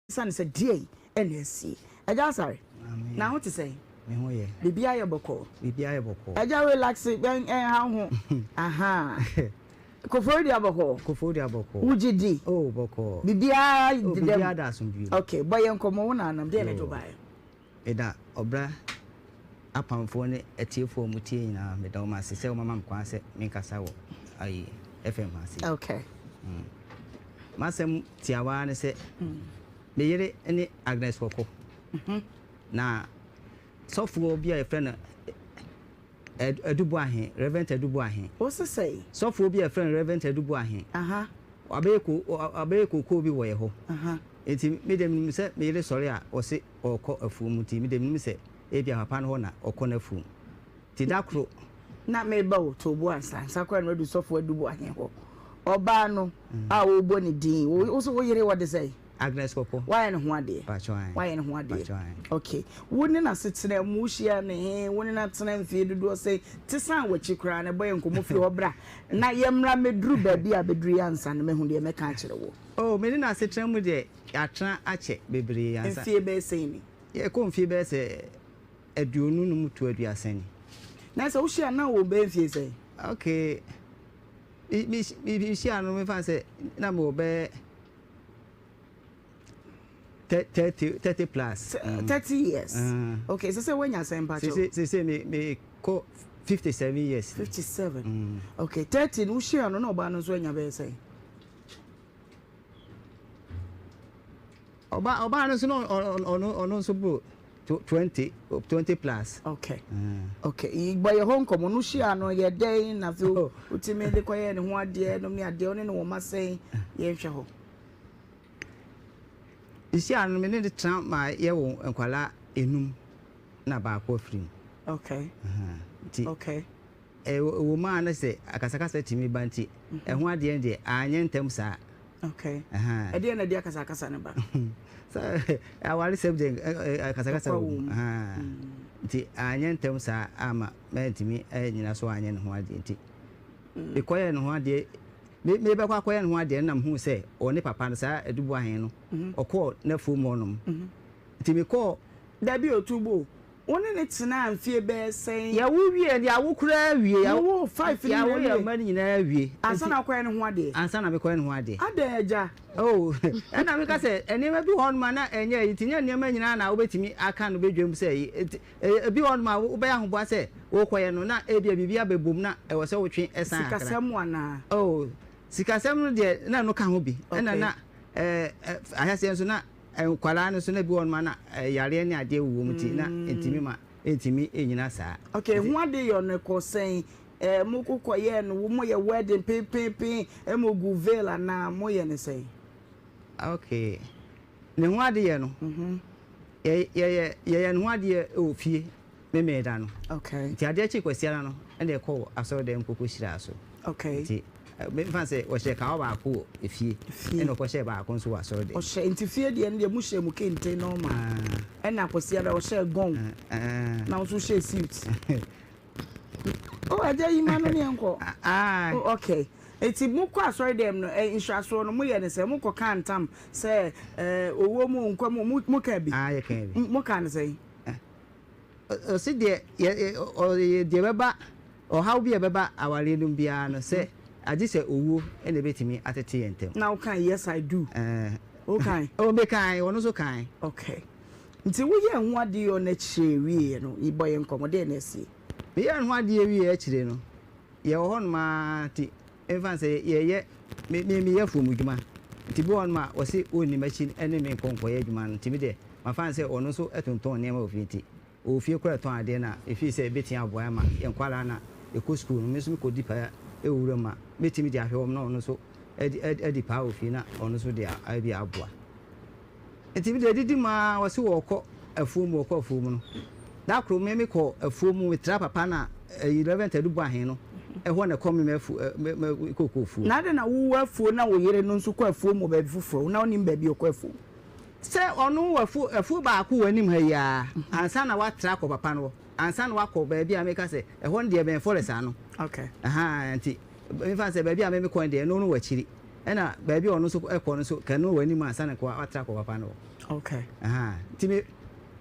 Esiane sɛ deɛn na asie? Agya Asare, na ho te sɛn? Me ho yɛ. Biribiara yɛ bɔkɔɔ? Biribiara yɛ bɔkɔɔ. Agya relax, ɛnha wo ho. Ahaa. Koforidua bɔkɔɔ? Koforidua bɔkɔɔ. Wogye di? Oh, bɔkɔɔ. Biribiara dedam? Oh, biribiara da asomdwoe mu. Okay, bɔ yɛn nkɔmmɔ, wo nananom, deɛn na ɛde wo baeɛ? Meda ɔbra apamfoɔ ne atiefoɔ a wɔtie nyinaa, meda wɔn ase sɛ wɔama me kwan sɛ menkasa wɔ ayi FM ha sei. Okay. Mm. M'asɛm tiawa ara ne sɛ, me yere ne Agnes Kɔkɔ. Mm -hmm. Na sɔfoɔ bi a yɛfrɛ no Adu Boahe, Rev. Adu Boahe. Wo se sɛn? Sɔfoɔ bi a yɛfrɛ no Rev. Adu Boahe. Aha. Wabɛyɛ ko, wabɛyɛ kookoo bi wɔ yɛ hɔ. Aha. Nti me deɛ menim sɛ me yere sɔre a ɔse ɔrekɔ afuom nti me deɛ menim sɛ ebia papa no hɔ na ɔkɔ n'afuom. Nti da koro. Na meba o, to bo ansa, ansa koraa na wadu sɔfo Adu Boahe hɔ. Ɔbaa no a worebɔ ne din, wo se wo yere wɔde sɛn? Agnes Kɔkɔ. Wayɛ ne ho adeɛ. Pacho ae. Wayɛ ne ho adeɛ. Pacho ae. Okay. Wo ne n'asetena mu, wohyia ne he, wo ne no atena mfie dodoɔ sɛn? Te san w'akyi koraa na bɔ yɛn nkɔmmɔ firi hɔ bra na yɛmmra mmɛduru baabi a bɛduru yi ansa na mahu deɛ mɛka akyerɛ wo. Oh, me ne no asetena mu deɛ, yɛatena akyɛ bebree ansa. Mfie bɛyɛ sɛn ni? Yɛkɔ mfie bɛyɛ sɛ 25 to 30 ni. Na sɛ wohyia no na wɔ bɛyɛ mfie sɛn? Okay. Me, me, mehyia no mefa sɛ na mewɔ bɛyɛ 30, 30 plus. 30 years. Okay, sɛ sɛ woanya sɛn mpakyɛw? Sɛ sɛ me me kɔ 57 years. 57. Mm. Okay, 30 no wohyia no na ɔbaa no nso anya bɛyɛ sɛn? Ɔbaa ɔbaa no nso no ɔno ɔno nso bro 20 20 plus. Okay. Mm. Okay. Bɔ yɛ hɔ nkɔmɔ no hyia no yɛ dɛn na afei oh. wotumi de kɔyɛ ne ho adeɛ nom ne adeɛ ɔne ne wɔn ma sɛn yɛnhwɛ hɔ. Nhyia no me ne de tena ma yɛ wɔ nkwalaa enum na baako afiri mu. Okay. Nti. Okay. Ɛwɔ mu ara ne sɛ akasakasa tumi ba nti, ɛho adeɛ no deɛ, anyɛ ntɛm saa. Okay. Ɛdeɛn na ɛde akasakasa no ba? Sɛ awaresɛm deɛ akasakasa wɔ mu. Nti anyɛ ntɛm saa ama mantumi annyina so anyɛ ne ho adeɛ nti, mekɔyɛɛ ne ho adeɛ, mebɛkɔ akɔyɛ ne ho adeɛ no na mehuu sɛ ɔne papa no, saa Aduboahen no, ɔkɔɔ n'afuom hɔnom. Nti mekɔɔ. Dabi o, Tubo, Wo ne no tenaa mfie bɛyɛ sɛn? Yɛwo wieɛ no, yɛawo koraa wie. Mowoo five no nyinaa wie? Yɛawo yɛn mma no nyinaa wie. Ansa na wokɔyɛ ne ho adeɛ? Ansa na mekɔyɛ ne ho adeɛ. Adɛn agya? Oh, ɛna meka sɛ nneɛma bi wɔ hɔnom a na ɛnyɛ ayi nti nyɛ nneɛma nyinaa na wobɛtumi aka no badwam sɛ ayi. Nti ebi wɔ hɔnom a wobɛyɛ ahoboa sɛ worekɔyɛ no na ebia biribi abɛbom na ɛwɔ sɛ wotwe san kakra. Sikasɛm mu anaa? Oh, sikasɛm no deɛ na ɛno ka ho bi. Ɛna na ɛɛ ahyɛaseɛ nso na Nkwadaa no nso na ebi wɔ hɔ nom a na yareɛ ne adeɛ wowɔ mu nti na ɛntumi ma ɛntumi nnyina saa. Okay, ho ade yɔ no kɔ sɛn? Eh, mo ko kɔ yɛ no, mo yɛ wedding penpenpen, mo gu veil anaa mo yɛ no sɛn? Okay, ne ho ade yɛ no, yɛ yɛ yɛyɛ ne ho adeɛ wɔ fie Memeneda no. Okay. Nti adeɛ kye Kwasiada no ɛna ɛkɔɔ asɔredan mu kɔkɔ hyiraa so. Okay. Nti memfa sɛ wɔhyɛ kawa baako wɔ efie. Efie. Ɛna ɔkɔhyɛɛ baako nso wɔ asɔredan. Ɔhyɛ nti fie deɛ no deɛ mo hyɛ mu kente normal. Ah. Ɛna Kwasiada ɔhyɛɛ gɔn. Ah. Na wo nso hyɛɛ suit. Oh agya yi ma no ne yɛnkɔ. Ah. Oh okay. Nti mo kɔ asɔredan mu no ɛ nhyirasoɔ no mo yɛ ne sɛ mo kɔ kaa ntam sɛ ɛɛ owuo mu nkwa mu mo kaa bi. Ah yɛ kaa bi. Mo kaa ne sɛn? Ɔse deɛ yɛ deɛ ɛbɛba ɔhaw bi a ɛbɛba awareɛ no mu biara no sɛ agye sɛ owuo na ɛbɛtumi atete yɛn ntam. Na wokae yes I do wokae? Oh mekae ɔno nso kae. Okay nti woyɛɛ ho adeɛ ɔno akyire wieɛ no bɔ yɛn nkɔmmɔ deɛ na asie? Meyɛɛ ho adeɛ wieɛ akyire no yɛwɔ hɔ nom ara nti mfa no sɛ yɛyɛ me me meyɛ afuom adwuma nti bi wɔ hɔ nom a ɔse ɔnni m'akyi ne me nkɔ nkɔyɛ adwuma no nti me deɛ Mafa no sɛ ɔno nso tontɔn nneɛma wɔ fie nti, ɔwɔ fie koraa tɔn adeɛ no a, mefii sɛ ɛbɛtumi aboa ama yɛn nkwadaa no a yɛkɔ sukuu no, me nso mekɔdi paa wɔ wuram a, mɛtumi de ahwɛ wɔn na ɔno nso adi paa wɔ fie na ɔno nso de bi aboa. Nti me deɛ adidi mu ara wɔse wɔkɔ afuo mu wɔkɔ afuo mu no, da koro me mekɔ afuo mu metra papa no a ɛyi Reverend Adu Boahen no ɛhɔ na ɛkɔ me m'afuo me kɔkɔ afuo. Na adɛn na wowɔ afuo na wo yere no nso kɔ afuo mu wɔ baabi foforɔ, na wonim baabi a ɔkɔ afuo? Sɛ ɔno wɔ afuo, afuo baako wɔ anim ha yi ara, ansa na watra akɔ papa no hɔ, ansa na wakɔ baabi a meka sɛ, ɛhɔ no deɛ ɛbɛn forest ano. Okay. Ahaa, nti, mefa no sɛ baabi a me mekɔ no deɛ, ɛno no wɔ akyiri. Ɛna baabi a ɔno nso kɔ no nso, ka ɛno wɔ anim ansa na nka watra akɔ papa no hɔ. Okay. Ahaa nti me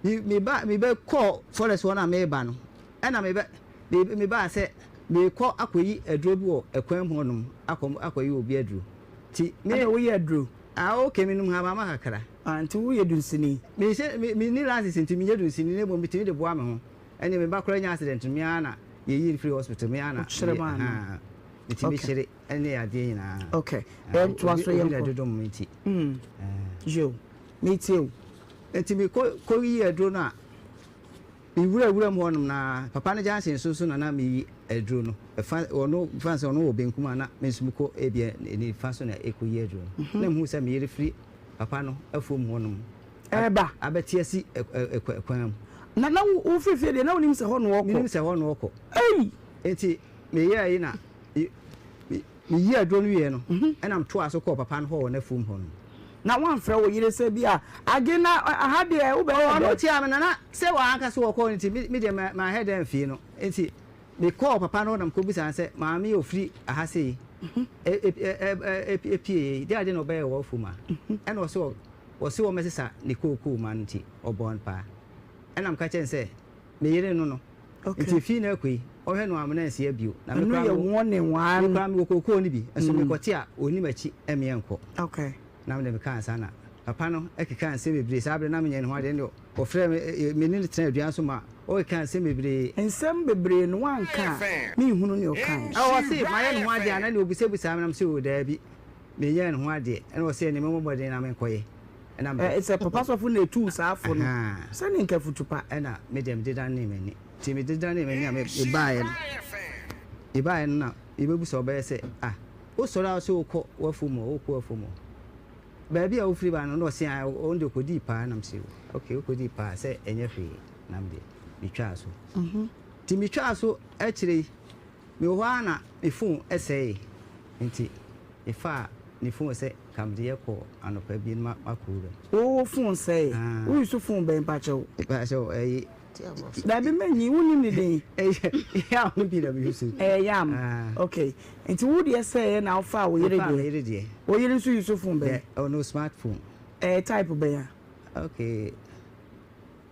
me me ba me bɛ kɔɔ forest hɔ na meba no ɛna me bɛ me me baa sɛ mekɔ akɔyi aduro bi wɔ ɛkwan mu hɔnom akɔ akɔyi obi aduro nti me. Ɛna woyɛ aduro? Ah okay menom habama kakra. Ah nti woyɛ dunsini? Me hyɛ me me ni license nti menyɛ dunsini na mmom metumi de boa me ho ɛne me ba koraa nya accident no me ara na yɛyii no firi hospital me ara na Wokyerɛ maa no? ahaa metumi Okay. kyere ɛne adeɛ nyinaa. Okay Ah, yɛntoa obi so obi na yɛnkɔ. ɛdodom me nti. Mm Eh. yo metie wo. Nti me kɔ kɔ yi aduro no a me wura wuram hɔ nom na papa no junction so nso na na me yi aduro no ɛfa ɔno fa sɛ ɔno wɔ benkum a na me nso me kɔ ebia ne fa so na ɛkɔ yi aduro no na mehu sɛ me yere firi papa no afuom hɔ nom Ɛɛba. abɛte asi ɛkwan mu. Na na wo firi fie deɛ na wonim sɛ hɔ na ɔkɔ? Menim sɛ hɔ na ɔkɔ. Ei! Nti meyɛɛ yi na Meyii aduro no wieeɛ no, ɛna metoaa so kɔɔ papa no hɔ wɔ n'afuom hɔ no. Na woamfrɛ wo yere sɛ bi a, Age na aha deɛ wobɛyɛ dɛn? Ɔno tiaa me na na sɛ wanka sɛ ɔkɔ no nti, me deɛ manhɛ da amfie no. Nti mekɔɔ papa no hɔ na mekɔbisaa no sɛ, Maame yi a ɔfiri aha sei pieeɛ yi, deɛ adeɛ na ɔbɛyɛ wɔ w'afuom ha? Ɛna ɔse ɔse wɔmmɛsesa ne kookoo ma no nti ɔbɔɔ no paa. Ɛna meka kyerɛɛ no sɛ, Me yere no no. Nti efii no akɔ yi, ɔhwɛ no amena nsia bio. Na me Ɛno koraa yɛ mewɔ, warning me one. koraa mewɔ kookoo no bi, nso mekɔte a, ɔnni m'akyi ɛmeɛ nkɔ. Okay. Na mede mekaa saa na papa no kekaa nsɛm bebree. Saa berɛ no na menyɛ ne ho adeɛ, ɛnna ɔfrɛɛ me, me ne no tenaa dua so ma ɔkekaa nsɛm bebree. Nsɛm bebree no woanka a, menhunu nea ɔkaeɛ. Ɛ, ɔse mayɛ ne ho adeɛ anaa? Ɛnna ɔbisabisaa me na mese oo daabi, menyɛɛ ne ho adeɛ. Ɛnna ɔse ɛnneɛ memmɔ mmɔden na menkɔyɛ. Ɛnna mede. Ɛ, sɛ papa sɔfo na etuu saa fo no, Ahaa. sɛne nka afutu pa. Ɛnna me deɛ mede danee m'ani. Nti mede danee m'ani a mebaeɛ no, mebaeɛ no na mebɛbu sɛ ɔbɛyɛ sɛ, ah, wosɔre a wose wokɔ w'afuom hɔ, wokɔ w'afuom hɔ. Baabi a wofiri ba no, na ɔse ah, ɔno deɛ ɔkɔdii paa. Na mese, okay, wokɔdii paa sɛ ɛnyɛ hwee. Na me deɛ metwaa so. Nti metwaa so akyire yi, mewɔ hɔ ara na me phone sɛee. Nti mefaa ne phone sɛ Nka mede yɛ kɔ anɔpa bi na makɔ wuram. Wo wo phone sɛe. Ah. Wo use phone bɛn mpakyɛw? Mpakyɛw ɛyi. Dabi menyi wo nim ne din. Ɛyɛ yam no bi na me use. Ɛyɛ yam. Ah. Okay. Nti wo deɛ sɛeɛ na wo faa wo yere deɛ. Me faa me yere deɛ. Wo yere nso use phone bɛn? Ɔno smart phone. Ɛyɛ type bɛn a? Okay.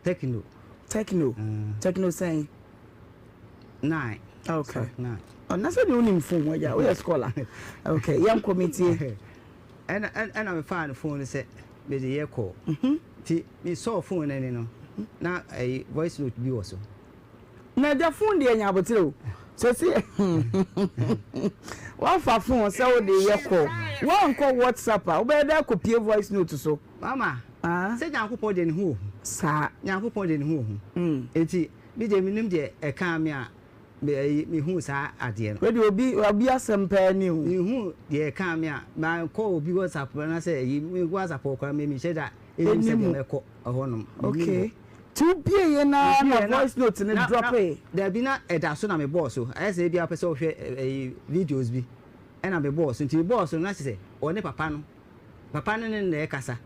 Tecno. Tecno. Ah. Tecno sɛn? 9. Okay. 9. Ɔna sɛ deɛ wonim phone ho agya woyɛ scholar. Okay, yɛnkɔ metie. Ɛna ɛna mefaa no phone no sɛ mede yɛ call. Nti mesɔɔ phone no ani no na ɛyi voice note bi wɔ so. Na agya phone deɛ nya abotere o. Sɛsi wafa phone sɛ wode yɛ call. Woankɔ WhatsApp a wobɛyɛ dɛ akɔpie voice note so. Mama, Ah. sɛ Nyankopɔn deɛ ne ho wɔ hu. Saa. Nyankopɔn deɛ ne ho wɔ hu. Nti me deɛ menim deɛ ɛkaa me a me ɛyi mehuu saa adeɛ no. Wei deɛ obi obi asɛm paa ni o. Mehuu deɛ ɛkaa me a mankɔ obi WhatsApp anaasɛ ɛyi me WhatsApp hɔ koraa me menhyɛ da ɛnim sɛ deɛ mɛkɔ ɛhɔ nom. Okay. Ti wo bie yɛ na na voice note no drop e. Dabi na ɛda so na me bɔɔ so ayɛ sɛ ebia wopɛ sɛ wohwɛ ɛyi videos bi ɛna me bɔɔ so nti me bɔɔ so no na kyerɛ sɛ ɔne papa no papa no ne no na ɛkasa.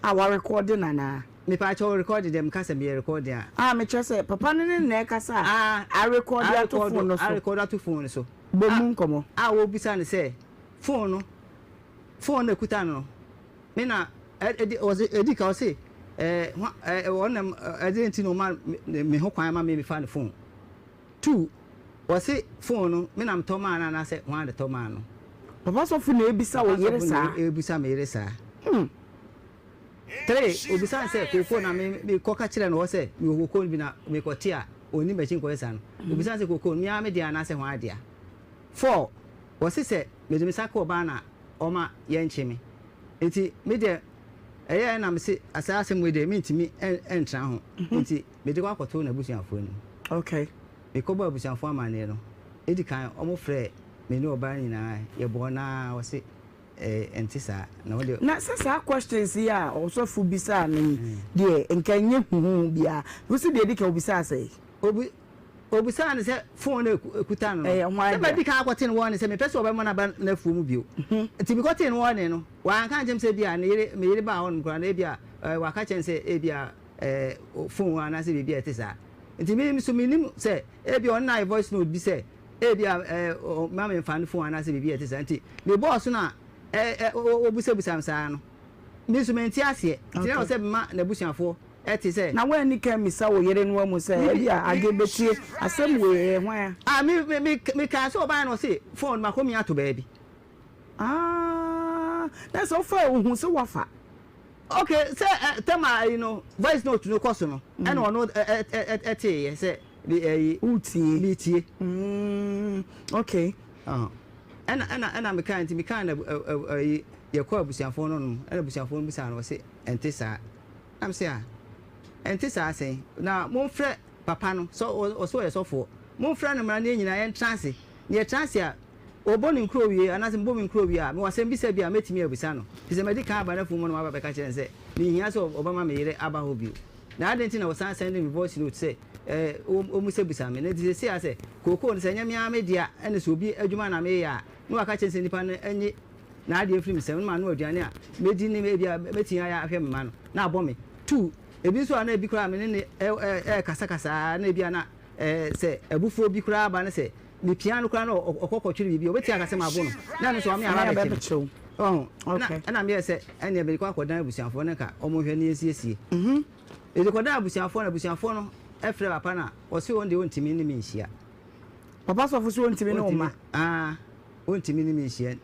A wa rekɔɔde no anaa? Mepaakyɛw rekɔɔde deɛ meka sɛ meyɛ rekɔɔde a. Ah mekyerɛ sɛ papa no ne no na ɛkasa a arekɔɔde ato phone no so. Arekɔɔde ato phone no so. Bɔ mu nkɔmmɔ. A wɔbisa no sɛ phone no phone no ɛkuta no no me na ɛdi ɔse ɛdi ka ɔse ɛɛ ɛɛ ɔnam ɛdeɛ nti na ɔma me ho kwan ma me mefa ne phone. Tu, wɔse phone no me na metɔ maa no anaasɛ hwan na tɔ maa no? Papa sɔfo na ebisa wo yere saa? Papa sɔfo na ebisa me yere saa. Hmm. Tre, obisa no sɛ kookoo na me me kɔ ka kyerɛ no hɔ sɛ mewɔ kookoo no bi na me kɔ te a ɔnni m'akyi nkɔyɛ saa no. Obisa no sɛ kookoo no me ara me dea anaasɛ hwan dea? Four, wɔse sɛ mede me nsa ka ɔbaa no a ɔma yɛnkye me. Nti me deɛ ɛyɛɛ na mese saa asɛm wei deɛ mentumi ntra ho. Nti Mede kɔ akɔto n'abusuafoɔ anim. Okay. Mekɔbɔɔ abusuafoɔ amanneɛ no, ɛdi kan wɔfrɛɛ me ne ɔbaa no nyinaa, yɛbɔɔ no ara, wɔse eh, ɛnte saa, na wo deɛ. Na sɛ saa questions yi a ɔsɔfo bisaa no yi deɛ, nka ɛnyɛ huhuhu biara. Wo se deɛ ɛdi kan obisaa sɛn? Obi, obisaa no sɛ phone no a ɛkuta no no, Ɛyɛ hwan sɛ dea? madi kan akɔte no warning sɛ mempɛ sɛ ɔbɛma no aba n'afuo mu bio. Nti mekɔtee no warning no, wanka ankyerɛ me sɛ ebia ne yere, me yere baa hɔnom koraa no ebia eh, waka kyerɛ no sɛ ebia fon anaasɛ biribi a ɛte saa. Nti me nso menim sɛ ebia ɔno na ayɛ voice note bi sɛ ebia ma memfa ne fon anaasɛ biribi a ɛte saa. Nti mebɔɔ so no a ɔbusabusa me saa no. Me nso mente aseɛ. Nti na ɛwɔ sɛ mema n'abusuafoɔ te sɛ. Na woanni kan ammisa wo yere no amu sɛ ebia Age bɛtie asɛm wei, ɛyɛ hwan a? Ah, me, me, me, mekaa sɛ ɔbaeɛ na ɔse phone no makɔmia ato baabi. Ah, na sɛ wofaa a wohu sɛ woafa. Ok, sɛ ɛ, tɛm a ayi no, voice note no kɔ so no, ɛna ɔno ɛ, ɛ, ɛ, ɛteeɛ sɛ me, ɛyi. Woretie. Meretie. Mm, ok. Ɔhɔ. Ɛna, ɛna, ɛna mekaa nti mekaa no ɛ, ɛ, ɛyi, yɛkɔɔ abusuafoɔ no nom, ɛna abusuafoɔ no bisaa no, ɔse ɛnte saa. Na mese ah, ɛnte saa sɛn? Na momfrɛ papa no, sɛ ɔse ɔyɛ sɔfoɔ, momfrɛ no mmra na yɛn nyinaa yɛntena ase. Na yɛtena ase a, ɔbɔ ne nkuro wie, anaasɛ mebɔ me nkuro wie a, mewɔ asɛm bisa bi a mɛtumi abisa no. Firi sɛ madi kan aba n'afuom hɔ na maba abɛka kyerɛ no sɛ menhia sɛ ɔbɛma me yere aba hɔ bio. Na adɛn nti na ɔsan sɛnde me voice note sɛ eh, ɔmmusabisa me? Na nti seesei a sɛ kookoo no sɛ ɛnyɛ me ara me dea, ɛne sɛ obi adwuma na meyɛ a, na waka kyerɛ no sɛ nipa no nnye n'adeɛ mfiri me nsam, na manoa aduane a mɛdi ne ebia mɛtumi ayɛ ahwɛ me mma no, na abɔ me. Tu, ebi nso a na ebi koraa me ne no rekasakasa ara, na ebia na sɛ abufuo bi koraa ba no sɛ mepia no koraa na ɔkɔ kɔtwere biribi a, ɔbɛtumi aka sɛ mabo no, na ɛno nso ɔme aba abɛkye me. Ɔho, na ɛna meyɛɛ sɛ ɛnneɛ mede kɔ akɔdan abusuafoɔ no nka wɔnhwɛ na yɛnsiesie. Mede kɔdan abusuafoɔ no, abusuafoɔ no frɛɛ papa no a, ɔse ɔno deɛ ɔntumi ne me nhyia. Papa sɔfo se ɔntumi ne wo mma? Ɔntumi, aa, ɔntumi ne me nhyia.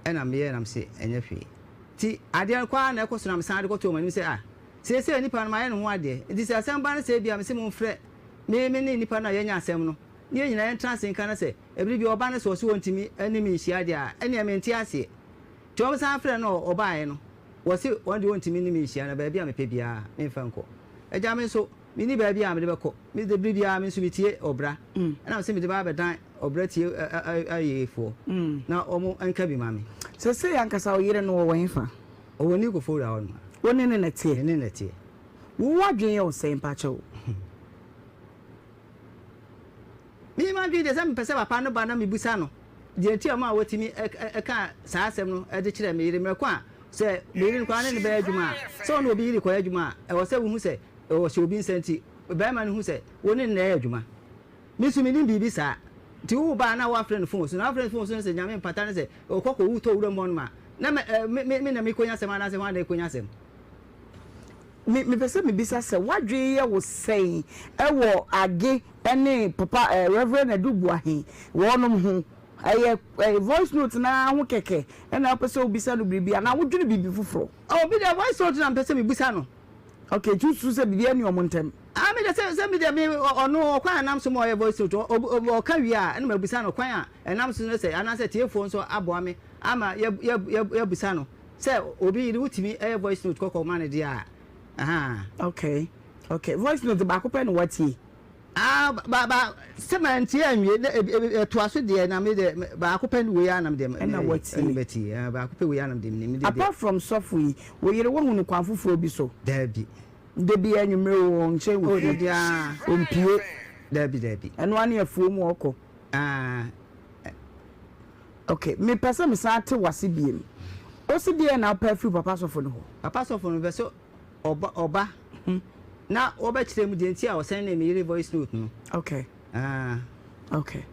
Ɛna meyɛɛ na mese ɛnyɛ hwee. Nti adeɛ no kɔ ara na ɛkɔ so na mesan de kɔtoo wɔn anim sɛ ah, seesei nipa no mayɛ ne ho adeɛ, nti sɛ asɛm ba no sɛ ebia mese momfrɛ me me ne nipa no a yɛanya asɛm no na yɛn nyinaa yɛntena ase nka na sɛ ɛbere bi ɔba no sɛ ɔse ɔntumi ne me nhyia deɛ a, ɛnneɛ mente aseɛ. Nti wɔsan frɛɛ no a ɔbaeɛ no, wɔse ɔno deɛ ɔntumi ne me nhyia na baabi a mepɛ biara memfa nkɔ. Agya me nso menni baabi a mede bɛkɔ, me de bere biara me nso metie ɔbra, ɛna mese mede ba abɛdan ɔbra tie ayiefoɔ na wɔn nka bi ma me. Seesei ankasa wo yere no ɔwɔ hefa? Ɔwɔ New Kofowura hɔ nom. Wo ne no na ɛteɛ? Me ne no na ɛteɛ. Wo w'adwene yɛ wo sɛn mpakyɛw? Me m'adwene deɛ sɛ mepɛ sɛ papa no ba na mebisa no deɛ nti a ɔma watumi ka saa asɛm no de kyerɛ me yere mmerɛ ko a sɛ me yere no koraa ne no bɛyɛ adwuma a, sɛ ɔne obi yere kɔyɛ adwuma a ɛwɔ sɛ wohu sɛ ɔhyɛ obi nsa nti barima no hu sɛ wo ne no na ɛyɛ adwuma. Me nso menim biribi saa. Nti wo ba a na woafrɛ no phone so na woafrɛ no phone so no sɛ Nyame mpata no sɛ ɔkɔ kɔwu tɔ wuram hɔ nom a na me me na mekɔnya asɛm anaasɛ hwan na ɛkɔnya asɛm? Me mepɛ sɛ mebisa sɛ w'adwene yɛ wo sɛn wɔ Age ne papa eh, Rev. Adu Boahen wɔnom ho? Ɛyɛ eh, voice note no ara ho kɛkɛ na wopɛ sɛ wobisa no biribi anaa wodwene biribi foforɔ? Oh, me deɛ voice note na mepɛ sɛ mebisa no. Okay, nti wosusu sɛ biribi ani wɔn ntam? Ah, me deɛ sɛ sɛ me deɛ me ɔno ɔkwan a ɛnam so ma ɔyɛ voice note ɔka wie a ɛna mabisa no kwan a ɛnam so no sɛ anaasɛ tiefoɔ nso aboa me ama yɛ yɛ yɛ yɛabisa no Sɛ obi yere wotumi yɛ voice note kɔkɔ ma no deɛ a ahaa. Okay okay voice note baako pɛ na watie. Ah ba ba sɛ mantie anwie na ebi ebi ɛtoa so deɛ na me deɛ baako pɛ wei ara na me deɛ Ɛna watie. ɛna matie ah baako pɛ wei ara na me deɛ menim me deɛ. Apart from sɔfo yi, wo yere woahu no kwan foforɔ bi so? Daabi. Da biara anwummere wɔ wɔn nkyɛn wɔ Oh fie? da biara. Ɔmpue? Daabi daabi. Ɛno ara ne afuom a ɔkɔ? Ah. Ok, mepɛ sɛ mesan te w'ase biem. Ose deɛn na wopɛ afiri papa sɔfo no hɔ? Papa sɔfo no, mepɛ sɛ ɔba ɔba na ɔbɛkyerɛ mu deɛ nti a ɔsɛndee me yere voice note no. Ok. Ah. Ok.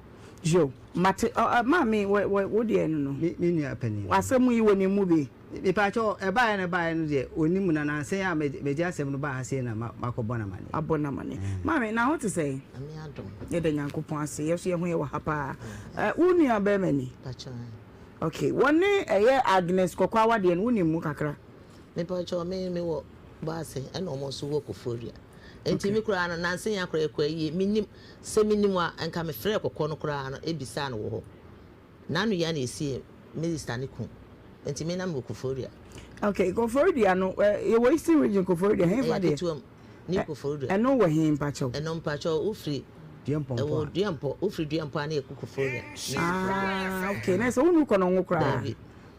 Yo, mate. Ɔ ɔ maame, wɔ wɔ wo deɛ no no. Me me nua panin. W'asɛm yi wɔnim mu bi? Mepaakyɛw, ɛbaeɛ na ɛbaeɛ no deɛ ɔnim mu na nansa yi a megye asɛm no baa ha sei na makɔbɔ no amaneɛ. Abɔ no amaneɛ. Maame, na ho te sɛn? Nyame adom. Yɛda Nyankopɔn ase, yɛ nso yɛ ho yɛ wɔ ha paa. Wo nua bɛrima ni? Pakyɛw ae. Ok, wɔne ɛyɛ Agnes Kɔkɔ awadeɛ no, wonim mu kakra? Mepakyɛw, me mewɔ Boase ɛna wɔn nso wɔ Koforidua. Nti me koraa no, nansa yi ara koraa yɛkɔ ayie, mennim, sɛ menim a nka mefrɛɛ Kɔkɔ no koraa no bisaa no wɔ hɔ. N'ano yi ara na esiee Minister ne kun. Nti me na mewɔ Koforidua. Ok, Koforidua no, yɛwɔ Eastern Region Koforidua, hefa Ɛyɛ deɛ? ketewa mu, New Koforidua. Ɛno wɔ he mpakyɛw? Ɛno mpakyɛw, wofiri, Duampɔmpɔ ɛwɔ a. Duampɔ, wofiri Duampɔ a na yɛkɔ Koforidua, New Koforidua. Ah, ok, na ɛsɛ wonu Kɔnɔngo koraa? Daabi.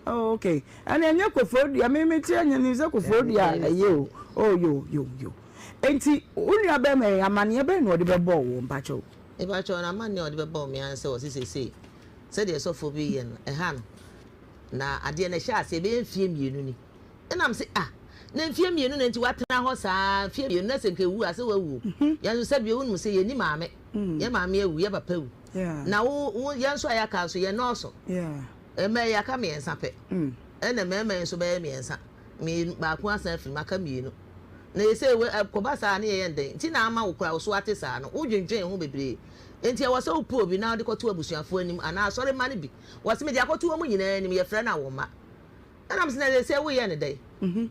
Oh, ok, ɛnna ɛnyɛ Koforidua, me me ti ɛnyɛ nim sɛ Koforidua ɛyɛ o. Oh, yo, yo, yo. Enti, wo nua bɛrima yi, amaneɛ bɛn na ɔde bɛbɔɔ wo mpakyɛw? Mepakyɛw, na amanneɛ a ɔde bɛbɔɔ me ara ne sɛ ɔse seesei sɛdeɛ sɔfoɔ bi reyɛ no, ɛha no. Na adeɛ no ɛhyɛɛ aseɛ ɛbɛyɛ mfeɛ mmienu ni. Ɛna mese ah, na mfeɛ mmienu na nti woatena hɔ saa mfeɛ mmienu na sɛ nka ɛwu a sɛ woawu o. Yɛn nso sɛdeɛ wonim sɛ yɛnni maame, yɛn maame awu, yɛn papa awu. Na wo, wo, yɛn nso a yɛaka nso yɛnnɔɔso. Mmaa yi yɛaka mmiɛnsa pɛ, ɛna mmarima yi nso bɛyɛ mmiɛnsa. Mmienu, baako asan afiri mu, aka mmienu. Na seesei wei, ɛkɔba saa a, ne yɛyɛ no dɛn? Nti na ama wo koraa wo so ate saa no. Wodwendwen ho bebree. Enti ɛwɔ sɛ wopɛ obi na wode kɔto abusuafoɔ anim anaa asɔremma no bi. Wɔse mede akɔto wɔn nyinaa anim, yɛfrɛ no awomma. Ɛna mese na seesei woyɛ no dɛn?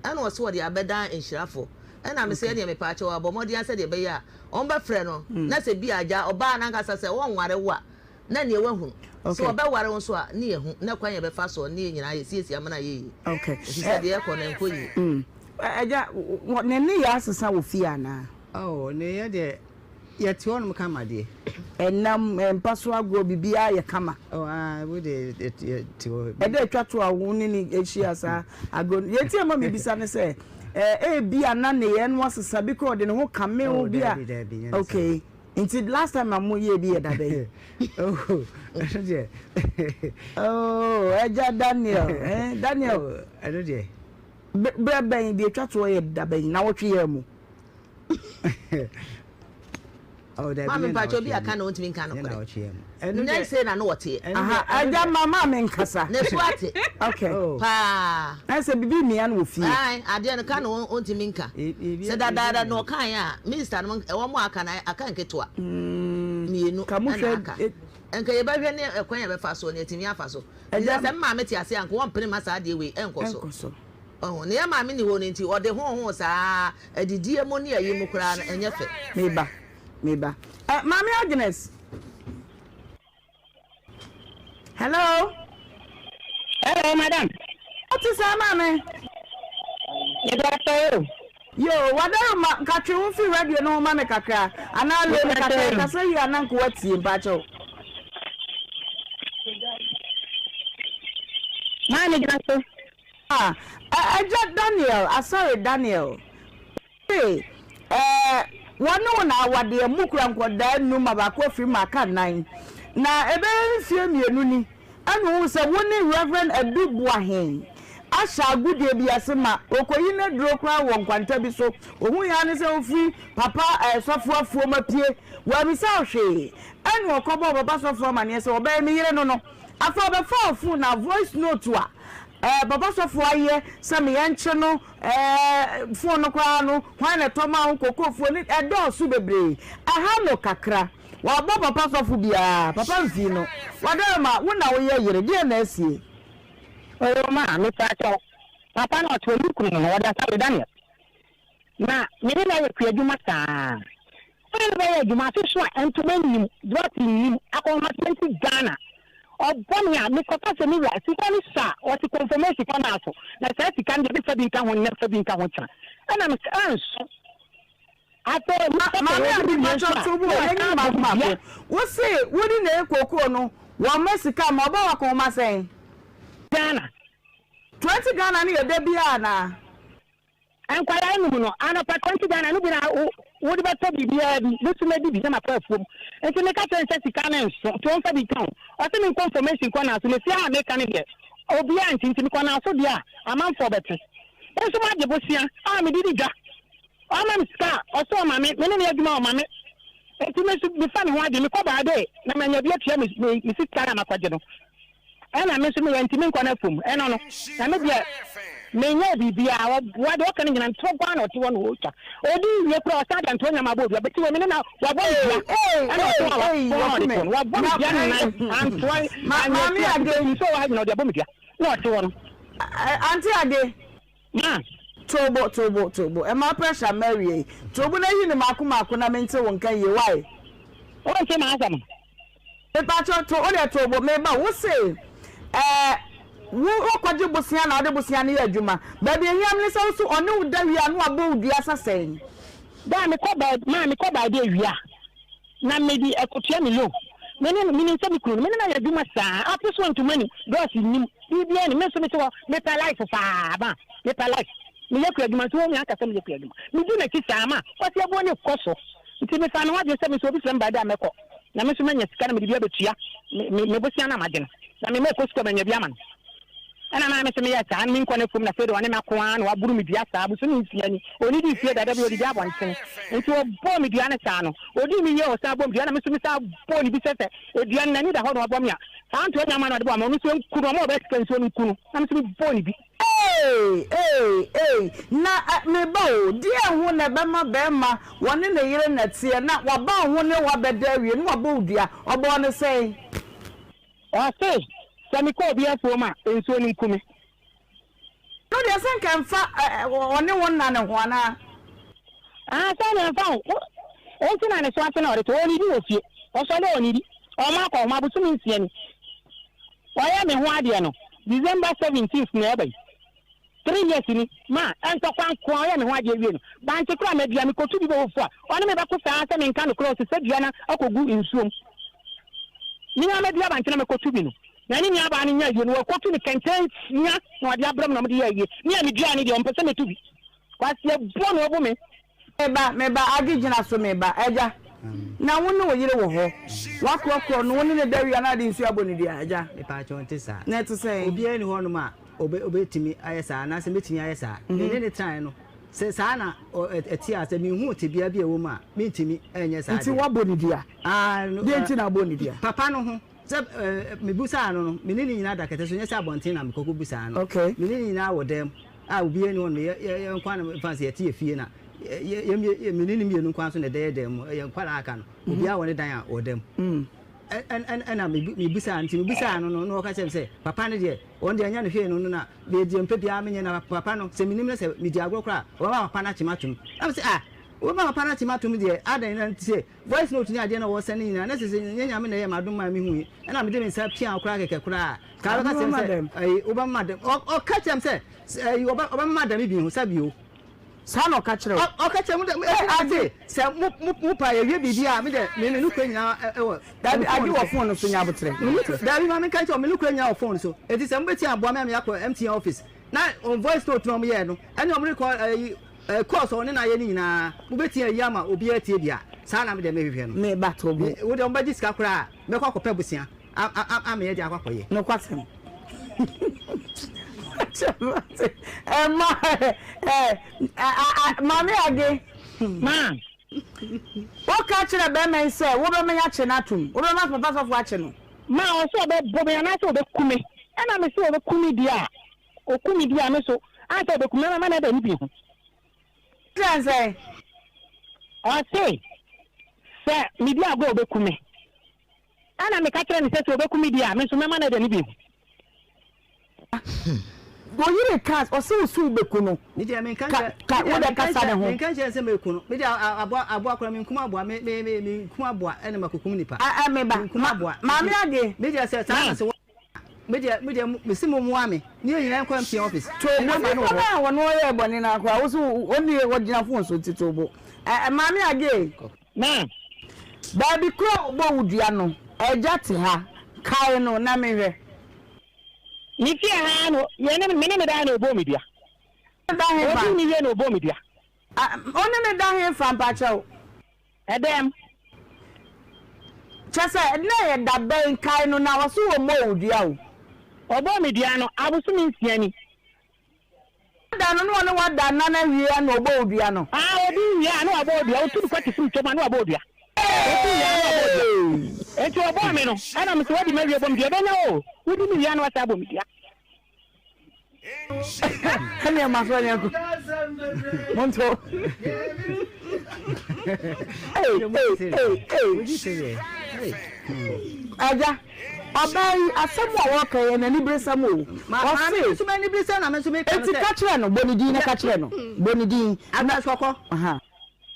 Ɛna ɔse ɔde abɛdan nhyirafoɔ. Ɛna mese ɛneɛ mepaakyɛw abɔ mmɔden ara sɛdeɛ ɛbɛyɛ a wɔbɛfrɛ no na sɛ bi a agya ɔbaa no ankasa sɛ ɔnware wo a na neɛ wahunu. Sɛ ɔbɛware wo nso a ne yɛhu na kwan yɛbɛfa soɔ ne yɛn nyinaa yɛsiesie ama no ayɛ yie. Ɛfiri sɛ deɛ ɛrekɔ no ɛnkɔ yie. Agya, ne nneyɛɛ asesa wɔ fie anaa? Oh, nneyɛɛ deɛ Yɛte hɔnom kama deɛ. Ɛnam, mpa so agorɔ, biribiara yɛ kama. Oh, ah, wo deɛ yɛte hɔ. Ɛda atwa to a wo ne no hyia saa agorɔ no, deɛ nti a ɛma mebisa ne sɛ, ebia na nneyɛɛ no asesa, bi koraa ɔde ne ho kame wo bi a. Oh, daabi, daabi, nyɛ ne saa. Okay, nti last time a moyɛɛ bi yɛ da bɛn? Oh, ɛno deɛ. Oh, Agya Daniel, eh, Daniel. Oh, ɛno deɛ. Berɛ bɛn, deɛ atwa toɔ yɛ da bɛn, nnawɔtwe yi ara mu? Maame mpakyɛ obi aka na ontumi nka nokorɛ nnɛ sei na no wɔteɛ. Aha agya ma maame nkasa. Ne so ate. Okay. Paa. Ɛsɛ bibi mia no wɔ fie. Ae adeɛ no ka na ontumi nka. Sɛ dadaada na ɔkaeɛ a minista no wɔn a aka no aka nketewa mmienu ɛna aka. Nka yɛbɛhwɛ ne ɛkwan yɛbɛfa so ne yɛtumi afa so. Ɛsɛ sɛ maame te ase a nka wɔmpene ma saa adeɛ wei ɛnkɔ so. Wahu? Nea maame nni hɔ no nti, ɔde hoohoo saa ara, adidie mu ne ayi mu koraa no, ɛnyɛ fɛ. Me ba, me ba. Eh, Maame Agnes. Hello. Hello, madam. Wote sɛ maame? Meda ase o. Yo, wadaroma, nka twe wo fi radio no ho ma me kakra. Anaa le me kakra, kasa yie anaa nka watie, mpakyɛw. Maame gyina so. Ah, Agya Daniel, Asare Daniel, se, eh, wɔne wo na awadeɛ, mokura nkwadaa nnum ma baako afiri mu aka nnan. Na ɛbɛyɛ mfeɛ mmienu ni, ɛna ohuu sɛ wo ne Rev. Adu Boahen ahyɛ agodie bi ase ma ɔkɔyi n'aduro koraa wɔ nkwanta bi so. Ohuiɛ ara ne sɛ wofiri papa eh, sɔfo afuom apue. Wammisa wo hwee. Ɛna ɔkɔbɔɔ papa sɔfo amaneɛ sɛ ɔbɛyɛ me yere no no. Afei ɔbɛfaa phone na voice note a eh papa sɔfo ayɛ sɛ me yɛnkye no eh phone no koraa no hwan na ɛtɔ maa wo kokofoɔ ne ɛdɔɔso bebree ɛha no kakra wabɔ papa sɔfo biara papa mfii no wadarima wo na woyɛ yere deɛn na asie. Oo maa mepakyɛw papa no ɔte ɔne kunu no ho ɔde asare Daniel. Na me ne no ayɛ kuadwuma saa. Me ne no bɛyɛ adwuma afe so a ntoma nnim, drɔt nnim, akɔnhoma nti Ghana. Ɔbɔ me a, mekɔka sɛ me wura, sika no sua a, ɔse confirmation kɔ naa so, na saa sika no deɛ memfa bi nka ho nnɛ mfa bi nka ho kyena. Ɛna mese ɛnso. Afei mekɔ sɛ Maame wɔde Ade wie nso mpakyɛw a, to bo na o, yɛnyi wasan no abɔ baako me dua. baako. Wo se wo ne no yɛ kookoo no, wamma sika amma, ɔbɔ wo akɔnhoma sɛn? Ghana. 20 Ghana no yɛ da biara anaa? Nkwadaa num no, anɔpa 20 Ghana no bi na wode bɛtɔ biribiara bi, me nso mɛdi bi na makɔ afuom. Nti meka kyerɛ no sɛ sika no nso, nti ɔmfa bi nka ho. Ɔse menkɔ information kɔ Naaso, na fie ha a meka no deɛ, obiara nte, nti mekɔ Naaso deɛ a, amanfoɔ bɛte. Me nso magye bosea a mede di dwa. Ɔma me sika a, ɔse ɔma me, me ne no yɛ adwuma a ɔma me. Nti me nso mefa me ho adwene, mekɔ Baade na manya bi atua me me sika no a makɔgye no. Ɛna me nso meyɛ nti menkɔ n'afuom. Ɛno no, na me deɛ menyɛɛ biribiara. Ɔboa deɛ ɔka no nyinaa ntorɔ nko ara na ɔte hɔ na ɔretwa. Ɔdi wie koraa ɔsan de ntorɔ nyama bɔ obi abati wɔ me ne na wabɔ me dua. Ɛna ɔte hɔ a wafɔn na ɔde to no. Wabɔ me dua nnan antoa anyɛ tia nsuo wɔ ha nyinaa ɔde abɔ me dua na ɔte hɔ no. Auntie Ade. Ma. Tobo tobo tobo ɛma pressure mma awiei tobo na yi no maako maako na mente wo nka yie why. Wonte m'asɛm. Mepakyɛw to wodeɛ to bo meba wo se ɛɛ wo wokɔgye bosea na wode bosea no yɛ adwuma baabi ehia me ne sɛ wo so ɔne wo da wie a na wabɔ wo dua sa sɛn. Da a mekɔ baa maa mekɔ baabi awia na mede ɛkɔtua me loan me ne no menim sɛ me kunu no me ne no ayɛ adwuma saa afe so ntoma nim dɔɔse nnim biribiara nim me nso mete hɔ mepɛ life paa ma mepɛ life meyɛ kua adwuma nso wɔn nyinaa ka sɛ meyɛ kua adwuma medi n'akyi saa ma kwasi abuo ne kɔ so nti mefa me ho adwene sɛ me nso obi frɛ me baabi a mɛkɔ na me nso manya sika na mede bi abɛtua me me me bosea no a magye no, na me mma ɛkɔ sukuu a manya bi ama no. Ɛna na me nso meyɛɛ saa, na menkɔ n'afuom, na afei deɛ ɔne me ako ara na waboro me dua saa, bosome nsia ni, ɔnnidii fie da, da bi ɔdidi abɔntene. Nti ɔbɔɔ me dua no saa no, ɔdii me yie a ɔsan bɔɔ me dua, ɛna me nso mesan bɔɔ no bi sɛ sɛ dua no n'ani da hɔ na wabɔ me a, saa ntoa nyama na ɔde bɔɔ me, ɔno nso nku no, ɔma ɔbɛyɛ sika nsuo no nku no, na me nso mebɔɔ no bi. Ei ei ei na me ba o, deɛn ho na ɛbɛma barima wɔne ne yere na teɛ na waba wo ho ne wo abɛda awie na wabɔ wo dua, ɔbɔɔ no sɛn? Ɔse sɛ mekɔ obi afuom a nsuo no nku me. Ɛno deɛ sɛ nka ɛmfa ɔne wo nna no ho anaa? Aah sɛ deɛ ɛmfa ho, enti na ne so ate na ɔde to, ɔnnidi wɔ fie, ɔsɔre a ɔnnidi, ɔma akɔnhoma bosome nsia ni. Ɔyɛ me ho adeɛ no December 17th na ɛba yi three years ni ma ntɔkwa nkoa ɔyɛ me ho adeɛ wie no bankye koraa madua me kɔtu bi bɔ fufuo a ɔne me bɛko saa sɛ menka nokorɛ ɔsesa dua no akɔgu nsuom me ara madua bankye na mekɔtu bi no na ne nuabaa no nya ayie no wakɔtu no kɛntɛn nsia na ɔde abrɛ me na ɔmde yɛ ayie me a meduaa no deɛ ɔmpɛ sɛ mɛtu bi Kwasi abuo na wabu me. Me ba, me ba, Aggie gyina so, me ba, agya, na wo ne wo yere wɔ hɔ, woakorɔkorɔ no, wo ne no da wie a na ade nsuo abɔ no dua, agya. Mepaakyɛw nte saa. Na ɛte sɛn? Obiara nni hɔnom a obe obetumi ayɛ saa anaasɛ metumi ayɛ saa. Me ne no tenae no, sɛ saa na ɔ ɛte a, sɛ minhuu tebea bi a ɛwɔ mu a, mintumi nyɛ saa Nti deɛ. woabɔ no dua? Ah, no, Deɛn ɛ, nti na wobɔɔ no dua? papa no ho. Sɛ ɛ, mibusaa no no, me ne no nyinaa da kɛtɛ so, nyɛ sɛ abɔnten na mekɔ kɔbusaa no. Okay. Me ne no nyinaa wɔ dan mu. A obiara nni hɔ no, yɛ yɛ yɛn nkoa na mfa sɛ yɛte yɛ fie na yɛ yɛ yɛ me ne ne mmienu nkoa nso na ɛda yɛ dan mu, yɛn nkwadaa aka no, obiara wɔ ne dan a ɔda mu. Ɛ ɛ ɛna mebisaa nti mebisaa no no na ɔka kyerɛ me sɛ papa no deɛ ɔno deɛ ɛnyɛ no hwee no no na deɛ deɛ mpɛ biara menyɛ na papa no sɛ menim no sɛ medi agorɔ koraa a ɔbɛma papa no akye m'atom. Na me sɛ ah wobɛma papa no akye m'atom deɛ adɛn na nti sɛ voice note ne adeɛ na wɔsɛne nyinaa na sɛ sɛ nyɛ Nyame na ɛyɛ m'adom maa mehui ɛna mede me nsa pia wo koraa kɛkɛ koraa Ka bɛka kyerɛ me sɛ, ɛyi, wobɛma dɛm. Ɔka kyerɛ me sɛ, ɛyi, ɔbɛma dɛm bi ho, sɛ bio. Saa na ɔka kyerɛ wo. Ɔka kyerɛ me dɛ, ɛ, ade, sɛ mo, mo, mo pa yɛwie biribi a, me dɛ, me, me nokorɛ nyinaa wɔ. Dabi, ade wɔ phone no so, nya aboterɛ. Me nokorɛ, dabi, ma menka nkyerɛ wo, me nokorɛ nyinaa wɔ phone so. Enti sɛ mobɛtumi aboa me ama yɛakɔ MTN office, na wɔn voice note no a wɔyɛɛ no, ɛne wɔn rekɔ, ɛyi, ɛ, calls a wɔne no ayɛ no nyinaa, mobɛtumi ayi ama obiara atie bi a, saa na me deɛ mehwehwɛ no. Me ba, to bo. Wo deɛ, wɔbɛgye sika koraa a, mɛkɔ akɔpɛ bosea. Ama yɛde akɔ akɔyɛ. Nokwasɛm. Ɛma ɛ Maame Age. Ma. Woka kyerɛ bɛrima yi sɛ wobɛma yɛakye no atom. Wobɛma papa sɔfo akye no. Ma ɔsɛ ɔbɛbɔ me anaasɛ ɔbɛku me. Ɛna me sɛ ɔbɛku me deɛ a, ɔku me deɛ a me so ansɛ ɔbɛku me mɛma no ada ne bi ho. Kyerɛ no sɛn? Ɔse sɛ medi agorɔ a ɔbɛku me. Ɛnna meka kyerɛɛ no sɛ, Sɛ obeku me deɛ a, me nso mɛma no ada ne bi ho. Wo yere ka ɔse wo se wo bɛku no Me deɛ menka ka nkyerɛ ka me wo deɛ dɛ menka kasa ne nkyerɛ ho. menka nkyerɛ sɛ mɛku no me deɛ aboa aboa koraa menkum aboa me me me menkum aboa ɛna makɔkum nipa Ɛ ɛ me ba menkum ma aboa maame nti age. me deɛ sɛ saa na Ma'am. sɛ wɔ me deɛ me deɛ mese mo mmoa me ne yɛn nyinaa nkɔ MTN office To me bo number no nipa wɔ no hɔ. a wɔne ɔyɛɛ bɔne no ara koraa wo se wo ɔnni ɔgyina phone so nti to bo ɛ ɛ maame age. Ma'am. Baabi koro a wɔbɔɔ wo dua no, Agya te ha. Kae no na menhwɛ. Me fie ha no, yɛne me ne me daa na ɔbɔɔ me dua. Da he fa? Ɔdii me wie na ɔbɔɔ me dua. Ah, wo ne no da he fa mpakyɛw? Ɛdɛm. Kyerɛ sɛ, na ɛyɛ da bɛn? Kae no na ɔse ɔmmɔɔ wo dua o. Ɔbɔɔ me dua no, abosome nsia ni. Da no na ɔne wo ada nna no awie a na ɔbɔ wo dua no. Ah ɔdi wie a na wabɔ wo dua, ɔtu no kɔ te firi twam a na wabɔ wo dua. Ɔtu wie a na wabɔ wo dua. Enti ɔbɔɔ me no, ɛna mese wadi m'awie bɔ me dua, ɛbɛnya o, wodi me wie a na wasan abɔ me dua. Ɛneɛ ma so ɛneɛ nko. Monto. Ei, ei, ei, ei. Agya. Ɔbaa yi, asɛm a ɔreka yi, ɛyɛ n'aniberesɛm o. Maame Ɔse. nso m'aniberesɛm na me nso meka no Enti sɛ. ka kyerɛ no, bɔ ne din na ka kyerɛ no. Bɔ ne din. Agnes kɔkɔ. Aha.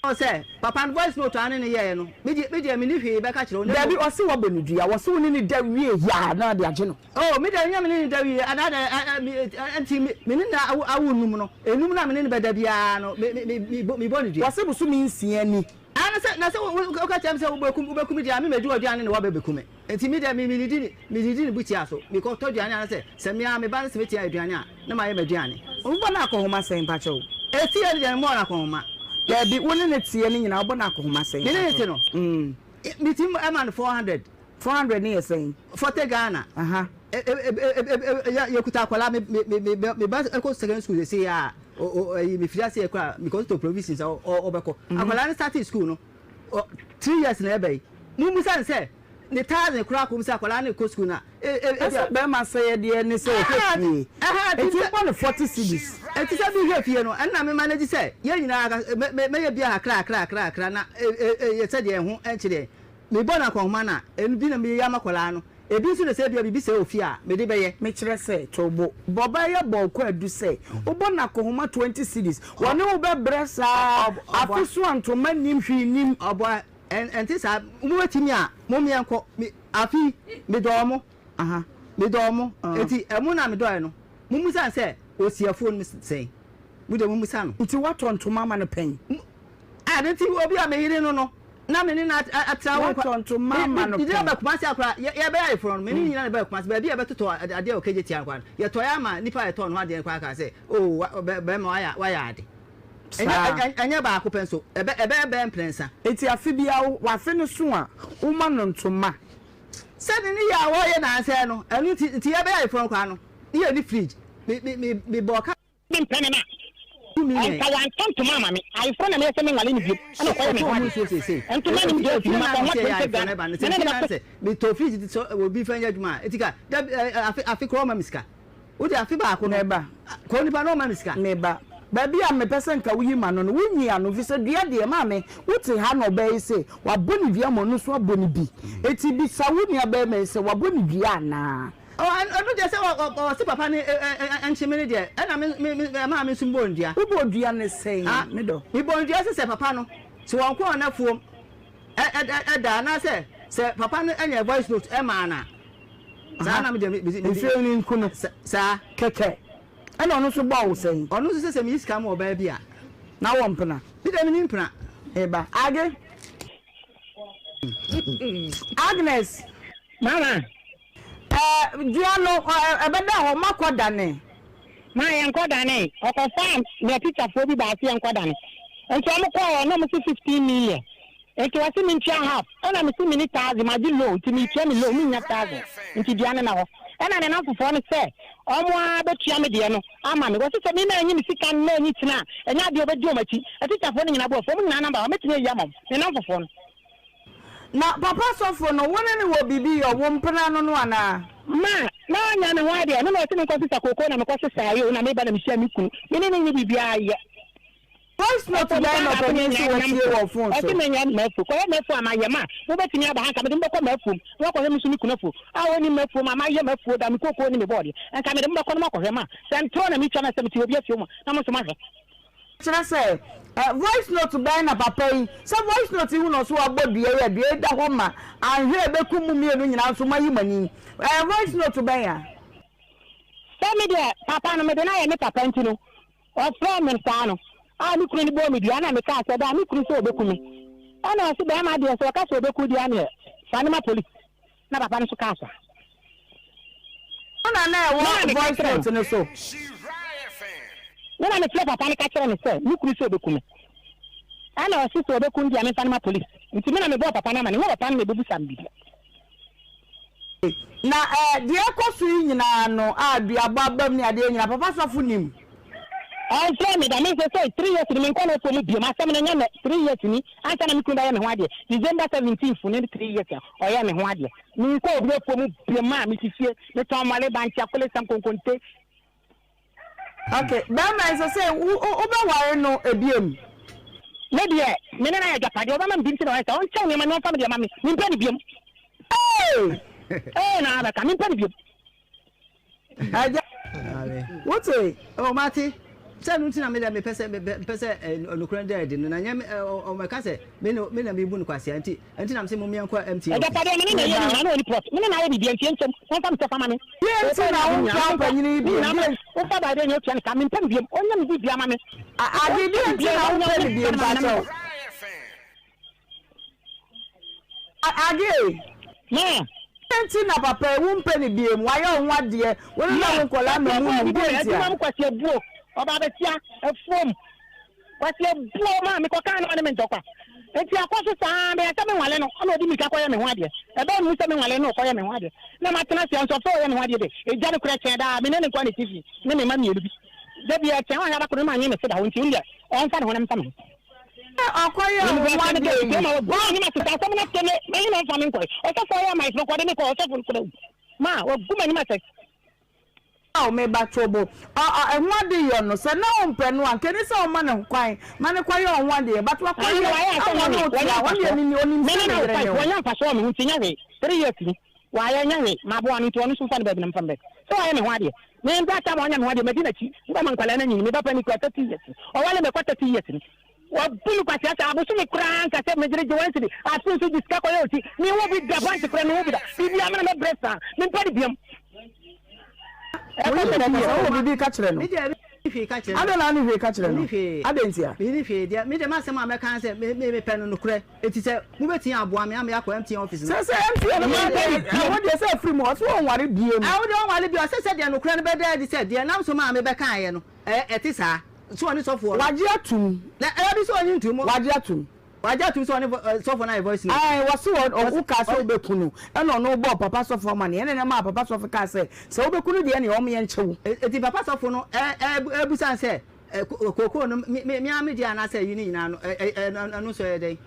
Sɛ, papa no voice note a ne no yɛeɛ no, me deɛ, me deɛ menni hwee bɛka kyerɛ wo na Dabi, mmom. ɔse wabɔ no dua. Ɔse wo ne no da wie yɛ a, na ɔde agye no. Oh, me deɛ ɛnyɛ me ne no da wie, anaa dɛ, ɛ, ɛ, me, ɛ, nti me, me ne no awo, awo nnum no, nnum no a me ne no bɛda biara no, me, me, me, mebɔ, mebɔ no dua. Ɔse bosome nsia ni. Ah, na sɛ, na sɛ wo, wo, woka kyerɛ me sɛ wobɛku, wobɛku me deɛ a, me mɛdi w'aduane na woabɛbɛku me. Enti me deɛ, me, menidi ne, menidi ne bukyia so. Mekɔtɔ aduane anaasɛ, sɛ me ara me ba no sɛ mɛtumi ayɛ aduane a, na mayɛ m'aduane. Wobɔ no akɔnhoma sɛn, mpakyɛw? Ɛteɛ no deɛ, memmɔɔ no akɔnhoma. Daabi, wo ne no teɛ no nyinaa, wobɔ no akɔnhoma sɛn, Me ne no te mpakyɛw? no, metumi ma no 400. 400 no yɛ sɛn? 40 Ghana. Aha. E, e, e, e, e, e, yɛkuta akwadaa, me, me, me, me, me ba kɔ secondary school seesei a, o, o, ɛyi, mefiri aseɛ koraa, mekɔtotɔ provisions a, ɔ, ɔbɛkɔ. Akwadaa no startee school no, ɔ, 3 years na ɛba yi. Mommisa no sɛ. ne thousand koraa kɔm sɛ akwadaa no rekɔ sukuu no a, e, e, ebia. Ɛsɛ bɛrima asɛyɛdeɛ ne sɛ ɔhwɛ fie. Enti wobɔ no 40 cedis. Enti sɛ mehwɛ fie no, ɛno na me manage sɛ yɛn nyinaa ka, me, me, mɛyɛ bia kakra kakra kakra kakra na e, e, e, sɛdeɛ ɛho nkyere yɛn. Mebɔ no akɔnhoma no a, ɛno bi na meyɛ ama akwadaa no. Ebi nso na sɛ ebia biribi sɛe wɔ fie a, mede bɛyɛ. Mekyerɛ sɛ, to bo. Bɔ ɔbaa yi abɔ wo kwaadu sɛ wobɔ no akɔnhoma 20 cedis. Wɔne wo bɛbrɛ saa ara, afe so a ntoma nnim, hwee nnim. Ɔboa, ɛnte saa. Mobɛtumi a, mom yɛnkɔ. Me, afe yi, medɔɔ mo. Medɔɔ mo. Enti ɛmo no a medɔeɛ no, mommisa no sɛ ɔsi afuo no mu sɛn. Mo deɛ mommisa no. Nti woatɔ ntoma ama no pɛn? Ade nti obi a me yere no no, na me ne no atra wo nkwa. Woatɔ ntoma ama no pɛn? Mede aba Kumasi akora, yɛbɛyɛ ayeforɔ no, me ne no nyinaa na ɛbaa Kumasi. Baabi a yɛbɛtotɔ adeɛ wɔ KJT ha koraa no, yɛtɔeɛ ama nnipa a yɛtɔɔ ne hɔ adeɛ no koraa kaa sɛ, Oh, barima, woayɛ ade. Saa. Ɛnyɛ baako pɛ nso, ɛbɛyɛ bɛyɛ mprɛnsa. Enti afe biara, afe no so a, woma no ntoma. Sɛdeɛ ne yɛ a wɔyɛ nansɛ no, ɛno nti, nti yɛbɛyɛ ayeforɔ no koraa no, ne yɛnni fridge. Me, me, me, mebɔɔ ka. Mempɛ no na anka wantɔ ntoma ama me. Ayeforɔ na meyɛ sɛ menwale no biom ɛna ɔkɔyɛ me ho ade. Ntoma nim deɛ ɔfiri makɔ ho 20 Ghana me ne no bɛto. Metɔ fridge de sɛ obi fa nyɛ adwuma a, eti ka da afe afe korɔ ɔma me sika. Wode afe baako no Meba. kɔ nipa na ɔma me sika. Meba. Baabi a mepɛ sɛ nka woyi ma no no, wonyi ano, efisɛ dua deɛ, maame, wote ha na ɔbaa yi se wabɔ ne dua ma ɔno nso abɔ ne bi. Enti bisa wo nuabarima yi sɛ wabɔ ne dua anaa. Ɔ ɛno deɛ sɛ ɔ ɔ ɔse papa no nkye me no deɛ ɛna me me me ɛmaa me nso mebɔɔ no dua. Wobɔɔ dua ne sɛn Ah, me dɔ? mebɔɔ no dua sɛ sɛ papa no sɛ wɔnkɔɔ n'afuom ɛ ɛ ɛ ɛda anaasɛ sɛ papa no anya voice note ɛmaa no a, saa na me deɛ me me me Nsuo no nku no sa saa. kɛkɛ. Ɛna ɔno nso bɔɔ wo sɛn? Ɔno nso sɛ sɛ meyi sika ma ɔbaa bi a. Na wɔ mpena? Me deɛ menni mpena. Meba. Age. Agnes. Mama. Ɛɛ, dua no, ɛbɛda hɔ, moakɔ dane? Ma yɛnkɔ dane. Ɔkɔfaa nea tikyafoɔ bi baa se yɛnkɔ dane. Nti ɔmo kɔɔ hɔ na ɔmo se 15 million. Nti ɔse mentua half. Ɛna mese menni thousand, magye loan nti meretua me loan, mennya thousand. Nti dua no na hɔ. Ɛna ne namfofoɔ no sɛ ɔmo ara bɛtua me deɛ no ama me. Wɔse sɛ me manyi me sika no na anyi kyena a, ɛnyɛ adeɛ a ɔbɛdi ɔmo akyi. Atikyafoɔ no nyinaa bo afu. Ɔmo nyinaa number hɔ, mɛtumi ayi ama ɔmo, ne namfofoɔ no. Na papa sɔfo no, wo ne no wɔ biribi yɔ, wo mpena no no anaa? Ma, na ɔnyɛ me ho adeɛ, ɛno na ɔse menkɔ sesa kookoo na mekɔ sesaeɛ o, na meba na mehyia me kunu, me ne no nni biribiara yɛ. Voice note Ɔfo bɛn nipa na baako ne ɔpanin se nyinaa nam watie so, wɔ phone ɔse so? menyɛ m'afuo, kɔyɛ m'afuo a mayɛ ma mobɛtumi aba ha nka mede mo bɛkɔ m'afuom na wakɔhwɛ me nso me kunu afuo a ɔnnim m'afuom a mayɛ m'afuo da, me kookoo ne me bɔɔdeɛ, nka mede mo bɛkɔ na moakɔhwɛ ma sɛ ntorɔ na metwa na sɛ mete obi afuo mu a na mo nso moahwɛ. Kyerɛ sɛ ɛ voice note bɛn na papa yi sɛ voice note yi ho na ɔso wabɔ dua yi a dua yi da hɔ ma anhwɛ a ɛbɛkum mo mmienu nyinaa nso moayi mo ani ɛ voice note bɛn a. Sɛ me deɛ papa no mede no ayɛ me papa nti no ɔfrɛɛ me saa no a me kunu no bɔɔ me dua na mekaa sɛ daa me kunu sɛ ɔbɛku me ɛna ɔse bɛrima deɛ sɛ ɔka sɛ ɔbɛku deɛ aneɛ fa no ma police na papa no nso kaa saa. Wo na na ɛwɔ voice note no so. Me na mefrɛ papa no ka kyerɛ no sɛ me kunu sɛ ɔbɛku me. Ɛna ɔse sɛ ɔbɛku no deɛ memfa no ma police. Nti me na mebɔɔ papa no amane. Nyɛ papa no na ɛbɛbusa me biribi. Na eh, deɛ ɛkɔ so yi nyinaa no a duabɔ abam ne adeɛ nyinaa, papa sɔfo nim? Ɔmfrɛɛ me da. Me seesei three years ni menkɔ n'afuo mu biom. Asɛm no nyɛ nnɛ, 3 years ni ansa na me kunu bɛyɛ me ho adeɛ. December 17th ne 3 years a ɔyɛɛ me ho adeɛ. Menkɔ obi afuo mu biom a mete fie. Metɔn mmɔre, bankye, akolesam, konkonte. Ok, bɛrima yi sɛsɛ wo wobɛware no ebiem? Me deɛ, me ne no ayɛ agyapadeɛ, ɔbɛma me bi nti na ɔyɛ saa. Ɔnkyɛ nneɛma na ɔmfa me deɛ ma me. Mempɛ no biom. Ee! Ee na abɛka, mempɛ no biom. Agya, wote? Oh, mate. Sɛ ɛno nti na me deɛ mepɛ sɛ mepɛ sɛ nokorɛ no da adi no, na nyɛ me ɔmmɛka sɛ me na me na mebu no kwasea nti, ɛnti na mese mommea nkɔ MTN office. Agyapadeɛ me ne na ɛyɛ ne nyinaa na ɔni plot, me ne na ayɛ biribiara nti ɛnkyɛm, wɔmfa me kyɛfa ma me. Deɛ nti na wompɛ ɔpanyin yi bio? Deɛ nti. Wofa baa dɛ nyɛ otua ne ka, mempɛ no biom, ɔnyɛ me biribiara ma me. Ade, deɛ nti na wompɛ no biom, pakyɛw? Ade. Ma. Deɛ nti na papa yi wompɛ no biom, wayɛ wo ho adeɛ, wo ne na wo nkwadaa mma mu num, deɛ nti a? Adwuma mu kwasi abuo, ɔbaa bɛsia, afuom, kwasi abuo maa mekɔkaa na ɔne me ntɔkwa. Nti akɔ so saa meyɛ sɛ menwale no, ɛna ɔde mirika kɔyɛ me ho adeɛ. Ɛbɛn mu sɛ menwale no ɔkɔyɛ me ho adeɛ. Na matena ase nso ɔfɛ ɔyɛ me ho adeɛ de, egya no kora kyɛn daa, me ne ne nkoa na ɛte fie, ne me mma mmienu bi. Da biara kyɛn, ɔnyɛ abakoro no ma nye me se da hɔ nti, ɔno deɛ ɔmfa ne ho na memfa me ho. Ɔkɔyɛ wo ho adeɛ yi. Wabu m'anim ase saa asɛm no ato me. M'ayi na ɔmfa me nkɔe. Ɔsɔfo a ɔyɛ amanfo no kɔ ɔde me kɔ ɔsɔfo no kora wu. Ma wagu m'anim ase. Ao me ba Tobo, ɔ ɔ ɛho ade yɔ no, sɛ na wompɛ no a, nka ɛni sɛ woma no kwan ma no kɔyɛ ɔho adeɛ, but wakɔyɛ ama ɔne wo te a, ɔno deɛ menim, ɔnim sɛ ne yere ne wo. Wanya mfasoɔ wɔ me ho nti nyɛ hwee, 3 years ni, wayɛ nyɛ hwee, maboa no nti ɔno nso mfa no baabi na mfa no baabi, sɛ wayɛ me ho adeɛ, me mpɛ asɛm a ɔnyɛ me ho adeɛ, madi n'akyi, mfa ma nkwadaa no anyini, me ba panin kura 30 years ni, ɔwale me kɔ 30 years ni. Wabu me kwasea saa bosome koraa nka sɛ megyere gye one cedi afe nso gye sika kɔyɛ oti menwo bi da branch koraa menwo bi da biribiara me na mɛbrɛ saa mempɛ no biam. Ɛkɔ sɛ na ɛkasa wowɔ biribi ka kyerɛ no adɛn na wone hwee ka kyerɛ no adɛn ntia. Menni hwee deɛ me deɛ m'asɛm a mɛka ne sɛ me me mepɛ no nokorɛ enti sɛ mobɛtumi aboa me ama yɛakɔ MTN office no. Sɛ sɛ MTN no koraa deɛ ɛhɔ deɛ sɛ afiri mu ɔse ɔnware biom. Ɛhɔ deɛ ɔnware biom ɔse sɛ deɛ nokorɛ no bɛda adi sɛ deɛ nam so maa mebɛkaeɛ no ɛte saa. So ɔne sɔfoɔ no. Wagye atum. Na ɛyɛ bi sɛ ɔnye ntum. Wagye atum. Wagye atum sɛ ɔne sɔfoɔ no ayɛ voice note. Ae, wɔse wɔ, ɔ, wo kaa sɛ wobɛku no, ɛna ɔno bɔɔ papa sɔfo amaneɛ, ɛna ɛmaa papa sɔfo kaa sɛ, sɛ wobɛku no deɛ ɛneɛ wɔn yɛnkye wo. Enti papa sɔfo no ɛ, ɛ, ɛbusa no sɛ, ɛ, kookoo no, me, me, me ara me deɛ anaasɛ ayi no nyinaa no, ɛ, ɛ, ɛ, ɛno nso ɛyɛ dɛn?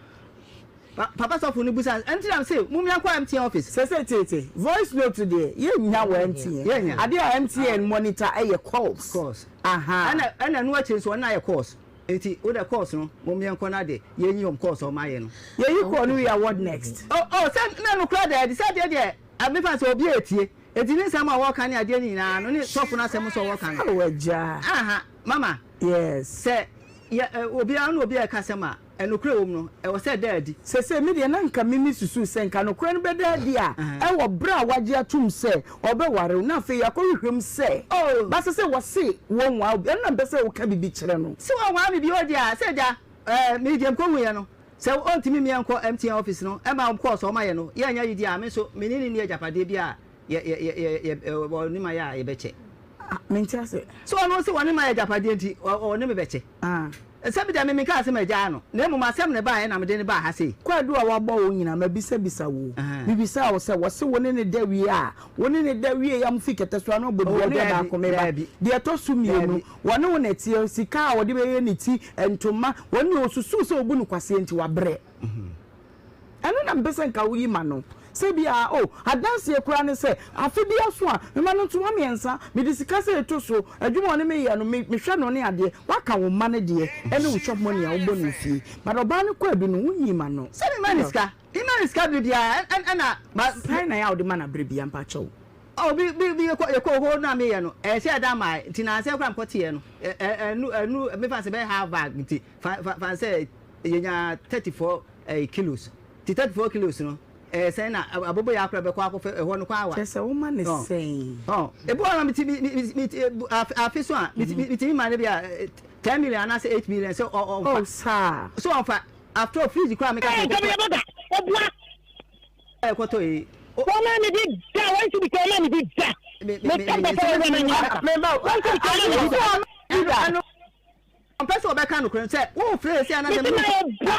Pa, papa sɔfo no bisa no, ɛnti na mese, mom yɛnkɔ MTN office. Sese tete, voice note deɛ, yɛnnya wɔ MTN. Yɛnnya. Adeɛ a MTN monitor ɛyɛ calls. Calls. Ahaa. Ɛna ɛna ɛno akyiri nso ɔno ayɛ course nti wo dɛ course no mom yɛn kɔ na de yɛn yi wɔn course a wɔn ayɛ no. Yɛyi kɔɔ no wie a what next? Oh oh sɛ na no kora dɛ sɛ deɛ deɛ a me fa sɛ obi etie eti ne nsɛm a wɔka ne adeɛ ne nyinaa no ne sɔfo no asɛm nso a wɔka no. Aw agya. Aha mama. Yes. Sɛ yɛ ɛ obiara ne obi a ɛka asɛm a Nokorɛ wɔ mu no, ɛwɔ sɛ ɛda adi. Seesei me deɛ, na anka me mesusu sɛ nka nokorɛ no bɛda adi a ɛwɔ berɛ a wagye atom sɛ ɔbɛware wo, na afei yɛakɔhwehwɛ mu sɛ ba sɛ sɛ wɔse wɔnwaa wo bio, ɛno na mepɛ sɛ woka biribi kyerɛ no. Sɛ wɔnwaa me bio deɛ a, sɛ agya, ɛɛ, me deɛ mekɔhuiɛ no, sɛ ɔntumi mmea nkɔ MTN office no mma wɔn course a wɔayɛ no, yɛnyɛ yi deɛ a, me nso me ne no nni agyapadeɛ bi a yɛ, yɛ, yɛ, yɛ, yɛ, ɔne mayɛ a yɛbɛkyɛ. Ah, mente ase. Sɛ ɔno se ɔne mayɛ agyapadeɛ nti, ɔne me bɛkyɛ. Ah. Sɛ me deɛ me menkaa sɛ magyaa no, na mmom asɛm na ɛbaeɛ na mede no baa ha sei. Kwaadu a wɔabɔ wo nyinaa, mabisabisa wo. Mebisaa wo sɛ, wɔse wo ne no da wie a, wo ne no da wieeɛ a mofiri kɛtɛ so a na ɔbɔ dua deɛ baako meba. Deɛ ɛtɔ so mmienu, wɔne wo na ɛteɛ, sika a ɔde bɛyɛ ne ti, ntoma, wɔn deɛ ɔsusuu sɛ ɔbu no kwasea nti wabrɛ. Ɛno na mepɛ sɛ nka woyi ma no. Sɛ bi a, oh, adanseɛ koraa ne sɛ, afe bi aso a, mema no ntoma mmiɛnsa, mede sika sei to so, adwuma a ɔne me yɛ no, me, mehwɛ no ne adeɛ. Woaka wo mma no deɛ, ɛne wo chop money a wobɔ no fie. But ɔbaa no kɔ adu no, wonyii ma no. Sɛ mema no sika, mema no sika bere biara, ɛ, ɛna ma. Sɛn na ɛyɛ a wode ma no bere biara, mpakyɛw? Oh, bi, bi, bi, yɛkɔ, yɛkɔ hɔ no a meyɛ no, ɛyɛ sɛ ɛda mae, nti nansa yi koraa mekɔteeɛ no, ɛ, ɛ, ɛnu, ɛnu, mefa no sɛ ɛbɛyɛ half bag nti, fa, fa, fa no sɛ yɛnya 34 ɛyi kilos ti 34 kilos no ɛyɛ sɛn na aboboyaa akora bɛkɔ akɔfɛ ɛhɔ no kɔ awa. Kyerɛ sɛ woma ne sɛn. Ɔ ebi wɔ hɔ a mi mi mi afe so a mi mi ti mi ma ne bi a 10 million anaasɛ 8 million sɛ ɔ ɔnfa. Oh saa. So ɔnfa after all fridge koraa mi ka sɛ kɔtɔ. Ɛɛ bɔga obua. Ɛkɔtɔ yi. Wɔn maa mi bi da wɔn ti bi kɔ wɔn maa mi bi da. Mi ka papa wɔn ma nyina. Wɔn ti bi kɔ wɔn maa mi bi da. Ɔmpɛ sɛ ɔbɛka nokorɛ no sɛ wofrɛ esi anaasɛ Mese mayɛ bra,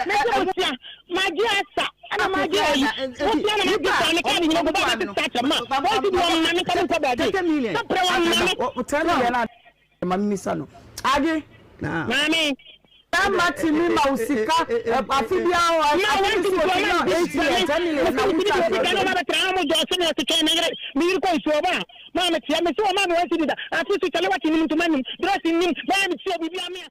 mese motia, magye asa, ɛna magye ayi, motia na magye saa, me card nyina gu baa bɛte saa kyɛ ma, wɔn si di wɔn ma me nka me nkɔ baabi, sɛ prɛ wɔn ma me. 10 million a ma me misa no. Age. Maame. Bɛrima tumi ma wo sika afe biara afe bi so ofi na 8 million 10 million na wo twa sika no ma bɛtra ha mo jɔ ɔse me ɔse twɛn me yere me yere kɔ nsuo ɔba a maa me tia me se ɔma me wɔn si dida afe so kyale wate nim ntoma nim dress nim bɛyɛ me tia biribi amea.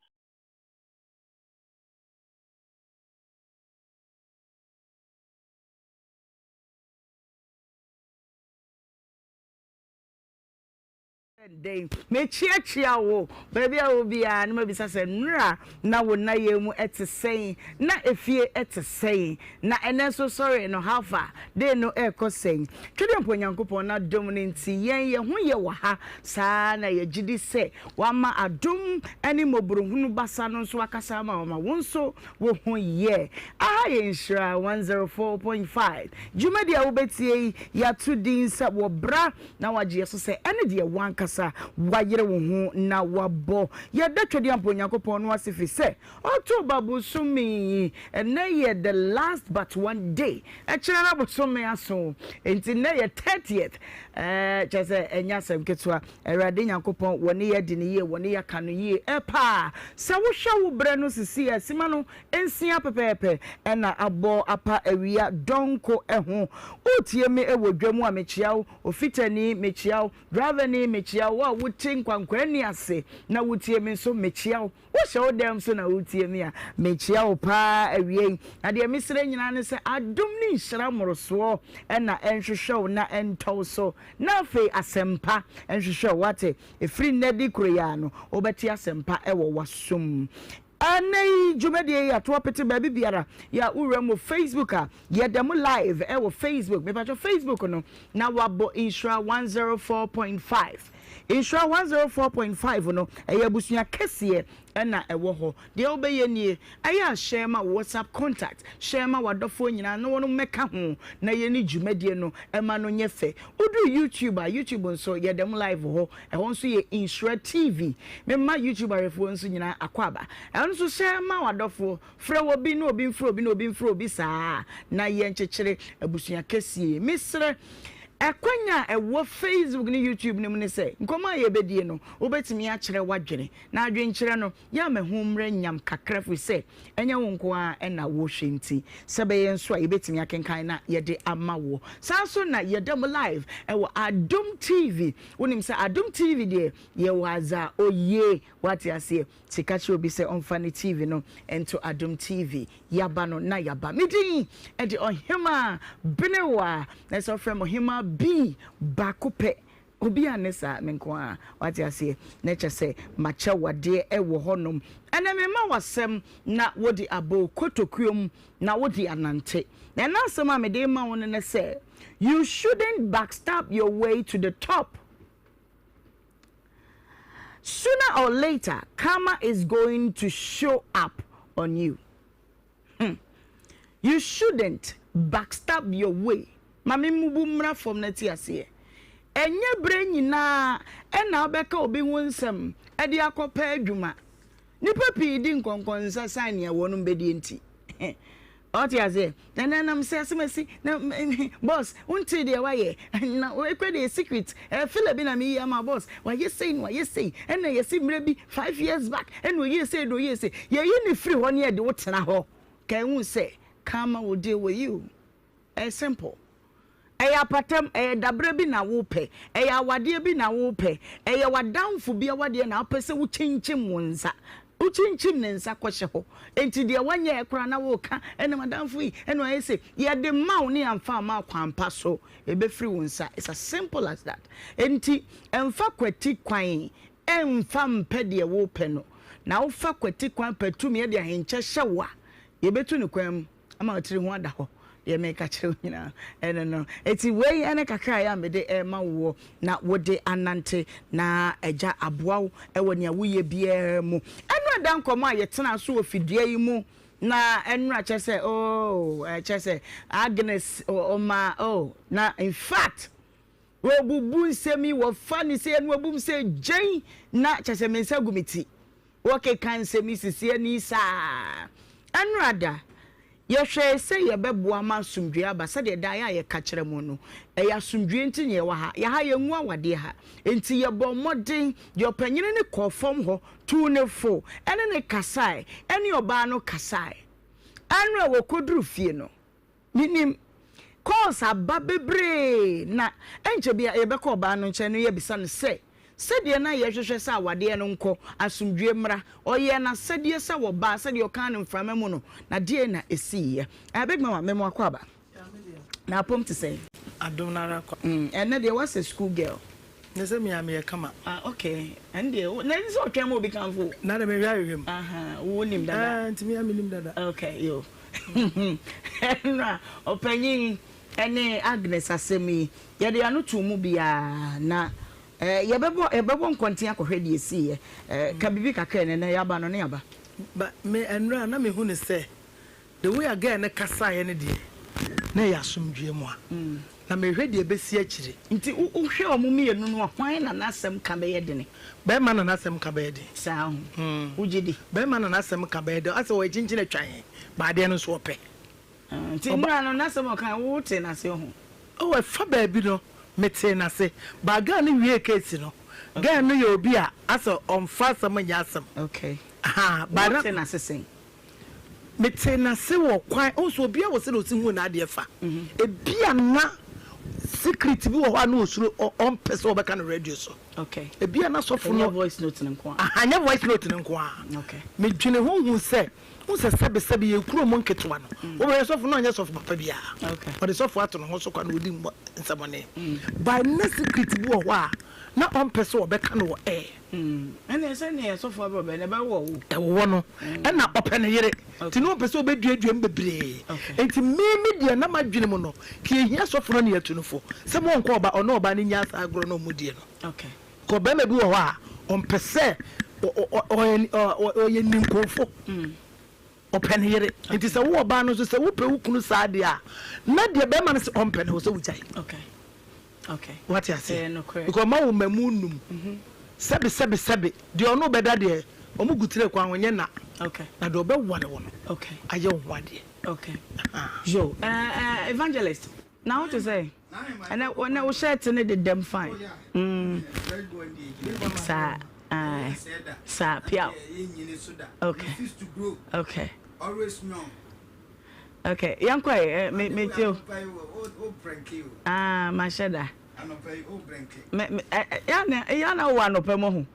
Dɛn? Mekyeakyea wo baabi a wɔ biara na mabisa sɛ nnora na wo nnayɛ mu te sɛn? Na efie te sɛn? Na ɛnnɛ nso sɔre no how far? Day no ɛrekɔ sɛn? Twedeɛ mpo Onyankopɔn n'adom no nti yɛn yɛn ho yɛ wɔ ha saa ara na yɛgye di sɛ wama adom ne mmɔborɔhunu basa no nso akasa ama wo ma wo nso wo ho yɛ. Aha yɛ Nhyira 104.5 dwumadi a wobɛtie yi yɛato din sɛ Wɔ Bra Na wagye yɛ so sɛ ɛne deɛ wankasa. wankasa wayere wo ho na wabɔ. Yɛda Twedeampa Onyankopɔn no ase firi sɛ October bosome yi, ɛnnɛ yɛ the last but one day, ɛkyerɛ na bosome aso, enti nnɛ yɛ 30th, ɛɛ kyerɛ sɛ ɛnyɛ asɛm ketewa. Awurade Nyankopɔn wɔne yɛ adi no yie, wɔne yɛ aka no yie paa. Sɛ wohwɛ wo berɛ no sisi a, sima no nsia pɛpɛɛpɛ na abɔ apa awia dɔnko ho. Woretie me wɔ dwa mu a, mekyea wo. Ofitani, mekyea wo. Driverni, mekyea wo. Wo a wote nkwankwaani ase na wotie me nso, mekyea wo. Wohyɛ wo dɛm so na woretie me a, mekyea wo paa awia yi. Na deɛ mesrɛ nyinaa ne sɛ adom ne nhyira mmorosoɔ na ɛnhwehwɛ wo na ɛntɔ wo so. Na afei asɛmpa nhwehwɛ wo, woate? Ɛfiri nnɛ de koro yi ara no, wobɛte asɛmpa wɔ w'asom. Ɛnnɛ yi dwumadie yi ato apete baabi biara. Yɛ a wowura mu wɔ Facebook a, yɛda mu live wɔ Facebook. Mepatwɔ Facebook no na wabɔ Nhyira 104.5. Nhyira 104.5 no, ɛyɛ abusua kɛseɛ na ɛwɔ hɔ. Deɛ wobɛyɛ nie, ɛyɛ a share ma wo WhatsApp contact, share ma w'adɔfoɔ nyinaa na wɔn mmɛka ho na yɛnni dwumadie no ma no nyɛ fɛ. Woduru YouTube a, YouTube nso yɛda mu live hɔ, ɛhɔ nso yɛ Nhyira TV. Mema YouTube ahwɛfoɔ nso nyinaa akwaaba. Ɛno nso share ma w'adɔfoɔ, frɛ obi na obi mfrɛ obi na obi mfrɛ obi saa na yɛnkyekyere abusua kɛseɛ yi. Mesrɛ. Ɛkwanya a ɛwɔ Facebook ne YouTube no mu ne sɛ, nkɔmmɔ a yɛbɛdie no, wobɛtumi akyerɛ w'adwene. Na adwenkyerɛ no, yɛ a ma ɛho mmra nyam kakra firi sɛ ɛnyɛ wo nko ara na wohwɛ nti. Sɛ ɛbɛyɛ nso a, yɛbɛtumi akenkan na yɛde ama woɔ. Saa nso na yɛda mu live wɔ Adom TV. Wonim sɛ Adom TV deɛ, yɛwɔ adze a oye. Woate aseɛ? Nti ka kyerɛ obi sɛ ɔmfa ne TV no nto Adom TV. Yaba no na yaba. Me din de Ɔhemaa Benewa. Na sɛ ɔfrɛ me Ɔhemaa B baako pɛ. Obi anne saa, me nko ara. Wate aseɛ? Na kyerɛ sɛ makyɛ wo adeɛ wɔ hɔnom. Ɛnnɛ mema wo asɛm na wode abɔ wo kotokuo mu na wode anante. Na ɛnnɛ asɛm a mede rema wo no ne sɛ, You shouldn't backstab your way to the top. Sooner or later, karma is going to show up on you. You shouldn't backstab your way. Ma me mmubu mmra fam na te aseɛ. Ɛnyɛ berɛ nyinaa na wobɛka obi ho nsɛm de akɔpɛ adwuma. Nnipa pii di nkɔnkɔnsa sane nea wɔnom bɛdie nti. Ɔte aseɛ? Na na nam sɛ asɛm asi na boss wontee deɛ wayɛ na wei kora deɛ secret ɛɛ filler bi na meyi ama boss wayɛ sei na wayɛ sei ɛna yɛsi mmerɛ bi 5 years back ɛna oyie sei na oyie sei yɛyi ne firi hɔ ne yɛde wo tena hɔ ka ehu sɛ karma will deal with you. Ɛyɛ simple. Ɛyɛ apatam, ɛyɛ dabrɛ bi na wopɛ, ɛyɛ awadeɛ bi na wopɛ, ɛyɛ w'adamfo bi awadeɛ na wopɛ sɛ wokyinkyim wo nsa. Wokyinkyim ne nsa kɔhyɛ hɔ. Enti deɛ wanyɛɛ koraa na woka, ɛna m'adamfo yi, ɛna wayɛ sei. Yɛde ma wo ne yɛamfa amma wo kwan pa so, ɛbɛfiri wo nsa. It's as simple as that. Enti mfa kwati kwan mfa mpɛ deɛ wopɛ no. Na wofa kwati kwan pɛ tumi de ahenkyɛ hyɛ wo a, yɛbɛtu no kwan mu. Ama wo tiri ho ada hɔ. Deɛ meka kyerɛ wo nyinaa ɛno no. Eti wei ɛne kakra a mede ɛrema woɔ na wode anante na agya aboa wo ɛwɔ nea woyɛ biara mu. Ɛno ɛda nkɔmɔ a yɛtena so wɔ fidua yi mu na ɛno akyɛ sɛ oh ɛkyɛ sɛ Agnes ɔma oh na in fact wɔbubu nsɛm yi wɔfa ne sɛ ɛno abum sɛ gyɛn na kyɛ sɛ me nsa gu me ti. Wɔkeka nsɛm yi sisi ani saa. Ɛnora da, yɛhwɛe sɛ yɛbɛboa ma asomdwoe aba sɛdeɛ daa yɛ a yɛka kyerɛ mo no. Ɛyɛ asomdwoe nti na yɛwɔ ha. Yɛha yɛngu awadeɛ ha. Enti yɛbɔɔ mmɔden de ɔpanyini no kɔɔ fam hɔ, tuu no fo, ɛne no kasae, ɛne ɔbaa no kasae. Ɛnora wɔkɔduru fie no, Menim. Calls aba bebree na ɛnkyɛ biara yɛbɛkɔ ɔbaa no nkyɛn no yɛabisa no sɛ, sɛdeɛ na yɛhwehwɛ sɛ awadeɛ no nkɔ, asomdwoeɛ mmra, ɔyɛɛ n'asɛdeɛ sɛ ɔbaa sɛdeɛ ɔkaa no mframa mu no, na deɛn na ɛsiiɛ? Eh, Big Mama, mema wo akwaaba. Na apom te sɛn? Adom no ara kwa. Ɛnnɛ deɛ woasɛ school girl. Nyɛ sɛ me a meyɛ kama. Ah okay, ɛno deɛ na ɛnsɛ sɛ ɔtwɛn ma obi kamfo wo. Na de mehwɛ ahwehwɛ mu. Aha, wo nim dada. Ɛɛ, nti me a menim dada. Okay, yo. Ɛnora ɔpanyin ɛne Agnes asɛm yi, yɛde ano too mu biara na eh, yɛbɛbɔ yɛbɛbɔ nkɔnten akɔhwɛ deɛ esiiɛ. Eh, ka biribi kakra ɛnɛ na yɛaba no ne aba. Ba me ɛnora na mehu ne sɛ the way a girl no kasaeɛ no deɛ na ɛyɛ asomdwoeɛ mu a. Na mehwɛ deɛ ɛbɛsi akyire. Nti wo wohwɛ wɔn mmienu no a, hwan na n'asɛm ka bɛyɛ dene? Bɛrima na n'asɛm ka bɛyɛ den. Saa ho. Wogye di? Bɛrima na n'asɛm ka bɛyɛ den. Asɛ ɔyɛ kyenkyen atwan, but adeɛ no nso ɔpɛ. Nti nnora no n'asɛm a ɔkae, wo wotee n'ase ho? Oh, ɛfa baabi no, metee n'ase. But girl no wiee case no, girl no yɛ obi a asɛ ɔmfa asɛm nyɛ asɛm. Okay. Ahaa, but na. Wotee n'ase sɛn? Metee n'ase wɔ kwan, wohu sɛ obiara wɔ sɛdeɛ ɔsi hu n'adeɛ fa. Ebia na secret bi wɔ hɔ a na ɔsuro, ɔmpɛ sɛ ɔbɛka no radio so. Okay. Ebia na sɔfo no. Ɛnyɛ voice note no nko ara. Aha, ɛnyɛ voice note no nko ara. Okay. Medwene ho hu sɛ, wohu sɛ sɛbesɛbe yɛn kurom nketewa no, wobɛhwɛ sɔfo no ɔnyɛ sɔfo papa biara. Okay. Ɔde sɔfo ato ne ho so kwa na ɔdi nsɛmɔne. But na secret bi wɔ hɔ a na ɔmpɛ sɛ ɔbɛka no wɔ air. Ɛnneɛ sɛdeɛ sɔfo abrɛ ɔbɛn no, ɛbɛwɔ wo. Ɛwowɔ no. Ɛna ɔpɛ ne yere. Nti na ɔmpɛ sɛ ɔbɛduadua mu bebree. Nti me me deɛ na m'adwene mu no, ka ɛhia sɔfo no ne yɛatu no fo sɛ ma ɔnkɔ ɔba ɔne ɔbaa no nyaa saa agorɔ no a wɔdie no. Because barima bi wɔ hɔ a, ɔmpɛ sɛ ɔyɛ ninkunfo. Ɔpɛ ne yere. Nti sɛ wo ɔbaa no nso sɛ wopɛ wo kunu saa deɛ a, na deɛ barima no sɛ ɔmpɛ no ɛwɔ sɛ wogyae. Wate aseɛ? Because ɔma wo mmamu num. Sɛbe sɛbe sɛbe, deɛ ɔne wo bɛda deɛ, wɔn gu tire kwan ho, nyɛ na. Na deɛ ɔbɛware wo no, ayɛ wo ho adeɛ. Yo, evangelist, na wo te sɛ? Ɛnɛ ɛnɛ wo shirt no dedam fine. Mm. Saa. Aye. Saa piaw. Okay. Okay. Okay. Yɛn kɔ ɛ me me ti o. Ah, ma hyɛ da. Me me ɛ ya na ya na wɔ anɔpɛ mu ho.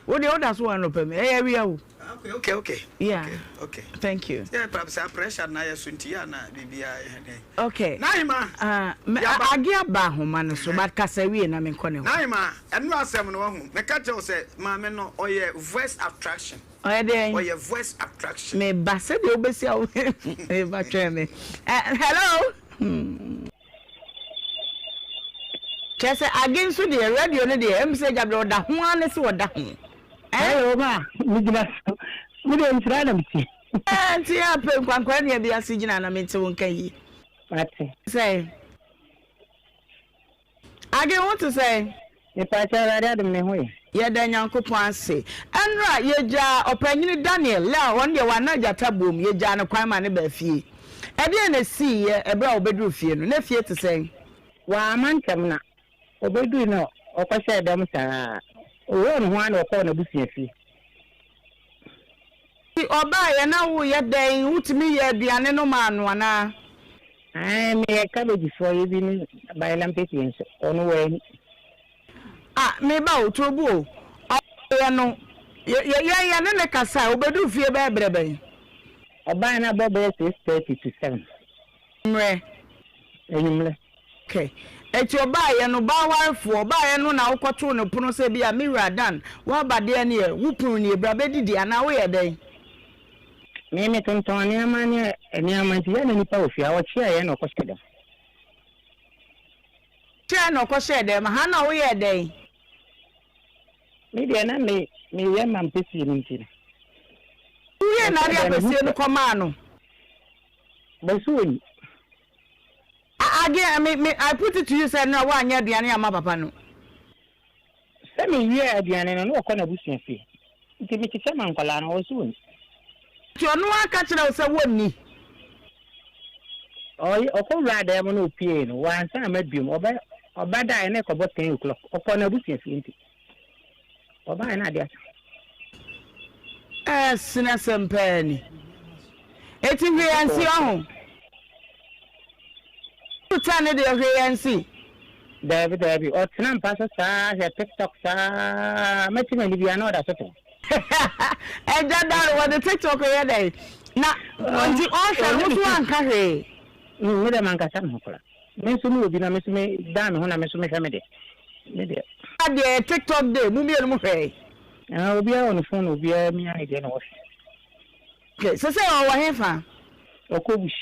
Wo deɛ woda so wɔ anɔpa mu. Ɛyɛ awia o. Okay, okay, okay. Yeah. Okay, okay. Thank you. Yeah, perhaps our pressure na yɛ so nti ya na biribi a yɛ dɛn. Okay. Nahima. Ah, me age aba ahoma no so, but kasa wie na me nkɔ ne hɔ. Nahima, ɛno asɛm no wahu. Meka kyerɛ wo sɛ maame no ɔyɛ voice attraction. Ɔyɛ dɛn? Ɔyɛ voice attraction. Me ba sɛdeɛ wobɛsi a me ba twɛn me. Eh, hello. Hmm. Kyerɛ sɛ age nso deɛ radio no deɛ ɛmu sɛ gyabrɛ ɔda ho ara ne sɛ ɔda ho. Eh? Hello ma, me gyina so. Me deɛ nhyira na metie. Eh, nti yɛ apɛ nkwankora nea bi ase gyina na mente wo nka yi. Mate. Sɛ. Age ho te sɛn? Mepaakyɛw Awurade adom me ho ye. Yɛda Nyankopɔn ase. Ɛnora yɛgyaa ɔpanyini Daniel lɛ a ɔno deɛ wanna gyata buom, yɛgyaa no kwan ma no baa fie. Ɛdeɛn na ɛsiiɛ ɛberɛ a ɔbɛduruu fie no? Na fie te sɛn? Wamma ntɛm na ɔbɛdurui no ɔkɔhyɛɛ dɛm saa. Ɔwuraa ne ho ara na ɔkɔɔ n'abusuafie. Nti ɔbaeɛ na woreyɛ dɛn? Wotumi yɛɛ aduane no maa no anaa? Ae, meyɛ cabbage frɔeɛ bi ne bayerɛ ampesie nso, ɔno wanni. Ah, me ba o, Turobu o, ɔbaeɛ no, yɛ, yɛ, yɛn yɛne no kasae, ɔbɛduu fie bɛyɛ berɛ bɛn? Ɔbaeɛ no abɔ bɛyɛ 6:30 to 7. Anwummerɛ. Anwummerɛ. Ok. Enti ɔbaeɛ no, baa warefoɔ, ɔbaeɛ no na wokɔtoo no pono sɛ ebia, me wura Dan, woaba deɛ neɛ, wo pono nie, bra bɛdidi anaa woyɛɛ dɛn? Me, metontɔn nneɛma ne nneɛma nti, yɛ na nnipa wɔ fie ha. Ɔkyeaa yɛn na ɔkɔhyɛɛ dɛm. Kyeaa na ɔkɔhyɛɛ dɛm. Ha na woyɛɛ dɛn? Me deɛ na me meyɛ ma ampesie no nti no. Wowiee na Ɔhyɛɛ wode dɛm, mehu ampesie no sɛ. kɔmaa no? Bɛso ɔnni. Again, me, me, I put it to you sɛ nnora woanyɛ aduane amma papa no. Sɛ mewiee aduane no, na ɔkɔ n'abusua fie. Nti mekyekyɛ ma nkwadaa no, ɔse ɔnni. Nti ɔno ara ka kyerɛɛ wo sɛ wɔnni? Ɔy ɔkɔwuraa dan mu na ɔpuee no, wansan amma biom. Ɔbɛ ɔba daeɛ na ɛkɔbɔ ten o'clock. Ɔkɔɔ n'abusua fie nti, ɔbaeɛ na adeɛ asa. Ɛsene asɛm paa ni. Eti hwee ansi ɔho. Tan ne deɛ hwee ansi. Daabi daabi, ɔtena mpa so saa hwɛ tiktok saa, mɛte m'ani biara na ɔda so te hɔ. Agya Dare wɔde tiktok yɛ dɛn? Na nti ɔhwɛ no wo so anka hwee? Me deɛ mankasa me ho koraa. Me nso mewɔ bi na me nso me dan me ho na me nso mehwɛ me deɛ. Me deɛ. Deɛ tiktok de mo mmienu mo hwɛe? Ah, obiara wɔ ne phone obiara mia ne deɛ na ɔhwɛ. Okay, sesei ɔwɔ hefa? Ɔkɔ bush.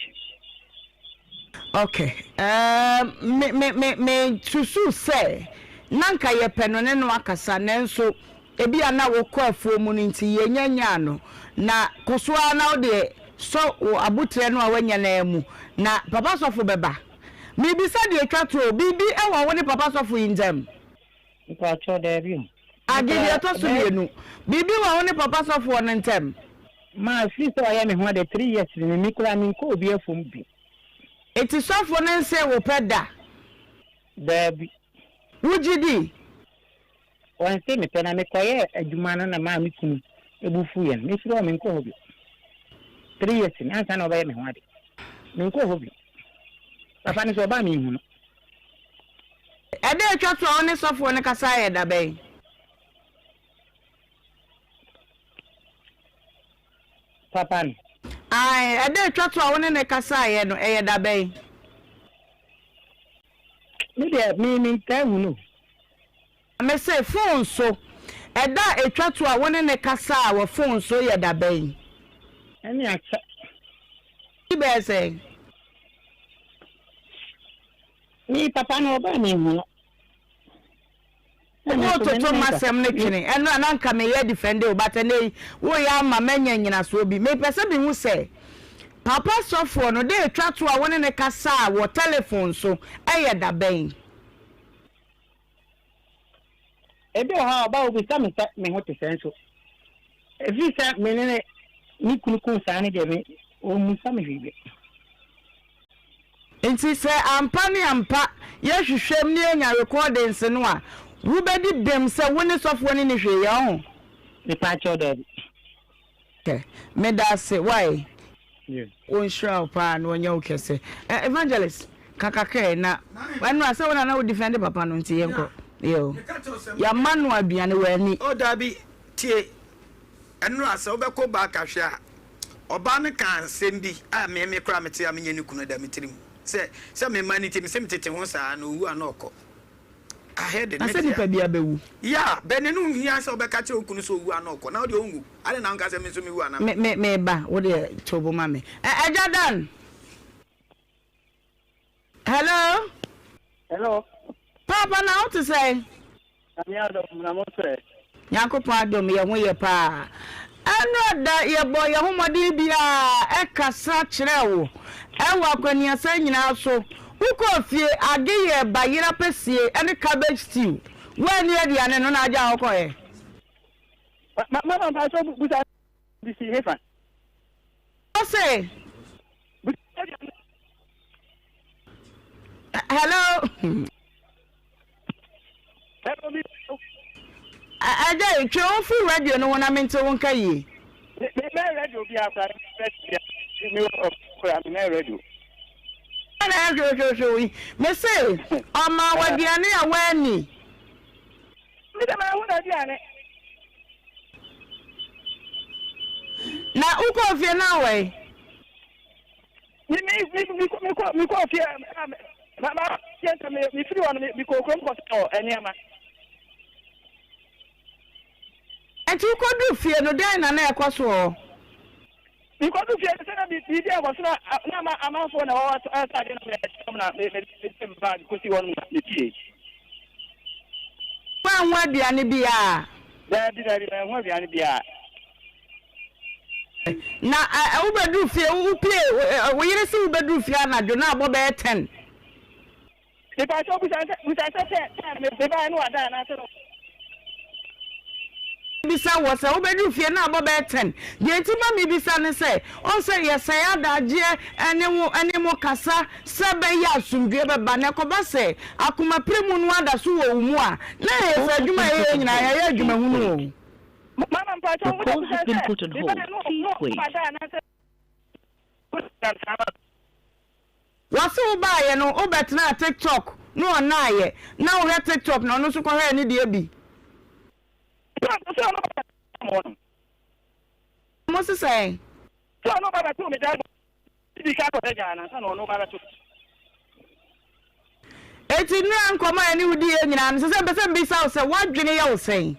Okay, um, me, me, me, me susu sɛ na nka yɛpɛ no ne no akasa nanso ebi a na wokɔ afuo mu no nti yɛnya nyaa no na kɔ so ara na wodeɛ sɔ wo aboterɛ no a woanya no ara mu na papa sɔfo bɛba. Mebisa deɛ ɛtwa toɔ o, biribi wɔ wo ne papa sɔfo yi ntam? Mpakyɛw, daabi o. Agye, deɛ ɛtɔ so Bɛyɛ. mmienu, biribi wɔ wo ne papa sɔfoɔ no ntam? Ma, ɛfiri sɛ ɔyɛ me ho ade three years ni, me koraa menkɔ obi afuom bi. Enti sɔfo no nsee wo pɛ da? Daabi. Wogye di? Ɔnse me pɛ, na mekɔyɛɛ adwuma no na maa me kunu bo fuiɛ no, mefiri hɔ menkɔɔ hɔ bio. Three years ni, ansa na ɔbɛyɛ me ho ade. Menkɔɔ hɔ bio. Papa no sɛ ɔba a menhu no. Ɛda a ɛtwa to a wo ne sɔfoɔ no kasaeɛ yɛ da bɛn? Papa no. Ae, ɛda a ɛtwa to a wo ne no kasaeɛ no, ɛyɛ da bɛn? Me deɛ, me mentaa nhu no o. Mese, fon so. Ɛda a ɛtwa to a wo ne no kasaa wɔ fon so yɛ da bɛn? Ɛne akyɛ. Bɛyɛ sɛn? Me papa no ɔbaa menhu no. Wototo m'asɛm no twene. Ɛno a na anka meyɛ defende wo but ɛnɛ yi woyɛ ama manya nyinasoɔ bi. Mepɛ sɛ mehu sɛ papa sɔfoɔ no da ɛtwa to a wo ne no kasaa wɔ telephone so yɛ da bɛn? Ebi wɔ hɔ a ɔba obisa me sɛ me ho te sɛn nso ɛfiri sɛ me ne ne me kunu koo saa no deɛ me ɔmmisa me hwee bio. Nti sɛ ampa ne ampa yɛhwehwɛm ne yɛnya recordings no a, wobɛdi bem sɛ wo ne sɔfoɔ no nni hwee yɛ, ɔho? Mepaakyɛw daabi. Okay, medase wai. Ɔnhyira wo paa na ɔnyɛ wo kɛse. Eh, Evangelist, ka kakra ɛ na ɛno a sɛ wo na na wo defend papa no nti yɛnkɔ. Yo. Yɛama no aduane w'ani. Oh daabi, tie, ɛnora sɛ wobɛkɔ back ahwɛ a, ɔbaa no kaa nsɛm bi a me me koraa mete a menyɛ ne kunu da me tirim sɛ sɛ me mma no nti mese metete ho saa na owu a na ɔkɔ. I heard it, Na sɛ mete nipa a. biara bɛwu. Yeah, but ne no nhia sɛ wobɛka kyerɛ wo kunu sɛ owu a na ɔkɔ na wo deɛ ɔnwu. Adɛn na wonka sɛ me nso mewu a na Me mekɔ? me meba, wo deɛ to bo ma me. Ɛ Agya Dan! Hello. Hello. Paapa na wo te sɛn? Nyame adom na mo nso ɛ? Nyankopɔn adom yɛ ho yɛ paa. Ɛnora da yɛbɔɔ yɛ ho mmɔden biaa ɛkasa kyerɛɛ wo ɛwɔ akwaniasa nyinaa so. Wo kɔɔ fie ade yɛɛ bayera pɛsie ɛne cabbage stew. Woanni aduane no na agyaa hɔ kɔɛ? Mama mpakyɛw busa bi fi hefa? Ɔse. Hello. Ɛgya yi twe wo firi radio no ho na mente wo nka yie. Memmɛn radio bi akora memmɛn radio. Ɛna ɛhwehwehwe yi mese ɔma w'aduane a woanni. Mede mahu n'aduane. Na wokɔɔ fie na awɔe? Me me me me me kɔ me kɔ fie a ma ma fie nka me me firi hɔ no me me kɔ kurom kɔtɔ nneɛma. Nti wokɔduru fie no dɛn na na ɛkɔ so wɔ hɔ? Mekɔduru fie no sɛ na biribi ɛkɔ so na na ama amanfoɔ na wɔwɔ ɛtɔ adeɛ na mɛkyerɛ mu na me me me me bag kɔsi hɔ nom na mepie. Woanhu aduane biara? Daabi daabi manhu aduane biara. Na ɛ wobɛduru fie, wopie, wo yere se wobɛduru fie anadwo na abɔ bɛyɛ ten. Mepakyɛw bisa sɛ bisa sɛ sɛ time me mebaeɛ no wada anaasɛ no. Bisa wɔ sɛ wobɛduru fie na abɔ bɛyɛ ten. Deɛ nti ma mebisa ne sɛ, ɔhu sɛ yɛsɛe adagyeɛ ne wo ne mo kasa sɛ ɛbɛyɛ a asomdwoeɛ bɛba, na ɛkɔba sɛ akomapire mu no ara da so wɔ wo mu a, na ɛyɛ sɛ adwuma a yɛyɛ nyinaa yɛyɛ adwumahunu o. Mama mpakyɛw The call has been put on hold. Please wait. Wɔse wo baayɛ no wo bɛtenaa tiktok na ɔnaayɛ na wohwɛ tiktok na ɔno nso kɔhwɛɛ ne deɛ bi. Mo se sɛn? Enti nnora nkɔmmɔ a yɛne wo diiɛ nyinaa no, sɛ sɛ mepɛ sɛ mebisa wo sɛ w'adwene yɛ wo sɛn?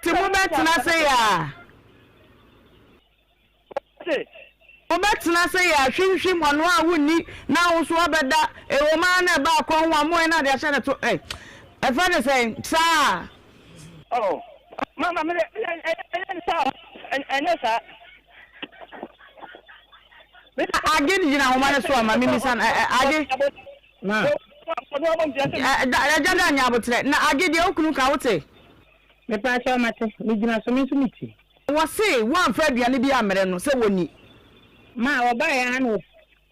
Nti mobɛtena ase yɛ a? Mobɛtena ase yɛ a hwimhwim ɔno a wonni na wo nso woabɛda ɛwom ara na ɛba akɔ ho a moyɛ na ade ahyɛ ne to ɛ ɛfɛ ne sɛn saa. Oh, ma. Mama me de ɛnyɛ ne saa ɛnyɛ saa. Age gyina ahoma no so ama mimisa no age. Ma. Agya da nya abotrɛ na age deɛ okunu ka wote. Mepa akyɛw mate megyina so me nso metie. Wɔse woamfa aduane bi ammrɛ no sɛ wɔnni. Ma ɔbaeɛ ara na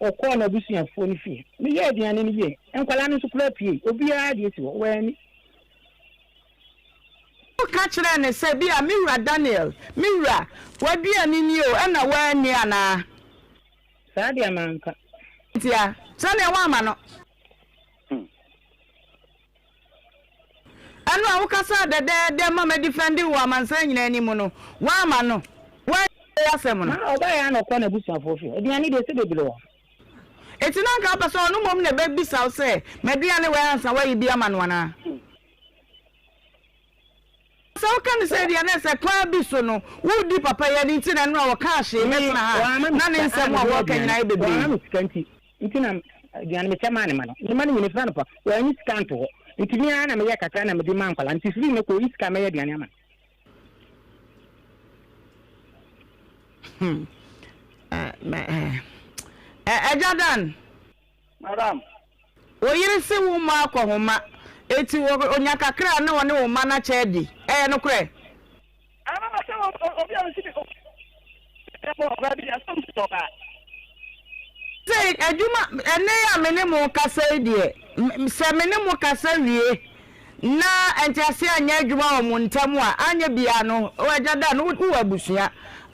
ɔkɔɔ n'abusuafoɔ no fie. Meyɛɛ aduane no wiei, nkwadaa no nso koraa puei, obiara deɛ si hɔ, wɔanni. Woka kyerɛɛ no sɛ, Ebia me wura Daniel, me wura, w'aduane nie o, ɛnna woanni anaa? Saa deɛ manka. Ntia, sɛdeɛ woamma no. Ɛno a wokasaa dɛdɛɛdɛ ma madifɛnde wo wɔ amansan nyinaa anim no, woamma no. Woantie asɛm no. Ma ɔbaeɛ ara na ɔkɔɔ n'abusuafoɔ fie. Aduane deɛ, sɛ bebree wɔ hɔ. Enti na anka wopɛ sɛ ɔno mmom na ɛbɛbisa wo sɛ, M'aduane wɔ he ansa woayi bi ama no anaa? Sɛ woka no sɛ deɛ na ɛsɛ kwan bi so no woredi papa yi ani nti na ɛno a wɔkaa hwee Me, bɛtena ha wamma me na ne sika a nsɛm a mede wɔreka aduane. nyinaa yɛ bebree. Wamma me sika nti, nti na aduane mekyɛ maa ne mma no. Ne mma no nyini firi anɔpa, wɔanyi sika anto hɔ. Nti me ara na meyɛ kakra na mede maa nkwadaa no. Nti firi nnɛ kɔ, ɔyi sika a mɛyɛ aduane ama no. Hmm. Eh, eh, eh, Agya Dan. Madam. Wo yere se wo mma akɔhoma, enti onya kakra a na ɔne wo mma no akyɛ adi. Ɛyɛ nokorɛ? Ama ma sɛ obi a ɔsi bi ɔbaa bi asɛm si ɔbaa. Sɛ adwuma ɛnnɛ yi a me ne mo rekasa yi deɛ, sɛ me ne mo kasa wie na nteaseɛ anyɛ adwuma wɔ mo ntam a, anyɛ biara no, agya da no, wowɔ abusua.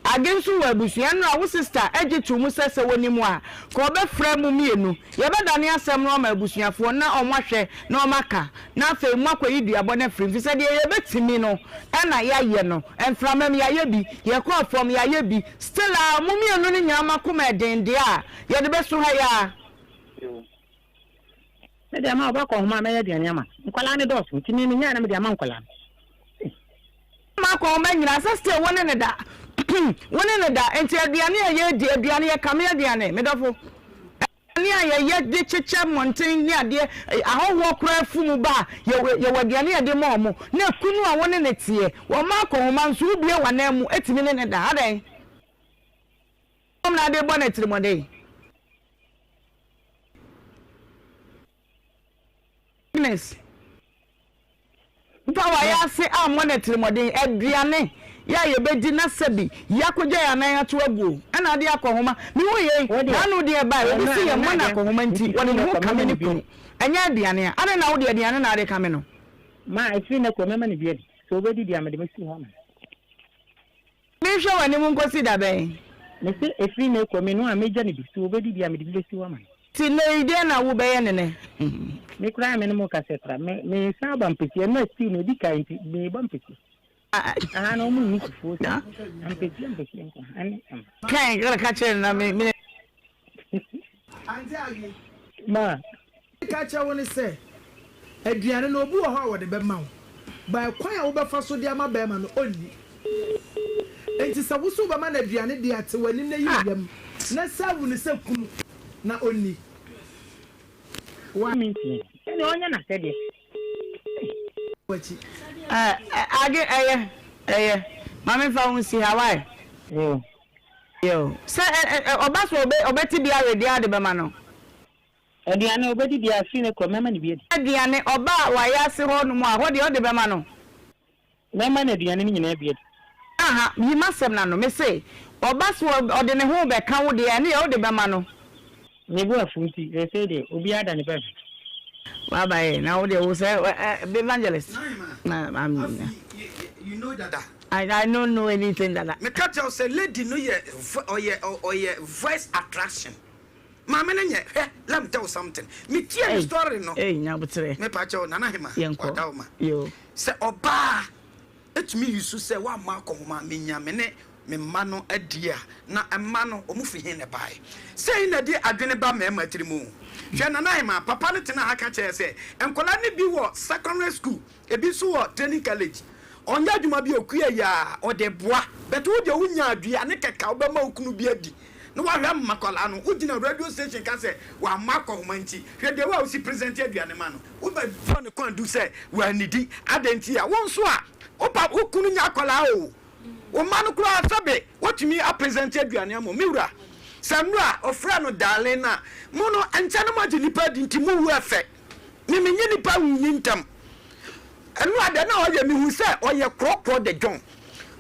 Age nso wɔ abusua. Nnora, wo sista gye too mu sɛ sɛ wɔnim a, ka ɔbɛfrɛ mo mmienu. Yɛbɛdane asɛm no ama abusuafoɔ na wɔahwɛ na wɔaka, na afei moakɔyi duabɔ no afiri mu, firi sɛ deɛ yɛbɛtumi no na yɛayɛ no. Mframa mu yɛayɛ bi, yɛkɔɔ fam yɛayɛ bi, still a mo mmienu no nyinaa mo akoma ɛden deɛ a, yɛde bɛso ha yi ara. Me deɛ ma ɔba kɔ nhoma a mɛyɛ aduane ama no. Nkwadaa no dɔɔso nti me menyae na mede ama nkwadaa no. Ma kɔ nhoma nyinaa sɛ still wo ne no da wo ne no da nti aduane a yɛdi aduane yɛkame aduane me dɔfo aduane a yɛyɛ de kyekyɛ mmɔnten ne adeɛ ahɔhoɔ koraa fu mu ba a yɛwɔ yɛwɔ aduane a yɛde ma wɔn na kunu a wo ne no teɛ wɔma akɔ nhoma nso wobue w'anan mu etumi ne no da adɛn na ade bɔ no atirimɔden. Agnes mfa wayɛ ase ammɔ no atirimɔden, aduane yɛ a yɛbɛdi na sɛbi yɛakɔgya yɛn anan ato aguo ɛna ade akɔhoma. Mehu yei, n'ano deɛ ɛbae, obi se yɛmmɔ no akɔhoma nti wɔde ne ho kame ne kunu. Ɛnyɛ aduane a, adɛn na wode aduane na ade kame no? Ma ɛfiri nnɛ kɔ mɛma no bi adi, sɛ ɔbɛdi deɛ a mede mɛsi hɔ ama no. Menhwɛ w'anim nkosi da bɛn? Mese ɛfiri nnɛ rekɔ, me no a mɛgya no bi, sɛ ɔbɛdi deɛ a, mede bi bɛsi hɔ ama no. Nti nnɛ yi, deɛn na wobɛyɛ no nnɛ? Me koraa a me ne mo rekasa yi koraa, me, meresan aba mpɛsi, ɛno a stew no ɛdi kan nti, mereba mpɛsi. Aha no, wɔn nni fufuo saa, ampɛsi ampɛsi nko, ɛne ɛm. Kɛn, ka kyerɛ no na me, me. Auntie Aggie. Ma. Meka kyerɛ wo ne sɛ, aduane no obi wɔ hɔ a wɔde bɛma wo, but kwan a wobɛfa so de ama bɛrima no ɔnni. Enti sɛ wo so wobɛma no aduane deɛ a, te w'anim na yi wo yam na serve no sɛ kunu na ɔnni. Wa. Mentie no. Ɛnneɛ ɔnyɛ n'asɛdeɛ. W'akyi. Ɛ, ɛ, Aggie, ɛyɛ, ɛyɛ. Ma memfa wo nsi ha, wai? Yoo. Yoo. Sɛ, ɛ, ɛ, ɔba so a ɔbɛ, ɔbɛte bi awe deɛ a de bɛma no. Aduane, ɔbɛdi deɛ afiri ne korɔ, mɛma no bi adi. Aduane, ɔba a wayɛ ase hɔ nom a, hɔ deɛ ɔde bɛma no. Mɛma no aduane no nyinaa bi adi. Aha, yi m'asɛm no ano, mese, ɔba so ɔde ne ho rebɛka wo deɛ a, ɛno deɛ wode bɛma no. Me bo afu nti, seesei deɛ, obiara da ne baabi. Waba ɛ, na wo deɛ wo sɛ ɛ, evangelist. Afei, you know dada. I don't know anything dada. Meka kyerɛ wo sɛ lady no yɛ ɔyɛ ɔyɛ voice attraction. Maame no nyɛ hwɛ let me tell you something me tie ne story no Ei nyaboterɛ. Me pa kyɛw Nana Hema Yɛnkɔ. wada wo ma Yoo. sɛ ɔbaa etumi use sɛ wamma akɔnhoma me nya me ne me mma no adi a na mma no ɔmo firi he na ɛbaeɛ sei na ɛde adwene ba mmarima tiri mu hwɛ Nana Hema papa no tena ha ka kyerɛ sɛ nkwadaa no bi wɔ secondary school Ebi nso wɔ training college. Ɔnyɛ adwuma bi okua yi a ɔde boa but wo deɛ wonya aduane kɛkɛ a wobɛma wo kunu bi adi. Na wahwɛ ama akwadaa no. Wogyina radio station ka sɛ wammɔ akɔhoma nti, hwɛ the way a wosi present aduane ma no. Wobɛbɔ no kwadu sɛ wannidi. Adɛn nti a? Wo nso a, wo pa, wo kunu nyɛ akwadaa o. Wo mma no koraa sɛbe wotumi apresent aduane ama wɔn. Me wura, sɛ nnora a ɔfrɛɛ no darling no a, mo no, ɛnkyɛ na moagye nnipa adi nti mo wu ɛfɛ. Me menye nnipa nyi ntam. Ɛno a deɛ na ɔyɛ, mehu sɛ ɔyɛ korɔkorɔ de John.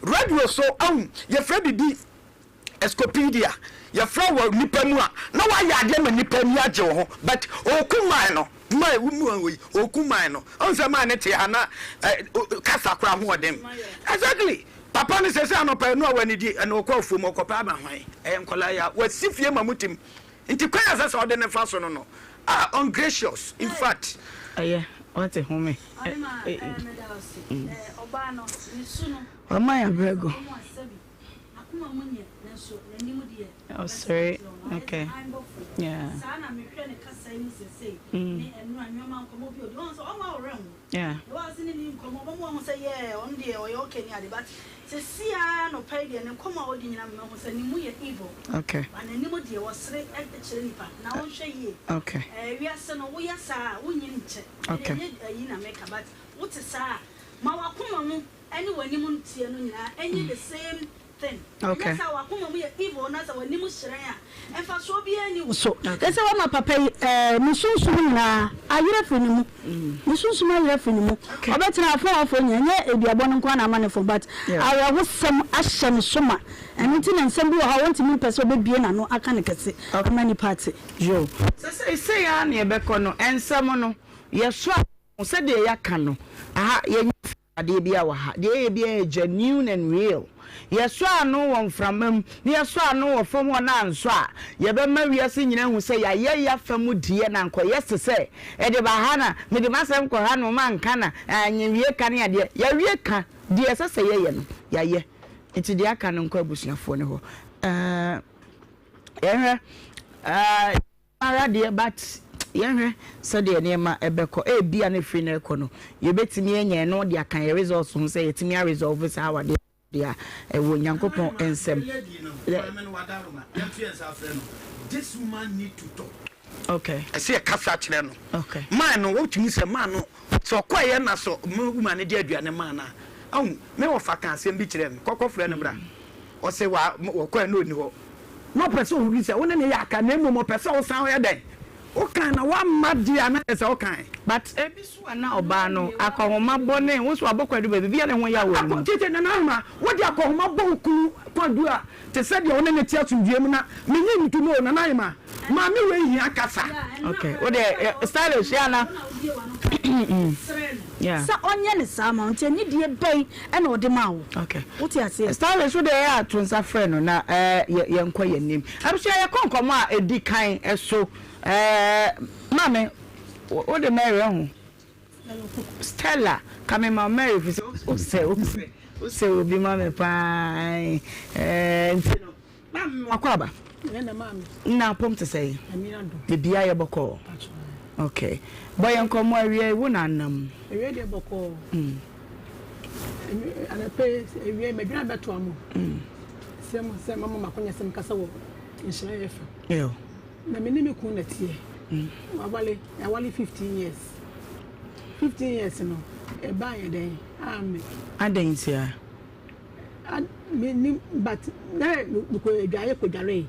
Radio so, ahu, yɛfrɛ biribi Escopedia, yɛfrɛ wɔ nipa mu a na wayɛ adeɛ ma nipa ani agye wo ho but ɔku man no man wo mu wei ɔku man no ɔn sɛ man no te ha na kasa koraa ho ɔden exactly papa no sɛ sɛ anɔpa ɛno a wanidi ɛna ɔkɔ afuom ɔkɔpɛ ama hwan ɛyɛ nkɔla yɛ a wasi fie ma mu tim nti kwan a ɛsɛ sɛ ɔde ne fa so no no ah ungracious in fact. Ɛyɛ wate home. Wama yɛ abrɛgo. N'akoma mu nyɛ, nanso n'anim deɛ, Ɔsere, okay, yeah. Saa na mehwɛ ne kasa yi mu seesei, ne ɛnora nnoɔma nkɔmmɔ bi a ɔdi, woahu sɛ ɔmma wo werɛ nho. Yeah. Deɛ woa se ne ni nkɔmmɔ, ɔbɛma woahu sɛ yeah, ɔno deɛ ɔyɛ okay ne ade, but seesei ara anɔpa yi deɛ ne nkɔmmɔ a ɔdi nyinaa ma mahu sɛ ne mu yɛ evil. Okay. But n'anim deɛ ɔsere kyerɛ nipa, na ɔnhwɛ yie. Okay. Ɛɛ wiase no woyɛ saa a, wonnyini nkyɛ. Okay. Ɛdeɛ ɛnyɛ ayi na meka, but wote saa a, ma w'akoma mu ɛne w'anim nteɛ no nyinaa ɛnyɛ the same thing. Okay. Ɛnyɛ saa w'akoma mu yɛ evil na sɛ w'anim hyerɛn a, mfasoɔ biara nni wo so. Kyerɛ sɛ wama papa yi ɛɛ ne sunsum nyinaa ayera afiri ne mu. Ne sunsum ayera afiri ne mu. Ɔbɛtena afɔn afɔn nyinaa, ɛnyɛ aduabɔ no nko ara na ama no fɔn but awerɛhosɛm ahyɛ ne so ma. Ɛno nti na nsɛm bi wɔ hɔ a ɔntumi mpɛ sɛ ɔbɛbue n'ano aka no kɛse ama nnipa ate. Yo. Sɛ seisei ara na yɛbɛkɔ no, nsɛm no, yɛsɔ ano sɛdeɛ yɛaka no, aha, yɛnya Adeɛ biara wɔ ha. Deɛ yɛyɛ biara yɛ genuine and real. Yɛsɔ ano wɔ mframa mu, na yɛsɔ ano wɔ fam hɔ na ansɔ a, yɛbɛma wiase nyinaa ahu sɛ yɛayɛ yɛafa mu deɛ na ankɔyɛ te sɛ ɛde ba ha na mede m'asɛm kɔ ha na wɔn anka na anwie ka ne adeɛ. Yɛawie ka. Deɛ ɛsɛ sɛ yɛyɛ no, yɛayɛ. Nti deɛ aka no nkɔ abusuafoɔ no hɔ. Ɛɛ, yɛnhwɛ. Ɛɛ. Ara deɛ but yɛnhwɛ sɛdeɛ nneɛma ɛbɛkɔ ebia na ɛfiri no rekɔ no yɛbɛtumi anya ɛno de aka yɛ results ho sɛ yɛtumi a resolve saa awadeɛ deɛ a ɛwɔ Nyankopɔn nsam. This woman need to talk. Okay. Ɛsɛ yɛ kasa kyerɛ no. Okay. Man no wotumi sɛ man no sɛ ɔkɔɛyɛ na sɛ woman no de aduane maa no a ahu me wɔfa ka asɛm bi kyerɛ me kɔkɔ frɛ no bra ɔsɛ wa wɔkɔɛ na ɔni hɔ Na ɔpɛ sɛ ohu sɛ wo ne no yɛ aka, na mmom ɔpɛ sɛ wosan yɛ dɛn? Wokan na woamma deɛ a na kyerɛ sɛ wokan. But ebi so a na ɔbaa no akɔnhoma bɔ ne wo nso wabɔ kwadu baabi bia ne ho yaw wɔ ne mu. Tete Nana Ahima, wode akɔnhoma bɔ wo kunu kwadu a te sɛ deɛ wo ne no te asomdwoeɛ mu na menye ntom o Nana Ahima, maame wei hia kasa. Okay, wo deɛ stylish yɛ ana? Yeah. Sɛ ɔnyɛ no saa ma wo nti anidie bɛn na ɔde maa wo? Okay. Wote aseɛ? Stylish wo deɛ yɛ a to nsa frɛ no na yɛ yɛnkɔ yɛn anim. Abusua yɛkɔ nkɔmmɔ a ɛdi kan so. Ɛɛ maame wo de Mary ɛho? Stella ka me ma Mary fi sɛ wosɛ wosɛ wosɛ obi ma me paa ɛɛ nti no. Maame wakɔ aba. Nna apɔm te sɛn? Biribiara yɛ bɔkɔɔ. Okay. Bɔ yɛn nkɔmmɔ awia yi wo na anam. Awia deɛ bɔkɔɔ. Mm. Anɔpɛ awia yi madwene abɛtoa mo. Mm. Sɛ mo sɛ mama makonya sɛ mekasa wɔ nhyira FM. Yo. Na me ne me kun na teɛ. Mm. Wawale, yɛawale 15 years. 15 years no, ɛbaa yɛ dɛn? Amen. Adɛn ntia? Mennim but na mekɔ adwaeɛ kɔdwaree.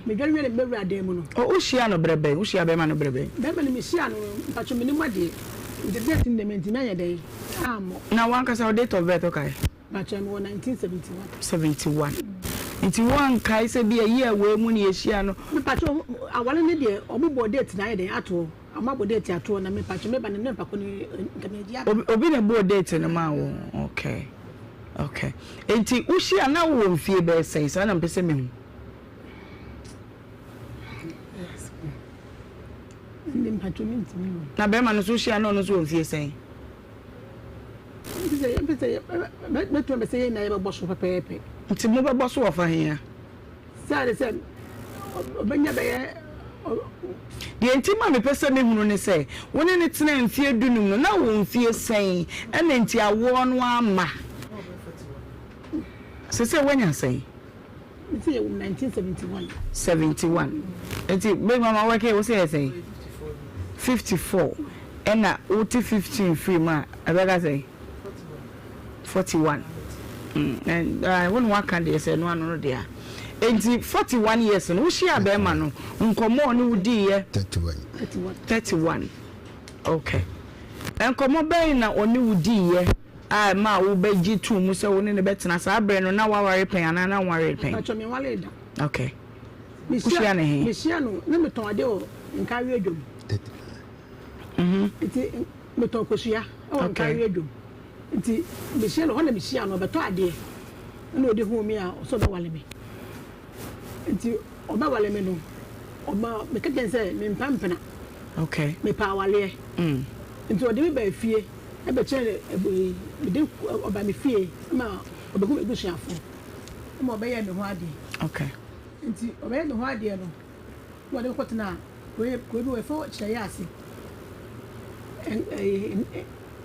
Medware wie na mebɛwura dan mu no. Oh, wohyia no berɛ bɛn? Wohyia bɛrima no berɛ bɛn? Bɛrima no mehyia no mpakyɛ mennim adeɛ. Nti date no deɛ mantumi anyɛ dɛn ammɔ. Na w'ankasa wo date of birth wokae? Mpakyɛ mewɔ 1971. 71. Nti woankae sɛ bi a year wei mu na yɛhyia no? Mepakyɛ aware no deɛ ɔmo bɔɔ date no ayɛ dɛn ato hɔ. Ɔmo abɔ date atoɔ na mepakyɛ meba no na nipa ko no nka megye aba. Obi na ɛbɔɔ date no maa wo okay okay nti wo hyia na wo wɔ mfie bɛyɛ sɛn saa na mpɛ sɛ mehu. Na bɛrima no nso wo hyia na ɔno nso wɔ mfie sɛn. Mɛtumi abɛ sɛ yɛn nyinaa yɛbɛbɔ so pɛpɛɛpɛ. Nti mobɛbɔ so wɔ fa he a? Sɛ ade sɛ ɔbɛnya bɛyɛ. Deɛ nti ma mepɛ sɛ mehunu ne sɛ, wo ne no tenaa mfeɛ dunum no, na wowɔ mfeɛ sɛn ɛna nti awoɔ no amma? Seesei woanya sɛn? Mese yɛwɔ mu 1971. 71 nti baby mama wɛkɛ wo sɛ yɛ sɛn? 54 ɛna wote 15 firi mu a ɛbɛka sɛn? 41 mm wo ne waka deɛ sɛ ɛno ano no deɛ a nti 41 years no wohyia bɛrima no nkɔmmɔ ɔne wo diiɛ? 31. 31 okay nkɔmmɔ bɛn na ɔne wo diiɛ a ɛmaa wobɛgye too mu sɛ wo ne no bɛtena? Saa berɛ no, na woaware pɛn anaa na wonwaree pɛn? Mpakyɛ, menwaree da. Ok. Wohyia no he? Mehyia no, na metɔn adeɛ wɔ Nkawie dwom. Nti metɔn kosua wɔ Nkawie dwom. Nti mehyia no, hɔ na mehyia no, ɔbɛtɔ adeɛ. Ɛna ɔde huu me a, ɔsɛ ɔbɛwale me. Nti ɔbɛwale me no, ɔma meka kyerɛ no sɛ mempɛ mpena. Okay. Mepɛ awaleɛ. Nti ɔde me baa fie. Ɛbɛkyerɛ no ɛɛ mede ɔba me fie ma ɔbɛhu m'abusuafoɔ ma ɔbɛyɛɛ me ho adeɛ. Okay. Nti ɔbɛyɛ me ho adeɛ no na ɔde me kɔtenaa kuro kuro bi wɔ ɛfɛ Kyerɛyɛ ase ɛɛ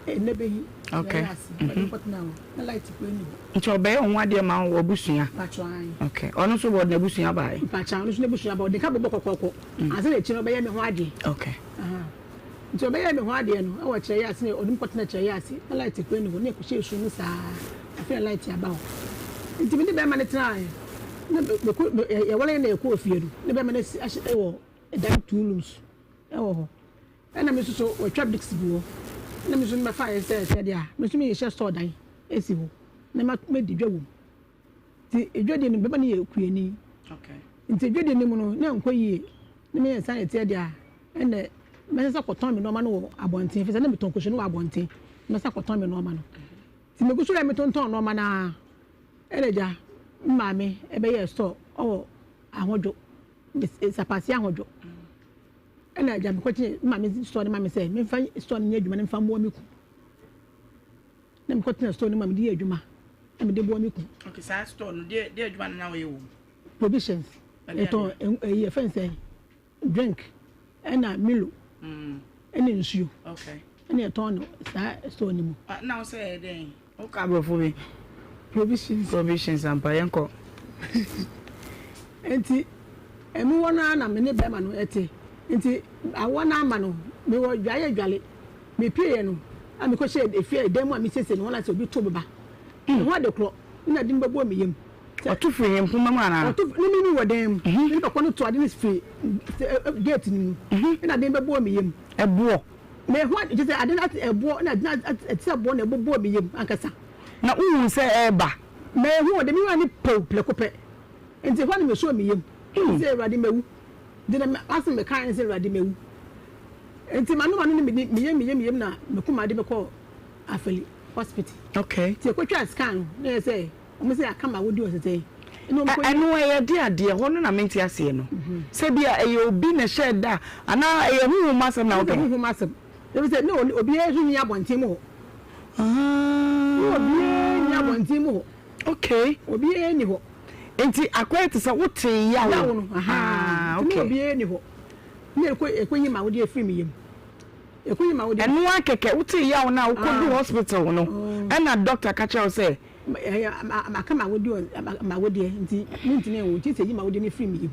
Nnɛbɛyi Kyerɛyɛ ase ɔde me kɔtenaa hɔ na light kura ni hɔ. Nti ɔbɛyɛ wo ho adeɛ ma wo abusua? Mpakyɛ ae. Okay. Ɔno nso wɔde n'abusua baeɛ? Mpakyɛ ɔno nso n'abusua baeɛ ɔde nka bobɔ kɔkɔɔkɔ ansa na akyire no ɔbɛyɛ me ho adeɛ. Okay. Aha. Nti ɔbɛyɛɛ me ho adeɛ no wɔ Kyerɛyɛ ase na ɔde me kɔtena Kyerɛyɛ ase na light koraa nni hɔ na yɛkɔhyɛɛ sum mu saa afei na light aba hɔ. Nti me ne bɛrima no tenaeɛ na mekɔ yɛware na yɛkɔɔ fie no na bɛrima no asi ahyɛ wɔ dan two rooms wɔ hɔ ɛna me nso so wɔatwa bricks gu hɔ ɛna me nso mɛfaeɛ sɛ sɛ deɛ a me nso mehyɛ store dan asi hɔ na madi dwa wɔ mu. Nti edwadie no bɛma no yɛ kuani. Nti edwadie no mu no na ɛnkɔ yie. Na meyɛ nsa na ɛteɛ deɛ a, ɛnna mɛsɛ sɛ kɔtɔn me nneɛma no wɔ abɔnten. Ɛfiri sɛ na metɔn kosua no wɔ abɔnten. Mɛsɛ kɔtɔn me nneɛma no. Nti megu so dɛ metontɔn nneɛma no ara, ɛnna agya me maame bɛyɛɛ store wɔ Ahodwo, Sapase Ahodwo. Ɛnna agya mekɔgyee me maame store no ma me sɛ memfa store no nyɛ adwuma na memfa mmoa me kunu. Na mekɔ tena store no mu a mede yɛ adwuma na mede boa me kun. Okay, saa store no deɛ deɛ adwuma no na woyɛ wɔ mu? Provisions. Yɛtɔn ɛyi yɛfrɛ no sɛ drink ɛna milo ɛna nsuo. Okay. Ɛna yɛtɔn no saa store no mu. Ah, na wo sɛ ɛyɛ dɛn? Woka aborɔfo bi. Provisions. Provisions ampa yɛnkɔ. Nti ɛmu hɔ no ara na me ne bɛrima no ɛte. Nti awoɔ no ama no mewɔ dwale dwale. Mepueeɛ no, a mekɔhyɛɛ efie a dan mu a mesiesie me ho na sɛ obi to beba me ho ade korɔ na ade no bɛbɔ me yam. Sɛ Ɔto firi he mpoma mu anaa? Ɔto ne me wɔ dan mu. Ne nipa korɔ no to ade no firi gate no mu na ade no bɛbɔɔ me yam. Ɛboɔ? Me ho ade kyerɛ sɛ ade no ate ɛboɔ na ade no ate ɛte sɛ boɔ na ɛbobɔɔ me yam ankasa. Na wohuu sɛ ɛreba? Manhu, ɔde me wura no pow prɛko pɛ. Nti ɛhɔ na mesɔɔ me yam sɛ Awurade mawu. Nti na m'asɛm mekaeɛ ne sɛ Awurade mawu. Nti m'ano ano no mede me yam me yam me yam na me koma de me kɔɔ Afali hospital. Okay. Nti yɛkɔtwaa scan no na yɛ sɛ wɔn sɛ aka ma wodi ɔsesɛe. Ɛna wɔn kɔ Ɛno ɛyɛ de adeɛ hɔ no na mente aseɛ no. Sɛ bi a ɛyɛ obi na ɛhyɛɛ da anaa ɛyɛ honhom asɛm na wokɛ? Honhom asɛm. Ebi sɛ na obiara nso nni abɔnten mu hɔ. Na obiara nni abɔnten mu hɔ. Okay. Obiara nni hɔ. Nti akɔyɛ te sɛ wotee yaw. Yaw no, ahaa. Nti na obiara nni hɔ. Na ɛkɔ ɛkɔyi ma wode afiri me yam. Ɛkɔyi ma wode. Ɛno ara kɛkɛ, wotee yaw no a wokɔduu hospital no, ɛna doctor ka kyerɛɛ wo sɛ. Ɛyɛ maka ma wode ma wodeɛ nti mentumi nwo nti sɛ yi ma wode no firi me yam.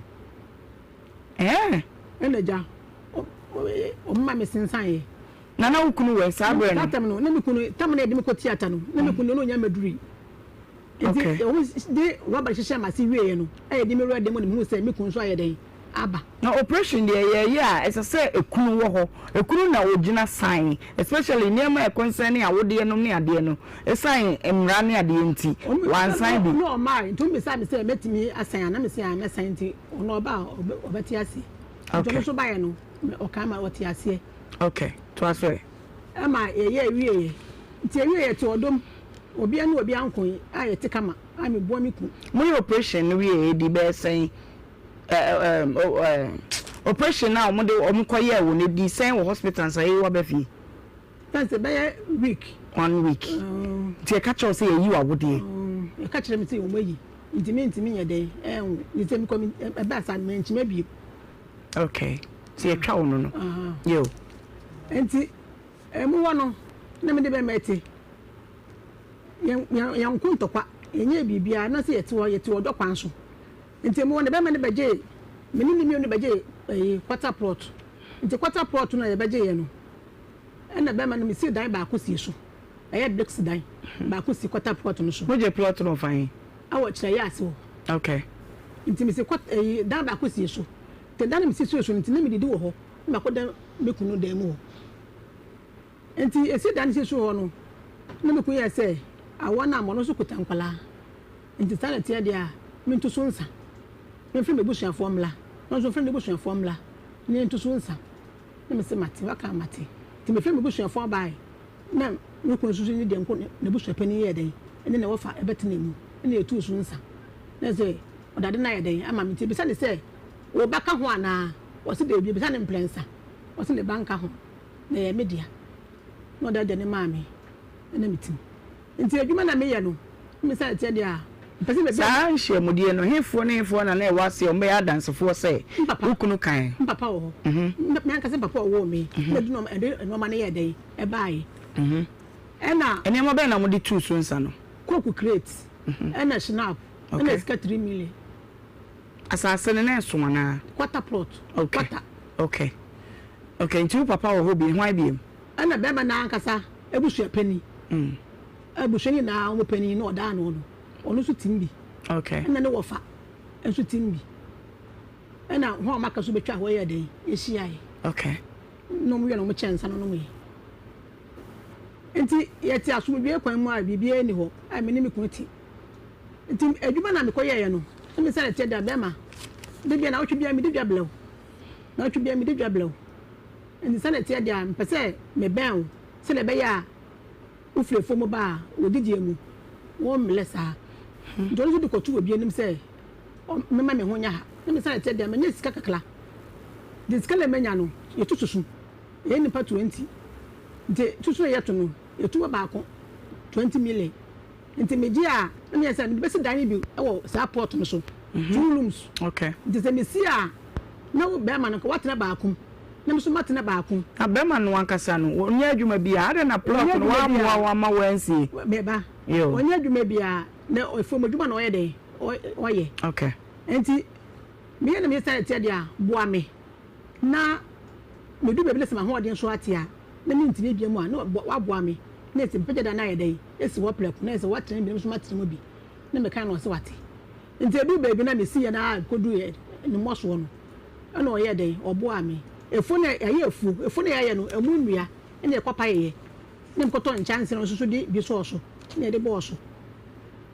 Ɛɛ. Ɛna gya ɔmo ma me sensan yɛ. Na na wo kunu wɔ saa berɛ no? Saa tam no na me kunu tam na yɛde me kɔ theatre no na me kunu no ɔnya maduri. Nti ɔmo de rɔba hyehyɛ m'ase wieɛ no ɛyɛ de me wura dan mu na mehu sɛ me kunu nso ayɛ dɛn aba. Na operation deɛ yɛyɛ a ɛsɛ sɛ ekunu wɔ hɔ, ekunu na ogyina sign especially nneɛma a ɛconcern awodeɛ nom ne adeɛ no ɛsan mmara ne adeɛ nti wansan bi. Na ɔmaae nti ɔmo bisaa me sɛ mɛtumi asan a na mese ae mɛsan nti ɔno ɔba a ɔbɛte aseɛ nti ɔno nso baeɛ no ɔkaa ma ɔte aseɛ. Ok toa so ɛ. Ɛma yɛyɛɛ wieɛ nti yɛwieɛ yɛte ɔdɔ mu obia ne obia nkoe a yɛte kama a meboa me kun. Moyɛ operation no wieɛ ɛdi bɛyɛ sɛn operation no a wɔde wɔn kɔ yɛɛ wo no ɛdi sɛn wɔ hospital ansa yɛyi wo aba fie? Fɛn sɛ bɛyɛ week. One week nti yɛka kyerɛ wo sɛ yɛyi wo awodeɛ? Yɛka kyerɛ me sɛ wɔn ayi nti me ntumi nyɛ dɛn ɛnwo nti sɛ mekɔ ɛbaa saa no mankyima bio. Okay nti yɛtwa wo no no yo. Nti ɛmu hɔ no na mede bɛma ɛte yɛn yɛn ko ntɔkwa yɛnyɛ biribiara na sɛ yɛte hɔ yɛte ɔdɔ kwan so. Nti mewɔ ne bɛrima no bɛgyee, me ne ne mmienu bɛgyee ɛyi quarter plot. Nti quarter plot no a yɛbɛgyeeɛ no, ɛna bɛrima no mesii dan baako sii so. Ɛyɛ bricks dan baako si quarter plot no so. Mogye plot no wɔ fa he? Ɛwɔ Kyerɛyɛ ase hɔ. Okay. Nti mesi quarter ɛyi dan baako sii so. Nti dan no mesi sii so no nti na medidi wɔ hɔ na makɔda me kunu dan mu hɔ. Nti esi dan no sii so hɔ no, na me kunu yɛɛ sɛ awɔ no a ma ɔno nso kuta nkwadaa. Nti saa na ɛteɛ deɛ a, mentu so nsa. Memfrɛ m'abusuafoɔ mmra, na ɔno nso mfrɛ n'abusuafoɔ mmra, na yɛntu so nsa. Na mese, Mate, woaka a mate. Nti mefrɛɛ m'abusuafoɔ baeɛ, na me kunu nso ne deɛ nko n'abusuapanin yɛɛ dɛn, ɛne ne wɔfa bɛtenaa mu, ɛna yɛtuu so nsa. Na ɛsɛ ɔde ade no ayɛ dɛn ama me. Nti mebisa no sɛ, Wo ba ka ho anaa? Ɔse daabi. Mebisa no mprɛnsa, ɔse ne ba nka ho, na ɛyɛ me dea. Na ɔde agya no maa me, ɛna metim. Nti adwuma na meyɛ no, me sɛ ɛteɛ deɛ a, mepɛ sɛ mebɛ. Saa nhyiamudie no, hefoɔ ne hefoɔ na na ɛwɔ aseɛ a wɔbɛyɛ adansefoɔ sɛ wo kunu kae? Me papa wɔ hɔ. Me ankasa me papa a ɔwoo me na ɛde nnoɔma ɛde nnoɔma no yɛɛ dɛn ɛbaeɛ. Ɛna. Nneɛma bɛn na wɔde tuu so nsa no? Coke crate, ɛna schnapp, ɛna sika 3 million. Asase no na ɛso anaa? Quarter plot. Okay. Quarter. Okay. Okay, nti wo papa wɔ hɔ bi, hwan biom? Ɛna bɛrima no ankasa abusua panin. Abusua no nyinaa wɔn panin na ɔda ano no, ɔno nso tim bi. Okay. Ɛna ne wɔfa nso tim bi. Ɛna wɔn a wɔaka nso bɛtwa hɔ yɛ dɛn ehyiaeɛ. Okay. Na wɔn yɛ na wɔn kyɛ nsa no nom yɛ. Nti yɛte asomdwoe kwan mu a biribiara nni hɔ a me ne me kunu te. Nti adwuma na mekɔyɛeɛ no, na me sane teɛ da bɛrima, da biara naawɔtwe biara medi dwa blɛw. Naawɔtwe biara medi dwa blɛw. Nti sane teɛ deɛ a mepɛ sɛ mebɛn wo sɛdeɛ ɛbɛyɛ a wofiri afuom ba a wɔdidie mu wɔmmlɛ saa. Nti ɔno nso de kɔtoo obi anim sɛ mema me ho nyɛ ha. Na me sane teɛ deɛ manya sika kakra. Nti sika na manya no yɛtu susu. Yɛyɛ nnipa 20. Nti susu a yɛto no yɛtu wɔ baako 20 million. Nti megye a na meyɛ sɛ mede bɛsi dan no bi wɔ saa plot no so. Two rooms. Okay. Nti sɛ mesi a na wo bɛrima no nka watena baako mu na me nso matena baako mu. Na bɛrima no ankasa no ɔnyɛ adwuma biara adɛn na plot Ɔnyɛ no adwuma wammoa biara. wo amma wansie? Me ba, Yo. ɔnyɛ adwuma biara na afuom adwuma na ɔyɛ dɛn ɔyɛ. Okay. Nti meyɛ na meyɛ sɛ ɛteɛ deɛ a boa me na medu baabi na sɛ m'ahoɔden so ate a na mentumi bia mu a na waboa me na ɛsɛ mpagya da no ayɛ dɛn esi hɔ prɛko na ɛsɛ watena bi na me nso matena mu bi na meka na ɔsɛ wate. Nti eduu baabi na mesiiɛ no ara kɔduiɛ ne mmɔsoɔ no, ɛna ɔyɛɛ dɛn? Ɔboaa me. Afuo no yɛayɛ afuo, afuo no a yɛayɛ no, ɛmu nnua na yɛkɔpaeɛ, na mekɔtɔɔ nkyɛnse no nso so de bi sɔɔ so na yɛde bɔɔ so.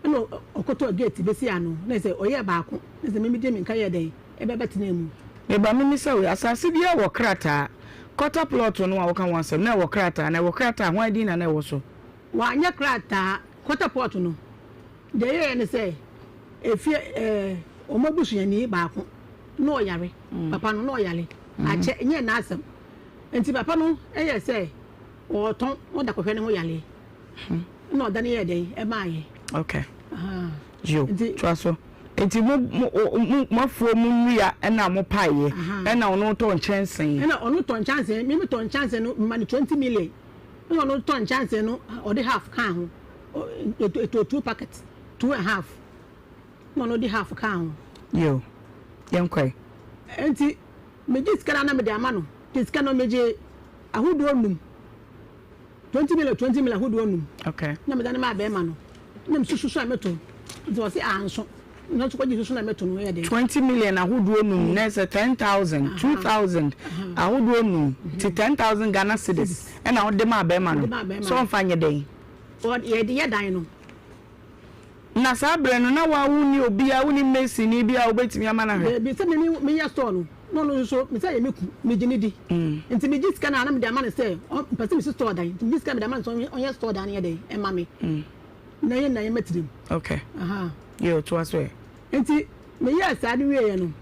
Ɛna ɔkɔtɔɔ gate bɛsii ano, na sɛ ɔyɛɛ baako, na sɛ me mede me nka yɛɛ dɛn? Ɛbɛbɛtenaa mu. Me ba, memmisa wei, asase biara wɔ krataa? Quarter plot no a woka ho asɛm, na ɛwɔ krataa? Na ɛwɔ krataa a, hwan din na na ɛwɔ so? Wanyɛ krataa, quarter plot no. Deɛ ɛyɛeɛ ne sɛ, efie ɛɛ wɔn abusuani baako na ɔyare, papa no na ɔyare akyɛ, ɛnyɛ n'asɛm. Nti papa no yɛ sɛ ɔretɔn na ɔda kɔhwɛ ne ho yareɛ. Ɛna ɔda no yɛɛ dɛn ɛmaeɛ. Okay. Yo, toa so. Nti mo mo mo mo afuo mu nnua ɛna mo paeɛ ɛna ɔno tɔ nkyɛnsee. Ɛna ɔno tɔ nkyɛnsee, me metɔ nkyɛnsee no mema no 20 million. Ɛna ɔno tɔ nkyɛnsee no ɔde half kaa ho. Ɛtɔ two packet, two and half, na ɔno de half kaa ho. Yo, yɛnkɔe. Nti megye sika no na mede ama no. Nti sika no megye ahodoɔ num, 20 million, 20 million ahodoɔ num. Okay. Na mede no maa bɛrima no. Na mesusu so a meto. Nti ɔse anso. Na nso kɔgye susu na meto no yɛ den. 20 million ahodoɔ num na ɛsɛ 10,000, 2,000 ahodoɔ num nti 10,000 Ghana cedis ɛna wode maa bɛrima no sɛ ɔmfa nyɛ dɛn? Yɛde yɛ dan no. Na saa berɛ no, na wo ara wonni obiara, wonni masonni bi a wobɛtumi ama no ahwɛ? Dabi, sɛ me meyɛ store no, na ɔno nso, me sɛ ɛyɛ me ku, megye no di. Nti megye sika no a, na mede ama no sɛ, ɔmpɛ sɛ mesi store dan, nti megye sika no mede ama no sɛ ɔnyɛ store dan no nyɛ dɛn, ɛma me. Na yɛn nyinaa yɛmmɛtena mu. Okay. Yoo, toa so ɛ. Nti meyɛɛ saa no wieeɛ no,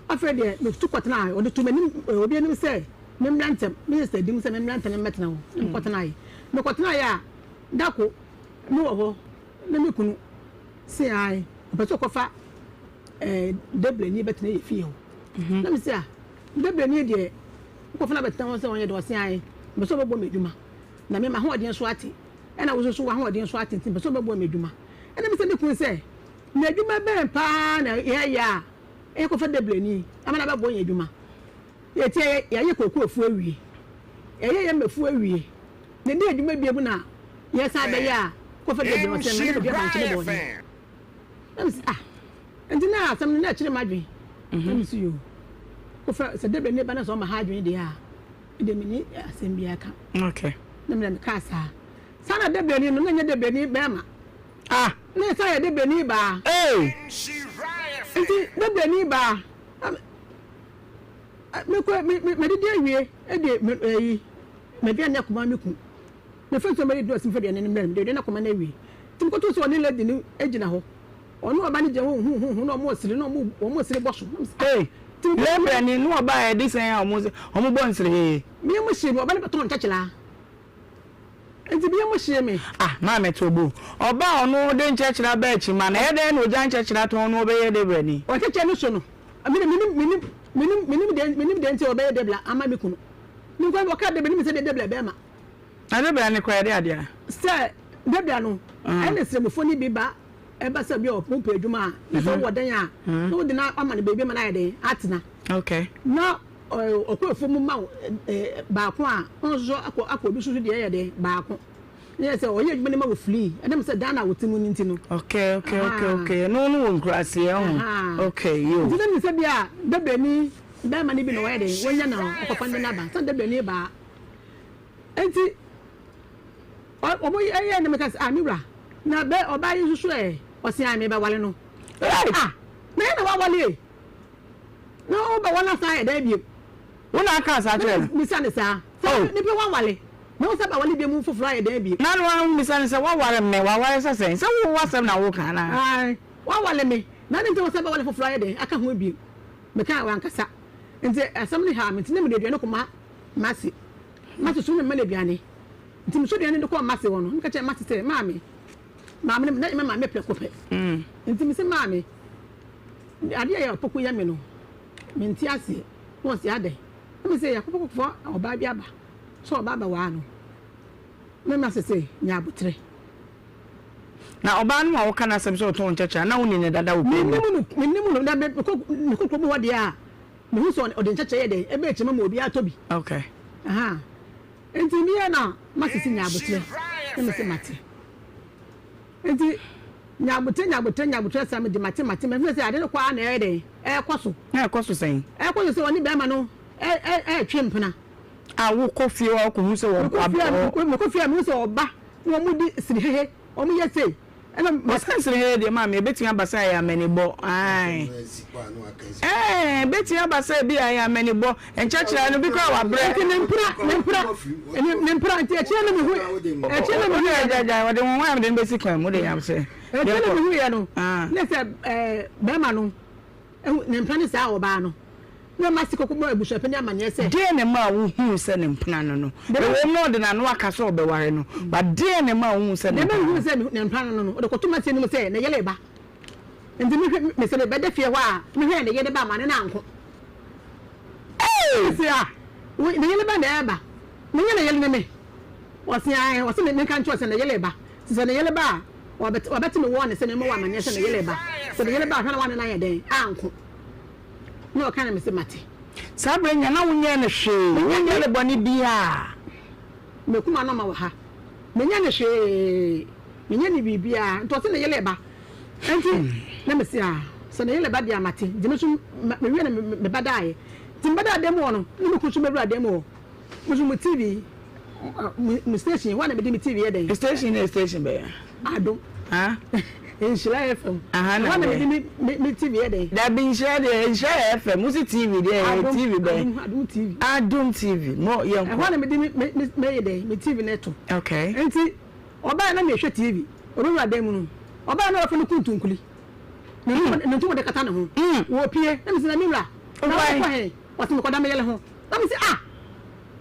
afei deɛ metu kɔtenaa, ɔde too m'anim, obi anim sɛ memmra ntɛm, me sister di mu sɛ memmra ntɛm mmɛtena hɔ, na mekɔtenaeɛ. Mekɔtenaeɛ a, da ko mewɔ hɔ na me kunu se ae, ɔpɛ sɛ ɔkɔfa ɛɛ Debrani bɛtena yɛ fie hɔ. Mhm. Na mese a, Debrani deɛ wokɔfa no abɛtena hɔ sɛ ɔnyɛ deɛ ɔse ae, mepɛ sɛ ɔbɛboa me adwuma. Na me m'ahoɔden so ate, ɛna wo nso so w'ahoɔden so ate nti mepɛ sɛ ɔbɛboa me adwuma. Ɛna mese me kunu sɛ, Na adwuma bɛn paa na yɛyɛ a yɛkɔfa dabrani ama no abɛboa yɛn adwuma? Yɛte yɛayɛ kooko afuo awie, yɛayɛ yɛn mmafuo awie, na ɛdeɛn adwuma bio na yɛsan bɛyɛ a kɔfa dabrani? Ɔsɛ ma ne bɛdua bankye ne bɔɔdeɛ. Na mese ah, nti na asɛm no na ɛkyere m'adwene. Na mese yoo, kɔfa sɛ dabrani ba na sɛ ɔma ha adwene deɛ a, ɛdeɛ menni asɛm biara ka. Okay. Na mena mekaa saa. Saa na dabrani no, na ɛnyɛ dabrani bɛrima. Ah! Na ɛsan yɛ dabrani baa. Hey! Nti dabrani baa. Mekɔ me me madidi awie ɛde me ɛyi m'aduane akɔma me kun. Mefa nsuo mɛdi dɔɔsi mefa aduane no mmerɛ no mede aduane akɔma no awie. Nti mekɔto sɛ ɔne lady no gyina hɔ. Ɔne ɔba no gyina hɔ huhuhu na ɔmo sere na ɔmo ɔmo sere bɔ so. Hey! Lɛbrɛni ne ɔbaa a ɛde sɛn a ɔmo ɔmo bɔ nsere hee. Me yam hyee me ɔba no bɛtɔn nkyɛkyerɛ Enti me yam hyee me. Ah, maame to bo. Ɔba a ɔno de nkyɛkyerɛ aba akyi ma no, ɛyɛ dɛn na ogya nkyɛkyerɛ atɔn no ɔbɛyɛ debrani? Ɔkyɛkyɛ no so no, me de, mennim, mennim, mennim, mennim deɛ, mennim deɛ nti a ɔbɛyɛ debla ama me kunu. Me nkoa, ɔkaa debla, menim sɛ deɛ debla bɛma. Na debla no koraa, ɛde adeɛ a? Sɛ debla no, ɛne sremfoɔ no bi ba, ɛba sɛ bi a wɔpɛ adwuma a, na sɛ wowɔ dan a, na wode no ama no baabi ama no ayɛ dɛn, atena. Okay. Na ɔkɔ afuom ma wo baako a, ɔno nso akɔ akɔ obi nso deɛ yɛ dɛn baako. Ne yɛ sɛ ɔyɛ adwuma no ma wo free. Ɛnam sɛ Ghana a wote mu no nti no. Okay okay okay okay. Ɛno no wɔ nkuraseɛ ho. Okay yo. Nti na nim sɛ bi a dabrani bɛrima no bi na ɔyɛ dɛn wanya na ɔkɔfa no n'aba sɛ dabrani baa. Nti wɔn yɛ na meka sɛ ah me wura na bɛ ɔbaa yi nso so ɛ ɔse ah mebɛwale no. Ah na yɛ na wawale e. Na wo bɛ wala saa yɛ dɛn bio. Wo na aka saa kyerɛ no. Misa no saa. Sɛ oh. Nipa wawale. Na wo sɛ bɛ wale biom foforɔ ayɛ dɛn bio. Na no ara misa no sɛ waware me waware sɛ sɛn sɛ wo wasɛm na wo ka anaa. Ae wawale me na adɛn nti wo sɛ bɛ wale foforɔ ayɛ dɛn aka ho bio. Me kaa wankasa. Nti asɛm no haa me nti na mede aduane kɔma Masi. Masi so na mema no aduane. Nti mesɔ aduane de kɔɔ Masi hɔ no meka kyerɛ Masi sɛ maame maame no na yɛ me maame prɛko pɛ. Nti mese maame. Adeɛ a ɛyɛ ɔpoku yɛ me no, mente aseɛ. Na ɔse adɛn? Na mese yɛakɔpɔkɔfoɔ ɔbaa bi aba sɛ ɔba abɛwaa no. Na mase se nya aboterɛ. Na ɔbaa no a woka n'asɛm sɛ ɔtɔn nkyɛkyɛ a, na wonim no dada wɔ kurom hɔ? Mennim no, mennim no. Na mekɔ mekɔ kurom hɔ deɛ a, mehu sɛ ɔde nkyɛkyɛ yɛ dɛn, ɛbɛ akyima ma obiara tɔ bi. Okay. Aha. Nti meyɛ na mase se nya aboterɛ. Na mese mate. Enti, nyaboterɛ, nyaboterɛ, nyaboterɛ saa mede mate, mate, mafiri sɛ ade no kɔ ara na ɛyɛ dɛn? Ɛrekɔ so. Na ɛkɔ so sɛn? Ɛrekɔ so sɛ ɔne barima no retwe mpena. A wokɔ fie hɔ a wokɔhu sɛ wɔn Mekɔ fie a, mekɔ fie a mehu sɛ ɔba na wɔn di sirihehe, wɔn yɛ sei. Ɛna Wɔsan sirihehe deɛ maame, ɛbɛtumi aba sɛ ɛyɛ amanibɔ, ae. Ɛɛ, ɛbɛtumi aba sɛ ebi a ɛyɛ amanibɔ. Nkyɛkyerɛ no bi koraa wabrɛ. Nti ne mpra, ne mpra, ne mpra, nti akyire no mehu, akyire no mehu yɛ. Gya gya, wɔde wɔn wɔn de no bɛsi kwan mu de yam sɛ. Akyire no mehu yɛ no, ne sɛ ɛɛ bɛrima no, ne mpra ne saa ɔbaa no, na ma si kɔkɔ bɔ abusuapɛni amaneɛ sɛ. Deɛ na ɛma wohuu sɛ ne mpena no no, ɛwɔ mu na ɔde n'ano aka sɛ ɔbɛware no, but deɛ na ɛma wohuu sɛ ne mpena no. Deɛ ɛma mehu sɛ ne mpena no no, ɔde kɔto m'aseɛ no mu sɛ ne yere ba. Nti mehwɛ, mesɛ mebɛda fie hɔ a, mehwɛɛ ne yere ba ama ne no anko. Ei! Ɔse ah, wo ne yere ba na ɛɛba? Menyɛ ne yere ne me? Ɔse ae, ɔse me menka nkyerɛ wo sɛ ne yere ba. Nti sɛ ne yere ba a, ɔbɛte ɔbɛte me wɔɔne sɛ memmɔ wo amaneɛ sɛ ne yere ba. Sɛ ne yere ba a, hwɛ na woane no ayɛ dɛn? Anko. Na ɔka na mese mate. Saa berɛ nya na wonyɛɛ no hwee, wonyɛɛ no bɔne biaa. Makum anɔma wɔ ha. Menyɛ no hwee, menyɛ no biribiaa. Nti ɔse ne yere ba. Nti na mese ah, sɛ ne yere ba deɛ a mate. Nti me nso mewie na me ba daeɛ. Nti me ba daa dan mu hɔ no, na me kunu nso bɛwura dan mu hɔ. Me nso mo TV, mo station, hɔ a na mede me TV yɛ dɛn. Station ne station bɛn? Adom. Ah? Nhyira FM. Aha na Hɔ na mede me TV yɛ dɛn. Dabi nhyira deɛ, nhyira yɛ FM. Wosi TV deɛ ɛyɛ TV bɛn? Adom, Adom TV. Adom TV, mo yɛnkɔ. Ɛhɔ na mede me yɛ dɛn, me TV no to. Okay. Nti. Ɔbae na merehwɛ TV, ɔbɛwura dan mu no, ɔbae na wafa ne kuntunkuli, ne ntoma ne ntoma de kata ne ho. Wɔpue, na mese, na me wura, na wokɔ he? Ɔse, mekɔda me yere ho. Na mese, ah,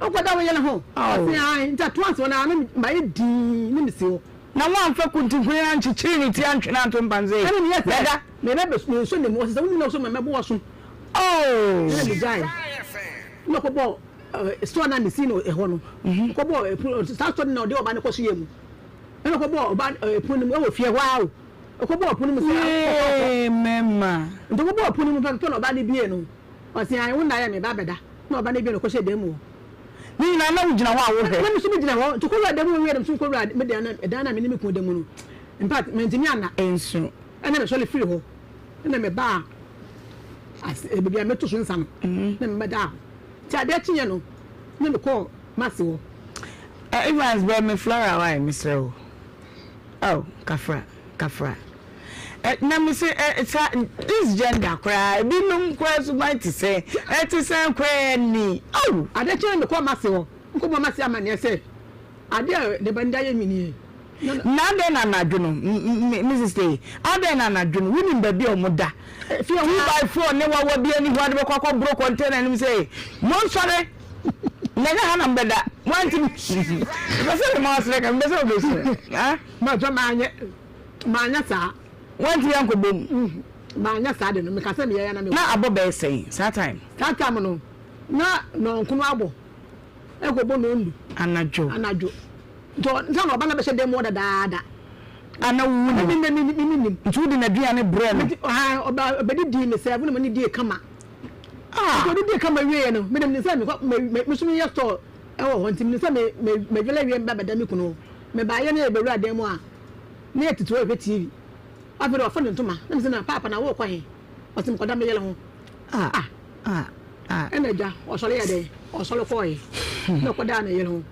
wokɔda wo yere ho? Ɔse, ae. Nti atoa nso no ara na mayɛ dinn na mesi hɔ. Na woamfa kuntunkuli no ankyekyere ne ti antwe no anto mpa no sɛ, Ɛna meyɛɛ sɛ, Bɛda. meba bɛsu, mensɔ ne mu. Ɔse, sɛ wonim na wosɔ me a, mɛbɔ w'aso. Oh! Ɛna megyae. Na ɔkɔbɔɔ store no a mesi no ɛhɔ no, ɔkɔbɔɔ ɛpono, saa store no na ɔde ɔbaa no kɔsoeɛ mu. Ɛna ɔkɔbɔɔ ɔbaa ɛpono no mu ɛwɔ fie hɔ ara o. Ɔkɔbɔɔ pono mu sɛ ɔkɔ. Yee mɛma. Nti ɔkɔbɔɔ pono mu pɛpɛpɛ na ɔbaa no bue no, ɔse ae wo nna yɛ me ba abɛda. Na ɔbaa no bue no ɔkɔhyɛɛ dan mu hɔ. Ne nyinaa na wogyina hɔ a wohwɛ? Na me nso megyina hɔ. Nti ɔkɔwuraa dan mu hɔ wieeɛ no me nso mekɔwuraa me dan no ɛdan no a me ne me kunu da mu no. In fact mantumi anna. Nso. Ɛna mesɔre firii hɔ ɛna mebaa ase baabi a meto so nsa no na mebɛdaa hɔ. Nti adeɛ kyeeɛ no na mekɔɔ m'ase hɔ. Evans brɛ me Flora wae mesrɛ wo. Oh kafra kafra eh, na me se eh, sa this gender koraa ebinom koraa suban te sɛ ɛte sɛn koraa ni oh. Ade kyee no mekɔɔ m'ase hɔ mekɔbɔɔ m'ase amanneɛ sɛ adeɛ a ne ba no de ayɛ me nie. Na adɛn na anadwo no me sister yi adɛn na anadwo no wonim baabi a wɔn da 2 by 4 ne wawa bi ani hɔ ade bɛkɔ akɔboro container no mu sɛ monsɔre. Na ɛnyɛ ha na mobɛda. Moantumi. Mepɛ sɛ mema wo serɛ ka, mepɛ sɛ wobɛsu. Ah? Mɛtɔ manyɛ, manyɛ saa. Woantumi ankɔbɔ mu? Manyɛ saa de no, meka sɛ meyɛ ya na mewɔ. Na abɔ bɛyɛ sɛn saa time? Saa time no, na nɔnkono abɔ, ɛkɔbɔ nɔndu. Anadwo. Anadwo. Nti nsa na ɔba no bɛhyɛ dan mu hɔ dadaada. A na wo nim? Me me me nim. Nti wode n'aduane brɛɛ no? Ɔba ɔbɛdidii me sɛɛvo na me ne dii kama. Ah! Nti ɔdidii kama wieeɛ no, me de menim sɛ mekɔ me me me nso meyɛ store wɔ hɔ nti menim sɛ me me medwale awie meba bɛda me kunu hɔ. Mebaeɛ na yɛbɛwura dan mu a, na yɛtete hɔ rehwɛ TV. Afei de wafa ne ntoma na mese no paapa na worekɔ he? Ɔse mekɔda me yere ho. Ah! Ah! Ah! Ah! Ɛna agya ɔsɔre yɛ dɛn? Ɔsɔre kɔɔe na ɔkɔdaa ne yere ho.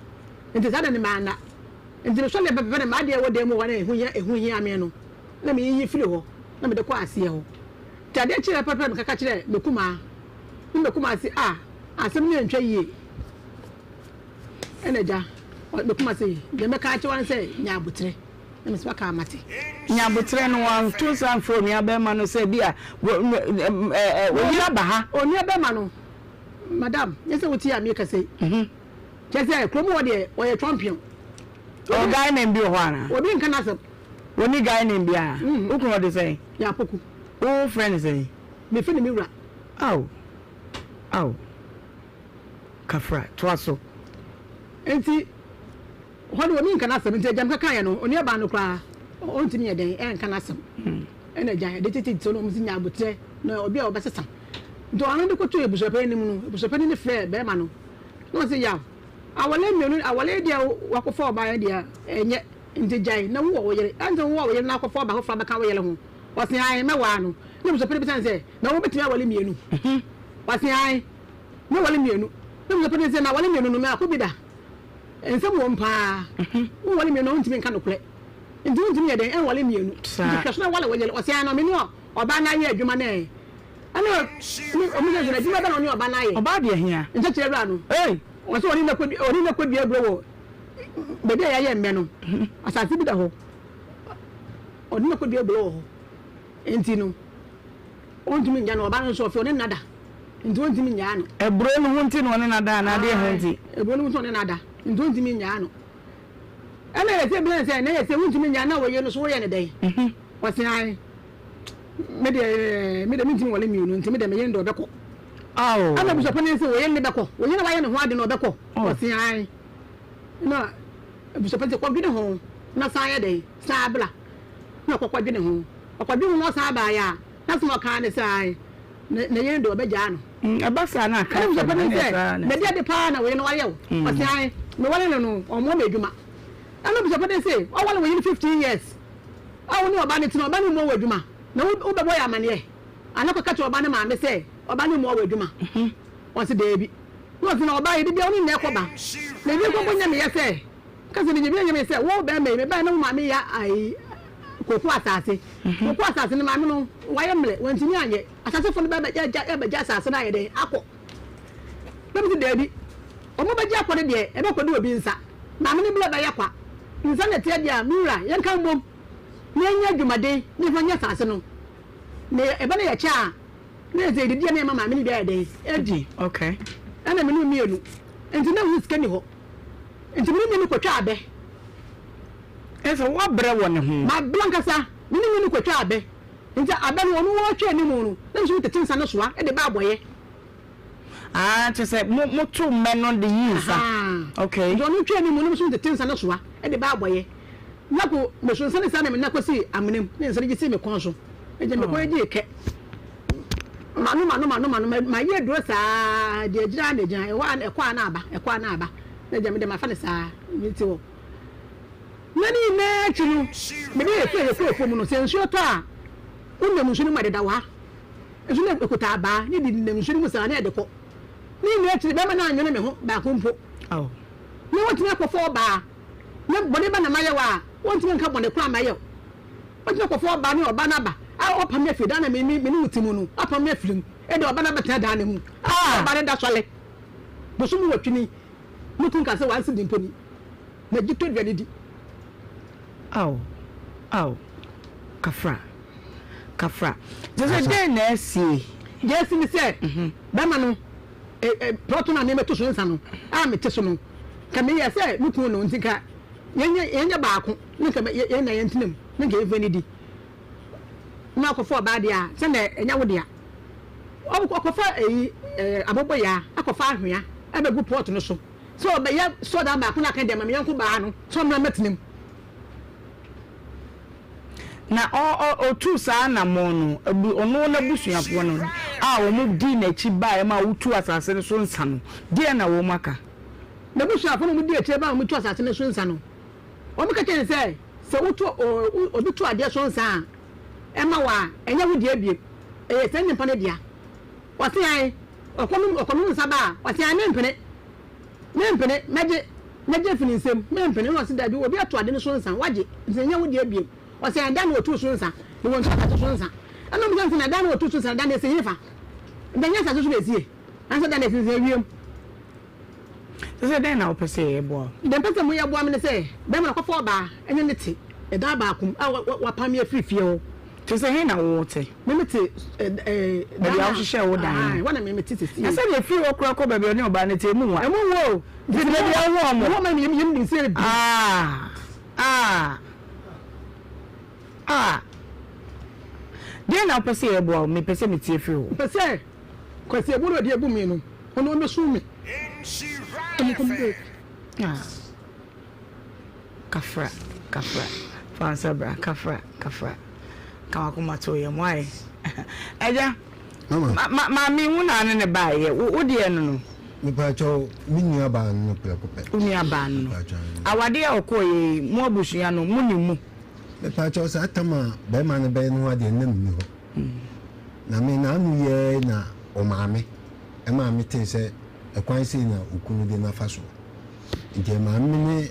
Nti saa da no manna. Nti mesɔreeɛ pɛpɛpɛ na m'adeɛ a ɛwɔ dan mu hɔ no a ɛho hia ɛho hia me no na meyiyi firi hɔ na mede kɔɔ aseɛ hɔ. Nti adeɛ kyeeɛ pɛpɛpɛ na mekaka kyerɛɛ me kumaa ne me kumaa se ah asɛm no antwa yie. Ɛna agya me kumaa se deɛ mɛka akyerɛ wo ara ne sɛ nya aboterɛ. Na mese waka a mate. Nya aboterɛ no wanto nsa amfrɛ onua bɛrima no sɛ bi a oyere aba ha. Onua bɛrima no madam nyɛ sɛ wotie a mekasa yi. Kyerɛ sɛ kurom hɔ deɛ ɔyɛ champion. Ɔwɔ guy name bi wɔ hɔ anaa? Obi nka n'asɛm. Ɔnni guy name biara? Wo kunu ɔde sɛn? Yɛ Apoku. Wo frɛ no sɛn? Me frɛ no me wura. Ao ao Kafra toa so. Nti hɔ no obi nka n'asɛm nti agya meka kaeɛ no onua baa no koraa ɔntumi yɛ dɛn ɛnka n'asɛm ɛna agya yɛde tete so no ɔmo si nya abotrɛ na obi a ɔbɛsesa nti ɔno de kɔtoo abusuapanin no mu no abusuapanin no frɛɛ bɛrima no Na ɔse yaw, awale mmienu, awale deɛ wakɔfa ɔbaa yɛ deɛ ɛnyɛ, nti gyae na wo wɔ wo yere, ɛnti wo wɔ wo yere na akɔfa ɔbaa foforɔ abɛka wo yere ho, ɔse ae mɛwaa no, na abusuapɛni bisa no sɛ, na wo bɛtumi awale mmienu? Ɔse ae mɛwale mmienu, na abusuapɛni se na awale mmienu no mako bi da, nsɛm wɔ mu paa, wo wale mmienu a wontumi nka nokorɛ, nti wontumi yɛ dɛn ɛnwale mmienu, nti hwɛ so na wale wo yere, ɔse ae na me ne ɔbaa no ayɛ adwuma no ɛ. Ɛna ne ɔmo sɛ sɛ adwuma bɛ na ɔne ɔba no ayɛ. Ɔbaa deɛ hia. Nkyɛkyerɛ wura no. Ei. Ɔsɛ ɔne no kɔ ɔne no kɔ dua aburo wɔ baabi a yɛayɛ mmɛ no. Asase bi da hɔ. Ɔne no kɔ dua aburo wɔ hɔ. Nti no ɔntumi ngya no ɔba no nso ɔfɛ ɔne no ada. Nti ɔntumi ngyaa no. Aburo no ho nti na ɔne no ada anaa adeɛ ho nti? Aburo no ho nti na ɔne no ada. Nti ɔntumi ngyaa no. Ɛna yɛsɛ bi sɛ na yɛsɛ wontumi ngyaa na wɔyɛ no so woyɛ no dɛn? Ɔse ae. Me deɛ me deɛ mentumi nwale mmienu nti me deɛ me yere deɛ ɔbɛkɔ. Oh. Ɛna abusuapanin sɛ wɔyere ne bɛkɔ wɔyere na wayɛ ne ho ade na ɔbɛkɔ. Oh. Ɔse ae. Na abusuapanin sɛ kɔdwene ho na san yɛ dɛn san abla na ɔkɔkɔdwene ho ɔkɔdwene ho na ɔsan baeɛ a na asɛm a ɔkaa ne sɛ ae ne ne yere deɛ ɔbɛgyaa no. Mm, ɛba saa na aka Ɛna asɛm abusuapanin ɛna sɛ saa na bɛde ade paa na wɔyere no wayɛ wo. Ɔse ae mewale no no ɔmmoa me adwuma. Ɛna abusuapanin sɛ wawale wo yere 15 years. A wo ne ɔba no tena, ɔba no mmoa wo adwuma, na wo wobɛbɔ yɛ amaneɛ? Anaa kɔka kyerɛ ɔba no maame sɛ ɔba no mmoa wo adwuma? Ɔse daabi. Na ɔse na ɔba yi, da biara wo ne no na ɛkɔ ba. Na ebi nso mpo nyɛ meyɛ sɛ, ka sɛ ebi nyɛ meyɛ sɛ, wo bɛrima yi, mebaeɛ na wo maame yɛ ayi koko asase. Koko asase no maame no wayɛ mmerɛ, wantumi anyɛ. Asasefo no bɛbɛgye ɛbɛgye asase no ayɛ dɛn akɔ. Na mese daabi, wɔn bɛgye akɔ no deɛ ɛbɛkɔdi obi nsa. Maame no berɛ bɛyɛ kwa. Nsa na ɛteɛ deɛ a, me wura, yɛnka mmom na yɛnyɛ adwumaden na yɛmfa nyɛ asase no. Na ɛba no yɛkyɛ a, na yɛ sɛ yɛdidi a na yɛma maame no bi ayɛ dɛn? Adi. Okay. Ɛna me ne wo mmienu. Nti na wo sika ni hɔ. Nti me ne mmienu kɔtwa abɛ. Ɛsɛ woabrɛ wɔ ne ho. Mabrɛ ankasa. Me ne mmienu kɔtwa abɛ. Nti abɛ no, ɔno ɔretwa anim no, na me nso metete nsa no soa de ba abɔeɛ. Ah, kyerɛ sɛ mo moto mmɛ no de yi nsa. Ahaa. Okay. Nti ɔno twa anim no, na me nso metete nsa no soa de ba abɔeɛ. Na ko meso nsa ne saa na me nan kɔsii amena mu, ne nsa no gye sii me kɔn so. Agya me kɔn gyee kɛ. Mano mano mano mano mayɛ aduro saa deɛ agyina ara na agyina ɛhɔ a ɛkɔ a na aba ɛkɔ a na aba na agya me deɛ mafa no saa me te hɔ. Na ne nyinaa akyi no mede yɛ fie yɛ kɔ afuom no sɛ nsuo tɔ a wonam nsuo no mu a ɛdeda wɔ ha nsuo no ɛkuta abaa ne de nenam nsuo no mu saa na ɛde kɔ. Ne nyinaa akyi no bɛrima no annwene me ho baako mpo. Na wɔtumi akɔfa ɔbaa na bɔne ba na mayɛ wo a, wɔntumi nka bɔne korɔ a mayɛ wo. Wɔtumi akɔfa ɔbaa ne ɔba no aba a wɔapam me afiri dan na me ne wo te mu no, wɔapam me afiri mu de ɔba no abɛtena dan no mu. Ɔba no da sɔle bosome nwɔtwe ni, me kunu ka sɛ wansi di mpo ni, magye tɔ aduane di. Ao, ao, kafra, kafra. Kyerɛ sɛ dɛn na asie? Deɛ asi ne sɛ, bɛrima no Plɔto no a merebɛto so nsa no a mete so no, nka meyɛ sɛ me kunu no, nti nka yɛnyɛ yɛnyɛ baako na nka yɛn na yɛntena mu na nka yɛmfa nidi. Na ɔkɔfa ɔbaa deɛ a, sɛ na ɛnyɛ wo dea. Ɔkɔfa eyi aboboyaa akɔfa ahwea abɛgu plɔt no so sɛ ɔbɛyɛ sɔdan baako na aka deɛ ma me yɔnko baa no sɛ ɔmmra mmɛtena mu. Na ɔtuu saa anammɔn no, ɔno n'abusuafoɔ no a wɔdii n'akyi baeɛ ma wotuu asase no so nsa no, deɛn na wɔaka? N'abusuafoɔ no a wɔdii akyire baeɛ ma wɔtuu asase no so nsa no, wɔka kyerɛɛ no sɛ, Sɛ woto obi to adeɛ so nsa a, ɛma wo a, ɛnyɛ wo dea bio, ɛyɛ saa nipa no dea. Ɔse ae, ɔkɔnom ɔkɔnom nsa ba a, ɔse ae, mempene. Mempene, mɛgye, mɛgye afi ne nsam, mempene. Ɛna ɔse, Dabi, obi ato ade no so nsa, woagye, nti ɛnyɛ wo dea bio. Ɔse, Ɛda na wɔtuu so nsa, na wɔntu asase so nsa. Ɛna ɔbisa no sɛ, Na ɛda na wɔtuu so nsa no, ɛda no ɛsi hefa? Ɛda nyɛ asase so na ɛsie, anaasɛ ɛda no ɛsensɛn wiem? Sɛ sɛ dɛn na wopɛ sɛ yɛboa wo? Deɛ mepɛ sɛ moyɛ boa me ne sɛ, bɛrima no kɔfa ɔbaa ne no te ɛdan baako mu a wapam me afiri fie hɔ. Te sɛ he na wote? Me mete dan Baabi a wohyehyɛɛ wo dan no. Hɔ na me mete sesie. Na sɛdeɛ fie hɔ koraa kɔ baabi a ɔne ɔbaa no te, emu nwa. Emu nwa o. Nti baabi a wohu wɔn. Wohu wɔn a yɛm de nsa ebi. Ah! Ah! Ah! Deɛn na wopɛ sɛ yɛboa wo? Mepɛ sɛ metie firi hɔ. Mepɛ sɛ Kwasi Abu na ɔde abu me no, ɔno ɔmmɛsum me. Ah. Kafra, kafra. Fa wo nsa bra, kafra, kafra. Ka w'akoma to yam, why? Agya, ma maame wo na ne ne baayɛ, wo deɛ no no. Mepaakyɛw, me nua baa no no prɛko pɛ. Wo nua baa no no. Awadeɛ a ɔkɔɔ yɛ yi, mo abusua no, mo nim mu? Mepaakyɛw, saa tam a bɛrima no bɛyɛ no ho adeɛ, na menni hɔ. Na me n'ano yɛɛ na ɔmaame ɛmaa metee sɛ ɛkwan sei na okunu de no afa soɔ. Nti ɛmaa me ne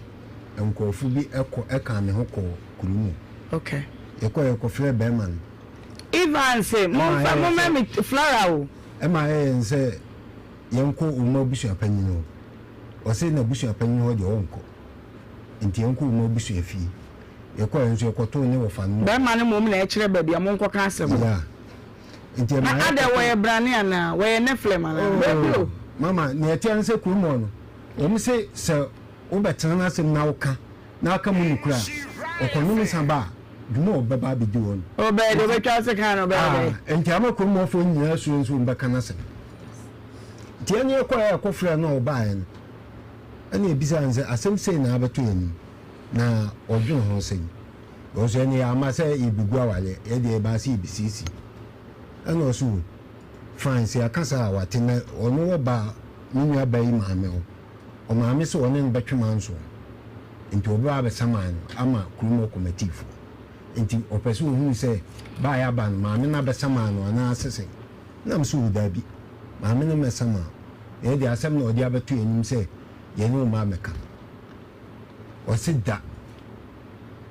nkurɔfo bi kɔ ɛkaa me ho kɔɔ kuro mu. Okay. Yɛkɔɔ yɛkɔfrɛɛ bɛrima no. Evans, momfa mommrɛ me Flora o. Ɛma ɛyɛɛ yɛn sɛ yɛnkɔ wɔn abusuapanyin hɔ. Ɔse n'abusuapanyin hɔ deɛ ɔnkɔ. Nti yɛnkɔ wɔn abusuafie. Yɛkɔeɛ nso yɛkɔtoo ne wɔfa no. Bɛrima no mmom na ɛkyerɛ baabi a monkɔka asɛm no. Yeah. Nti ɛma Na yɛkɔtoo. adɛn, wɔyɛ brane anaa? Wɔyɛ Nephilim anaa? Oh, mama, nea ɛteɛ ne sɛ kurom hɔ no, Wɔn se sɛ wobɛtena n'asɛm na woka na aka mu nokorɛ a, ɔkɔnom nsa ba a, dwuma a ɔbɛba abɛdi hɔ no. Ɔbɛyɛ deɛ ɔbɛtwa ase kan no ɔbɛyɛ dɛn? Ah, enti ama kurom hɔfoɔ nyinaa suro nso wɔbɛka n'asɛm. Nti ɛne yɛkɔeɛ a yɛkɔfrɛɛ no a ɔbaeɛ no, ɛne yɛbisaa no sɛ asɛm sei na abɛto yɛn anim, na ɔdwene ho sɛn? Because ɛne yɛamma sɛ yɛbɛgu awareɛ, yɛdeɛ yɛbaa sɛ yɛbɛsiesie. Ɛna ɔse o. Fine sɛ yɛaka saa a wate na ɔno wɔ ba a me nua ba yi maame hɔ ɔmaame sɛ ɔne no bɛtwe manso nti ɔbɛba abɛsaman no ama kurom hɔ kɔmatiifoɔ nti ɔpɛ sɛ ɔhunu sɛ ba a yɛaba no maame no abɛsaman no anaa sɛ sɛn na me sɛ o daabi maame no mmɛsaman na yɛde asɛm na ɔde abɛto yɛn anim sɛ yɛne wo mma mmɛka ɔse da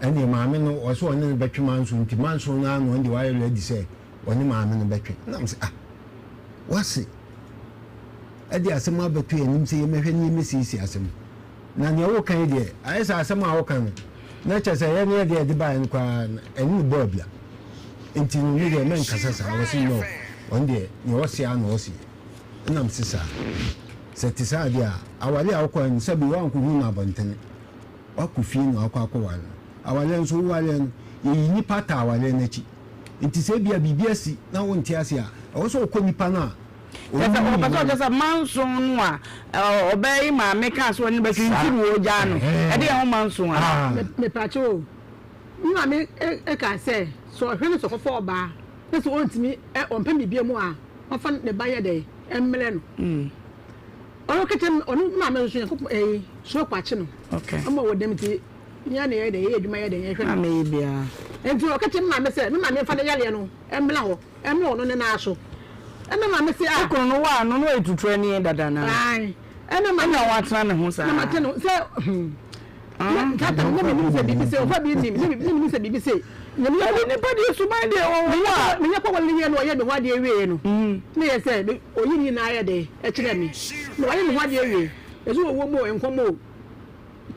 ɛneɛ maame no ɔsɛ ɔne no bɛtwe manso nti manso no ara na ɔno deɛ wayɛ ready sɛ ɔne maame no bɛtwe. Ɛna mese, ah, wase ɛde asɛm abɛto yɛn anim sɛ yɛmmɛhwɛ ne yɛmmɛsiesie asɛm. Na nea woka yi deɛ, ayɛ sɛ asɛm a woka no, na kyerɛ sɛ yɛne yɛdeɛ yɛde baeɛ no koraa no, ɛne no bɔ abira. Nti no, me deɛ mɛnkasa saa. Ɔse no, ɔno deɛ, nea ɔse ara na ɔseɛ. Ɛna mese saa. Sɛ ɛte saa deɛ a, awareɛ a wokɔɛ no, sɛbe woankɔhu no abɔntene. Woakɔ fie na woakɔ akɔware no. Awareɛ nso, wowareɛ no, yɛyi nnipa taa awareɛ no akyi. Nti sɛ ebia biribi asi na wonte ase a, ɛwɔ sɛ wokɔ nipa no a Kyerɛ sɛ ɔpɛ sɛ ɔkyerɛ sɛ manson no a ɔbaa yi maame kaa sɛ ɔne no bɛtwe nti na ɔgyaa no. Ɛde yɛn ho manson a. Mepaakyɛw o. Me maame kaa sɛ, sɛ ɔhwɛ no sɛ ɔkɔfa ɔbaa na sɛ ɔntumi ɔmpɛ me bio mu a, ɔmfa ne ba nyɛ dɛn mmrɛ no. Ɔno ka kyerɛ me, ɔno me maame nso Nyankopɔn ɛyi soro kwakye no. Ɔma wɔ dɛm nti yɛn na yɛyɛ dɛn yɛyɛ adwuma yɛ dɛn yɛhwɛ no. Nti ɔka kyerɛ me maame sɛ me maame mfa ne yareɛ no mmra hɔ. Ɛne ɔno ne nan so. Ɛna maame se ah. Wo kunu no wo a no no ɔyɛ tuturani dada na. Ae. Ɛna maame. Ɛna watena ne ho saa. Na mate no sɛ hmm. Na tata no na menim sɛ biribi se ɔfa bi nim na menim sɛ biribi se. Na me yɛ nipa deɛ suban deɛ wɔ wɔ a. Me yɛ kɔ wɔle yɛ no ɔyɛ me ho adeɛ wie no. Ne yɛ sɛ oyi ne nyinaa yɛ dɛ ɛkyerɛ me. Na wayɛ me ho adeɛ wie. Ɛso wɔ wɔ mu o nkɔm o.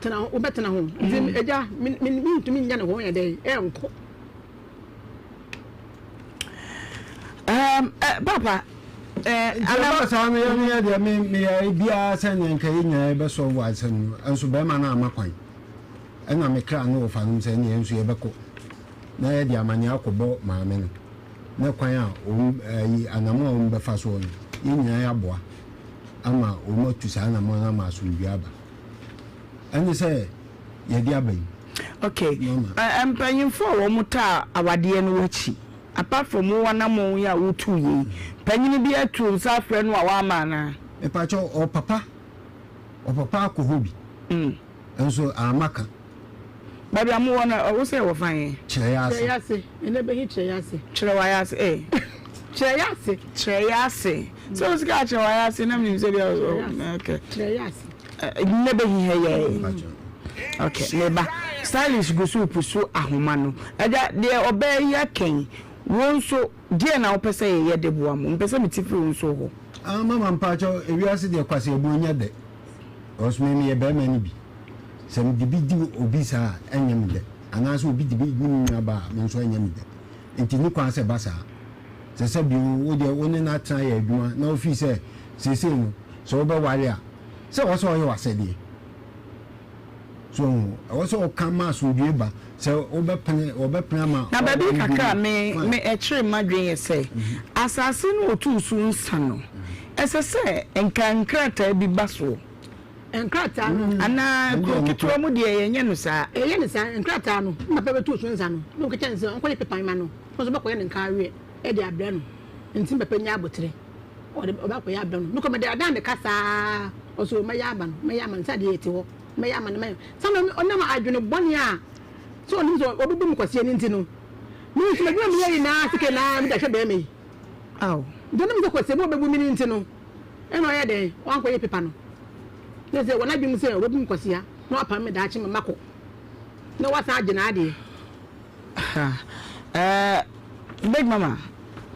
Tena ho wobɛtena ho. Nti agya me me ntumi nya ne ho yɛ dɛ ɛnkɔ. Um, eh, papa. Eh, nti ɛba saa no yɛn yɛ deɛ me meyɛ biara sɛ nea nka yɛn nyinaa yɛbɛsɔ wɔ asɛm no nso bɛrima no ama kwan ɛna me kra ne wɔfa nom sɛ ɛne nso yɛbɛkɔ na yɛde amaneɛ akɔbɔ maame no na kwan a wɔn ayi anamo a wɔn bɛfa soɔ no yɛn nyinaa yɛaboa ama wɔn atu saa anamo no ama asomdwoeɛ aba ɛne sɛ yɛde aba yi. Okay, mpanyinfoɔ a wɔn taa awadeɛ no akyi apart from wo anamɔn yi a wotu yɛ yi, panyini bi atu nsa afrɛ no a wama anaa? Mepakyɛw, ɔpapa, ɔpapa akɔ hɔ bi, nso amma ka. Baabi a mowɔ no, wo sɛ wɔ fan yɛ? Kyerɛ yɛ ase. Kyerɛ yɛ ase, ɛnɛ bɛhi kyerɛ yɛ ase. Kyerɛ wa yɛ ase, eh. Kyerɛ yɛ ase. Kyerɛ yɛ ase. Sɛ wo sika kyerɛ wa yɛ ase na menim sɛ bi a, okay. Kyerɛ yɛ ase. Nnɛ bɛhihɛ yɛn. Ok, me ba. Stylish gu so repusu ahoma no. Agya, deɛ ɔbaa yi aka yi, wo nso, deɛn na wopɛ sɛ yɛyɛ de boa mo? Mepɛ sɛ mete firi wo nso hɔ. Ah mama mpakyɛw ewiase deɛ kwaseabuo nyɛ dɛ because me meyɛ bɛɛma no bi sɛ mede bi di obi saa a ɛnyɛ me dɛ anaasɛ obi de bi di me nua baa a me nso ɛnyɛ me dɛ nti ne kwan sɛ ɛba saa sɛ sɛ bio wo deɛ wo ne no atena yɛ adwuma na wofii sɛ seesei no sɛ wobɛware a sɛ ɛwɔ sɛ ɔyɛ w'asɛdeɛ. So ɔho? Ɛwɔ sɛ ɔka ma asomdwoe ba. Sɛ wobɛpene, wɔbɛpene ama Na baabi woaware bi kakra a no, me, fine. me ɛkyere m'adwene yɛ sɛ, asase no ɔtuu so nsa no, ɛsɛ sɛ nka nkrataa bi ba soɔ. Nkrataa no. Anaa Ɛnde kuro ɛno ketewa kɔ. mu deɛ yɛnyɛ no saa. Yɛyɛ no saa, nkrataa no, ne papa bɛtuu so nsa no, na ɔka kyerɛɛ no sɛ ɔnkɔyɛ pepa mma no, na ɔno nso bɛkɔyɛ ne nkaweɛ de abrɛ no, nti me papa nnya aboterɛ. Ɔde ɔba akɔyɛ aba no. Mekɔ mede adan me kasa ara. Ɔse o mɛyɛ aba no, mɛyɛ ama no sɛ adeɛ yɛte hɔ. Mɛyɛ ama no, mɛyɛ. Sɛ na ɔnam adwene bɔne a sɛ ɔnim sɛ ɔbɛbu me kwasia no nti no, me nso m'adwuma meyɛ nyinaa sika nyinaa mede ahwɛ bɛrima yi. Ao. Nti ɔnim sɛ kwasia bi ɔbɛbu me no nti no, ɛna ɔyɛ dɛn? Wankɔyɛ pepa no. Na sɛ wɔ n'adwene mu sɛ ɔbɛbu me kwasia na wapam me daakye ma makɔ na wasan agye n'adeɛ. Ha eh Big mama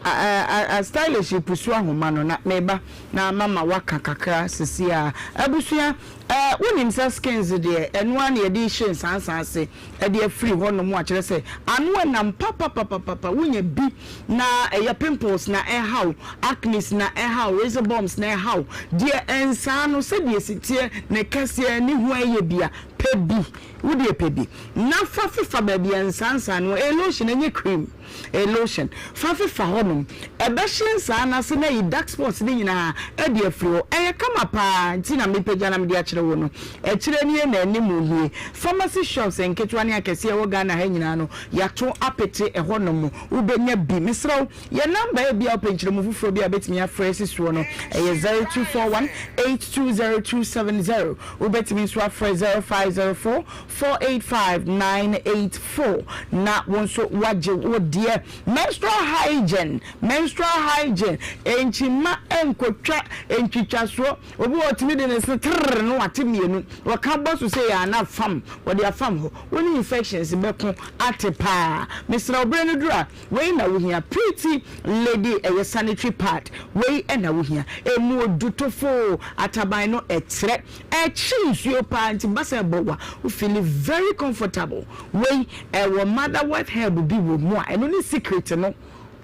ah ah stylish pusu ahoma no na meba na mama waka kakra sisi a abusua eh wonim sɛ skins deɛ ɛno ara na yɛde hye nsansa ase ɛde afiri hɔ nom a kyerɛ sɛ ano ɛnam papapapapa wonya bi na ɛyɛ pimples na ɛhaw acnes na ɛhaw razor bumps na ɛhaw deɛ ɛnsaa no sɛdeɛ ɛsiteɛ ne kɛseɛ ne ho ɛyɛ bia pɛ bi Wo deɛ pɛ bi na fa fefa baabi a nsaansaa no wɔ. Ɛyɛ lotion, ɛnyɛ cream. Ɛyɛ lotion. Fa fefa hɔnom. Ɛbɛhye nsaa no ase na ayi dark spots no nyinaa de afiri hɔ. Ɛyɛ kama pa ara nti na mepagya na mede akyerɛ wo no. Akyire nie na anim nie. Pharmacy shops nketewa ne akɛseɛ a ɛwɔ Ghana ha nyinaa no, yɛato apete ɛhɔnom. Wobɛnya bi. Mesrɛ wo, yɛn number a ebia wopɛ nkyerɛmu foforɔ bi a wobɛtumi afrɛ asi soɔ no, ɛyɛ 0241 820270. Wobɛtumi nso afrɛ 0504 485 984 na wo nso woagye wo deɛ. Menstrual hygiene, Menstrual hygiene, Nkyima nkotwa ntwitwasoɔ. Obi wɔ hɔ ɔtumi de ne se trrr na wate mmienu. Ɔka bɔ so sei a na fam, wɔde afam hɔ. Wo ne infections bɛko ate paa. Mesrɛ wo berɛ no duru a, wei na wohia. Pretty lady ɛyɛ sanitary pad. Wei na wohia. Ɛmu odu tofoo, ataban no ɛtrɛ, ɛkye nsuo paa nti ba sɛ ɛbɔ wa, wo feeli very comfortable. Wei ɛwɔ motherwort herb bi wɔ mu a ɛno ne secret no.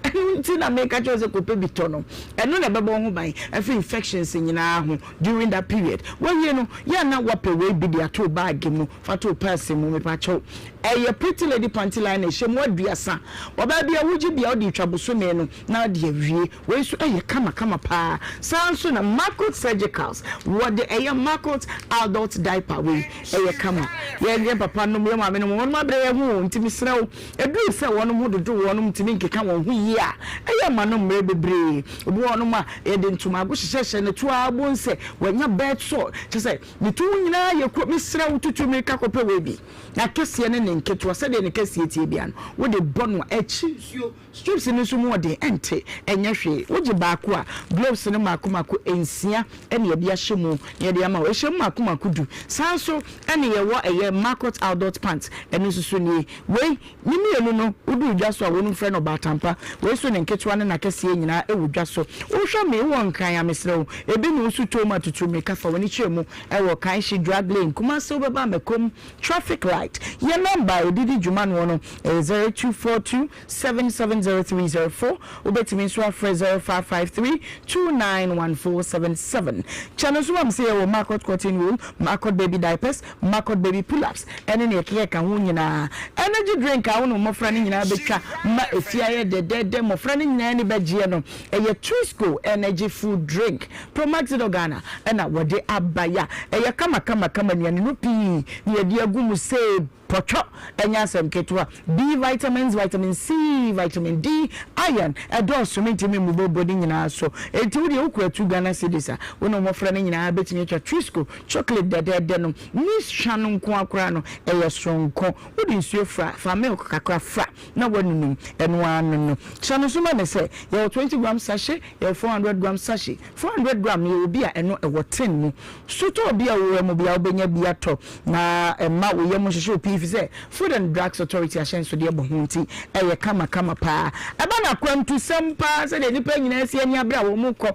Ɛno nti na meka kyerɛ wo sɛ kɔpɛ bi tɔ no. Ɛno na ɛbɛbɔ wo ho ban afiri infections nyinaa ho during that period. Wawie no, yɛ a na woapɛ wei bi de ato wo bag mu, fa to wo purse mu, mepakyɛw. Ɛyɛ Pretty Lady panty liner, ɛhyɛ mu aduasa. Ɔbaa bi a wogye bi a wode retwa bosome no na wode awie. Wei nso yɛ kama kama paa. Saa nso na Marcot Surgicals, wɔde ɛyɛ Marcot adult diaper wei ɛyɛ kama. Yɛn yɛn papa nom, yɛn maame nom, wɔnom abrɛ yɛn ho o, nti mesrɛ wo, ɛduru sɛ wɔnom ho dodo wɔnom ntumi nkeka wɔn ho yie a, ɛyɛ ma no mmerɛ bebree. Obi wɔ hɔnom a, yɛde ntomago hyehyɛhyɛ ne to ara wobɛhu sɛ wanya bed sore, kyerɛ sɛ ne to ho nyinaa yɛ kuro. Mesrɛ wo tutu mmirika kɔpɛ wei bi. N'akɛseɛ ne ne nketewa, sɛdeɛ ne kɛseɛ teɛ biara no, wode bɔ no a, ɛkyi nsuo. Strips no nso mu ɔden, ɛnte, ɛnyɛ hwee. Wogye baako a, gloves no mmaako mmaako nsia na yɛde ahyɛ mu na yɛde ama wo. Ɛhyɛ mu mmaako mmaako du. Saa nso na yɛwɔ ɛyɛ Marcot Adult Pants, ɛno nso so nie. Wei, ne mmienu no, woduru dwa so a, wɔnom frɛ no ɔbaatampa. Wei nso ne nketewa ne n'akɛseɛ nyinaa wɔ dwa so. Wohwɛ me, wowɔ Nkran a, mesrɛ wo, ebi ne wo so too mu a, tutu mmirika fa w'ani kyerɛ mu wɔ Kanhye Drug Lane, Kumasi wobɛba Makom Traffic light. Yɛn nɔmba a yɛde di dwuma noɔ no yɛ 0242 770304. Wobɛtumi nso afrɛ 0553 291477. Kyɛ no nso ma me sɛ yɛwɔ Marcot Cotton Wool, Marcot Baby Diapers, Marcot Baby Pull-ups ɛne nea ɛkeka ho nyinaa. Energy drink a wo ne wo mmɔfra no nyinaa bɛtwa ma efie ayɛ dɛdɛɛdɛ, mmɔfra no nyinaa ani bɛgyeɛ no, ɛyɛ Twisco Energy Food Drink. Promaxidol Ghana na wɔde aba yi a ɛyɛ kama kama kama nnuane no pii na yɛde agu mu sei pɔtwɔ ɛnyɛ asɛm ketewa B vitamins, vitamin C, vitamin D, iron ɛdɔɔso mentumi mmobɔbɔ ne nyinaa so enti wo deɛ wokura two Ghana cedis a wo ne mmɔfra no nyinaa bɛtumi atwa Trisco chocolate dɛdɛɛdɛ no ne sua no nko ara koraa no ɛyɛ soronko wode nsuo fra fa milk kakra fra na woanunum ɛno ara no no hyɛ no nso ma me sɛ yɛwɔ 20 gram sachet Yɛwɔ 400 gram sachet. 400 gram no yɛwɔ bi a ɛno ɛwɔ tin mu. Sotɔɔ bi a wowura mu biara wobɛnya bi atɔ na ɛmma wo yam nhyehye wo pii efisɛ Food and Drugs Authority ahyɛnsodeɛ bɔ ho nti ɛyɛ kama kama paa. Ɛba no akwantusɛm paa sɛdeɛ nnipa nyinaa si ani abere a wɔrekɔ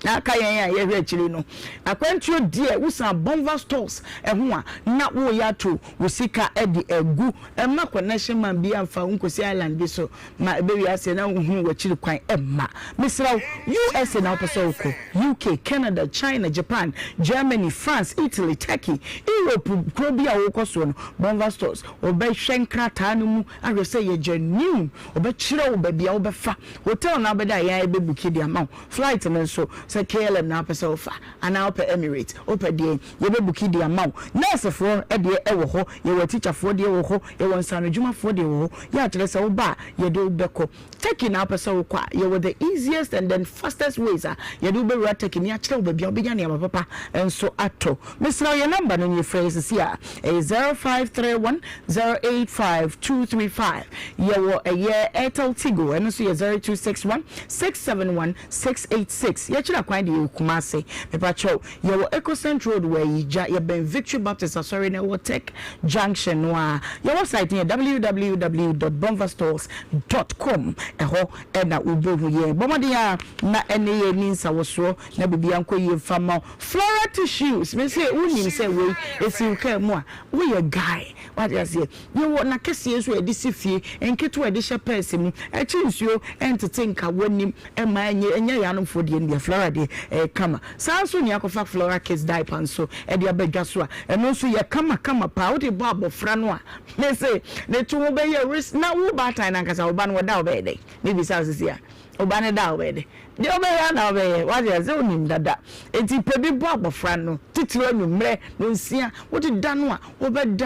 na aka yɛn a yɛhwɛ akyire no. Akwantuo deɛ wosan Bonva Stores ho a na woreyɛ ato wo sika de agu. Mma connection man biara mfa wo nkɔsi island bi so ma ɛbɛwie aseɛ na wonhunu w'akyiri kwan mma. Mesrɛ wo, USA na wopɛ sɛ wokɔ, UK, Canada, China, Japan, Germany, France, Italy, Turkey, Europe kuro bi a wokɔ soɔ no, Bonva Stores, wɔbɛhwɛ nkrataa no mu ahwɛ sɛ ɛyɛ genuine, wɔbɛkyerɛ wo baabi a wobɛfa, hotel no a wobɛda a yɛn ara yɛbɛbuki de ama wo, flight no nso, sɛ KLM na wopɛ sɛ wofa anaa wopɛ Emirates, wopɛ deɛn, yɛbɛbuki de ama wo. Nɛɛsefoɔ deɛ wɔ hɔ, yɛwɔ atikyafoɔ deɛ wɔ hɔ, yɛwɔ nsaanodwumafoɔ deɛ wɔ hɔ. Yɛ a kyerɛ sɛ woba a yɛde wo bɛkɔ. Turkey na wopɛ sɛ wokɔ a, yɛwɔ the easiest and then fastest ways a yɛde wo bɛwura Turkey na yɛakyerɛ wo baabi a wobɛnya nneɛma papa nso atɔ. Mesrɛ wo yɛn number no nie, frɛ yɛn seesei a, ɛyɛ 0531 085 235. Yɛwɔ ɛyɛ Airtel Tigo, ɛno nso yɛ 0261 671 686. Yɛkyerɛ kwan deɛ yɛwɔ Kumasi. Mepakyɛw, Yɛwɔ Ecocent Road wɔ Ayigya, yɛbɛn Victory Baptist Asɔre no ɛwɔ Tech Junction no ara. Yɛn wɛbsaet no yɛ www dot bonvastores dot com, ɛhɔ na wobɛhu yɛn. Bɔ mmɔden ara na ɛne yɛn nni nsawɔsoɔ na biribiara nkɔ yie mfa mma wo. Flora Tissues, mese wonim sɛ wei ɛsi wo kaa mu a, woyɛ guy, wate aseɛ. Yɛwɔ n'akɛseɛ nso a yɛde si fie, nketewa a yɛde hyɛ pɛɛse mu, ɛkye nsuo, ɛntete nka w'anim. Ɛmma ɛnyɛ ɛnyɛ yaanomfoɔ deɛ no bia Flora deɛ ɛyɛ kama. Saa nso nea akɔfa Flora kids diaper nso ɛde aba dwa so a ɛno nso yɛ kama kama paa wode bɔ abɔfra no a mese ne to ho bɛyɛ ris na wo baatan no ankasa wo ba no ɔda a ɔbɛyɛ dɛn mebisa wo sisi a wo ba no da a ɔbɛyɛ dɛn deɛ ɔbɛyɛ a na ɔbɛyɛ wate aseɛ wonim dada enti pɛ bi bɔ abɔfra no titiriw anwummerɛ nonsia wode da no a Wobɛda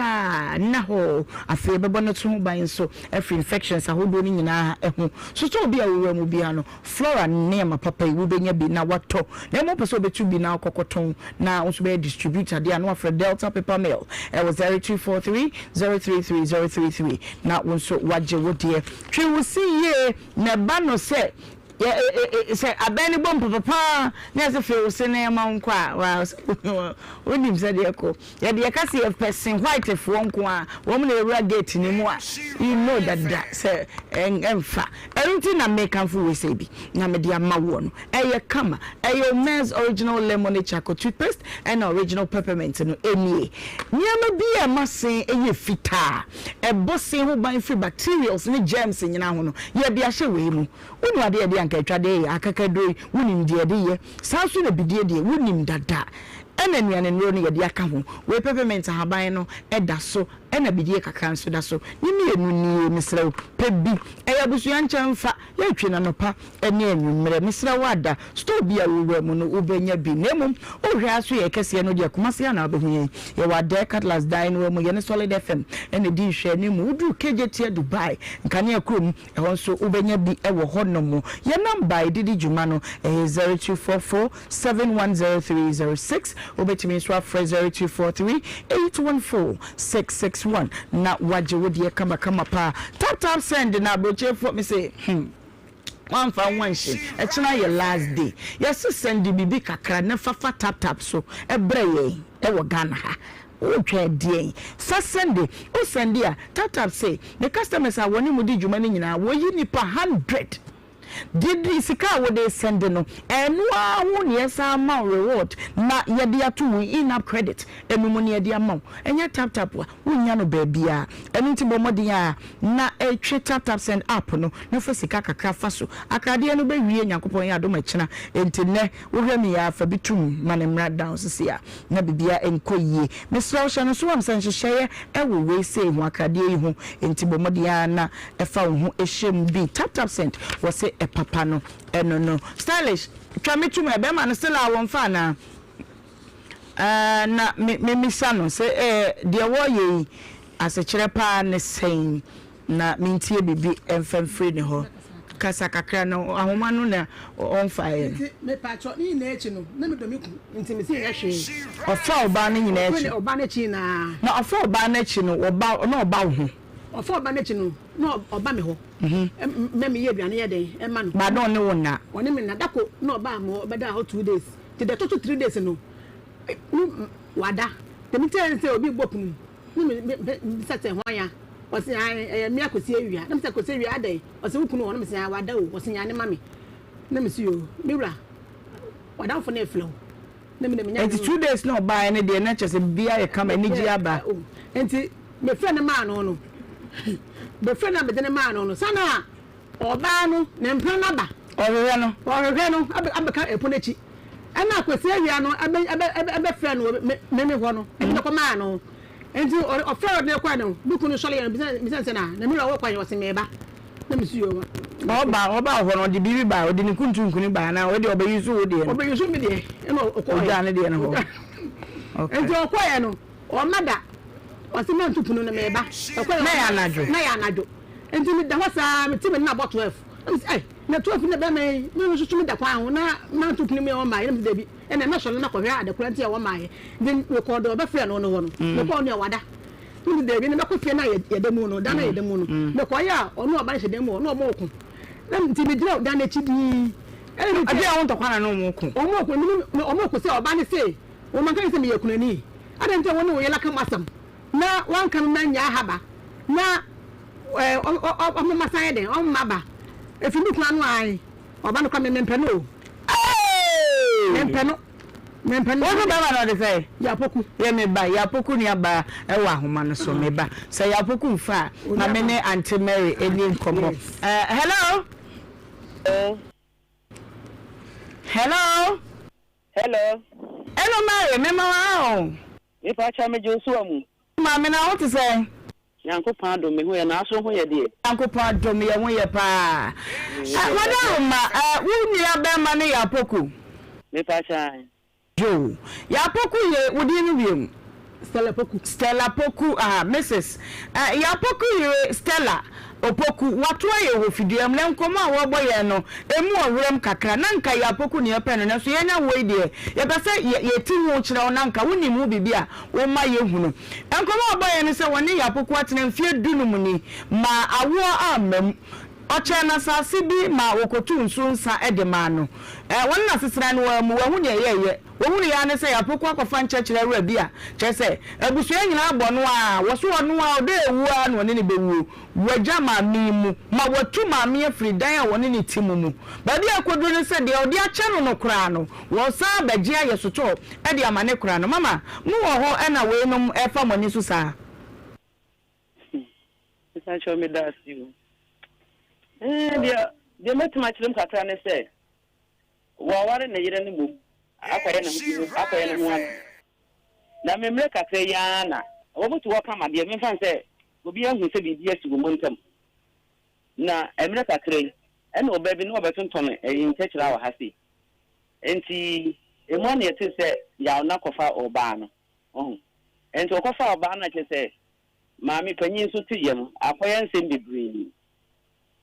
a, nna hɔ. Afei ɛbɛbɔ ne to ho ban nso afiri infections ahodoɔ no nyinaa ho. Sotɔɔ bi a wowura mu biara no, Flora nneɛma papa yi wobɛnya bi na woatɔ. Na mmom wopɛ sɛ wobɛtu bi na wokɔkɔtɔn na wo nso bɛyɛ distributor deɛ a, na woafrɛ Delta Paper Mill ɛwɔ 0243 033 033 na wo nso woagye wo deɛ. Twe wo se yie na ɛba no sɛ. Yɛ e e sɛ abɛn no bom papapaa na yɛsɛ fei wo se na yɛma wo nkɔ a waa wonim sɛdeɛ ɛkɔ. Yɛde yɛka sɛ yɛpɛ se white foɔ nko a wɔn na yɛwura gate no mu a you know dada sɛ ɛmfa. Ɛno nti na mekamfo wei sei bi na mede ama woɔ no. Ɛyɛ kama. Ɛyɛ Omez original lemonade charcoal toothpaste ɛna original peppermint no nie. Nneɛma bi a ɛma se yɛ fitaa, ɛbɔ se ho ban firi bacterials ne germs nyinaa ho no, yɛde ahyɛ wei mu. Wonim adeɛ a yɛde ankaatwadeɛ yɛ, akakaduro yi, wonim deɛ yɛde yɛ. Saa nso na bidie deɛ, wonim dada. Ɛna nnuane nnuro no yɛde aka ho. Wei peppermint ahaban no da so, ɛna bidie kakra nso da so. Ne mmienu nie, mesrɛ wo, pɛ bi. Ɛyɛ abusua nkyɛnfa, yɛtwe no anɔpa ne anwummerɛ. Mesrɛ wo ada, store bi a wowura mu no, wobɛnya bi. Na mmom, wohwɛ ara so yɛ kɛseɛ no deɛ, Kumasi ara na wobɛhu yɛn. Yɛwɔ Adɛɛ Cutlass dan no mu, yɛne Solid FM na ɛdi nhwɛanimu. Woduru Kejetia Dubai, Nkanea kurom, Ɛhɔ nso wobɛnya bi wɔ hɔnom. Yɛn nɔmba a yɛde di dwuma no yɛ 0244 710306. Wobɛtumi nso afrɛ 0243 814 661 na woagye wo deɛ kamakama paa. Tap tap send na aburokyerefoɔ me se hmm woamfa wo ho anhyem. Ɛkyena yɛ last day. Yɛse sɛnde biribi kakra na fa fa tap tap so brɛ yɛn wɔ Ghana ha. Wotwa deɛn? Sa sɛnde. Wo sɛnde a, TapTap se ne customers a wɔne mo di dwuma no nyinaa wɔyi nnipa hundred de di sika a wode resɛnde no. Ɛno ara ho na yɛsan ama wo reward na yɛde ato wo in-app credit no mu na yɛde ama wo. Ɛnyɛ TapTap a, wonnya no baabiara. Ɛno nti bɔ mmɔden ara na twe TapTap Send app no na fa sika kakra fa so. Akradeɛ no bɛwie Nyankopɔn yɛ adom ɛkyena. Enti nnɛ wohwɛ me yi ara fa bi tom ma no mmra down sisi a. na biribiara nkɔ yie. Mesrɛ wo hyɛ no nso am sɛ nhyehyɛeɛ wɔ wei sei ho, akradeɛ yi ho, enti bɔ mmɔden ara na fa wo ho hyɛ mu bi. Tap tap send, wɔse papa no ɛno no. Stylish, twa me tom ɛ, bɛrima no still a wɔmfa anaa? Ɛɛ na me memisa no sɛ ɛɛ deɛ wɔreyɛ yi asekyerɛ paa ne sɛn? Na mentie biribi mfa mfiri ne hɔ. Kasa kakra no ahoma no na ɔmfaeɛ no. Nti mepakyɛw ne nyinaa akyi no na medɔ me kunu nti mese nyɛ hwee. Ɔfa ɔbaa no nyinaa akyi. Ɔfa ɔbaa no akyi nyinaa. Na ɔfa ɔbaa no akyi no ɔba na ɔba wo ho. Ɔfa ɔbaa no akyi no na ɔba me hɔ. Mɛ meyɛ aduane yɛ dɛn ɛma no. Ba na ɔne wo nna. Ɔne me nna dako na ɔbaa me hɔ ɔbɛdaa hɔ 2 days nti deɛ ɛtɔ so 3 days no wada nti metee sɛ obi rebɔ pono mu. Na me me bisa sɛ hwan a? Ɔse ae ɛyɛ me Akwasi Awia. Na me sɛ Akwasi Awia adɛn? Ɔse wo kunu wɔ hɔ. Na me se ae wada o. Ɔse nyane ma me. Na me se yoo me wura w'adamfo no refrɛ wo. Na me de me nyane. Nti 2 days na ɔbaeɛ no deɛ na kyerɛ sɛ biribiara yɛ kama anigyeɛ aba. Nti me frɛ no maa no no me frɛ no a mede no maa no no saa na ɔbaa no ne mpena no aba. Ɔhwehwɛ no. Ɔhwehwɛ no abɛka ɛpono akyi. Ɛna Kwesi Awia no ɛbɛ ɛbɛ ɛbɛfrɛ no wɔ me me me hɔ no ɛde no kɔmaa no. Nti ɔfrɛ ɔde no kɔɛ no, me kunu sɔre yɛ no bisa bisa sɛ na na me wura wɔ kwan ɔse meba. Na me si yoo. Ɔba ɔba hɔ no ɔde biribi ba ɔde ne kuntunkuni ba anaa ɔde ɔbɛyi so wo deɛ no. Ɔbɛyi so me deɛ ɛna ɔkɔɛ. Ɔgyaa ne deɛ no hɔ. Okay. Nti ɔkɔɛ no ɔma da ɔse mɛnto pono no meba. Ɔkɔɛ na yɛ anadwo. Na yɛ anadwo. Nti meda hɔ saa mete me nna bɔ 12. Na me sɛ ɛy na 12 na bɛma yi me nso so meda kwan ho na manto pono mu yɛ ɔmmaeɛ na me sɛ dabi ɛna mɛsɔre na makɔhwɛ adekora nti a wɔmmaeɛ. Nti mekɔɔ deɛ ɔbɛfrɛ no no hɔ no mekɔɔ no a wada. Na me sɛ dabi na mɛkɔ fie no a yɛda mu no dan no a yɛda mu no mekɔeɛ a ɔno ɔba no hyɛ dan mu hɔ na ɔmo reko. Na nti megyina dan no akyi dinn ɛna me Ɛdeɛn ho ntɔkwa na na ɔmo reko? Ɔmo reko menim ɔmo reko sɛ ɔba no se wɔn anka ne sɛ meyɛ kunani adɛn nti na wo ne wo yere aka mo asɛm na wanka me mannya ahaba na ɔmo ma san yɛ dɛn ɔmo ma ba efi me kunu ano ae ɔba no kora me mempɛ no o mempɛ no mempɛ no. Wosu bɛrima na ɔde sɛ. Yapoku. Yɛ me ba Yapoku nua baa ɛwɔ ahoma no so me ba sɛ Yapoku nfa a ma me ne Auntie Mary ɛni nkɔmɔ ɛɛ hello. Hello. Hello. Hello Mary me ma wa ha o. Mepa kyɛw megye wo so wa mu. Maame na wo te sɛn? Nyankopɔn adom me ho yɛ na aso ho yɛ deɛ? Nyankopɔn adom yɛ ho yɛ paa. Wadaroma wo nua bɛɛma no yɛ Apoku? Mepa kyɛw ae. Yoo. Yɛ Apoku yere wo din no biom? Stella Poku. Stella Poku aha Mrs. Yɛ Apoku yere Stella Opoku watoa yɛn wɔ fidua mu na nkɔmmɔ a wɔrebɔ yɛn no ɛmu ɔwerɛm kakra na nka Yɛ Apoku na yɛpɛ no nanso yɛanya woɔ yi deɛ yɛpɛ sɛ yɛti ho kyerɛ wo na nka wonim ho biribi a woma yɛhunu. Nkɔmmɔ a wɔbɔ yɛn ne sɛ wɔne Yɛ Apoku atena mfeɛ dunum ni ma awoɔ amma mu. Ɔkyɛɛ no asase bi ma wɔkɔtuu nso nsa de maa no. Wɔne no asetena no ara mu, wahu nea ɛyɛeɛ. Wɔhunuiɛ ara ne sɛ Apoku akɔfa nkyɛkyerɛ awura bi a, kyerɛ sɛ, abusua nyinaa bɔ no ara, wɔso ɔno ara, ɔdɔ a ɛwuo ara na ɔne no bɛwuo. Wagya maame yi mu ma watu maame afiri dan a wɔne no te mu mu. Baabi a akɔduru ne sɛ, deɛ ɔde akyɛ no no koraa no, wɔresan abɛgye ayɛ sotɔɔ de ama ne koraa no. Mama, mowɔ hɔ na weinom refa mo ani so saa? Mepakyɛw meda ase o. Ɛɛ deɛ deɛ mɛtumi akyerɛ mu kakra ne sɛ waware ne yere no mmom akɔyɛ ne ho akɔyɛ ne ho ade. Na me mmerɛ kakra yi ara na wɔn te hɔ kama deɛ memfa no sɛ obi ahu sɛ biribi asi wɔn ntam. Na mmerɛ kakra yi ɛna ɔbaa bi na ɔbɛtontɔn ɛyi nkyɛkyerɛ wɔ ha sei. Nti emu ara na yɛte sɛ yaw na kɔfa ɔbaa no. Wahu? Nti ɔkɔfaa ɔbaa no a kyerɛ sɛ maame panyin nso te yam, akɔyɛ nsɛm bebree.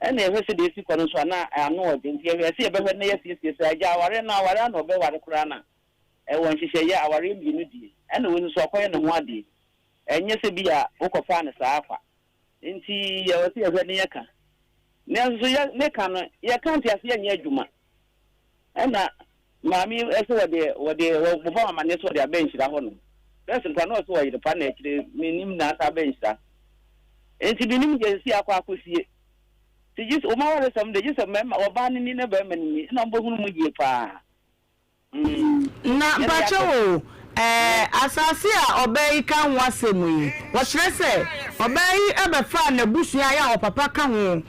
Ɛna yɛhwɛ sɛdeɛ esi kɔ no nso a na ano ɔden, nti yɛhwɛɛ sɛ yɛbɛhwɛ na yɛasiesie sɛ agya awareɛ no aware ara na ɔbɛware koraa no a, ɛwɔ nhyehyɛeɛ, awareɛ mmienu die. Ɛna wei nso so akɔyɛ ne ho adeɛ. Ɛnyɛ sɛ bi a wokɔfaa no saa kwa. Nti ɛwɔ sɛ yɛhwɛ na yɛka. Nanso so yɛ ne ka no, yɛka nteaseɛ nyɛ adwuma. Ɛna maame yi sɛ wɔde wɔde wɔbɔ me amaneɛ sɛ wɔde abɛ nhyira hɔ nom. First nkora na ɔsɛ ɔyere pa na akyire menim na asa abɛ nhyira. Nti menim deɛ sisi akɔ akɔsie. Nti gye sɛ wɔn awaresɛm deɛ gye sɛ mmarima ɔbaa no ni na barima no ni na wɔbɛhunu mu yie paa. Mm. Na Yɛde mpakyɛw yɛakɔ. o, ɛɛ, asase a ɔbaa yi ka ho asɛm yi, wɔkyerɛ sɛ ɔbaa yi bɛfaa n'abusua a ɔpapa ka ho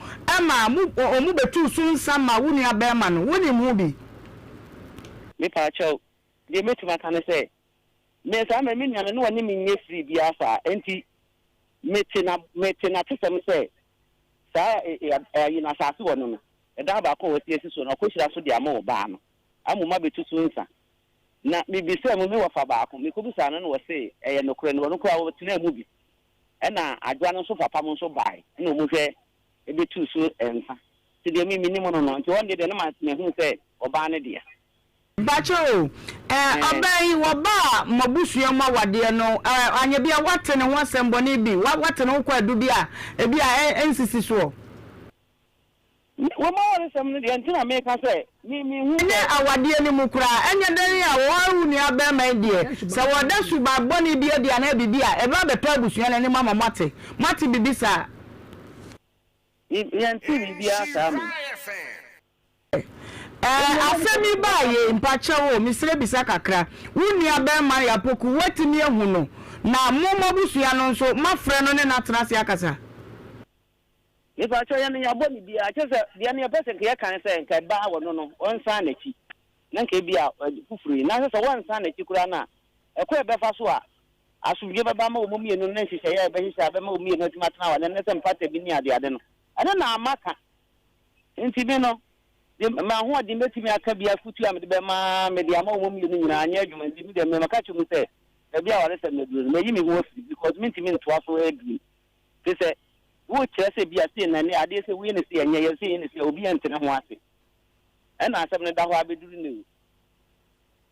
ma mo, wɔn bɛtuu so nsa maa wo nua barima no. Wonim ho bi? Mepakyɛw, deɛ mɛtumi aka ne sɛ, me saa mmerɛ me nua no na ɔne me nyɛ free biara saa, enti mete na mete n'atesɛm sɛ saa ayi no asase wɔ no no, ɛdan baako a wɔasi asi so no, ɔkɔhyira so de ama ɔbaa no. Ama mabɛtu so nsa. Na mebisaa mu, me wɔfa baako, mekɔbisaa no na ɔse ɛyɛ nokorɛ, na ɔno koraa ɔtenaa mu bi. Ɛna Adwoa no nso papa mo nso bae, ɛna ɔmo hwɛ bɛtuu so nsa. Nti deɛ me menim no no, nti ɔno deɛ na mahunu sɛ ɔbaa no dea. Mpakyɛ o, eh, ɔbaa yi wɔbaa mo abusua mu awadeɛ no, eh, anyɛ bi a woate ne ho asɛm bɔne bi, woate ne ho kwaadu bi a ebi a ɛnsisi soɔ? Wɔn awaresɛm no deɛ nti na meka sɛ me mehu Ɛnyɛ sɛ. awadeɛ no mu koraa, ɛnyɛ dɛn a wɔware wo nua barima yi deɛ, sɛ wɔda suban bɔne bi adi anaa biribi a, ɛbɛba abɛtɔ abusua no anim ama moate. Moate biribi saa? Yɛntee biribiara saa mom. Ɛɛ asɛm yi baa yei, mpakyɛw o, mesrɛ bisa kakra, wo nua barima Yapoku, woatumi ahu no? Na mo mo abusua no nso, moafrɛ no ne no atena ase akasa? Mepakyɛw yɛn no yɛabɔ no biaa kyerɛ sɛ deɛ no yɛpɛ sɛ nka yɛka ne sɛ nka ɛbaa wɔ no no ɔnsan n'akyi na nka ebia foforo yi nanso sɛ wɔnsan n'akyi koraa no a ɛkwan a ɛbɛfa so a asomdwoe bɛba ama wɔn mmienu no ne nhyehyɛeɛ a yɛbɛhyehyɛ a ɛbɛma wɔn mmienu atumi atena hɔ ne sɛ mpata bi ne adeade no ɛno na ama ka nti me no de m'ahoɔden mɛtumi aka bi afotu a mede bɛma mede ama wɔn mmienu nyinaa anyɛ adwuma nti me deɛ meka kyerɛ mu sɛ baabi a awaresɛm no aduru no mayi me ho afiri because mentumi ntoa so abiem Te sɛ worekyerɛ sɛ ebia sei na ɛne adeɛ sɛ woyɛ no sei ɛnyɛ yɛ sei yɛ no sei a obiara nte ne ho ase. Ɛna asɛm no da hɔ ara bɛduru nnɛ o.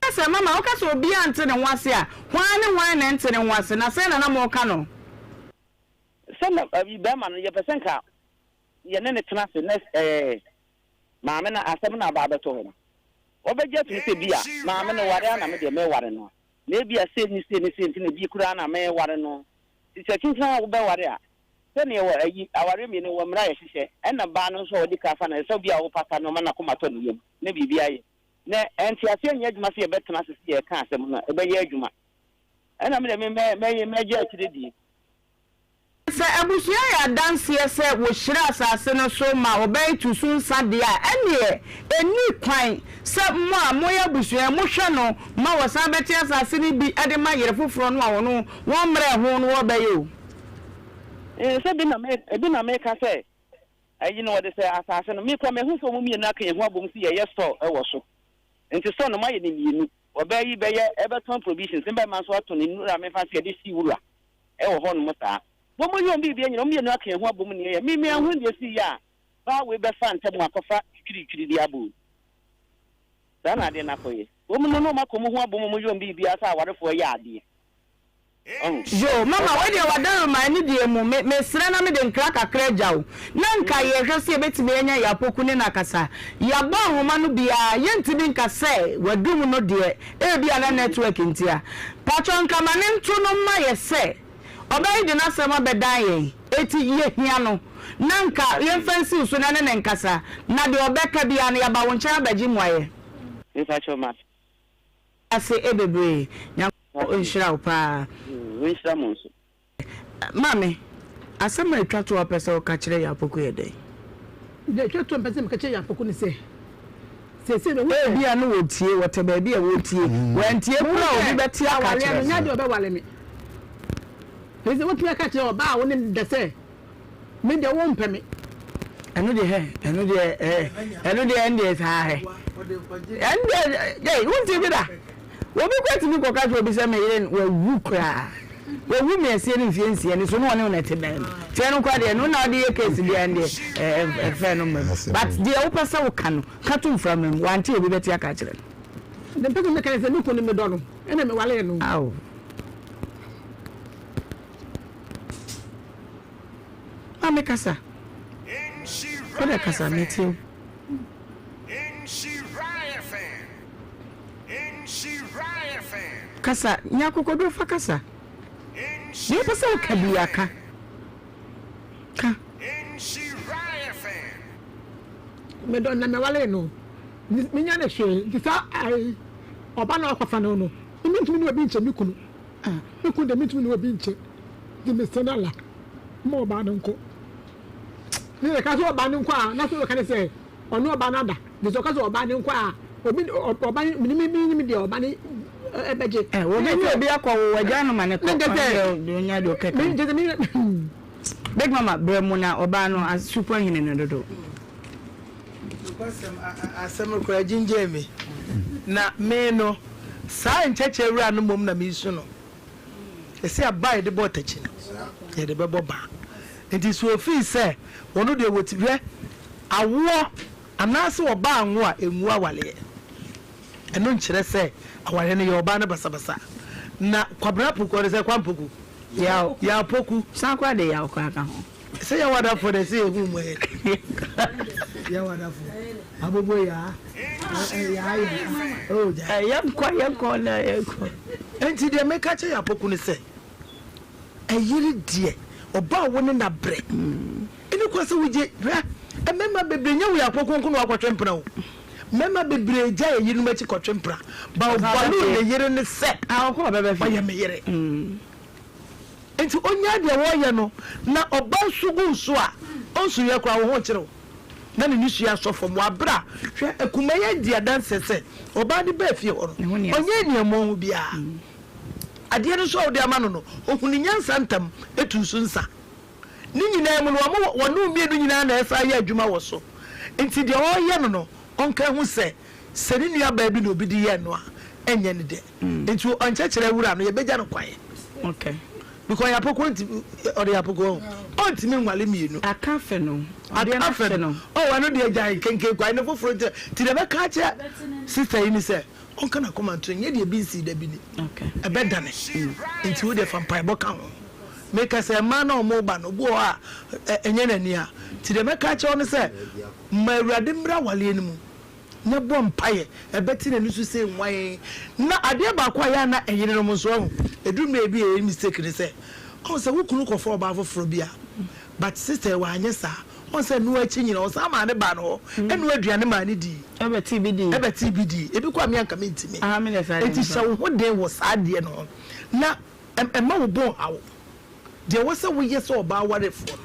Woka sɛ, Mama, woka sɛ obiara nte ne ho ase a, hwan ne hwan na ɛnte ne ho ase, na sɛn na na moreka no? Sɛ na ayi bɛrima no yɛpɛ sɛ nka yɛne no tena ase na ɛɛ maame no asɛm no aba abɛtɔ hɔ no, ɔbɛgye atum sɛ bi a maame no ware a na me deɛ mɛware no a, na ebia sei ne sei ne sei nti na ebi koraa na mɛware no. Nti sɛ kyinkyin a wobɛware a, sɛdeɛ wɔ ayi, awareɛ mmienu wɔ mmara a yɛhyehyɛ, ɛna baa no nso a ɔdi kan fa no, ɛsɛ sɛ obi a wopata no ma n'akoma tɔ ne yam na biribi ayɛ. Na nteaseɛ nyɛ adwuma sɛ yɛbɛtena ase sɛ yɛreka asɛm no a, ɛbɛyɛ adwuma. Ɛna me deɛ me mɛ mɛyɛ mɛgye akyire die. Sɛ abusua yɛ adanseɛ sɛ wɔhyira asase no so ma ɔbaa tu so nsa deɛ a, ɛnneɛ ɛnni kwan sɛ mo a moyɛ abusua yi mohwɛ no ma wɔsan bɛte asase no bi de ma yere foforɔ no a ɔno wɔmmrɛɛ ho no wɔbɛyɛ o. Sɛ bi na me ebi na meka sɛ ayi no wɔde sɛ asase no me kura mahu sɛ wɔn mmienu aka yɛn ho abom sɛ yɛyɛ store wɔ so nti store no moayɛ no mmienu ɔbaa yi bɛyɛ ɛbɛtɔn provisions ne bɛrima nso atɔn nnura mefa sɛ yɛde si wura wɔ hɔ nom saa. Wɔn yɛ wɔn biribiara nyina wɔn mmienu aka yɛn ho abom ne yɛyɛ me me anhunu deɛ esii yɛ a baa wei bɛfa ntɛm akɔfa twitwiritwiri de abɔ o saa na adeɛ no akɔyɛ wɔn no na wɔn aka wɔn ho abom wɔn yɛ wɔn biribiara sɛ awarefoɔ yɛ adeɛ. Ɔho. Yoo, mama wei deɛ w'adaroma ɛne deɛ mu, me mesrɛ na mede nkra kakra agya wo, na nka yɛhwɛ sɛ yɛbɛtumi anya Yaw Poku ne no akasa. Yɛabɔ ahoma no bi ara, yɛntumi nka sɛ wadum no deɛ, ebia na network ntia. Pakyɛ nka ma ne nto no mma yɛ sɛ ɔbaa yi de n'asɛm abɛdan yɛn, enti yɛhia no, na nka yɛmfa nsiw so na ɛne no nkasa, na deɛ ɔbɛka biara no yɛaba wo nkyɛn abɛgye mmuaeɛ. Mepakyɛw mate. Ase bebree. Nyankopɔn nhyira wo paa. Ɔnhyira mo nso. Maame, asɛm a etwa to a wopɛ sɛ woka kyerɛ Yaw Poku yɛ dɛn? Deɛ etwa to a mepɛ sɛ meka kyerɛ Yaw Poku ne sɛ, seesei mahu sɛ. Ebia na wɔtie, wɔte baabi a wɔretie. Wɔantie koraa a, obi bɛte aka Awareɛ akyerɛ no, nyɛ no. adeɛ a ɔbɛware me. Ɛfiri sɛ wotumi aka akyerɛ ɔbaa a wo ne no da sɛ, Me deɛ wo mpɛ me. Ɛno deɛ hɛ, ɛno deɛ ɛɛ, ɛno deɛ ɛno deɛ saa hɛ. Ɛno deɛ ɛɛ, wonti bi da. Obi kura tumi kɔka kyerɛ obi sɛ me yere wawu koraa. Wawu mmiɛnsia ne mfie nsia ni so ne ɔne wo na ɛte dan mu. Nti ɛno koraa deɛ ɛno na ɔde yɛ case deɛ ɛno deɛ ɛɛ ɛfɛ no mmam. But deɛ wopɛ sɛ woka no, ka to mframa mu. Wante obi bɛte aka akyerɛ no. Deɛ mpɛ sɛ meka ne sɛ me kunu no medɔ no ɛna mewalee no. Ao. Maame kasa. Wo dɛ kasa metie wo. Kasa, nya akokoduro fa kasa. Deɛ wopɛ sɛ woka biara ka. Ka. Medɔ no na mewalee no. Menya no hwee nti saa ɔba no a ɔkɔfa no no, mentumi ne obi nkyɛ me kunu. Me kunu deɛ mentumi ne obi nkyɛ nti mesrɛ no Allah ma ɔbaa no nkɔ. Ne yɛka sɛ ɔbaa no nkɔ a na sɛ ɔka ne sɛ ɔne ɔbaa no ada nti sɛ ɔka sɛ ɔbaa no nkɔ a obi ɔba no menim menim deɛ ɔba no ɛbɛgye. Ɛ obi ne obi akɔ wo wagya no ma ne kɔ ɔno deɛ ɔnya deɛ ɔkɛka. Big mama brɛ mu na ɔbaa no asupo ahini no dodo. Nokwasɛm, asɛm no koraa gyingyen me. Na me no, saa nkyɛkyɛ wura no mmom na meresu no. Ɛsɛ aba a yɛde bɔ ɔtakyi no, yɛde bɛbɔ ba. Nti sɛ ofii sɛ wɔn deɛ wɔti hwɛ awoɔ anaasɛ ɔbaa anwo a ɛngu awaleɛ. Ɛno nkyerɛ sɛ awareɛ no yɛ ɔbaa no basabasa. Na Kwabena Poku, ɔde sɛ Kwampoku? Yaw. Yaw Poku. San koraa de yaw koraa ka ho. Sɛ yɛwɔ adafo dɛ sɛ yɛhu mu ɛ yɛwɔ adafo abobo yaa yaa yaa oh gya. Yɛnkɔ yɛnkɔ na yɛnkɔ. Nti deɛ meka kyɛ yɛ apoku ne sɛ ɛyere deɛ ɔba a wo ne na brɛ ɛne kwa sɛ wogye hwɛ mmarima bebree nyɛ wo yɛ apoku nko na wakɔtwe mpena o mmarima bebree gya yɛ yerenom akyi kɔtwe mpena ba ɔvalue ne yere ne sɛ ɔyɛ me yere. Enti ɔnyae deɛ wɔreyɛ no, na ɔba nso gu wo so a, ɔnsuiɛ koraa, wo ho rekyere wo, na ne nisua asɔ fam wɔ aberɛ a, hwɛ, akumaa yi adi adanseɛ sɛ ɔbaa no baa fie hɔ no, ɔnyɛɛ aniammɔho biara. Adeɛ no nso a wode ama no no, ɔhunuu nyansa ntɛm tuu so nsa. Ne nyinaa mu no, wɔn, wɔne wo mmienu nyinaa na ɛsan yɛ adwuma wɔ so. Enti deɛ ɔreyɛ no no, ɔnka nhu sɛ, sɛ ne nuabaa bi na obi de yɛɛ no a, ɛnyɛ ne dɛ. Nti ɔnkyɛkyerɛ wura no yɛbɛgya no kwan. Okay. Because yapoko ntumi ɔde yapoko ɔntumi nwale mmienu. Aka fɛ no. Aka fɛ no. Oh ɛno deɛ gyae kenken kwan ne foforɔ nti ti deɛ bɛka akyerɛ sister yi ni sɛ ɔnka n'akoma nto nyɛ deɛ bi nsii da bi ni. Okay. Ɛbɛdane. Nti wo deɛ fa mpaebɔ ka ho. Meka sɛ mmaa na wɔn ba no obi wɔ hɔ a ɛnyɛ n'ani a ti deɛ mɛka akyerɛ wo ne sɛ ma awurade mmra awaleɛ no mu. na bɔ mpaeɛ, ɛbɛte n'ani so sɛ nwan. Na adeɛ baako a ɛyɛ a na ɛyerenom nso wahu, ɛduru mmerɛ bi a yɛyɛ mistake ne sɛ, ɔhu sɛ wo kunu kɔfa ɔbaa foforɔ bi a, but sister yi wanyɛ saa, ɔhu sɛ ɛno akyi nyina ɔsan maa ne baa no hɔ, ɛnoa aduane maa no dii, Ɛbɛtee bi dii. ɛbɛtee bi dii, ebi koraa me anka mentumi. Aha me deɛ saa deɛ Enti hyɛ wo ho den wɔ saa adeɛ no ho, na ɛmma wo bo nha wo. Deɛ ɛwɔ sɛ woyɛ sɛ ɔbaa warefoɔ no,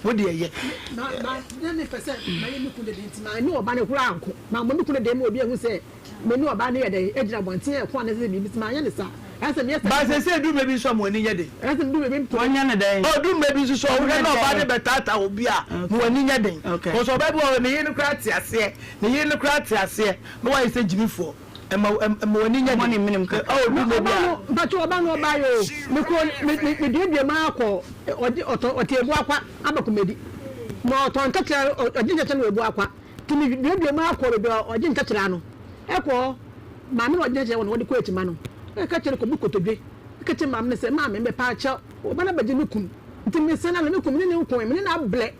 wo deɛ yɛ. Ma, ma, na mepɛ sɛ mayɛ me kunu dede nti, manne ɔbaa no koraa anko. Mammɔ me kunu dede ma obi ahu sɛ me ne ɔbaa no yɛ dɛn, agyina abɔnten reko anaasɛ biribi nti, manyɛ no saa. Ɛsɛ sɛ meyɛ saa. But seesei ɛduru mmerɛ bi nso a mo ani nyɛ den. Ɛsɛ sɛ medu baabi mpo. Wɔnyɛ no dɛn? Oh, ɛduru mmerɛ bi nso so a wohwɛ na ɔbaa no bɛtaataa obi a, mo ani nyɛ den. Because ɔbaa bi wɔ hɔ, ne yere no koraa te aseɛ, ne yere no koraa te aseɛ, na wayɛ sɛ gyimifoɔ. Ɛma ɛma w'ani nyɛ den. menem kakra. Oh, du mɛ bi a. Mpatsɔ ɔba no ɔba yɛ o. Me kɔ me me me duadua mu akɔ ɔgye ɔtɔ ɔte ebu akwa aba kumedi. Ma ɔtɔ ntakyerɛ ɔgye ntakyerɛ no ebu akwa. Ti me duadua mu akɔ beebi a ɔgye ntakyerɛ ano. Ɛkɔ maame na ɔgye ntakyerɛ wɔ no wɔde kɔ ekyima no. Ɛka kyerɛ kɔ bu kotodwe. Meka kyerɛɛ maame no sɛ, Maame, mepaakyɛw, wo ba no abɛgye me kunu, nti mesrɛ no ara, me kunu, me ne no nkoe, me ne no abrɛ,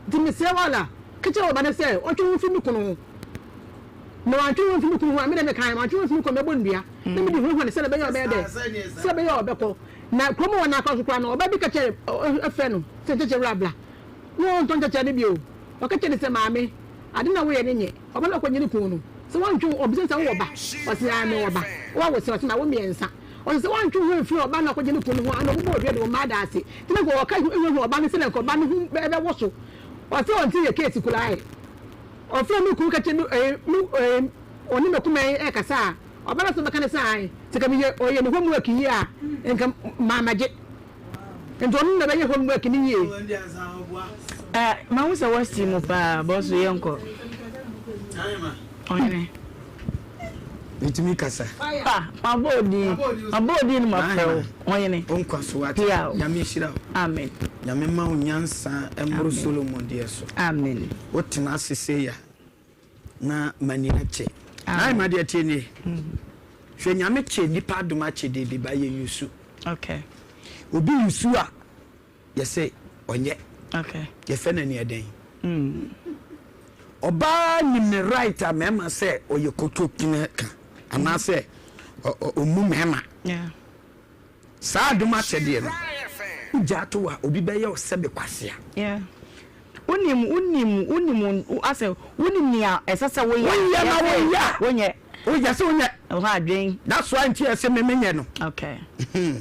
nti mesrɛ wo ara, ka kyerɛ wo ba no sɛ ɔntwe ne ho mfiri me kunu ho. Na wantwe ne ho amfiri me kunu ho a, me deɛ mekae, wantwe ne ho amfiri me kunu ho a, mɛbɔ no dua, na mede huahua no sɛdeɛ ɛbɛyɛ a ɔbɛyɛ dɛn? Sɛdeɛ ɛbɛyɛ a ɔbɛkɔ. Na kurom hɔ no ara nso koraa no, ɔbaa bi ka kyerɛɛ no, frɛɛ no sɛ, Nkyɛkyɛ wura bra. Na ɔntɔ nkyɛkyɛ no bio. Ɔka kyerɛɛ no sɛ, Maame, ade no a woyɛ no nyɛ. Ɔba no akɔgye ne kunu no. Sɛ woantwe wo, ɔbisa no sɛ, Wowɔ ba? Ɔse, Aane, mewɔ ba. Woawo sɛn? Ɔse, Mawo mmiɛnsa. Ɔse, Sɛ woantwe wo ho amfiri ɔba no a akɔgye ne kunu no ho a, ɛnna ɔbɛbɔ wo dua de wo mma ada ase. Nti na nka ɔka huahua ɔba no sɛdeɛ nka ɔba no ho bɛwoso. Ɔse ɔnte yɛ case koraa ɛ. Ɔfrɛɛ me kunu ka kyerɛɛ me ɛɛ me ɛɛ ɔne m'akumaa yi ɛrekasa a, ɔba no asɛm bɛka ne sɛ ae, sɛ nka meyɛ ɔyɛ ne homework yie a, nka mamɛgye. Nti ɔno na ɛbɛyɛ homework no yie. Eh, mahu sɛ woasi mu paa, bɔso yɛnkɔ. Ɔhene. Metumi kasa. Ah, mabɔ odin. Mabɔ odin no mafrɛ wo. Ɔhene. Wo nkwa so wate. Pia o. Nyame nhyira wo. Amen. Nyame ma wo nyansa mmoro Solomon deɛ so. Amen. Wotena ase sei a, na m'ani agye. Naima deɛ tie nie. Hwɛ Nyame kyɛ nipa adom akyɛdeɛ bi ba yɛ yusu. Okay. Obi yusu a yɛsɛ ɔnyɛ. Okay. Yɛfɛ no neɛ dɛn? Ɔbaa nim ne right a mɛɛma sɛ ɔyɛ koto tene ka anaasɛ ɔmu mɛɛma. Yeah. Saa adom akyɛdeɛ no, wogyaa to a, obi bɛyɛ wo sɛbe kwasea. Yeah. Wonim, wonim, wonim, asɛ, wonim nea ɛsɛ sɛ woyɛ. Woyɛ na woyɛ a. Wonyɛ. Woyɛ sɛ wonyɛ. Ɛhɔ adwen. That's why nti ɛsɛ me menyɛ no. Okay.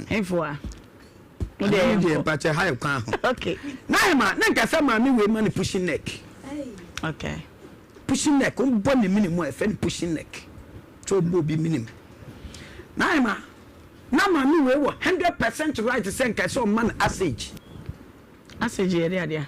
Hefoa. Wode ɛyɛ deɛ mpakyɛ ha yɛ kwan ho. Okay. Na ɛma na nka sɛ maame wei ma no pushing neck. Okay. Pushing neck, wobɔ ne mene mu a ɛfɛ no pushing neck. Sɛ wobɔ obi mene mu. Na ɛma Na maame wei wɔ 100% right sɛ nka ɛsɛ ɔma no asage. Asage yɛ de adeɛ.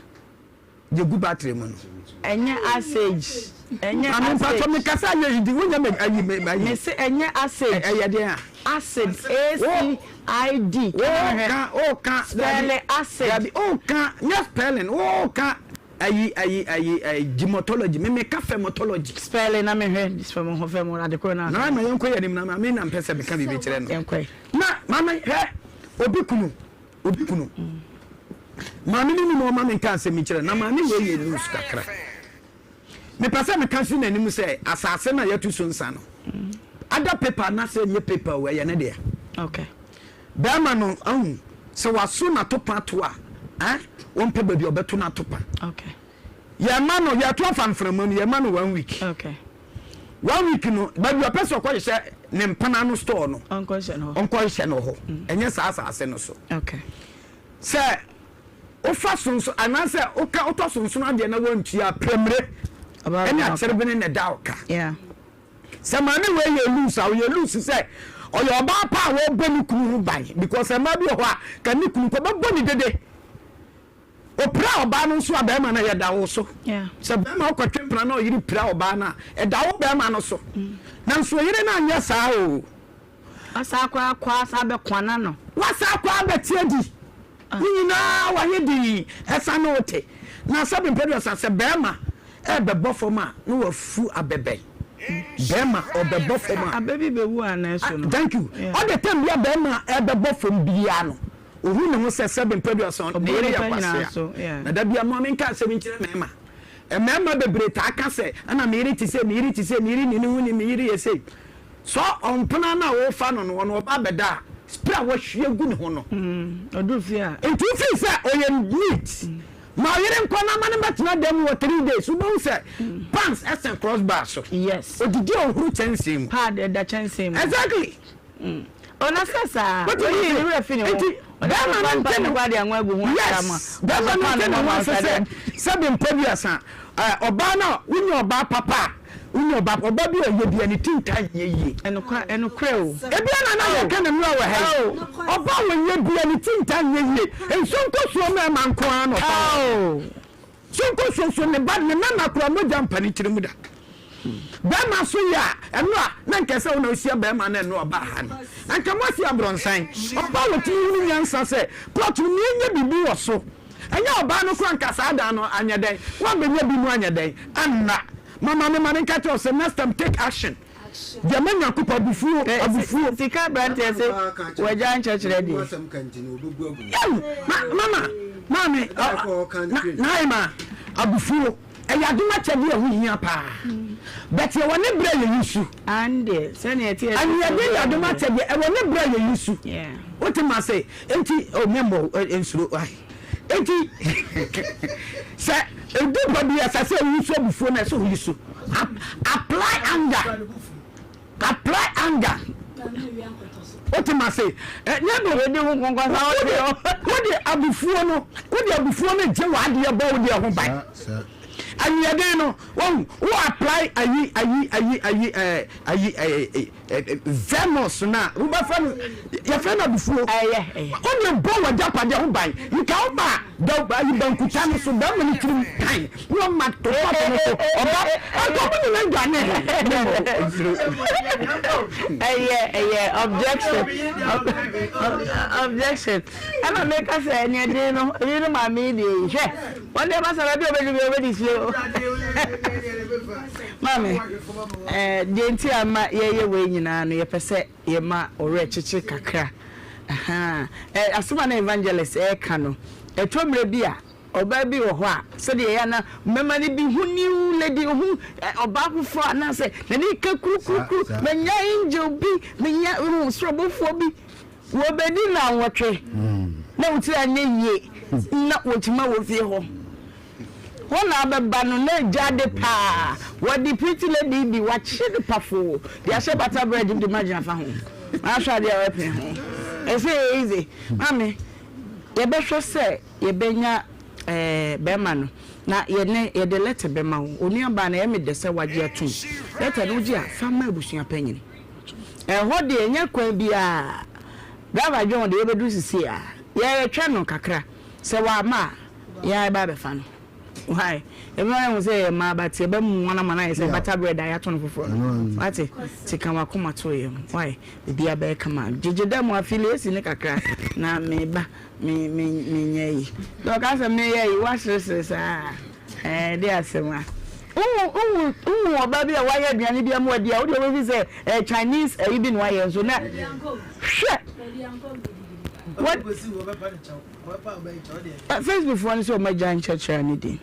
Deɛ gu battery mu no. Ɛnyɛ asage. Ɛnyɛ asage. Maame mpatsɔ mi kasa yɛ yi di wonyɛ mi ayi mi ayi. Me se ɛnyɛ asage. Ɛyɛ deɛ a. Acid A C I D. O ka o ka. Spell acid. Dabi o ka nyɛ spelling o ka. Ayi ayi ayi ayi gymotology me meka femotology. Spelling na mehwɛ fɛm ho fɛm ade koro na. Na ma yɛnkɔ yɛn anim na maame na mpɛ sɛ meka biribi kyerɛ no. Yɛnkɔ. Na maame hwɛ obi kunu obi kunu maame no nim ɔma me nka asɛm kyerɛ na maame wei yɛ loose kakra. Mepɛ sɛ meka si n'anim sɛ asase na yɛto so nsa no ada paper na sɛ nyɛ paper o ɛyɛ ne dea. Okay. Bɛrima no ahu sɛ waso n'atopa ato a, eh, wɔmpɛ baabi a ɔbɛto n'atopa. Okay. Yɛma no, yɛto afa mframa mu, yɛma no one week. Okay. One week no, baabi ɔpɛ sɛ ɔkɔhyehyɛ ne mpena no store no, ɔnkɔhyehyɛ no hɔ. Ɔnkɔhyehyɛ no hɔ. Ɛnyɛ saa asase no so. Okay. Sɛ wofa sonso anaasɛ woka wotɔ sonsono adeɛ na wantua a, prɛmire ɛne akyerebene na ɛda wo ka. Yeah. Sɛ maame wei yɛ loose a, ɔyɛ loose sɛ ɔyɛ ɔbaa pa a ɔbɔ ne kunu ho ban because mmaa bi wɔ hɔ a ka ne kunu kɔ bɛbɔ ne dede. Opira ɔbaa no nso a bɛrima no yɛ da wo so. Sɛ bɛrima wokɔtwe mpena na ɔyere pira ɔbaa no a, ɛda wo bɛrima no so. Nanso ɔyere no anyɛ saa o. Wasa akɔ akɔ asa abɛkwana no. Wasa akɔ abɛte adi. Ne nyinaa wayɛ dinn ɛsa ne wote. Na sɛbe mpɛduasa sɛ bɛrima ɛɛbɛbɔ fam a na wafu abɛbɛn. Bɛrima ɔbɛbɔ fam a. Abɛ bi bɛwu a na ɛso no. Thank you. Ɔde tɛm bi a bɛrima ɛɛbɛbɔ fam biara no, ohu ne ho sɛ sɛbe mpɛduasa ne yere yɛ kwasea. Na da bi a mo a menka asɛm nkyerɛ mmarima. Mmarima bebree taa ka sɛ ɛna me yere te sei, me yere te sei, me yere nni ne ho ni, me yere yɛ sei. Sɛ ɔmpena no a wofa no no, ɔno ɔba abɛda a, spray a wahwie agu ne ho no. Ɔduru fie a. Nti wofii sɛ ɔyɛ neat. Ma ɔyere nkɔ na ma no mmɛtena dan mu wɔ 3 days. Wobɛhu sɛ pants ɛsɛn cross bar so. Yes. Odidi a ɔhuru kyɛnsee mu. Pad ɛda kyɛnsee mu. Exactly. Ɔna sɛ saa. Wote Oyi ne werɛ fi ne ho. Nti bɛrima no nte ne yes bɛrima no nte ne ho ase sɛ sɛbi mpɛduasa ɔbaa no a wonyɛ ɔbaa papa a wonyɛ ɔbaa ɔbaa bi a ɔyɛ bia ne ti nta nyɛ yie. Ɛnokwa ɛnokorɛ o. Ebia na na yɛka ne mmerɛ wɔ ha yi ɔbaa wɔnyɛ bia ne ti nta nyɛ yie nso nkosuo mmarima nko ara na ɔfa wɔ. So nkosuo so ne ba ne nana kora mogya mpa ne tirim da. Bɛrima so yɛ a ɛno a na nka sɛ wo na wohyia bɛrima no ɛno ɔbaa ha no anka moasi aborɔnsan. Ɔbaa wɔtumi hunu nyansa sɛ plot no meɛnyɛ biribi wɔ so. Ɛnyɛ ɔbaa no kora nka saa dan no anyɛ dɛn woabɛnya bi mu anyɛ dɛn anna. Mama me ma menka kyerɛ wo sɛ next time take action. Deɛ ma Nyankopɔn abufuo, abufuo. Sika abranteɛ se wagya nkyɛkyerɛ deɛ. Ew, ma, mama, maame, na, Naima, abufuo, ɛyɛ adom akyɛdeɛ a ɛho hia paa. But yɛwɔ ne berɛ a yɛyi su. Andeɛ, sɛdeɛ ɛteɛ. Aniɛden yɛ adom akyɛdeɛ, ɛwɔ ne berɛ a yɛyi su. Wote m'ase? Enti, oh, memmɔ wo, nsuro, ai. Enti, sɛ ɛdu ba bi ɛsɛ sɛ woyi so abufuo no, ɛsɛ sɛ woyi so. Apply anger. Apply anger. Wote ma se, ɛnyɛ no. Wodi ho nkɔnkɔnsa wote o. Wode abufuo no, wode abufuo no gye w'adeɛ bɔ wo deɛ ho ban. Aniɛden no, wɔn wo apply ayi ayi ayi ayi ɛɛ ayi ɛɛ Venus no a wobɛfrɛ no yɛfrɛ no abufuo wode bɔ w'agyapadeɛ ho ban nka woba ayi bankuta no so bɛrima no tirim tan na ɔma topɔto no so ɔba ɛnka ɔmo nyina dwane. Ɛyɛ ɛyɛ objection objection ɛna meka sɛ ɛneɛ den no ebi no maame yi deɛ yi hwɛ wɔn deɛ masa baabi a ɔbɛdu bi ɔbɛdi fie o. Maame, eh, deɛ nti a ma yɛyɛ wei nyinaa no, yɛpɛ sɛ yɛma wo werɛ kyekye kakra. Ahaa. Eh, asɛm a na evangelist reka no, ɛtɔ mmerɛ bi a, ɔbaa bi wɔ hɔ a, sɛdeɛ ɛyɛ a na mmarima no bi hu new lady, ɔhu eh, ɔbaa foforɔ anaasɛ n'ani ka kurukuru, manya angel bi, manya oh, soro bɔfoɔ bi. Wɔbɛdi nnawɔtwe na wo tiri anyɛ yie na wɔkyima wɔ fie hɔ. Hɔ na abɛba no na gya de paa. Wɔde pretty lady bi wakye no pafoo de ahyɛ butter bread mu de margarine afa ho. Ahwɛ adeɛ a wɔpene ho. Ɛsɛ yɛ easy. Maame, yɛbɛhwɛ sɛ yɛbɛnya eh, bɛrima no na yɛne yɛde lɛtɛ bɛma wo. Onuabaa no ɛyɛ me dɛ sɛ wagye atom. Lɛtɛ no wogye a fa ma abusua panyini. Ɛhɔ deɛ ɛnyɛ kwan biara. Driver John deɛ ɔbɛduru sisi a, yɛretwɛn no kakra. Sɛ wamma a, yɛn ara yɛba abɛfa no. Why? Yɛbɛma no ahu sɛ yɛyɛ mmaa but yɛbɛmoa no ama no ayɛ sɛ butter bread a yɛato no foforɔ no. Wate? Nti ka w'akoma to yam. Why? Biribiara bɛyɛ kama. Gyegye da mu affiliation no kakra na meba. Me me menyɛ yi. Na ɔka sɛ meyɛ yi, woaseresere saa. Ɛɛ de asɛm a. Wohu wohu wohu ɔbaa bi a wayɛ aduane bi ama wadi a wode wobɛfi sɛ ɛyɛ Chinese ayi bi na wayɛ nso na hwɛ. What? Facebook foɔ no sɛ wɔn agya nkyɛkyerɛ ne din.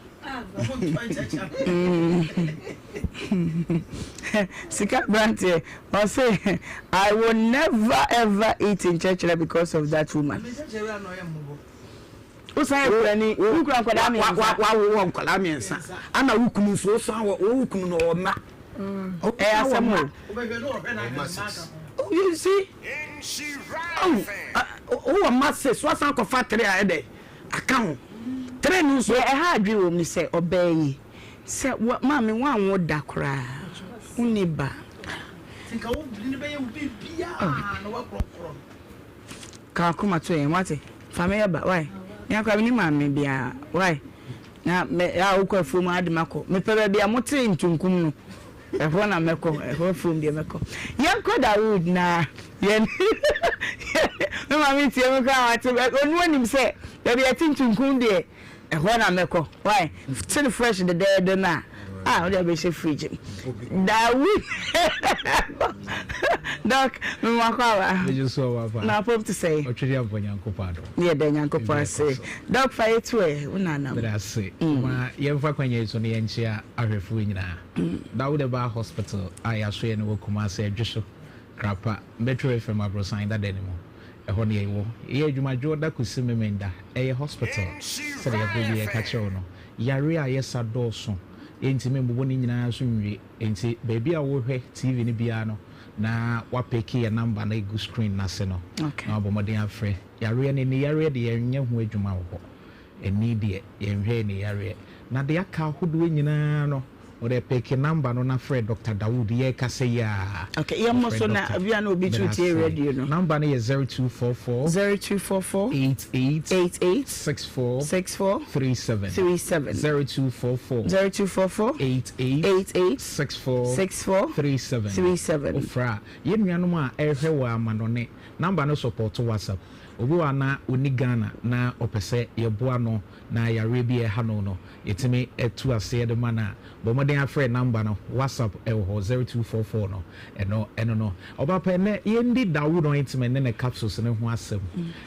Sika aberanteɛ ɔse I will never ever eat nkyɛkyerɛ because of that woman. Wosan yɛ kurani, wokura nkwadaa mmiɛnsa. Wawowɔ nkwadaa mmiɛnsa, ana wo kunu nso wosan wɔ wo kunu no ɔwɔ mma. Ɛyɛ asɛm o. You see, oh, wowɔ mma six, wasan kɔfa three a ɛdɛ aka ho. Three no nso. Deɛ ɛha adwene wɔ mu ne sɛ ɔbaa yi, sɛ wa maame wanwo da koraa, wonni ba. Ka w'akoma to yɛn, wate? Fa me yɛ ba, wai? Me ara koraa menni maame biara, wai? Na me a wokɔ afuom a de makɔ. Mepɛ baabi a mote ntunkum no, ɛhɔ na mɛkɔ, ɛhɔ afuom deɛ mɛkɔ. Yɛnkɔ Dawood na yɛn me maame tie me koraa wate, ɔno anim sɛ baabi a yɛte ntunkum deɛ Ɛhɔ na mɛkɔ wai te no fresh dɛdɛɛdɛ no a ah wode abɛhyɛ fridge mu dawi doc mema kɔ aba Megye so ɔba pa. Na apɔm te sɛn? Ɔtwere ampɔ Nyankopɔn adom. Yɛda Nyankopɔn ase. Doc fa yɛ to ɛ wo nanam. Meda ase. Ma yɛmfa kwanya yi so na yɛnkyea ahwɛfoɔ nyinaa. Dawud Herbal Hospital a yɛasoɛ no wɔ Kumasi Adwoso, Krapa, Metro FM aborosan dada no mu. Ɛhɔ na yɛwɔ. Yɛyɛ adwuma dwoɔda kosi Memenda. Ɛyɛ hospital. Sɛdeɛ berɛ biara yɛka kyerɛ wo no, yareɛ a yɛsa dɔɔso. Yɛntumi mmobɔ ne nyinaa so nwie. Enti baabi a worehwɛ TV no biara no, na woapeke yɛn number no agu screen no ase no, na woabɔ mmɔden afrɛ. Yareɛ no, ani yareɛ deɛ yɛnyɛ ho adwuma wɔ hɔ. Ani deɛ, yɛnhwɛ ani yareɛ. Na deɛ aka ahodoɔ nyinaa no, Wode peke number no na frɛ Doctor Dawood yɛrekasa yi ara. Okay, yɛmmɔ Frɛ so na doctor. bia na obi Meda too tie ase. radio no. Number no yɛ 0244 0244 88 88 64 64 37 37 0244 0244 88 88 64 64 37 37. Wofrɛ a, yɛn nuanom a ɛrehwɛ wɔ amanɔne, number no support WhatsApp. Obi wɔ hɔ a na ɔnni Ghana na ɔpɛ sɛ yɛboa no na yareɛ bi a ɛha no no yɛtumi tu aseɛ de ma no a, bɔ mmɔden afrɛ number no, WhatsApp wɔ hɔ, 0244 no, ɛno ɛno no. Ɔba pa ɛnnɛ yɛndi Dawood ointment ne ne capsules no ho asɛm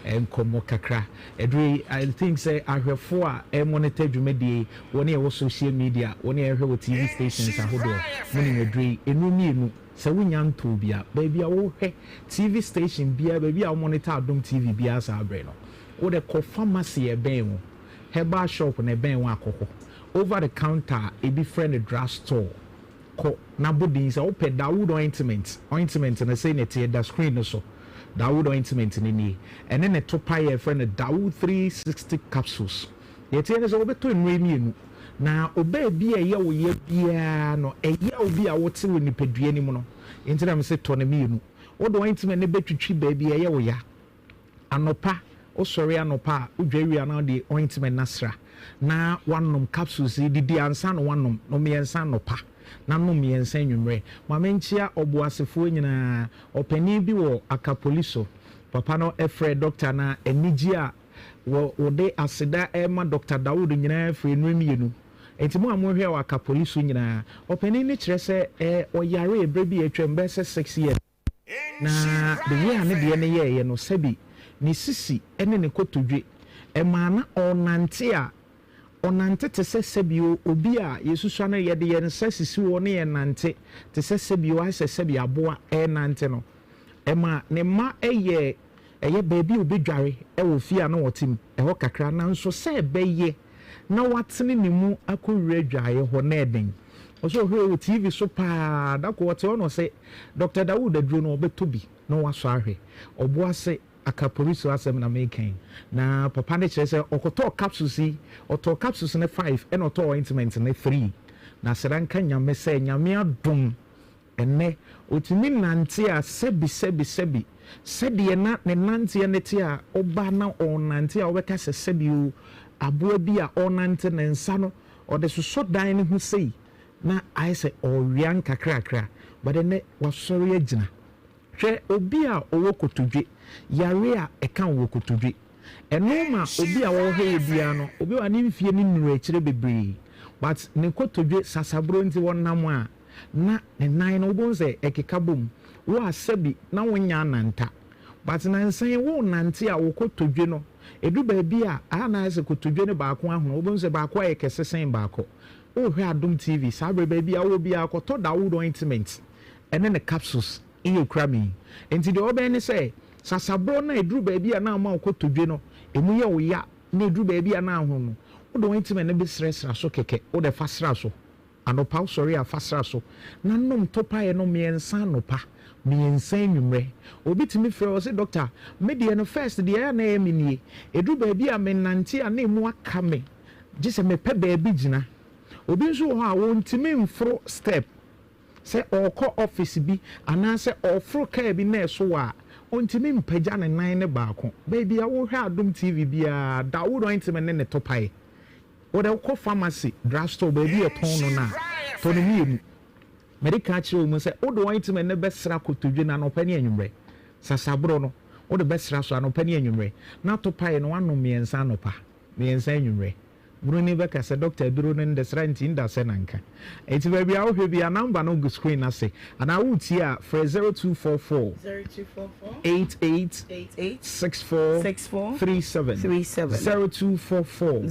nkɔmmɔ kakra. Ɛduru yi, I think sɛ ahwɛfoɔ a ɛremonitor dwumadie yi, wɔn a ɛwɔ social media, wɔn a ɛrehwɛ wɔ TV stations ahodoɔ, monim aduro yi, nnuro mmienu. Sɛ wonnya ntɔɔ bi a, baabi a wohwɛ TV station biara, baabi a wo monitor Adom TV biara saa bere no, wo de kɔ pharmacy a ɛbɛn wo, herbal shop na ɛbɛn wo a kɔ hɔ. Over the counter a ebi frɛ no drug store, kɔ na bɔ din sɛ wopɛ Dawood ointment, ointment no sei na ɛte, ɛda screen no so, Dawood ointment no nie, ɛne ne topaeɛ a yɛfrɛ no Dawood 360 capsules. Deɛ ɛteɛ ne sɛ wobɛtɔ nnuro yi mmienu, na ɔbaa bi a ɛyɛ wo ya biara no, ɛyaw bi a wote wɔ nipadua no mu no nti na mese tɔ no mmienu. Wode ointment no bɛtwitwi baabi a ɛyɛ wo ya. Anɔpa, wosɔre anɔpa a, wodware wie a na wode ointment no asra na woanom capsules yi. Didi ansa na woanom. Nom mmiɛnsa anɔpa na nom mmiɛnsa anwummerɛ. Ma menkyea ɔboasefoɔ nyinaa. Ɔpanin bi wɔ Akapoliso. Papa no frɛɛ dɔkta na anigyeɛ a Wɔ wode aseda rema Dɔkta Dawood nyinaa firi nnuro mmienu. Enti mo a mohwɛ wɔ Akapoli so nyinaa, ɔpanin no kyerɛ sɛ eh, ɔyaree berɛ bi a atwam bɛyɛ sɛ six years na the way a ne deɛ no yɛeɛ no sɛbi ne sisi ne ne kotodwe ɛmaa na ɔrenante a ɔnante te sɛ sɛbi obi a yɛsusua no yɛde yɛn nsa sisi hɔ ne yɛnante te sɛ sɛbi ayɛ sɛ sɛbi aboa ɛrenante no ɛma ne mma yɛɛ Ɛyɛ baabi a obedware wɔ fie a na ɔte mu hɔ kakra, nanso sɛ ɛbɛyɛ na watene ne mu akɔwura adwaeɛ hɔ na ɛden. Ɔsɛ ɔhwɛɛ wɔ TV so paa, da koro ɔte hɔ na ɔse Dɔkta Dawood aduro no ɔbɛtɔ bi na wasɔ ahwɛ. Ɔboase Akaporiso asɛm na meka yi. Na papa no kyerɛ sɛ ɔkɔtɔɔ capsules yi, ɔtɔɔ capsules no five ɛna ɔtɔɔ ointment no three. Na aseda nka Nyame sɛ Nyame adom Ɛnnɛ, ɔtumi nante a sɛbi sɛbi sɛbi, sɛdeɛ na ne nanteɛ no te a ɔba na ɔrenante a wobɛka sɛ sɛbi o, aboa bi a ɔrenante ne nsa no ɔde sosɔ dan no ho sei na ayɛ sɛ ɔrewea nkakrakra but ɛnnɛ wasɔre agyina. Hwɛ obi a ɔwɔ kotodwe, yare a ɛka wo wɔ kotodwe. Ɛno ma obi a ɔrehwɛ yɛ biara no, obi wɔ a ne mfie no nnuru akyire bebree but ne kotodwe sasabro nti ɔnam a na ne nan no wobɛhu sɛ ɛkeka bom, wo a sɛbi na wonnya ananta but nansa yi worenante a wo kotodwe no ɛdu baabi a a na ayɛ sɛ kotodwe no baako ahono, wobɛhu sɛ baako ayɛ kɛse sen baako. Worehwɛ Adom TV saa berɛ baabi a wowɔ biara kɔtɔ Dawood ointment ɛne ne capsules yɛ kura me yi. Nti deɛ wɔbɛyɛ ne sɛ sasaborɔ no a ɛduru baabi a na ama wo kotodwe no ɛmu yɛ wo ya na ɛduru baabi a na ahono no wode ointment no bɛsrasra so kɛkɛ, wode fa sra so. Anɔpa wosɔre a, fa sra so na nom topaeɛ no mmiɛnsa anɔpa, mmiɛnsa anwummerɛ. Obi tumi frɛ wo ɔse doctor, me deɛ no first deɛ ɛyɛ a na ɛyɛ me nie, ɛduru baabi a menante a na ɛmu aka me, gye sɛ mepɛ baabi gyina. Obi nso wɔ hɔ a ɔntumi mforo step, sɛ ɔrekɔ office bi anaasɛ ɔreforo kaa bi na ɛso wɔ a, ɔntumi mpagya ne nan no baako. Baabi a wohwɛ Adom TV biara, Dawood ointment ne ne topaeɛ. Wo dɛ wokɔ pharmacy, drug store, baabi a yɛtɔn no no a, tɔ no mmienu. Mede ka akyerɛ wo mu sɛ wode ointment no bɛsra kotodwe no anɔpa ne anwummerɛ. Sasaborɔ no, wode bɛsra so anɔpa ne anwummerɛ. Na atopaeɛ no, woanom mmiɛnsa anɔpa, mmiɛnsa anwummerɛ. Buroni bɛka sɛ, Dɔkta, aduro no ndɛ sra nti nda sɛ nanka. Enti baabi a wohwɛ biara, number no gu screen no ase. Anaa woretie a, frɛ 0244 88 64 37, 0244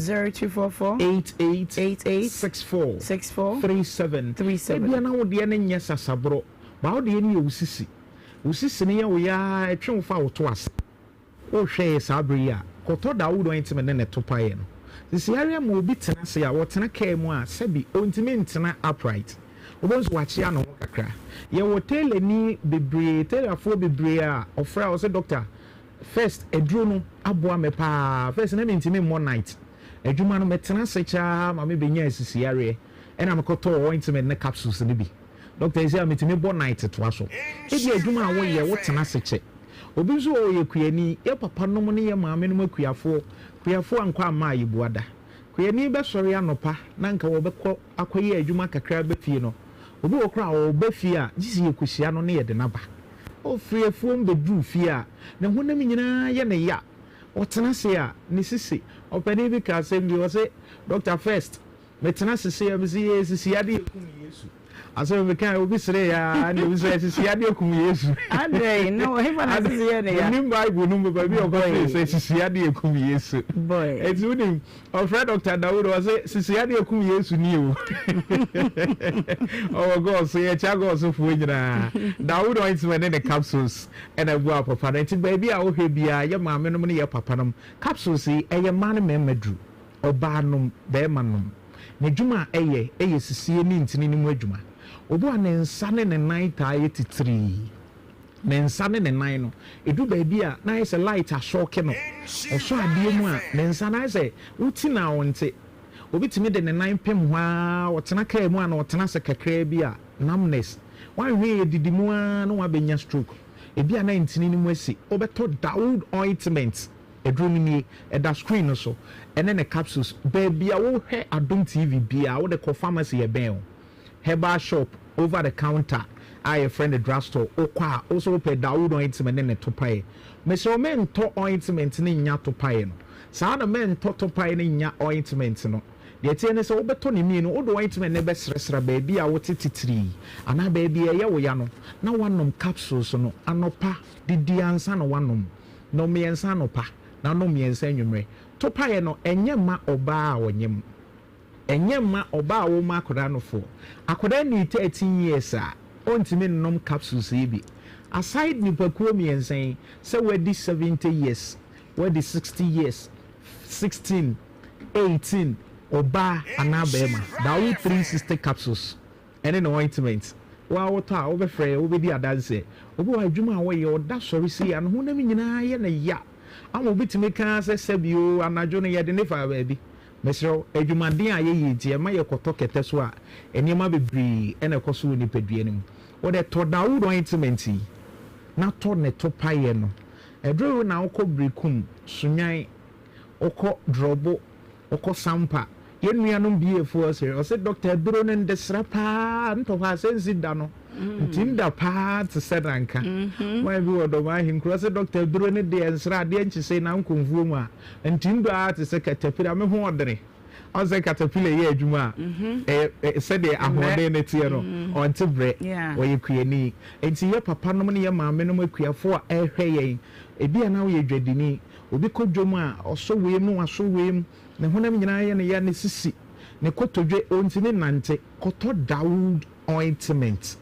88 64 37. Ebia na wo deɛ no nyɛ sasaborɔ, but wo deɛ no yɛ wo sisi. Wo sisi no yɛ wo ya ara, ɛtwe wo fa wo to ase. Wohwɛ yɛ saa bere yi a, kɔtɔ Dawood ointment ne ne topaeɛ no. Sisi yareɛ ma obi tena ase a, ɔtena kaa mu a, sɛbi ɔntumi ntena upright. Wobɛhu sɛ wakyea ne ho kakra. Yɛwɔ tailorni bebree, tailorfoɔ bebree a ɔfrɛ a ɔse doctor, first aduro no aboa me paa, first na mentumi mmɔ night adwuma no, metena ase kyɛ ara ma me bɛnyaa sisi yareɛ, ɛna mekɔtɔɔ ointment ne capsules no bi. Doctor, seesei a metumi bɔ night toa so. Ebia adwuma a woyɛ, wotena ase kyɛ. Obi nso wɔ hɔ ɔyɛ kuani. Yɛ papa nom ne yɛ maame nom akuafoɔ. Kuafoɔ ankɔ amma a yɛbua da. Kuani bɛsɔre anɔpa na anka wɔbɛkɔ akɔyɛ adwuma kakra aba fie no, obi wɔ hɔ koraa a ɔreba fie a, gye sɛ yɛkɔhyia no na yɛde no aba. Ɔfiri afuom bɛduru fie a, ne honam nyinaa yɛ no ya. Ɔtena ase a, ne sisi. Ɔpanin bi ka asɛm bi, ɔse, Doctor First, metena ase sei a, mese yee, sisi adeɛ kum Yesu. Asɛm a mekaeɛ, obi seree ara, ɛnna obi sɛ, sisi adeɛ kum Yesu. Adɛn, na hefa na sisi yɛ ne ya? Mennim Bible no mu baabi a ɔkɔtee sɛ sisi adeɛ kum Yesu. Enti wonim, Ɔfrɛ Dɔkta Dawood, ɔse, Sisi adeɛ kum Yesu nie o. Ɔwɔ gɔɔso, yɛkyea gɔɔsofoɔ nyinaa. Dawood ointment ne ne capsules na ɛboa papa no. Nti baabi a wohwɛ biara, yɛ maame nom ne yɛ papa nom, capsules yi, ɛyɛ mmaa ne mmarima duru. Ɔbaa nom, barima nom. N'adwuma a ɛyɛ, ɛyɛ sisie ne ntini no mu adwuma. Obi wɔ a ne nsa ne ne nan taa yɛ titirii. Ne nsa ne ne nan no, ɛduru baabi a na ayɛ sɛ light asɔɔke no. Ɔsɔ adeɛ mu a, ne nsa no ayɛ sɛ woti no a ɔnte. Obi tumi de ne nan pem hɔ ara, ɔtena kaa mu anaa ɔtena ase kakraa bi a, numbness. Woanhwɛ yie didi mu ara na woabɛnya stroke. Ebi a na ntini no mu asi. Wobɛtɔ Dawood ointment, aduro no nie, ɛda screen no so, ɛne ne capsules. Baabi a wohwɛ Adom TV biara, wode kɔ pharmacy ɛbɛn wo. Herbal shop, over the counter a yɛfrɛ no drug store, wokɔ a wo nso wopɛ Dawood ointment ne ne topaeɛ. Mesrɛ wo mentɔ ointment no nnya topaeɛ no. Saa na mentɔ topaeɛ no nnya ointment no. Deɛ ɛteɛ ne sɛ wobɛtɔ ne mmienu, wode ointment no bɛsrasra baabi a wote titirii anaa baabi a ɛyɛ wo ya no na woanom capsules no anɔpa, didi ansa na woanom. Nom mmiɛnsa anɔpa na nom mmiɛnsa anwummerɛ. Topaeɛ no ɛnyɛ mma ɔbaa a ɔnyem. Ɛnyɛ mma ɔbaa a woma akwadaa no foɔ. Akwadaa nnii 13 years a, ɔntumi nnom capsules yi bi. Aside nipakuo mmiɛnsa yi, sɛ wadi 70 years, wadi 60 years, 16, 18, ɔbaa anaa barima, Dawood 360 capsules ɛne ne ointment, wo ara wotɔ a, wobɛfrɛ yɛn, wobɛdi adanseɛ. Obi wɔ hɔ a, adwuma a ɔyɛ, ɔda sɔre sei a, ne honam nyinaa yɛ no ya ama obi tumi ka ara sɛ sɛbi oo, anadwo no yɛde no faa baabi. Mesrɛ wo, adwumaden a yɛyɛ nti, ɛma yɛkɔtɔ kɛtɛ so a, nneɛma bebree na ɛkɔ so wɔ nipadua no mu. Wo deɛ, tɔ Dawood ointment yi, na tɔ ne topaeɛ no. Ɛduru wo na wokɔ Berekum, Sunyani, wokɔ Drɔbo, wokɔ Sampa. Yɛn nuanom BA foɔ sere, ɔse dɔkta aduro no ndesra paa, ntɔ hɔ a sɛ nsi da no, nti nda paa te sɛ nanka. Man bi wɔ Dɔm Ahenkuro, ɔse dɔkta aduro no deɛ nsra adeɛ nkye sei na nkɔ mfuo mu a, Nti ndɔ ara te sɛ katapila, me ho ɔdene. Ɔn sɛ katapila yɛ adwuma a, ɛyɛ sɛdeɛ ahoɔden no teɛ no, ɔnte brɛ. Ɔyɛ kuani. Nti yɛ papa nom ne yɛ maame nom akuafoɔ a ɛrehwɛ yɛn, ebi a na woyɛ dwadini, obi kɔ dwom a, ɔsɔ wei mu na wasɔ wei mu, ne honam nyinaa yɛ no ya, ne sisi, ne kotodwe, ɔntumi nnante, kɔtɔ Dawood ointment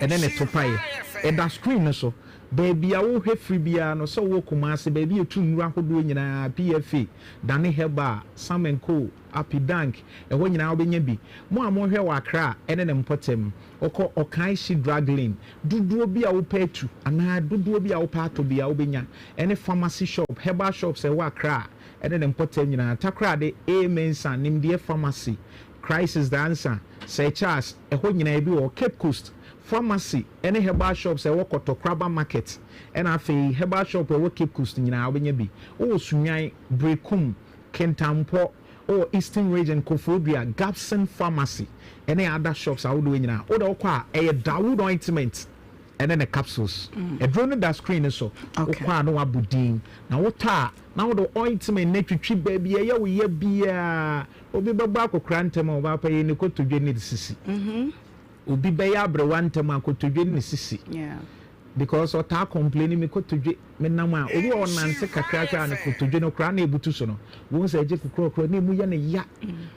ɛne ne topaeɛ. Ɛda screen no so. Baabi a wohwɛ firi biara no, sɛ wowɔ Kumasi, baabi a yɛtu nnuro ahodoɔ nyinaa, PFA, Dane Herbal, Sam and Co, Apidank, ɛhɔ nyinaa wobɛnya bi. Mo a mohwɛ wɔ Accra ne ne mpɔtam, wokɔ Okaishie Drug Lane, dodoɔ bi a wopɛ atu anaa dodoɔ bi a wopɛ atɔ biara wobɛnya. Ɛne pharmacy shop, herbal shops a ɛwɔ Accra ne ne mpɔtam nyinaa. Takoradi, A. Mensah, Nimdeɛ Pharmacy, Crisis Dansa, Sir Charles, ɛhɔ nyinaa ebi wɔ hɔ. Cape Coast, Pharmacy ne herbal shops a ɛwɔ Kɔtɔkraba Market ɛna afei herbal shop a ɛwɔ Cape Coast nyinaa wobɛnya bi. Wowɔ Sunyani, Berekum, Kintampo, wowɔ Eastern Region, Koforidua, Gabson Pharmacy ɛne other shops ahodoɔ nyinaa. Wode wokɔ a ɛyɛ Dawood Ointment ɛne ne capsules. Aduro no da screen no so. Wokɔ a na wabɔ din. Na wotɔ a na wode ointment no atwitwi baabi a ɛyɛ wo ya biara. Obi bɛbɔ akɔkora ntɛm a ɔbaa pa yi ne kotodwe ne sisi. Obi bɛyɛ aberewa ntɛm a kotodwe ne sisi. Because ɔtaa complain me kotodwe me nam a obi wɔ ɔnante kakra koraa ne kotodwe no koraa na ebutu so no. Wohu sɛ ɛgye kokorɔkorɔ na emu yɛ ne ya.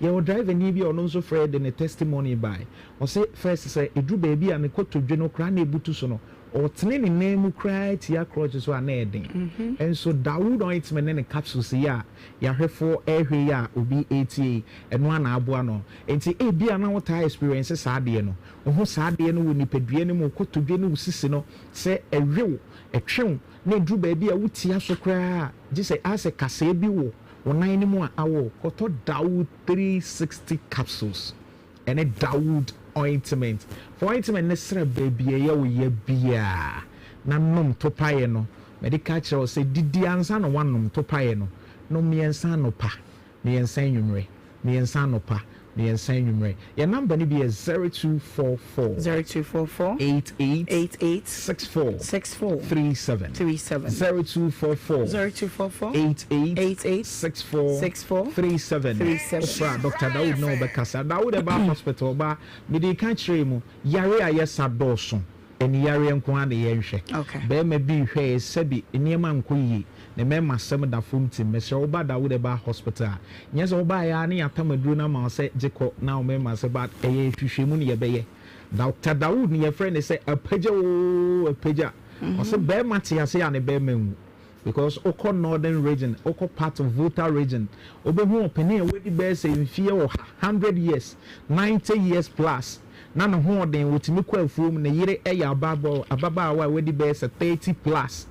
Yɛwɔ driver ni bi a ɔno nso frɛ de ne testimony bae. Ɔse first sɛ eduru baabi a ne kotodwe no koraa na ebutu so no Ɔtene ne nan mu koraa tia crutch so a na ɛyɛ den. Nso Dawood ointment ne ne capsules yi a yɛahwɛfoɔ rehwɛ yi a obi retie yi, ɛno ara na aboa no. Enti ebia na wotaa experience saa adeɛ no. Wohu saa adeɛ no wɔ nipadua no mu, wo kotodwe ne wo sisi no, sɛ ɛwe wo, ɛtwe wo, na ɛduru baabi a wotia so koraa a, gye sɛ ayɛ sɛ kasɛɛ bi wɔ wo nan no mu a awɔ wo. Kɔtɔ Dawood 360 capsules. Ɛne Dawood ointment. Fa ointment no sra baabi a ɛyɛ wo ya biara na nom topaeɛ no. Mede ka kyerɛ wo sɛ didi ansa na woanom topaeɛ no. Nom mmiɛnsa anɔpa, mmiɛnsa anwummerɛ, mmiɛnsa anɔpa, Mmiɛnsa anwummerɛ. Yɛn number no bi yɛ 0244. 0244. 88. 88. 64. 64. 37. 37. 0244. 0244. 88. 88. 64. 64. 37. 37. Wofrɛ a Doctor Dawood ne wo bɛkasa. Dawood Herbal Hospital ba, mede ka kyerɛɛ mu, yare a yɛsa dɔɔso. Ani yareɛ nko ara na yɛnhwɛ. Barima bi rehwɛ yɛ sɛbi nneɛma nkɔ yie, ne mmarima asɛm da fam tim. Mesrɛ wo ba Dawood Herbal Hospital a, nyɛ sɛ wobaeɛ ara ne yɛatam aduro no ama wo sɛ gye kɔ na wo mmarima asɛm but ɛyɛ nhwehwɛmu na yɛbɛyɛ. Doctor Dawood no yɛfrɛ no sɛ apagya oo apagya. Ɔse barima te ase a ne barima nwu. Because wokɔ northern region, wokɔ part of Volta region, wobɛhu ɔpanin a wadi bɛyɛ sɛ mfeɛ ɔha, hundred years, 90 years plus, na ne ho ɔden, ɔtumi kɔ afuom, ne yere yɛ ababaawa a wadi bɛyɛ sɛ 30 plus.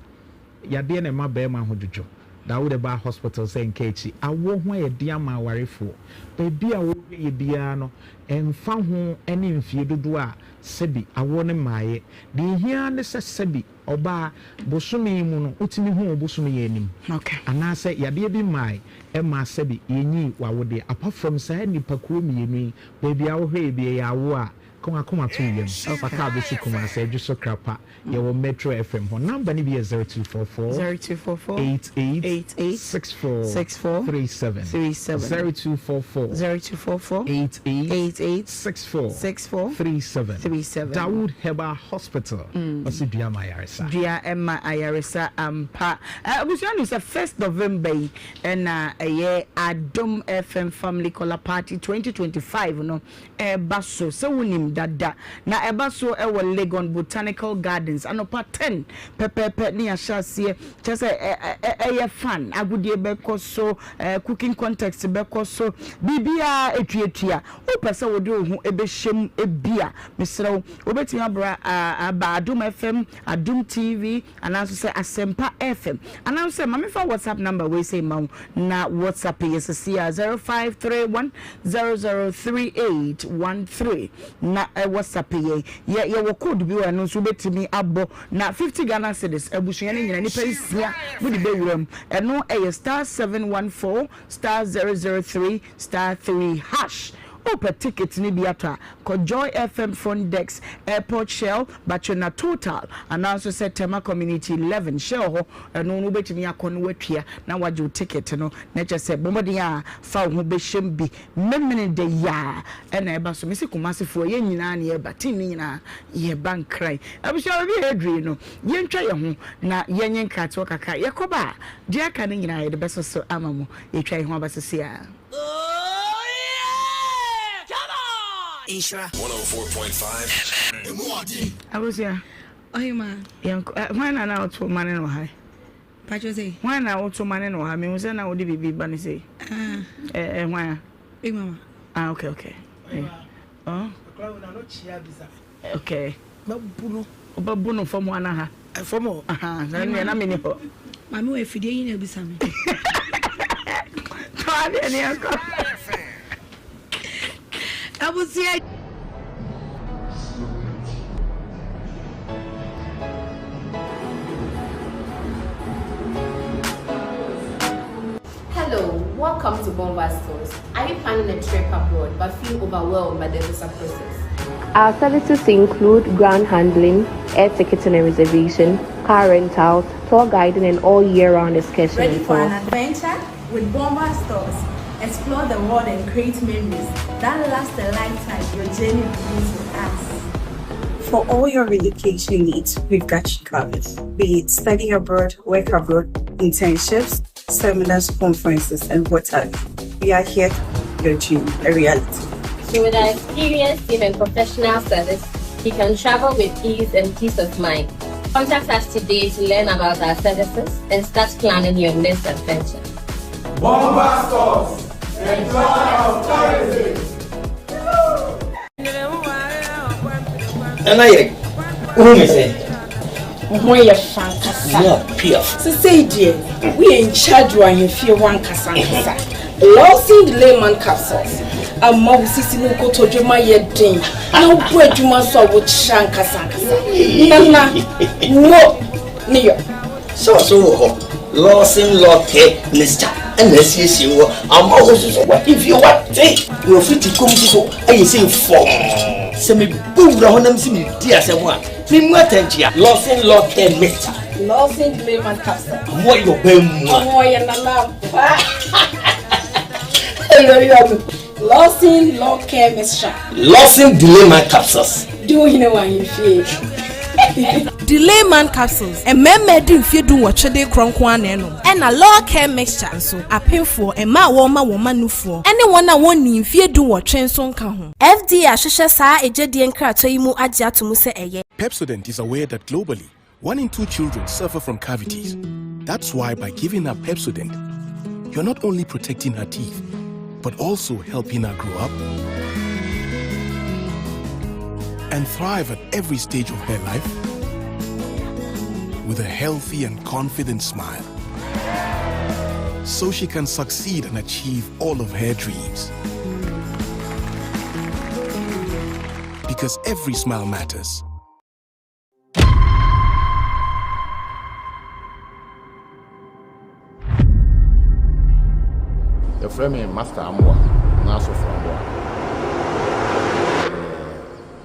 Yadeɛ na ɛma barima ho dwodwo. Da wode ba hospital sɛ nka akyi. Awoɔ ho ayɛ den ama awarefoɔ. Baabi a wohwɛ yɛ biara no, ɛmfa ho ne mfeɛ dodoɔ a sɛbi awoɔ no mmaeɛ. Deɛ ɛhia ara ne sɛ sɛbi Ɔbaa, bosome yi mu no wotumi hu wo bosome yi anim anaasɛ yadeɛ bi mmae ɛmaa sɛbi yɛnyii w'awodeɛ. Apart from saa nnipakuo mmienu yi, baabi a wohwɛ yɛ bi ɛyɛ awoɔ a, ka w'akoma to wo yam. Fa kaa bɛsi Kumasi, Adwoso Krapa, yɛwɔ Metro FM hɔ. Number no bi yɛ 0244 0244 88 88 64 64 37, 37 0244 0244 88 88 64 64 37. 37. Dawood Herbal Hospital ɔse dua ma ayaresa. Dua ma ayaresa ampa. Abusua nim sɛ first November yi na ɛyɛ Adom FM Family Color Party 2025 no ɛreba so sɛ wonim dada na ɛba so wɔ Legon Botanical Gardens anɔpa 10 pɛpɛɛpɛ ne yɛahyɛ aseɛ kyerɛ sɛ ɛyɛ fun agodie bɛkɔ so cooking contest bɛkɔ so biribiara ɛtuatua wopɛ sɛ wode wo ho bɛhyɛ mu bi a mesrɛ wo Wobɛtumi abra aba Adom FM, Adom TV, anaa nso sɛ Asɛmpa FM. Anaa nso sɛ ma memfa WhatsApp number wei sei mma wo na WhatsApp yɛ sɛsi a 0531 003813 na WhatsApp yɛn. Yɛ yɛwɔ code bi wɔ ɛno nso wobɛtumi abɔ na 50 Ghana cedis abusua no nyinaa nnipa nsia mode bɛwura mu. Ɛno ɛyɛ star 714 star 003 star 3 hash. Wopɛ ticket no bi atɔ a, kɔ Joy FM front desk, Airport Shell, Bachona Total, anaa nso sɛ Tema Community 11 Shell hɔ, ɛno no wobɛtumi akɔ na woatua na woagye wo ticket no, na kyerɛ sɛ bɔ mmɔden a fa wo ho bɛhyɛm bi. Memene da yi ara na ɛba so. Mese Kumasefoɔ, yɛn nyinaa na yɛreba, team no nyinaa yɛreba Nkran. Abusua, baabi a yɛaduru yi no, yɛntwa yɛn ho na yɛnyɛ nkratoɔ kakra. Yɛkɔba a, deɛ aka no nyinaa yɛde bɛsɔ so ama mo. Yɛtwa yɛn ho aba seesei ara. Nhyira. 104.5 Emu ɔden. Abusua. Ɔhema. Yɛn eh, hwan na na ɔto ma ne no ha? Patro sɛ. Hwan na ɔto ma ne no ha? Mehu sɛ na wode biribi ba ne sei. Ah. Eh, eh, hwan a? Big mama. Ah, okay, okay. Eh. Oh. Okay. Mɛbu no. Wobɛbu no fam hɔ anaa ha? Fam hɔ. Ahaa, na nea na menni hɔ. Maame wɔ afidie yi na abisa me. Tɔ adeɛ ne yɛnkɔ. Abusua. Hello, welcome to Bomba Stores. Are you planning a trip abroad but feel overwhelmed by the visa process? Our services include ground handling, air ticketing and reservation, car rentals, tour guiding, and all year round excursion Ready for an tours. adventure? With Bomba Stores, explore the world and create memories that last a lifetime. Your journey begins with us. For all your relocation needs, we've got you covered. Be it study abroad, work abroad, internships, seminars, conferences, and what have you. We are here to make your dream a reality. So with our experienced team and professional service, you can travel with ease and peace of mind. Contact us today to learn about our services and start planning your next adventure. Bomba Stores, the joy of tourism. Nana yɛ wohu me sɛ. Wo ho yɛ fɛ ankasa. Mu apia. Sesei deɛ woyɛ in charge wɔ ahemfie hɔ ankasa ankasa. Lawson Layman capsules ama wo sisi ne wo kotodwe ma yɛ den na wobɔ adwuma nso a wokyerɛ ankasa ankasa. Nana, wo ne yɔ. Sɛ ɔso wɔ hɔ. Lawson Law Care Mixture ɛna asiesie wɔ ama wo nso so w'ahemfie wate na wafiri kɔm nso so ayɛ sɛ fɔmm sɛ mebɔ wura hɔ nam sɛ medi asɛm a memu atɛnkyea Lawson Law Care Mixture Lawson Clayman Capsule. Ɔmo yɛ ɔbɛn mu a. Ɔmo yɛ nana pa. Lawson Law Care Mixture. Lawson Delayman Capsules. Di wo hene wɔ ahemfie. Delayman Capsules, Mmarima adi mfeɛ dunwɔtwe de rekorɔ nko ara na ɛnom. Ɛna Law Care Mixture nso, apemfoɔ, mmaa a wɔrema wɔn mma nufoɔ, ne wɔn a wɔnnii mfeɛ dunwɔtwe nso nka ho. FDA ahwehwɛ saa agyadie nkratoɔ yi mu agye ato mu sɛ ɛyɛ. Pepsodent is aware that globally, one in two children suffer from cavities. That's why by giving her Pepsodent, you're not only protecting her teeth, but also helping her grow up and thrive at every stage of her life with a healthy and confident smile. So she can succeed and achieve all of her dreams. Because every smile matters. Yɛfrɛ me Master Amoah anaa Asɔfo Amoah.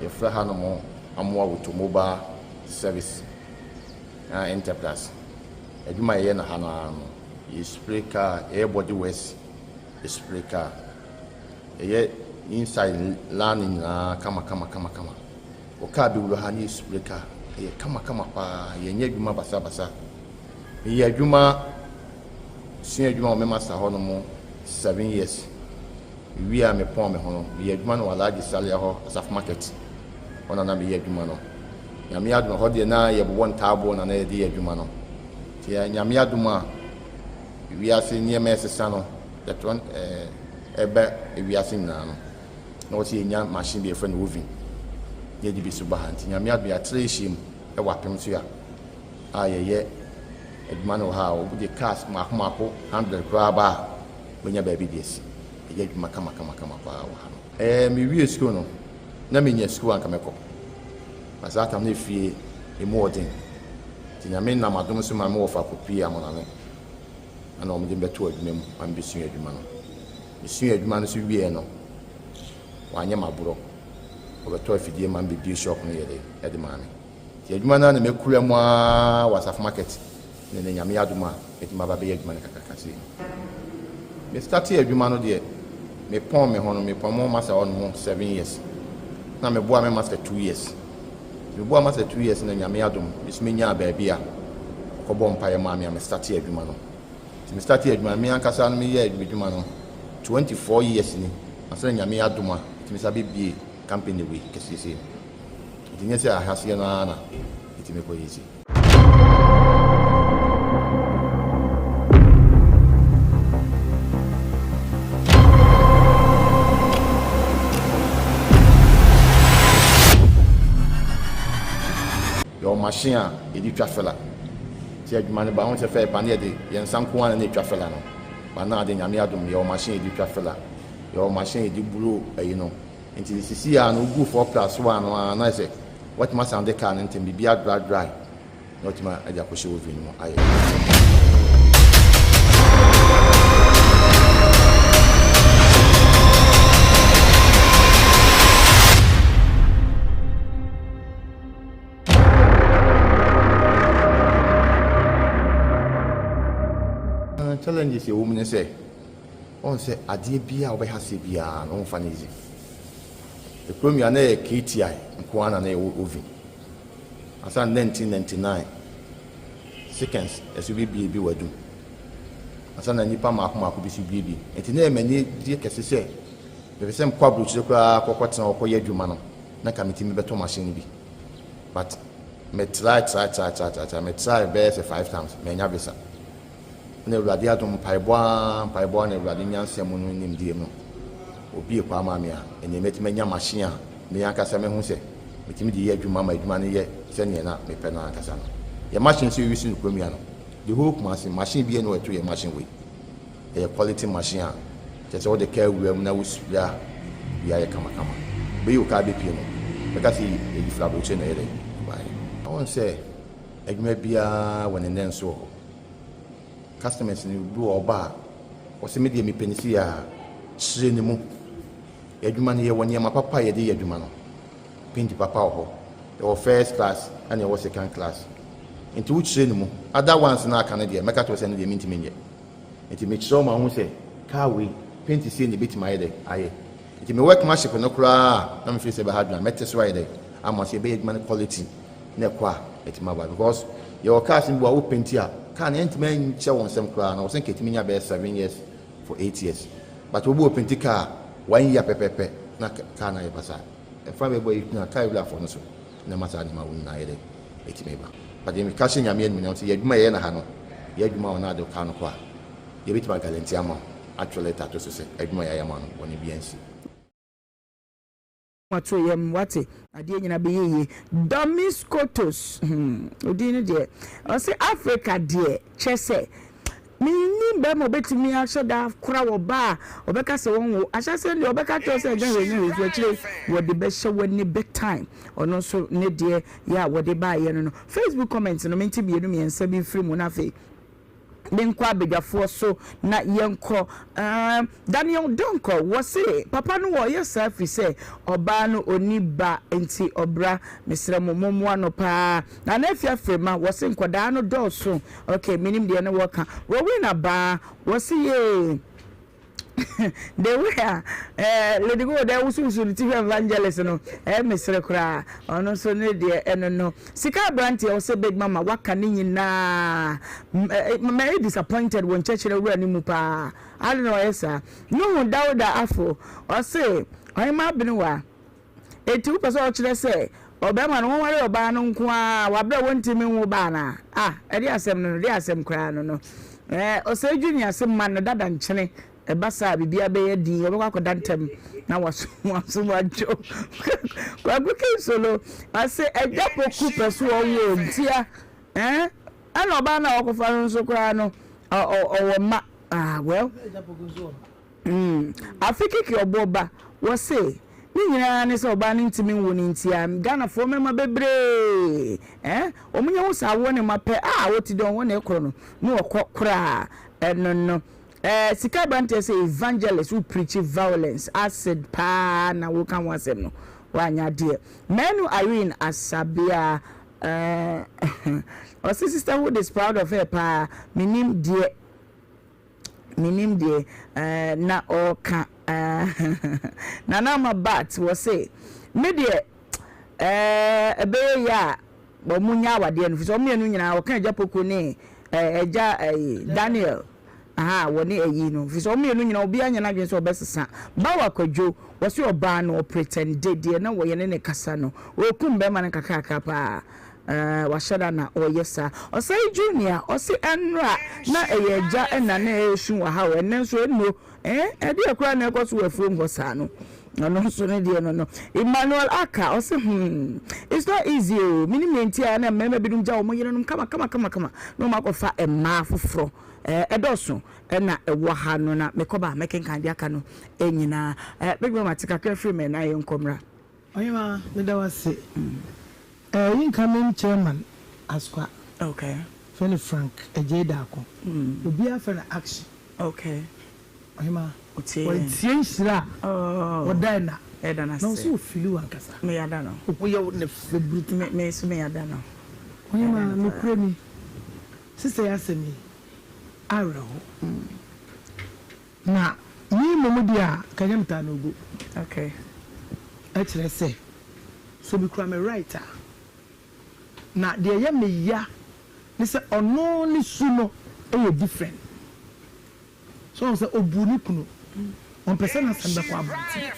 Yɛfrɛ hanom Amoah Automobile Service anaa Enterprise. Adwuma a yɛyɛ no ha no ara no, yɛ spray car, yɛyɛ body works, yɛ spray car. Yɛyɛ inside line nyinaa kama kama kama kama. Wo car bɛwura ha na yɛ spray car. Ɛyɛ kama kama paa. Yɛnyɛ adwuma basabasa. Meyɛ adwuma, sua adwuma wɔ me master hɔ nom 7 years. Mewie a mepɔn me ho no, meyɛ adwuma no wɔ Alhaji Salia hɔ, Asafo Market. Hɔ na na meyɛ adwuma no. Nyame adom, ɛhɔ deɛ na yɛbobɔ ntaaboɔ na na yɛde yɛ adwuma no. Nti Nyame adom a, wiase nneɛma ɛsesa no, yɛtɔ ɛba wiase nyinaa no, na wɔsɛ yɛnya machine bi a yɛfrɛ no oven na yɛde bi so ba ha. Nti Nyame adom yɛatra ahyiam wɔ apem so a a yɛyɛ adwuma no wɔ ha a wɔde cars mmaako mmaako 100 koraa ba a wɔnya baabi de asi. Yɛyɛ adwuma kama kama kama paa wɔ ha no. Ɛɛ mewie sukuu no na menya sukuu anka mɛkɔ. Na saa tam no efie emu ɔden. Nti Nyame nam adom so ma me wɔfa kɔpie Amonane ɛna wɔde me bɛtoo adwuma mu ma mebɛsua adwuma no. Mesuaa adwuma no nso wieɛ no, wanyɛ m'aborɔ. Ɔbɛtɔɔ afidie ma me bɛbue shop no yɛde de maa me. Nti adwuma no ara na makura mu ara wɔ Asafo Market na ɛnɛ Nyame adom a matumi aba abɛyɛ adwuma no kakraka sei. Me startee adwuma no deɛ, mepɔn me ho no, mepɔn mo master hɔ nom 7 years. Na meboa me master 2 years. Nti meboa master 2 years na Nyame adom, me nso menyaa baabi a ɔkɔbɔɔ mpaeɛ maa me a me startee adwuma no. Nti me startee adwuma no, me ankasa no meyɛɛ m'adwuma no 24 years ni, ansa na Nyame adom a metumi san bɛbue company wei kɛseɛ sei no. Nti nyɛ sɛ ahaseɛ no ara na metumi kɔyɛ sei. Yɛwɔ machine a yɛde twa filler. Nti adwuma no ba ho sɛ fɛ ba ne yɛde yɛn nsa nko ara na ɛtwa filler no. But now de Nyame adom yɛwɔ machine yɛde twa filler. Yɛwɔ machine yɛde blow ayi no. Nti sisi a no wogu 4 plus 1 no ara na ayɛ sɛ watumi asan de car no ntɛm biribi adry dry na watumi de akɔhyɛ oven no mu ayɛ. Challenges ɛwɔ mu ne sɛ ɔn sɛ adeɛ biara a wobɛha aseɛ biara no womfa no easy. Ekurom yi a na ɛyɛ KTI nko ara na na yɛwɔ oven. Ansa na 1999 seconds ɛso bebie bi wɔ adum. Ansa na nnipa mmaako mmaako bi so bie bi. Nti na ɛyɛ m'ani gye kɛse sɛ mepɛ sɛ mekɔ aburokyire koraa kɔkɔtena hɔ kɔyɛ adwuma no na nka metumi bɛtɔ machine no bi. But me try try try try try try me try bɛyɛ sɛ five times manya visa. Ɛna Awurade adom mpaebɔ ara mpaebɔ ara na Awurade nyansa mu no nimdeɛ mu obue kwan maa me a ɛnneɛ mɛtumi anya machine a me ankasa mɛhu sɛ metumi de yɛ adwuma ma adwuma no yɛ sɛdeɛ na mepɛ no ankasa no. Yɛ machine nso yɛuse no kurom yi ano. The whole Kumasi machine biara nni hɔ a ɛto yɛ machine wei. Ɛyɛ quality machine a kyerɛ sɛ wode car wura mu na wo spray a biribiara yɛ kamakama. Wobɛyi wo car bɛpue no bɛka sɛ yɛyi firi aburokyire na ɛyɛ dɛn ɛbaeɛ. Wohu sɛ adwuma biara wɔ ne nnɛnso wɔ hɔ. Customers no bi wɔ hɔ ɔba a, ɔse me deɛ mepɛ no sei a, kyerɛ ne mu. Yɛn adwuma no yɛwɔ nneɛma papa a yɛde yɛ adwuma no. Paint papa wɔ hɔ. Yɛwɔ first class ɛna yɛwɔ second class. Nti wokyerɛ ne mu. Other ones no a aka no deɛ mɛka kyerɛ wo sɛ ɛno deɛ mentumi nyɛ. Nti mekyerɛ wo ma wohu sɛ car wei paint sei na ɛbɛtumi ayɛ dɛ ayɛ. Nti me workmanship no koraa a na mefeel sɛ ɛbɛha adwene a mɛte so ayɛ dɛ ama sɛ yɛbɛyɛ adwuma no quality na ɛkɔ a ɛtumi aba because yɛwɔ cars no bi wɔ a wo paint a car no ɛntumi nkyɛ wo nsɛm koraa na wɔ sɛ nka ɛtumi nya bɛyɛ 7 years for 8 years but obi wɔ paint car one year pɛpɛpɛ na car no ayɛ basaa ɛfa bɛbɔ yi na car wurafoɔ no so na ɛma saa nneɛma wo nyinaa yɛ dɛ ɛtumi ba but deɛ meka hyɛ Nyame animuonyam sɛ yɛ adwuma yɛyɛ no ha no yɛ adwuma wɔ na ade car no kɔ a yɛbɛtumi agalante ama wo atwerɛ lɛta ato so sɛ adwuma a yɛayɛ ama no bɔne biara nsi. Ato yam wate adeɛ nyina bɛyɛ yie Domiskotos hmm odin no deɛ ɔse Africa deɛ kyɛ sɛ mennim bɛrima ɔbɛtumi ahyɛ da akora wɔ ba a ɔbɛka sɛ wɔnwo ahyɛseɛ no deɛ ɔbɛka kyerɛ sɛ ɛnyɛ hwee nyɛ hwee so akyire wɔde bɛhyɛ w'ani big time ɔno nso ne deɛ yɛ a wɔde baayɛ no no Facebook comment no mente mmienu mmiɛnsa bi mfiri mu na afei Menkɔ abadwafoɔ so na yɛnkɔ aah Daniel Donkor wɔse papa no wɔyɛ saa firi sɛ ɔbaa no ɔnni ba nti ɔbra mesrɛ mo mommoa no paa Nana Afia Frema wɔse nkɔdaa no dɔɔso ok menim deɛ ne wɔka Rowena Baa wɔse yee The way a eh, Lady Gold ɛwosowoso ne ti hwɛ evangelist no ɛyɛ me sere koraa. Ɔno nso ne deɛ ɛno no. Sika aberanteɛ ɔsɛ Big Mama waka ne nyinaa. Mɛyɛ disappointed wɔ nkyɛkyerɛ wura no mu paa. Ade na ɔyɛ saa. Nuhu Dauda Afo ɔse Ɔhemmaa Abenewa. Enti wopɛ sɛ ɔkyerɛ sɛ ɔbarima no wɔnware ɔbaa no nko ara wɔ bere a wɔntumi nwo ba anaa? Ah, ɛde asɛm no no, de asɛm koraa no no. Ɛɛ, Osei Junior se ma no dada nkyene, ɛba saa a biribiara bɛyɛ din, ɔbɛkɔ akɔda ntɛm na waso waso wadwo. Kwaku Kinsolo, ɔse Agya Poku pɛ so ɔwo ntia, ɛɛ, ɛna ɔbaa no a ɔkɔfa no nso koraa no, ɔwɔ mma. Ah, well. Mm, afe keke ɔbɔ ba. Wɔse, ne nyinaa ne sɛ ɔbaa no ntumi nwo no nti a, Ghanafoɔ mmarima bebree eh, wɔn nya hu sɛ awoɔ ne mma pɛ a, wɔti dɔn wɔn na ɛkorɔ no, ne wɔkɔ koraa. Ɛno no, eh, sika abranteɛ sɛ evangelist, wo preachi violence, acid paa na woka ho asɛm no, woanyɛ adeɛ. Manu Irene Asabea, eh, ɔse sisterhood is proud of her paa, menim deɛ. Mennim deɛ na ɔreka Nana Ama Bat wɔ se me deɛ ɛbɛyɛ yie a wɔn nya awadeɛ no firi sɛ wɔn mmienu nyinaa wɔka Agya Poku ne Agya Daniel aha wɔ ne ayi no firi sɛ wɔn mmienu nyinaa obiara nyɛ n'adwene sɛ ɔbɛsesa Bawa Kwadwo wɔ se ɔbaa no ɔpretɛnde deɛ na wɔyɛ ne ne kasa no ɔrekum bɛrima no kakrakra paa Ɛɛ wahyɛ da na ɔyɛ saa. Ɔsɛe Junior ɔse ɛnora na ɛyɛ agya na na ɛresu wɔ ha o ɛnɛ nso ɛnno eh ɛdeɛ koraa na ɛkɔ so wɔ afuom hɔ saa no ɔno nso ne deɛ no no Emmanuel Aka ɔse hmm it's not easy o menim nea nti a na mmarima binom gya wɔn yerenom kama kama kama kama na wɔn akɔfa mmaa foforɔ ɛɛ ɛdɔɔso ɛna ɛwɔ ha no na mekɔba mɛkenkan deɛ aka no nyinaa ɛɛ big mama te kakra firi mɛ na yɛnkɔ mmra. Ɔhemaa, meda wo ase. Eh, incoming chairman Asukwa. Okay. Fɛ no Frank Adjei Darko. Obiara fɛ no Action. Okay. Ɔhemaa. Otie yɛn. Wantie nhyira a. Oh. Ɔda ɛna. Ɛda no ase. Na ɔsɛ ofili wo ankasa. Me yada no. Wo ho yɛ wo ne fɛ brutal. Me me nso me yada no. Ɔhemaa, nokorɛ ni, sista yi asɛm yi awerɛho. Na me mmom deɛ a, nka ɛnyɛ me taa na ogo. Okay. Ɛkyerɛ sɛ, sɛ mekura me right a, na deɛ ɛyɛ me ya ne sɛ ɔno ne su no yɛ different. So wahu sɛ ɔbuu ne kunu, ɔmpɛ sɛ n'asɛm bɛkɔ abɔnten,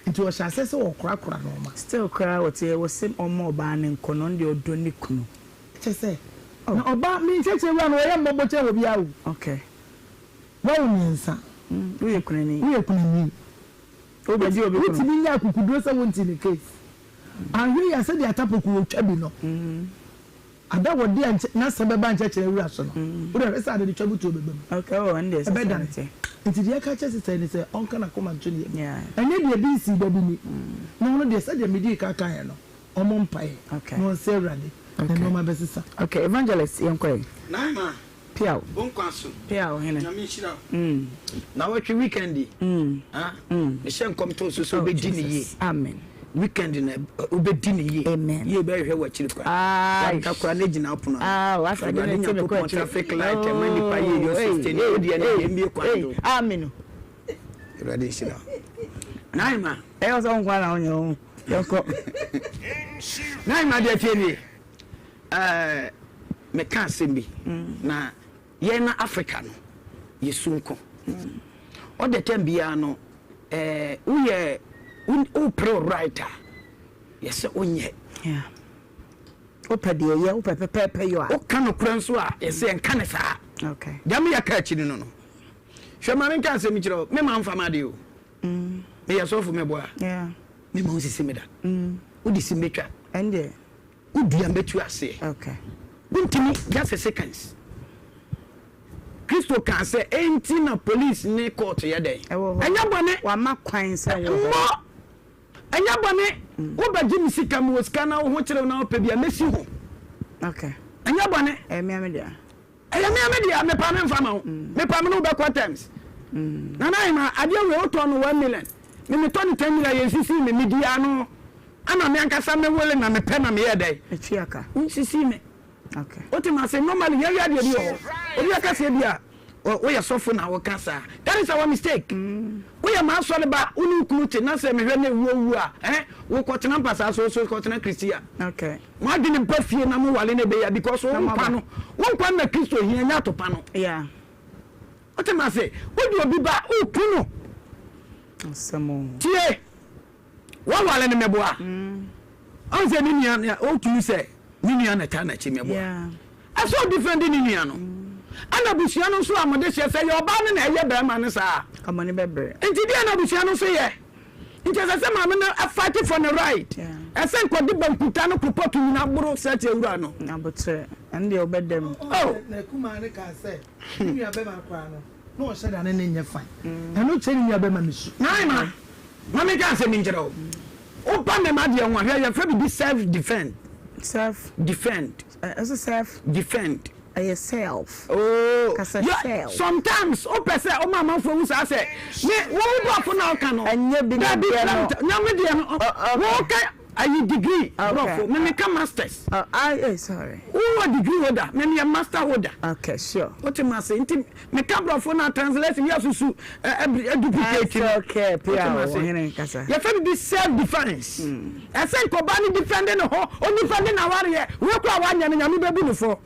nti ɔhyɛ aseɛ sɛ ɔkorakora nnoɔma. Still koraa ɔte ɔse ɔmma ɔbaa no nkɔ no ɔno deɛ ɔdɔ ne kunu. Kyerɛ sɛ, na ɔbaa, me nkyerɛkyerɛ wura no ɔyɛ mmɔbɔ kyɛn obiara o. Okay. Woawo mmiɛnsa. Woyɛ kunani. Woyɛ kunani. Wobɛgye obi kunu. Wotumi nya akukuduro sɛ wonti ne case. Anhwɛ yie a sɛdeɛ Atapoku otwa bi no, ada wɔde a n'asɛm bɛba nkyɛkyerɛ wura so no, wode hwɛ sɛ ade de twa butuo bɛba mu. Okay, oh, ɛnde ɛsɛ sɛ Ɛbɛdane. mete. Nti deɛ ɛka kyerɛ sister yi ne sɛ ɔnka n'akoma nto ne yam. Yeah. Ɛnyɛ deɛ bi nsii da bi ni. Na ɔno deɛ sɛdeɛ medii kan kaeɛ no, ɔmmɔ mpaeɛ Okay. na ɔnsrɛ Awurade na Okay. nneɛma bɛsesa. Okay, Evangelist, yɛnkɔ ɛ. Naama. Piaw. Wo nkwa so. Piaw hene. Nyame nhyira wo. Mm. Nawɔtwe weekend yi. Mm. Ah. Mm. Mehyɛ nkɔm to so sɛ Oh, wobɛdi ne yie. Jesus. Amen. Weekend na wobɛdi ne yie. Amen. Yie bɛhwehwɛ w'akyiri kwan. Aye. Yɛnka koraa na gyina apono ano. Ah, wasa de Awurade ne ti me kɔ Nyankopɔn akyiri. traffic light ɛma nipa yie yɛ Oh, hey, sustain. Wo deɛ ne hey, deɛ mbie kwan hey. do. Amen. Awurade nhyira wo. Naima. Ɛyɛ sɛ wo nko ara na wonyɛ wo. Yɛnkɔ. Naima deɛ tie nie. Ɛɛ meka asɛm bi na yɛn na Africa no yɛsu nko. All the time biara no ɛɛ woyɛ wopere wo right a yɛsɛ wonyɛ. Yeah. Wopɛ deɛ yɛ wopɛ pɛpɛɛpɛ yɔ a. Woka nokorɛ nso a yɛsɛ yɛnka ne saa. Okay. Deɛ meyɛ ka akyiri no no. Hwɛ ma menka asɛm kyerɛ wo, me ma mfa m'adeɛ o. Meyɛ sɔfo mɛboa. Yeah. Me ma wosisi me da. Wode si mɛtwa. Ɛndeɛ. Wodua mɛtu aseɛ. Okay. Wontumi just a seconds. Kristo kaa sɛ enti na police ne court yɛ dɛn? Ɛwɔ hɔ. Ɛnyɛ bɔne. Wama kwan sɛ wɔ hɔ. Mmɔ. Ɛnyɛ bɔne. Wobɛgye me sika mewɔ sika na wo ho kyerɛ wo na wopɛ bi a mɛsi ho. Okay. Ɛnyɛ bɔne. Ɛyɛ me a me dea. Ɛyɛ me a me dea mepa me nfa ma wo. Mepa me ne wo bɛkɔ terms. Nana Ahima adeɛ wei wotɔn no 1 million me metɔ no 10 million yɛnsisii me medi ano ana me ankasa me wele na mepɛ na meyɛ dɛn. Metua ka. Wonsisii me. Okay. Wote ma se normally yɛyɛ adeɛ bi wɔ hɔ obi aka sɛ bi a woyɛ sɔfo na woka saa that is our mistake. Woyɛ m'asɔre ba wo ne wo kunu te na sɛ mehwɛ na ewuo wu a eh wokɔtena mpasaa so so kɔtena Kristi a. Okay. Mo adwene ba fie na mo wale no ɛbɛyɛ because wo Na mo nkwa aba. no wo nkwa no na Kristo hia nyɛ atopa no. Yeah. Wote ma se wode obi ba woku no. Asɛm o. Tie wɔwale no mɛboa. Ɔn sɛ ne nua wotumi sɛ ne nua na ɛtaa n'akyi mɛboa. Yeah. Ɛsɛ o defend ne nua no. Ɛna abusua no nso a mode hyɛ sɛ yɛ ɔbaa no na ɛyɛ bɛrima no saa. Ɔmo ne bɛbrɛ. Nti deɛ na abusua no nso yɛ. Nti ɛsɛ sɛ maame no fight for ne right. Ɛsɛ nkɔde bankuta no kopɔto nyina boro sɛ te awura no. Abotrɛ ɛno deɛ wobɛda mu. Oh. Na kumaa no kaa sɛ ne nua bɛma koraa no na ɔhyɛ da ne ne nyɛ fine. Ɛno kyerɛ ne nua bɛma no su. Naima, ma menka asɛm bi nkyerɛ wo. Woba me ma deɛ ho a, hwɛ yɛfrɛ biribi self defend. Self. Defend. Ɛso self. Defend. Ɛyɛ self. Oh. Kasa Yeah, self. Sometimes wopɛ sɛ woma amanfoɔ hu saa sɛ me wo borɔfo na woka no. Ɛnyɛ bi ne Dabi, deɛ no. na me deɛ no. Okay. Woka ayi degree Okay. borɔfo, me meka masters. Oh, I, eh, sorry. Wowɔ degree holder, me meyɛ master holder. Okay, sure. Wote ma se nti meka borɔfo na translation yɛ susu ɛ duplicate no. That's okay, Pia, Wote ma se. ɔhene kasa. Yɛfrɛ bibi self defence. Ɛsɛ nkɔba no defend ne ho, ɔdefend n'awareɛ. Wei kora wanyɛ no Nyame bɛbu no fɔ.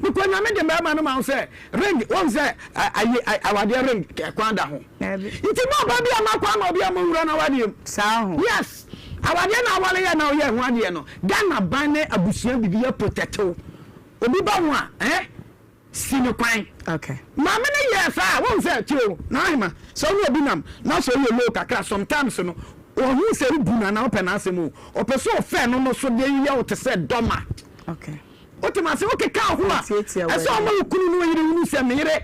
Because Nyame de mmarima no ma wo sɛ ring, wɔn sɛ ayi awadeɛ ring kwan da ho. Nti mo ɔba bi a ma kwan ma obi a mo nwura n'awadeɛ mu. Saa ho. Yes, awadeɛ na aware yɛ na ɔyɛ ho adeɛ no. Ghana ban ne abusua bibi yɛ protect wo. Obi ba ho a, eh, si ne kwan. Okay. Maame no yɛɛ saa, wɔn sɛ tie o, na ahema, sɛ ɔne obi nam na sɛ ɔyɛ low kakra, sometimes no, ɔhu sɛ wobu no anaa ɔpɛ n'asɛm o, ɔpɛ sɛ ɔfɛ no no so de yɛ wo te sɛ dɔma. Okay. Wote ma se wokeka ho a, Ɔtiatia ɛsɛ ɔma wo kunu ne ɔyere hunu sɛ me yere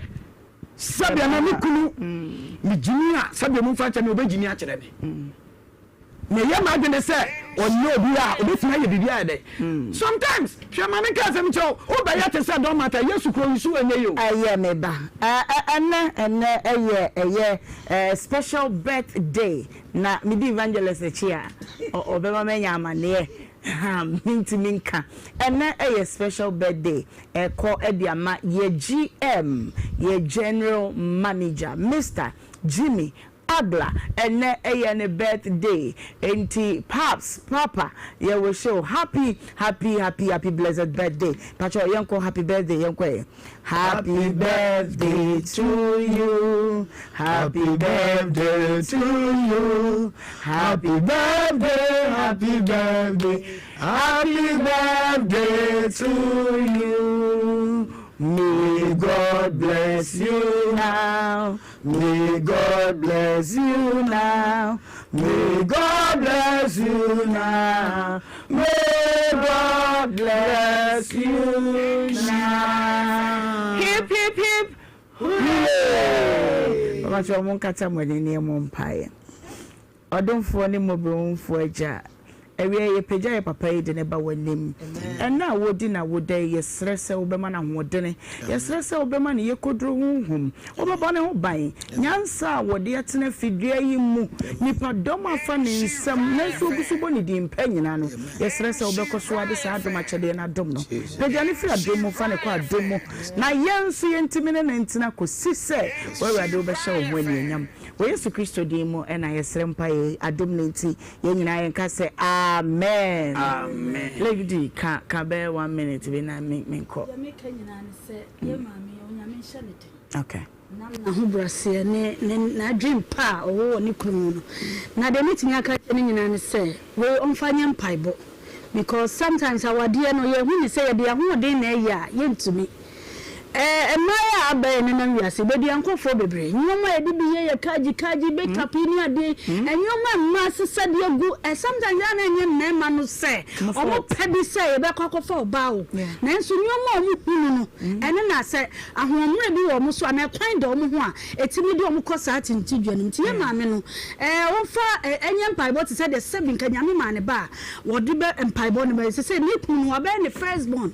sɛbea na me kunu megyini a sɛbea mu mfa nkyɛ me ɔbɛgyini akyerɛ me. Meyɛ m'adwene sɛ ɔnyɛ obi a obɛtumi ayɛ biribi ayɛ dɛ. Sometimes hwɛ ma menka asɛm kyerɛ wo, wobɛyɛ te sɛ dɔmata Yesu kuro yi so ɛnyɛ yi o. Ɛyɛ me ba. Ɛ ɛ ɛnɛ ɛnɛ ɛyɛ ɛyɛ ɛ special birthday na medi evangelist akyi a ɔ ɔbɛma manya amaneɛ ha mentumi nka. Ɛnɛ ɛyɛ special birthday ɛkɔ ɛde ama yɛ GM yɛ general manager Mister Jimmy Abla ɛnɛ ɛyɛ ne birthday enti paps papa yɛ wish wo happy happy happy happy blessed birthday pakyɛw yɛnkɔ happy birthday yɛnkɔ ɛ happy birthday to you happy birthday to you happy birthday happy birthday happy birthday to you may God bless you now. May God bless you now. May God bless you now. May God bless you now. Hip hip hip. Hooray! Mama kyerɛ mo nkata mo ani ne mo mpaeɛ. Ɔdomfoɔ ne mmɔborɔhunufoɔ agya. Awiei, yɛpagya yɛn papa yi de no ba w'anim. Ɛnnɛ a wɔredi n'awoda yi, yɛsrɛ sɛ wobɛma no ahoɔdene. Yɛsrɛ sɛ wobɛma no yɛkɔduro honhom. Wobɛbɔ ne ho ban. Nyansa a wɔde atena fidua yi mu, nnipadɔm afa ne nsam, nanso ɔgu so bɔ ne din pa nyinaa no, yɛsrɛ sɛ wobɛkɔ so ara de saa adom akyɛdeɛ no adom no. Pagya no firi adom mu fa no kɔ adom mu, na yɛn nso yɛntumi ne no ntena kɔsi sɛ w'Awurade wobɛhyɛ wo ho anuonyam. Wɔ Yesu Kristo din mu na yɛsrɛ mpaeɛ yi, adom no nti. Yɛn nyinaa yɛn ka sɛ amen. Amen. Lady ka ka bɛyɛ one minute bi na me me nkɔ. Deɛ meka nyinaa ne sɛ yɛn maame yi Onyame nhyɛ no den. Okay. Nam n'ahobraseɛ ne ne n'adwen pa a ɔwɔ wɔ ne kunu ho no. Na deɛ mɛtumi aka akyerɛ no nyinaa ne sɛ wei ɔmfa nyɛ mpaebɔ because sometimes awadeɛ no yɛhu ne sɛ yɛde yɛn ahoɔden na ɛyɛ a yɛntumi. Ɛɛ mmaa a aba yɛ nenam wiase bɛdua nkorɔfoɔ bebree nnoɔma a yɛde bi yɛ yɛ kaagyi kaagyi makeup yi ne adeɛ yi nnoɔma a mmaa sesa de agu ɛ sometimes yɛ a na ɛnyɛ mmarima no sɛ wɔn pɛ bi sɛ yɛbɛkɔ akɔfa ɔbaa o nanso nnoɔma a wɔn hunu no ɛno na sɛ ahoɔmmerɛ bi wɔ wɔn so anaa ɛkwan da wɔn ho a ɛtumi de wɔn kɔ saa tintidua no mu nti yɛ maame no ɛɛ wɔmfa ɛnyɛ mpaebɔ te sɛ deɛ sɛbi nka Nyame maa ne ba a wɔde bɛ mpaebɔ no bɛyɛ sɛ sɛ ne kunu no wabɛyɛ ne first born.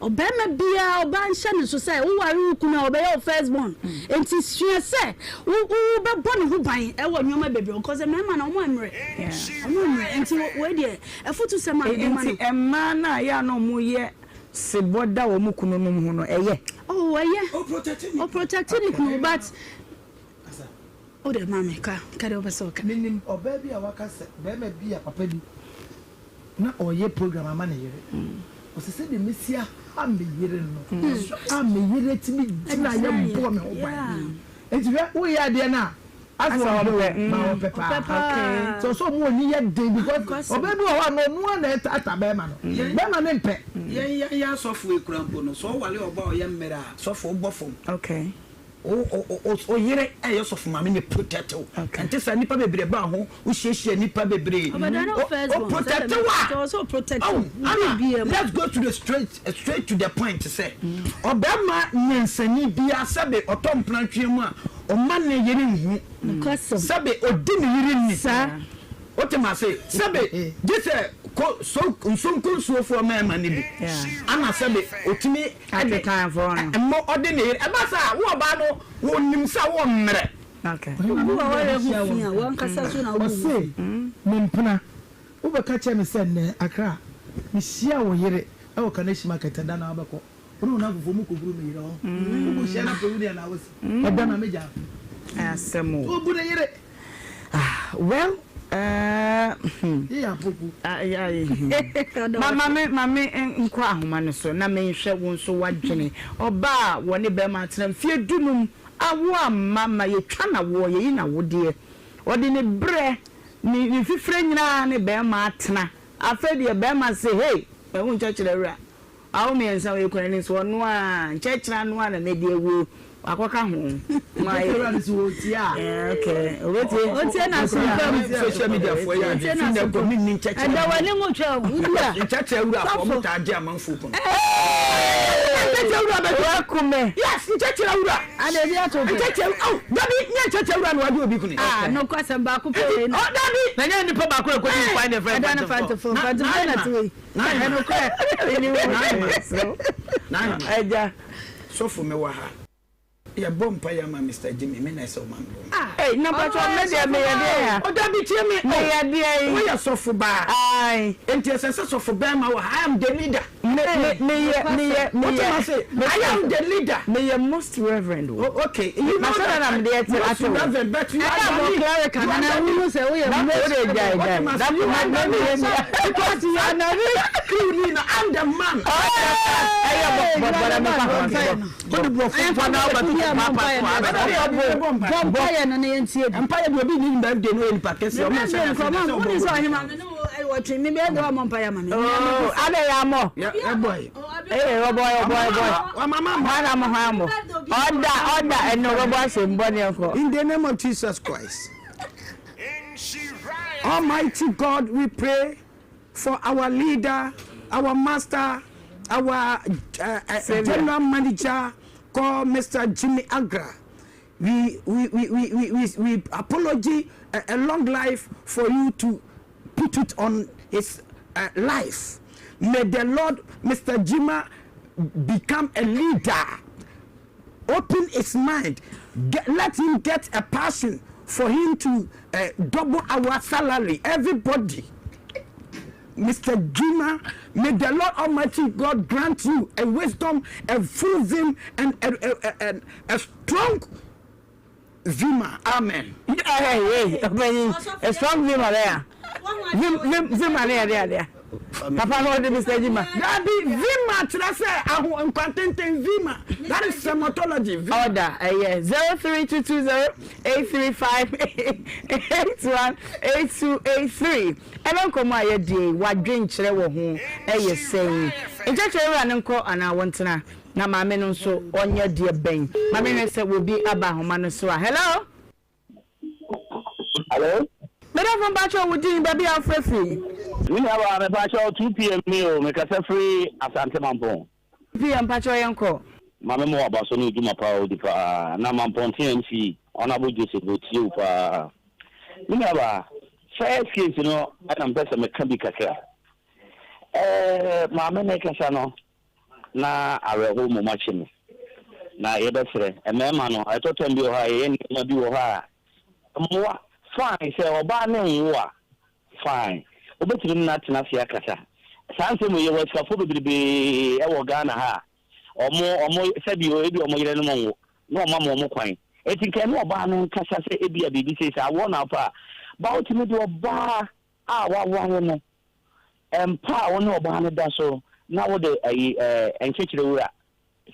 Ɔbarima biara ɔbaa nhyɛ no so sɛ wo ware wo kunu a ɔbɛyɛ wo first born nti sua sɛ wo wo bɛbɔ ne ho ban ɛwɔ nneɛma bebree ho cause mmarima no ɔmo mmerɛ ɔmo mmerɛ nti wei deɛ afutu sɛm a mede ma no. Nti mmaa no a ɛyɛ a na ɔmo yɛ sebɔ da wɔn kununom ho no ɛyɛ? Oh ɛyɛ ɔprotect ne kunu but wo deɛ maame ka ka deɛ wopɛ sɛ ɔka. Menim ɔbaa bi a waka sɛ barima bi a papa bi na ɔreyɛ program ama ne yere. Ɔse sɛdeɛ mɛsi aha me yere no a me yere atumi gyina yɛ bɔ me ho ban. Nti hwɛ woyɛ adeɛ no a asɛ ɔmpɛ o ma ɔpɛ paa. Sɛ ɔsɛ ɔmo ani yɛ den because ɔbaa bi wɔ hɔ a na ɔno ara na ɛtaataa bɛrima no. Bɛrima no mpɛ. Yɛn yɛn yɛn asɔfo yi koraa mpo no sɛ ɔware ɔbaa a ɔyɛ mmerɛ a sɔfo wobɔ fam. Wo wo yere a ɛyɛ sɔfo maame na protect wo. Ɛnte saa nnipa bebree ba ho, wohyiahyia nnipa bebree. O protect wo a. Oh, Anna, let's go to the straight straight to the point sɛ ɔbarima nyansani biara sɛbe ɔtɔ mpenatweɛ mu a ɔma ne yere nhu. Sɛbe ɔdi ne yere ni. Wote m'ase? Sɛbe gye sɛ ko so nsonko nsuofoɔ mmarima no bi ana sɛbe ɔtumi de mmɔ ɔde ne yere. Ɛba saa a, wo ɔbaa no wɔnim sɛ wowɔ mmerɛ. Wogu w'awareɛ ho fi a, w'ankasa nso na wogu wo ho Ɔse, fi. me mpena, wobɛka kyerɛ me sɛ nnɛ Accra mehyiaa wo yere wɔ Kaneshie market ɛda no a wobɛkɔ wo ne wo nnamfofoɔ mo kɔburu me yere hɔ wokɔhyia no afei wo nua na wose ɛda no a mɛgyaa no. Asɛm o. Wobu ne yere. Ah well eh hmm. Yeye apoku. Ah yeah hmm. Ma ma me ma me nkɔ ahoma no so na menhwɛ wo nso w'adwene. Ɔbaa a wɔne bɛrima atena mfeɛ dunum awo amma ma yɛtwa no awoɔ yɛyi no awodeɛ. Ɔde ne berɛ ne ne fifire nyinaa ne bɛrima atena. Afei deɛ bɛrima se hey mahu nkyɛkyerɛ awura. Awo miensa wei kura ni so ɔno a nkyɛkyerɛ ano a na medi awuo wakɔka ho ma yɛ. Nkyɛkyerɛ no so ɔtie a. Yeah okay obetie. Otie na so mpam. Social media foɔ yɛ ade fi na kɔ minni nkyɛkyerɛ. Ɛda w'ani mu twɛ wudi a. Nkyɛkyerɛ wura foɔ mo taa gye amanfoɔ kunu. Nkyɛkyerɛ wura bɛ Wakume. Yes nkyɛkyerɛ wura. Ada ebi ato pɛ. Nkyɛkyerɛ oh dabi nyɛ nkyɛkyerɛ wura na wagye obi kunu. Ah no kwasɛm baako pɛ wei na. Oh dabi. Na nyɛ nipa baako na kɔdi kwan na ɛfrɛ Ɛda no fantefo fantefo na te wei. Agya sɔfo me wɔ ha yɛ bɔ mpa yɛ ama Mister Jimmy me na ɛsɛ ɔma me bɔ mpa. Ei na mpatsɔ me deɛ me yɛ deɛ ya. O dabi tie me Me yɛ deɛ yi. Wo yɛ sɔfo baa. Ayi. Nti ɛsɛ sɛ sɔfo bɛɛma wɔ ha I am the leader. Me me me yɛ me yɛ me yɛ. I am the leader. Me yɛ most reverend o. Oh, okay. You know that. Na me de most reverend, but you are the leader. You are the leader. Na o de jai jai. Na me me me me. Because you are the crew leader. I'm the man. Ẹyẹ bọ bọ bọ na mi fa hàn bọ. O de bọ fún fún náà bá tó pa pa so. Bọ mpa yẹ no ne yẹn tie bi. Mpa yẹ bi obi ni birthday no yẹ nipa kẹsì ọmọ ẹsẹ ẹsẹ ẹsẹ ọmọ ẹsẹ ọmọ wɔtwe me bɛyɛ dɛ ɔmɔ mpaeɛ ama me. Oh, adɛ yɛ amɔ. Ee, ɔbɔ ɔbɔ ɔbɔ. Hwan na mo hwan mo? Ɔda ɔda ɛnna ɔbɛbɔ ahyɛ mbɔ ne ɛkɔ. In the name of Jesus Christ. Almighty God, we pray for our leader, our master, our uh, uh, general manager called Mr. Jimmy Agra. We, we, we, we, we, we, we apology a, a long life for you to put it on his uh, life. May the Lord, Mr. Jima, become a leader. Open his mind. Get, let him get a passion for him to uh, double our salary. Everybody. Mr. Juma, may the Lord Almighty God grant you a wisdom, a full vim, and a, a, a, a, a strong vima. Amen. Hey, hey, a strong vima there. Vim, vim, vima there, there, there. Papa no ɔde Mr. Jima. Dabi vima kyerɛ sɛ aho nkwantenten vima. That is sematology. Order ɛyɛ 03220 835 81 8283. Ɛnɛ nkɔmmɔ a yɛdie wadwenkyerɛ wɔ ho ɛyɛ sɛn. Nkyɛkyerɛ wura ne nkɔ anaa wɔntena na maame no nso ɔnyɛ deɛ bɛn. Maame hwɛ sɛ wobi aba ahoma no so a. Hello. Hello. Medafo mpakyɛ wo din baabi a wofrɛ firi. Me nua baa mepakyɛ 2 pm ni o mekasa firi Asante Mampong. 2 pm mpakyɛ yɛn kɔ. Maame mo aba so ne dwuma paa odi paa na Mampɔnten MC Honourable Joseph otie wo paa. Me nua baa first case no ɛna mpɛ sɛ meka bi kakra. Ɛɛ maame ne kasa no na awerɛhow mmom akye me. Na yɛbɛsrɛ mmarima no, ɛtɔ tɛm bi wɔ hɔ a yɛyɛ nneɛma bi wɔ hɔ a mmoa. Fine, sɛ ɔbaa no nwo a, fine, wobɛtumi ne no atena ase akasa. Saa nsɛm wei, yɛwɔ asikafoɔ bebrebee wɔ Ghana ha a, wɔn, wɔn, sɛbi o, ebi wɔn yerenom nwo, na wɔn ama wɔn kwan. Enti nka ɛne ɔbaa no nkasa sɛ ebia biribi sei, sɛ awoɔ na wopɛ a, ba wotumi de ɔbaa a waware no Mpa a wo ne ɔbaa no da so na wode ayi ɛɛ nkyɛkyerɛ wura,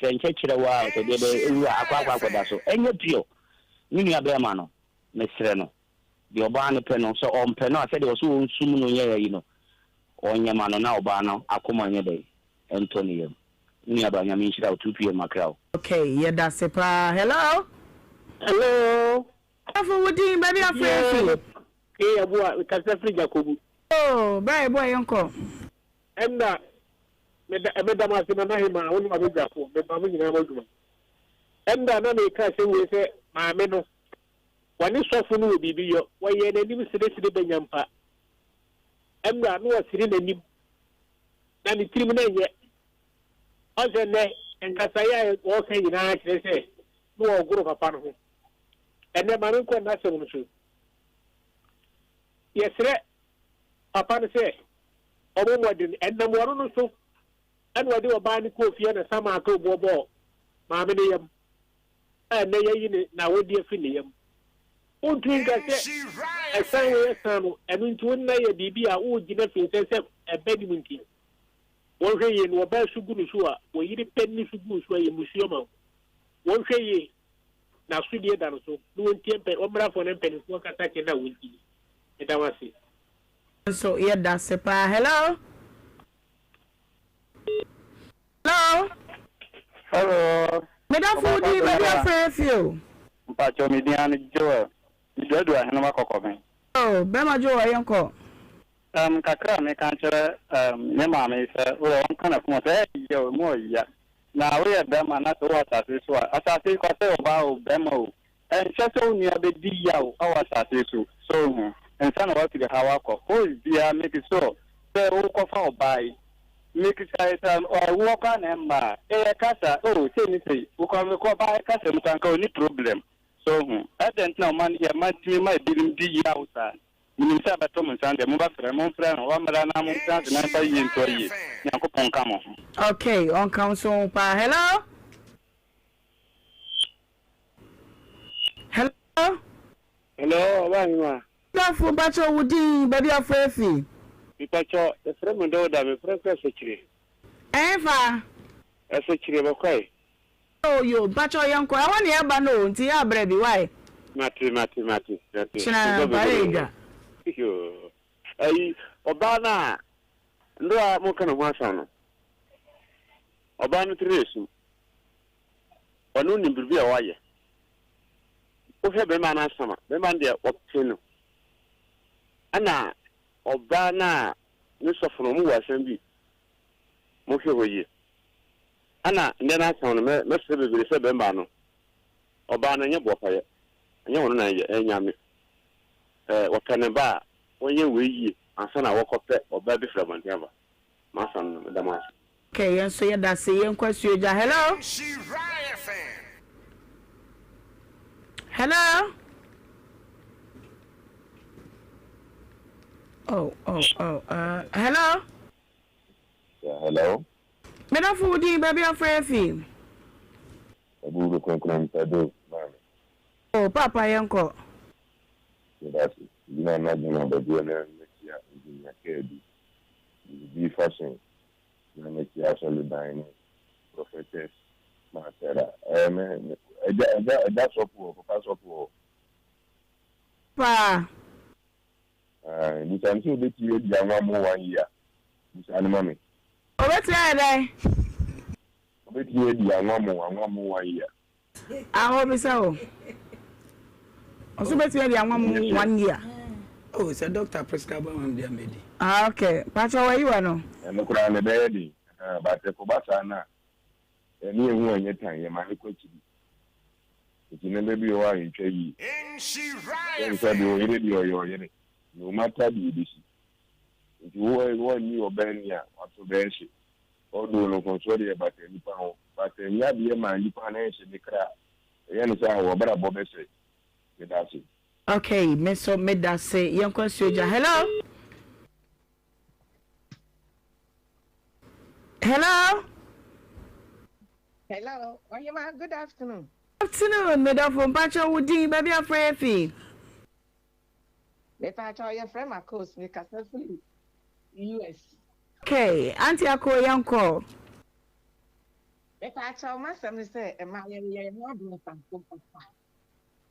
sɛ nkyɛkyerɛ wo a sɛ deɛ bɛ wura akɔ akɔ akɔda so. Ɛnyɛ pure. Me nua bɛɛma no, mesrɛ no, deɛ ɔbaa no pɛ no, sɛ ɔmpɛ no a sɛdeɛ ɔse ɔnsum no nyɛ ayi no, ɔnyɛ ma no na ɔbaa no akoma nyɛ dɛn ɛntɔ ne yam. Me nua baa Nyame nhyira wo 2PM makra wo. Okay yɛdase paa hello. Hello. Sɔfo wo din baabi a frɛ fi. Ee Yeboah, mekasa firi Jakobu. Oh, bra Yeboah yɛnkɔ. Ɛnna meda meda mo ase Nana Hemaa, wo ne w'abadwafoɔ, mema mo nyinaa mo adwuma. Ɛnna na meka asɛm wei sɛ maame no, wɔne sɔfo no wɔ biribi yɔ, wɔyɛɛ n'anim seresere bɛnya mpa. Ɛnna na ɔsere n'anim, na ne tirim na ɛnyɛ. Ɔsɛ nnɛ nkasaeɛ a wɔka nyinaa kyerɛ sɛ na wɔregoro papa no ho. Ɛnnɛ ma menkɔ n'asɛm no so. Yɛsrɛ papa no sɛ ɔmmɔ mmɔden. Ɛnam ɔno no so na ɔde ɔbaa no kɔɔ fie na Samaa too boɔ bɔɔ maame no yam a ɛnnɛ yɛayi ne n'awodeɛ afiri ne yam. Wontumi nka sɛ ɛsan wei ɛsan no, ɛno nti wo nna yɛ biribi a woregyina firi nsɛ sɛ ɛbɛ nim nti. Wɔnhwɛ yie no ɔbaa su gu no so a, wɔyere pɛ ne su gu wo so a ɛyɛ mmusuo ma wo. Wɔnhwɛ yie na asodie da no so na wɔntie mpɛ wɔmmrafoɔ ne mpanimfoɔ kasa kyerɛ no a wɔntie. Meda wo ase. Nso yɛ dase paa hello hello. Hello. Medafo wo din baabi afrɛ yɛ fie o. Mpakyɛw me din ane Joel. Me duadua ahenema kɔkɔben. Oh bɛma Joel yɛn kɔ. Um kakra a meka akyerɛ um me maame yi sɛ woyɛ ɔnka n'akoma sɛ ɛyɛ o emu ɔya na woyɛ bɛrima na sɛ wowɔ asase yi so a asase yi kɔ sɛ ɔbaa o bɛrima o ɛnsɛ sɛ wo nua bɛdi yaw wɔ asase yi so so wohu nsa na woafiri ha wakɔ hɔ biara make sure sɛ wokɔfa ɔbaa yi make sure sɛ ɛwoɔ koraa na ɛmma a ɛyɛ kasa o sei ne sei wokɔ mekɔ ɔbaa kasa mu koraa nka ɔnni problem so wohu ɛdɛn nti na ɔma yɛma tumi ma ebinom di yaw saa. Menim sɛ ɛbɛtɔ mo nsa deɛ, mobɛfrɛ, momfrɛ no, ɔmmra na montena ase na ɛmfa yie nto ayie. Nyankopɔn nka mo ho. Okay, ɔnka wo nso ho paa. Hello? Hello? Hello, Ɔbaa Hema. Dɔfo, mpakyɛ wo din, baabi a wofrɛ fi? Mepakyɛ, yɛfrɛ me Dawuda, mefrɛ firi Asakyire. Ɛhefa? Asakyire, Bɛkwae. Oh yo, mpakyɛw yɛnkɔ, ɛhɔ na yɛba no o, nti yɛ abrɛ bi, why? Mate, mate, mate, mate. Kyena mpaeɛ dwa. Yoo, ayi, ɔbaa no a, ndo a moka ne ho asɛm no, ɔbaa no tiri esum. Ɔno nim biribi a wayɛ. Wohwɛ bɛrima no asɛm a, bɛrima no deɛ ɔpe no. Ɛna ɔbaa no a ne sɔfo no, wɔn wɔ asɛm bi. Monhwɛ hɔ yie. Ɛna ndɛ n'asɛm no mɛ mɛsrɛ bebree sɛ bɛmba no ɔbaa no ɛnyɛ boapayɛ ɛnyɛ ɔno na ɛyɛ ɛyɛ Nyame ɛɛ ɔpɛ ne ba a ɔnyɛ wei yie. ansa na wɔkɔpɛ ɔbaa bi firi abɔnten aba. M'asɛm no, meda mo ase. Okay, yɛn nso yɛda ase. Yɛnkɔ Asuogya. Hello? Hello? Oh, oh, oh. Uh, hello? Yeah, hello? Medafo wo din baabi afrɛ afi. Abu kronkron mpɛdo maame. Oh, papa yɛnkɔ. Medase. Gyina na gyina baabi a na mekyia engineer Kɛɛbi. Biribi fashion na mekyia asɔredan ne prophetess ma Sarah. Ɛɛ me me ɛgya ɛgya ɛgya sɔfo wɔ papa sɔfo wɔ. Paa. Ɛɛ busa no sɛ obetumi adi anwa mo one year busa no ma me. Obetumi ayɛ dɛn? Obetumi adi anwa mo anwa mo one year. Ah obisa o. Ɔso betumi adi anwa mo one year. Oh sɛ doctor prescribe ama me deɛ medi. Ah okay pakyɛ wayi wa no. Ɛno koraa no ɛbɛyɛ den ahaa but ɛkɔba saa no a ɛne yɛhu a ɛnyɛ tan yɛma no kɔ akyiri nti nneɛma bi wɔ hɔ a ɛntwa yie sɛ sɛ deɛ ɔyere deɛ ɔyɛ ɔyere no matter deɛ ɛbɛsi nti wo woanni ɔbaa ni a wato bɛyɛ hye although no mfomsoɔ deɛ ɛbata nnipa ho but ɛnyɛ adeɛ ma nnipa no ɛnhye ne kra ɛyɛ no sɛ a wɔbrabɔ bɛsɛe medase. Okay me nso medase yɛnkɔ asuogya hello hello. Hello ɔhema good afternoon. Afternoon medɔfo mpakyɛ wo din baabi afrɛ yɛ fi. Mepakyɛw yɛfrɛ me Akos mekasa firi US. Okay auntie Ako yɛnkɔ. Mepakyɛw m'asɛm ne sɛ mmaa yɛyɛ yɛn ho abonsamfo papa.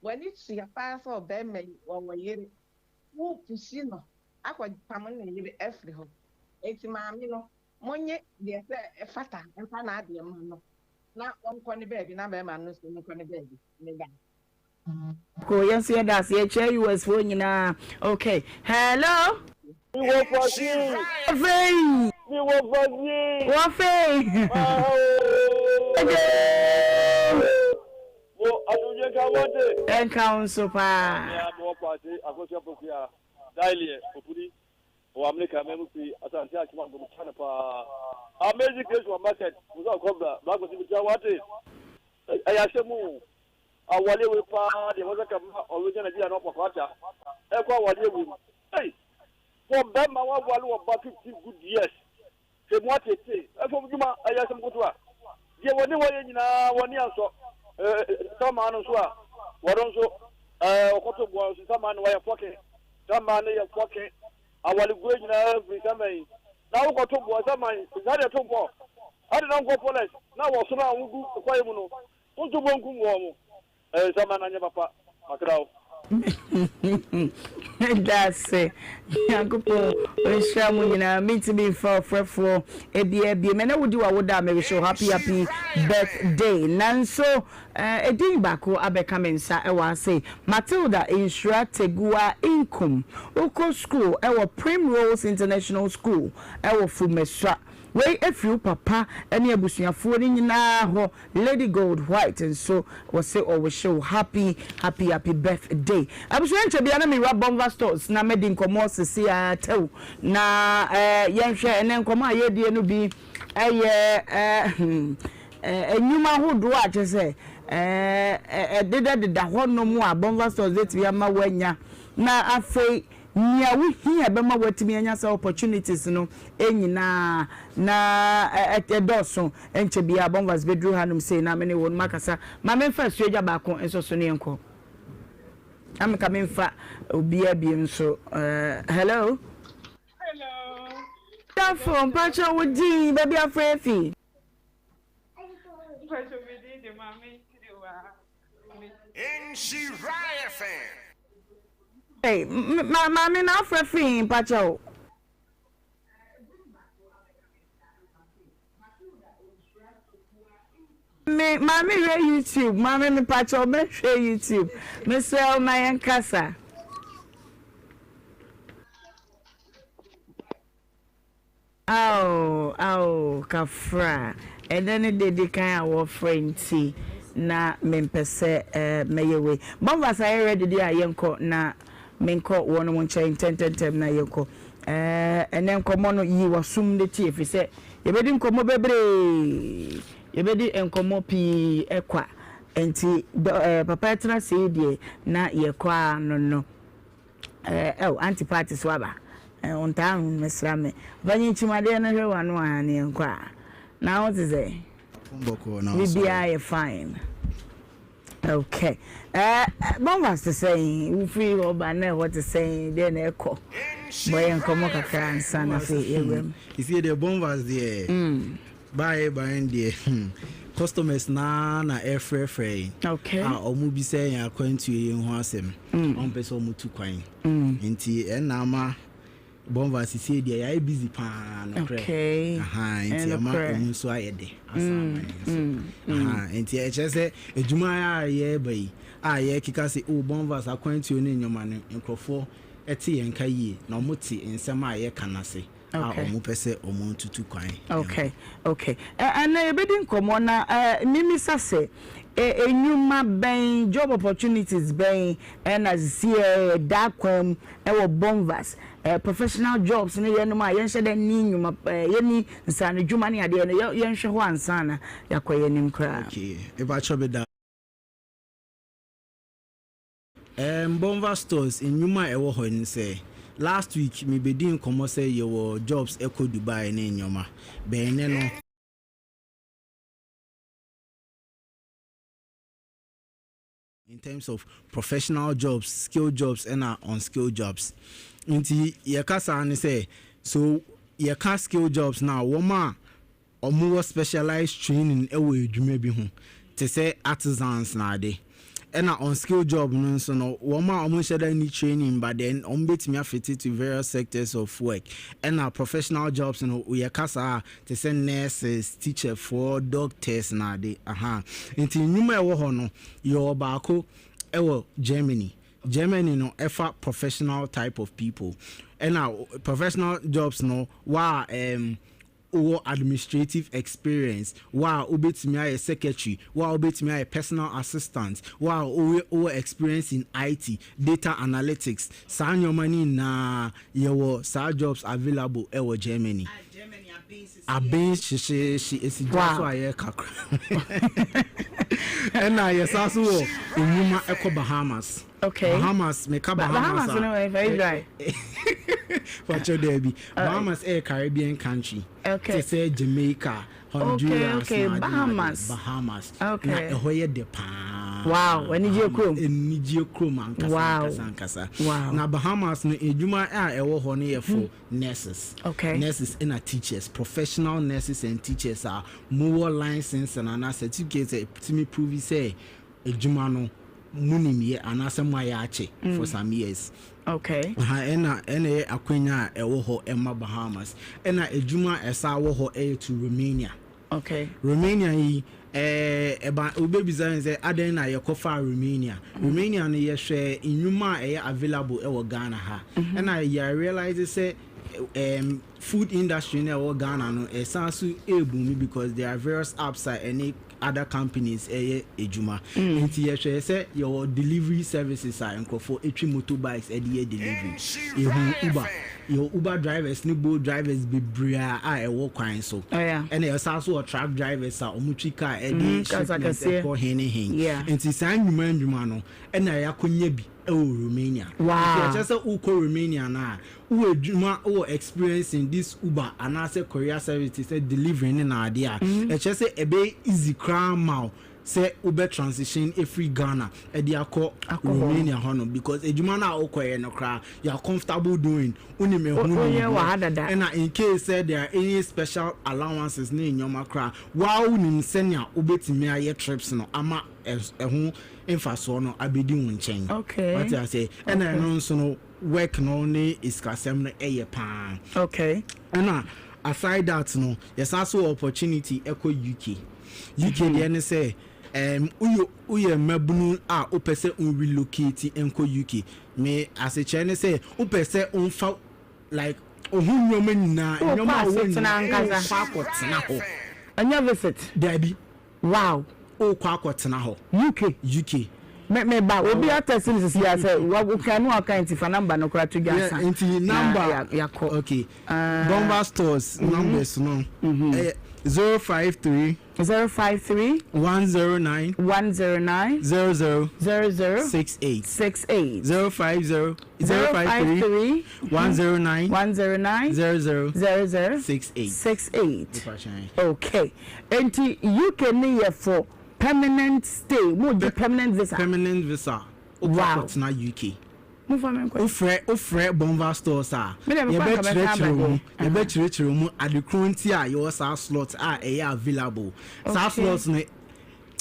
W'ani tua paa sɛ ɔbarima yi ɔwɔ yere, wo pushi no akɔ pamo ne yere afiri hɔ. Enti maame no monye deɛ sɛ ɛfata mfa n'adeɛ ma no na ɔnkɔ ne baabi na barima no nso nkɔ ne baabi. Meda. Ko yɛn nso yɛda ase yɛkyerɛ US foɔ nyinaa okay hello. Mi wɔ fasi. Wɔfei. Mi wɔ fasi. Wɔfei. Mo asomdwe nka wɔnte. Ɛnka wo nso paa. Mea mi wɔ fasi akosua pokuya daileɛ opuni wɔ Amerika mɛ mu fi asante akyema nkomi kyane paa. Amazing grace supermarket musa kɔbra black mi tia wate. Ɛyɛ asɛm o. Awareɛ wei paa deɛ wɔsɛ ka ma ɔrenya Nigeria no ɔkɔkwata ɛkɔ awareɛ wei mu. Ei! Wɔ bɛma waware wɔ ba 15 good years sɛ mu atete ɛfam dwuma ɛyɛ asɛm kotoa. Deɛ wɔne wɔyɛ nyinaa wɔne ansɔ saa maa no nso a wɔno nso ɔkɔto boa nso saa maa no wɔyɛ fɔke saa maa no yɛ fɔke awareguo nyinaa firi saa maa yi na wokɔto boa saa maa yi saa deɛ to boɔ ade na nkɔ pɔlɛs na wɔsono a wogu kwae mu no Wonto bɔ nkum wɔn mo. Ɛyɛ nsa ma na nyɛ papa makra wo. Medase Nyankopɔn ɔnhyira mo nyinaa mentumi mfa ɔfrɛfoɔ biaa bio mɛnɛ wodi wawoda a mewish wo happy happy birthday nanso edin baako abɛka me nsa ɛwɔ ase Matilda Nhyira Tegua Nkum wokɔ school ɛwɔ Primrose International School ɛwɔ Fumesua Wei firi wo papa ne abusuafoɔ no nyinaa hɔ Lady Gold White nso wɔse ɔwihye wo happy happy happy birthday Abusua nkyɛ biara na mewura Bonva stores na madi nkɔmmɔ sese ara tɛw na eh, yɛnhwɛ ɛnɛ nkɔmmɔ a yɛredie no bi ɛyɛ eh, hmm, eh, nnwuma ahodoɔ a kyerɛ sɛ eh, ɛdedadeda hɔnom a Bonva stores bɛtumi ama woanya na afei Nea wuhia a ɛbɛma woatumi anya saa opportunities no nyinaa na ɛdɔɔso. Ɛnkyɛ biara Bonvas bɛduru hanom sei na me ne wɔn akasa. Ma memfa asuagya baako nso so ne yɛnkɔ. Na meka memfa obiara bio nso. Hello. Hello. Dafo, mpakyɛ wo din, baabi afrɛ afi. Mpakyɛ me din de Maame Ntirewa. Nhyira FM. Hey, ma maame na afrɛ firi he mpakyɛ o. Me maame hwɛ YouTube, maame mepakyɛ o mɛhwɛ YouTube. Mesrɛ wo ma yɛn kasa. Ao ao Kafra, ɛnnɛ ne da edi kan a wɔfrɛ nti na mempɛ sɛ mɛyɛ wei. Bonfas ayɛ ready deɛ a yɛnkɔ na menkɔ wɔnom nkyɛn ntɛntɛntɛm na yɛnkɔ. Ɛɛ, ɛnnɛ nkɔmmɔ no, yi w'asom na tie, ɛfiri sɛ yɛbɛdi nkɔmmɔ bebree. Yɛbɛdi nkɔmmɔ pii kwa. Enti dɔ ɛɛ papa ɛtena ase yi deɛ, na yɛkɔ ara no no. Ɛɛ, ɛw, Auntie Patty so aba. Ɛɛ, ɔntaa mmɛsra me. Papa nyinkyim adeɛ no hwɛ w'ano a, na yɛnkɔ a. Na wo te sɛn? Biribiara yɛ fine. Okay. Eh, Bonfas te sɛn? Wofiri hɔ ba na ɛhɔ te sɛn? Deɛ na ɛkɔ? Bɔ yɛn nkɔmmɔ kakra ansa na afei yɛwura mu. Ɛsie deɛ Bonfas deɛ mm. baeɛ baeɛ deɛ hmm, customers naa na ɛfrɛfrɛ yɛn okay. a ɔmo bisa yɛn akwantuo yɛn ho asɛm mm. ɔmo pɛ sɛ ɔmo tu kwan mm. nti ɛna ama Bonva sesie deɛ yɛayɛ busy paa nokorɛ okay. Ahaa nti ama emu nso ayɛ de asa ama yɛn nso ahaa nti ɛkyerɛ sɛ adwuma a yɛreba yi a yɛkeka sɛ oh Bonvas akwantuo ne nneɛma no nkurɔfoɔ te yɛn nka yie na wɔn te nsɛm a yɛka no ase a wɔn pɛ sɛ wɔn tutu kwan. Okay okay ɛnɛ yɛbɛdi nkɔmmɔ na mimisa sɛ nnwuma bɛn job opportunities bɛn ɛna sesie ɛda kwan mu Ɛwɔ Bonvas, eh, professional jobs ne yɛnom a yɛnhyɛ da nni nnwuma eh, yɛnni nsaanodwuma ne adeɛ no, yɛ, yɛnhwɛ hɔ ansa na yɛakɔ yɛn anim koraa. Okay, mepakyɛw meda. Erm Bonvas stores nnwuma a ɛwɔ hɔ ne sɛ, last week mebedii nkɔmmɔ sɛ yɛwɔ jobs ɛkɔ Dubai ne nneɛma, but ɛnnɛ no, In terms of professional jobs, skilled jobs ɛna unskilled jobs. Nti yɛka saa ne sɛ, so yɛka skilled jobs no a, wɔn a wɔwɔ specialized training wɔ adwuma bi ho te sɛ artisans na ade. Ɛna unskilled job no nso no, wɔn a wɔnhyɛ da nni training but then wɔbɛtumi afiti to various sectors of work. Ɛna professional jobs no, yɛka saa a, te sɛ nurses, teacherfoɔ, doctors na ade. Aha. Nti nnwuma a ɛwɔ hɔ no, yɛwɔ baako wɔ Germany. Germany no ɛfa professional type of people. Ɛna professional jobs no, wa a um, wowɔ administrative experience, wa a wobɛtumi ayɛ secretary, wa a wobɛtumi ayɛ personal assistant, wa a wowɔ experience in IT, data analytics, saa nneɛma no nyinaa yɛwɔ saa jobs available wɔ Germany. Aben hyehyeehye esi gya so a yɛreka koraa. Ɛna yɛsan so wɔ nnwuma ɛkɔ Bahamas. Okay. Bahamas meka Bahamas a. Bahamas no ɛfɛ Israel. Fakyɛ daabi. Bahamas ɛyɛ Caribbean country. Okay. Te sɛ Jamaica, Honduras okay, okay. na Bahamas. Bahamas. Okay. Na ɛhɔ yɛ dɛ paa. Wow, anigye kurom. Anigye kurom ankasa wow. ankasa ankasa. Wow. Na Bahamas no edwuma a ɛwɔ hɔ no yɛ for hmm. nurses. Okay. Nurses ɛna teachers, professional nurses and teachers a mowɔ license anaa certificate a ɛtumi prove sɛ adwuma no monim yɛ anaasɛ moayɛ akyɛ mm. for some years. Okay. Aha, ɛna ɛna ɛyɛ akwanya a ɛwɔ hɔ ɛma Bahamas. Ɛna adwuma a ɛsa wɔ hɔ ɛyɛ to Romania. Okay. Romania yi ɛɛ ɛba wobɛbisa yɛn sɛ adɛn na yɛkɔfaa Romania. Mm. Romania no yɛhwɛ nnwuma a ɛyɛ available ɛwɔ Ghana ha. Mm-hmm. Ɛna yɛ realize sɛ um, food industry no ɛwɔ Ghana no ɛsan so ɛɛbumi because there are various apps a ɛne other companies ɛyɛ adwuma. Mm. Nti yɛhwɛ sɛ yɛwɔ delivery services a nkurɔfoɔ ɛtwi motorbikes ɛde yɛ delivery. Yɛhu Uber, yɛwɔ Uber drivers ne Bolt drivers bebree a ɛwɔ kwan so. Oh, ɛna yɛsan so wɔ truck drivers a wɔtwi car ɛde mm, cars shipment akɛseɛ. ɛkɔ he ne he. Yeah. Nti saa nnwuma nnwuma no ɛna yɛakɔnya bi ɛwɔ Romania. Wow. Nti ɛkyerɛ sɛ wokɔ Romania no a, wowɔ adwuma wowɔ experience in this Uber anaasɛ courier service te sɛ delivery ne naadeɛ a, ɛkyerɛ sɛ ɛbɛyɛ easy koraa ma wo sɛ wobɛ transition ɛfiri Ghana ɛde akɔ Romania hɔ nom because adwuma no a wokɔyɛ no koraa you are comfortable doing, wonim ɛho nimdeɛ ɛna in case sɛ there are any special allowances ne nneɛma koraa woaa wonim sɛnea wobɛtumi ayɛ trips no ama ɛho mfasoɔ no abɛdi wo nkyɛn. Wate aseɛ? Ɛna ɛno nso no work no ne esikasɛm no ɛyɛ paa. Okay. Ɛna aside that no, yɛsan so wɔ opportunity ɛkɔ UK. UK deɛ ne sɛ, um, woyɛ woyɛ mmabunu a wopɛ sɛ wo relocate nkɔ UK. Me asekyerɛ ne sɛ wopɛ sɛ womfa like wo ho nneɛma nyinaa, Wokɔ nneɛma a wowɔ asetena nyinaa ankasa. wokɔ akɔtena hɔ. Ɛnyɛ visit. Dabi. Wow. Wokɔ akɔtena hɔ. UK. UK. Me me ba obi atɛsi mi sisi ya sɛ wa no aka nti fa number no kora to dwa Yeah, sa. nti Na number ya yakɔ. okay. Bomba stores numbers no. Eh, 053 053 109 109 00 00 68 68 050 053 109 109 00 00 68 68. Okay. Enti UK ne yɛ for permanent stay. Mo gye permanent visa. Permanent visa. Wow. Wokɔ akɔtena UK. Mo fa me nkɔ. Wofrɛ Bonva stores a Me deɛ mekɔ anka mɛsan aba yɛbɛkyerɛkyerɛ mu deɛ. yɛbɛkyerɛkyerɛ mu adekoro nti a yɛwɔ saa slot a ɛyɛ available saa Okay. slot no.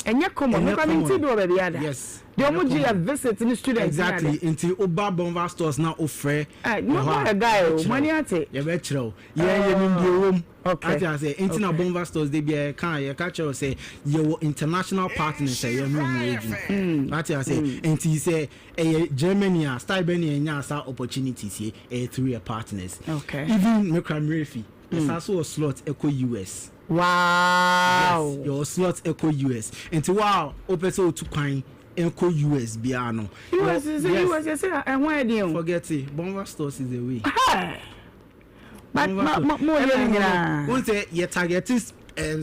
Ɛnyɛ common. Ɛnyɛ Mekɔ mi nti bi wɔ baabi ada. Yes. Deɛ Ɛnyɛ ɔmo gye yɛ common. visit ne student. Exactly, nti woba Bonva stores na wofrɛ Eh, mo wɔ hɔ a, mo yɛ guy o, yɛbɛkyerɛ mo ani wo. ate. Yɛbɛkyerɛ wo, yɛn yɛnim deɛ ɛwɔ mu. Okay. Ate ase, nti na Okay. Bonva stores de bia yɛka yɛka kyerɛ wo sɛ yɛwɔ international partners a yɛne ɔmo adwuma. Ate ase, nti sɛ ɛyɛ Germany a style bɛ ne yɛnya saa opportunities yi ɛyɛ through your partners. Okay. Even mekra mmerɛfi yɛsan so wɔ slot ɛkɔ US. Wow. Yes, yɛwɔ slot ɛkɔ US, nti wo a wopɛ sɛ wotu kwan ɛkɔ US biara no. US sɛ Yes. US sɛ ɛho ayɛ den o. Forget it. Bonva stores is the way. But ma mo yɛ ne nyinaa. Wọ́n sɛ yɛ target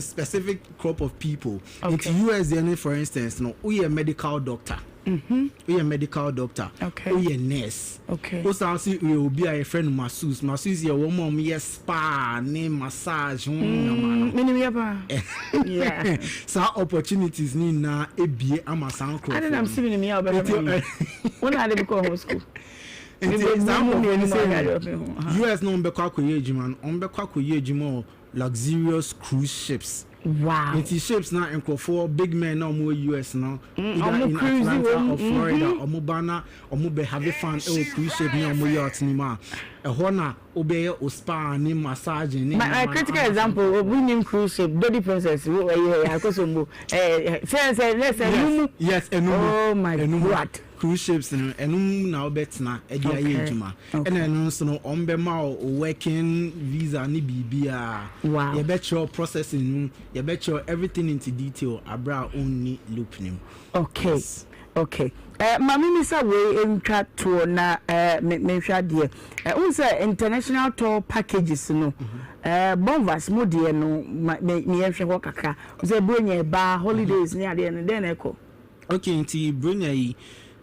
specific crop of people. Okay. Nti US deɛ no, for instance no, woyɛ medical doctor. Woyɛ medical doctor. Okay. Woyɛ nurse. Okay. Wosan so yɛ obi a yɛfrɛ no masseuse. Masseuse yɛ wɔn a wɔyɛ spa ne massage ho nneɛma no. Minim yɛ paa. Yeah. Saa opportunities ni nyinaa ebie ama saa nkurɔfoɔ Ade nam si minim yɛ a ɔbɛhwɛ Nti, me. Wo na ade bi kɔ home school. Nti saa nkurɔfoɔ no sɛ sɛ US na wɔn bɛkɔ akɔyɛ adwuma no, wɔn bɛkɔ akɔyɛ adwuma wɔ luxurious cruise ships. Wow. Nti ships na nkurɔfoɔ big men na wɔn wɔ US no, either ɔmo in cruise Atlanta wɔ or Florida, wɔn ba na wɔn bɛ have fun ɛwɔ cruise ship ne wɔn yacht ne mu a, ɛhɔ na wobɛyɛ o spa ne massage ne My, my nneɛma no critical ama. example, obi nim cruise ship, Dodi Princess, wo ɛyɛ Akosombo, sɛ sɛ ɛnumu. Yes, ɛnum. Oh my God. Cruise ships no, ɛnum na wobɛtena ɛde ayɛ adwuma. Ɛna ɛno nso no, ɔmo bɛma wo working visa ne biribiara. Wow. Yɛbɛkyerɛ wo processing no, yɛbɛkyerɛ wo everything into detail abere a ɔnni loop no mu. Okay. Okay. Maame mi sɛ wei ntwa toɔ na me mehwɛ adeɛ. N sɛ international tour packages no, Bonvas mo deɛ no, ma me me yɛnhwɛ hɔ kakra. N sɛ Buronya ɛba holidays ne adeɛ no, dɛn na ɛkɔ? Okay, nti Bronya yi,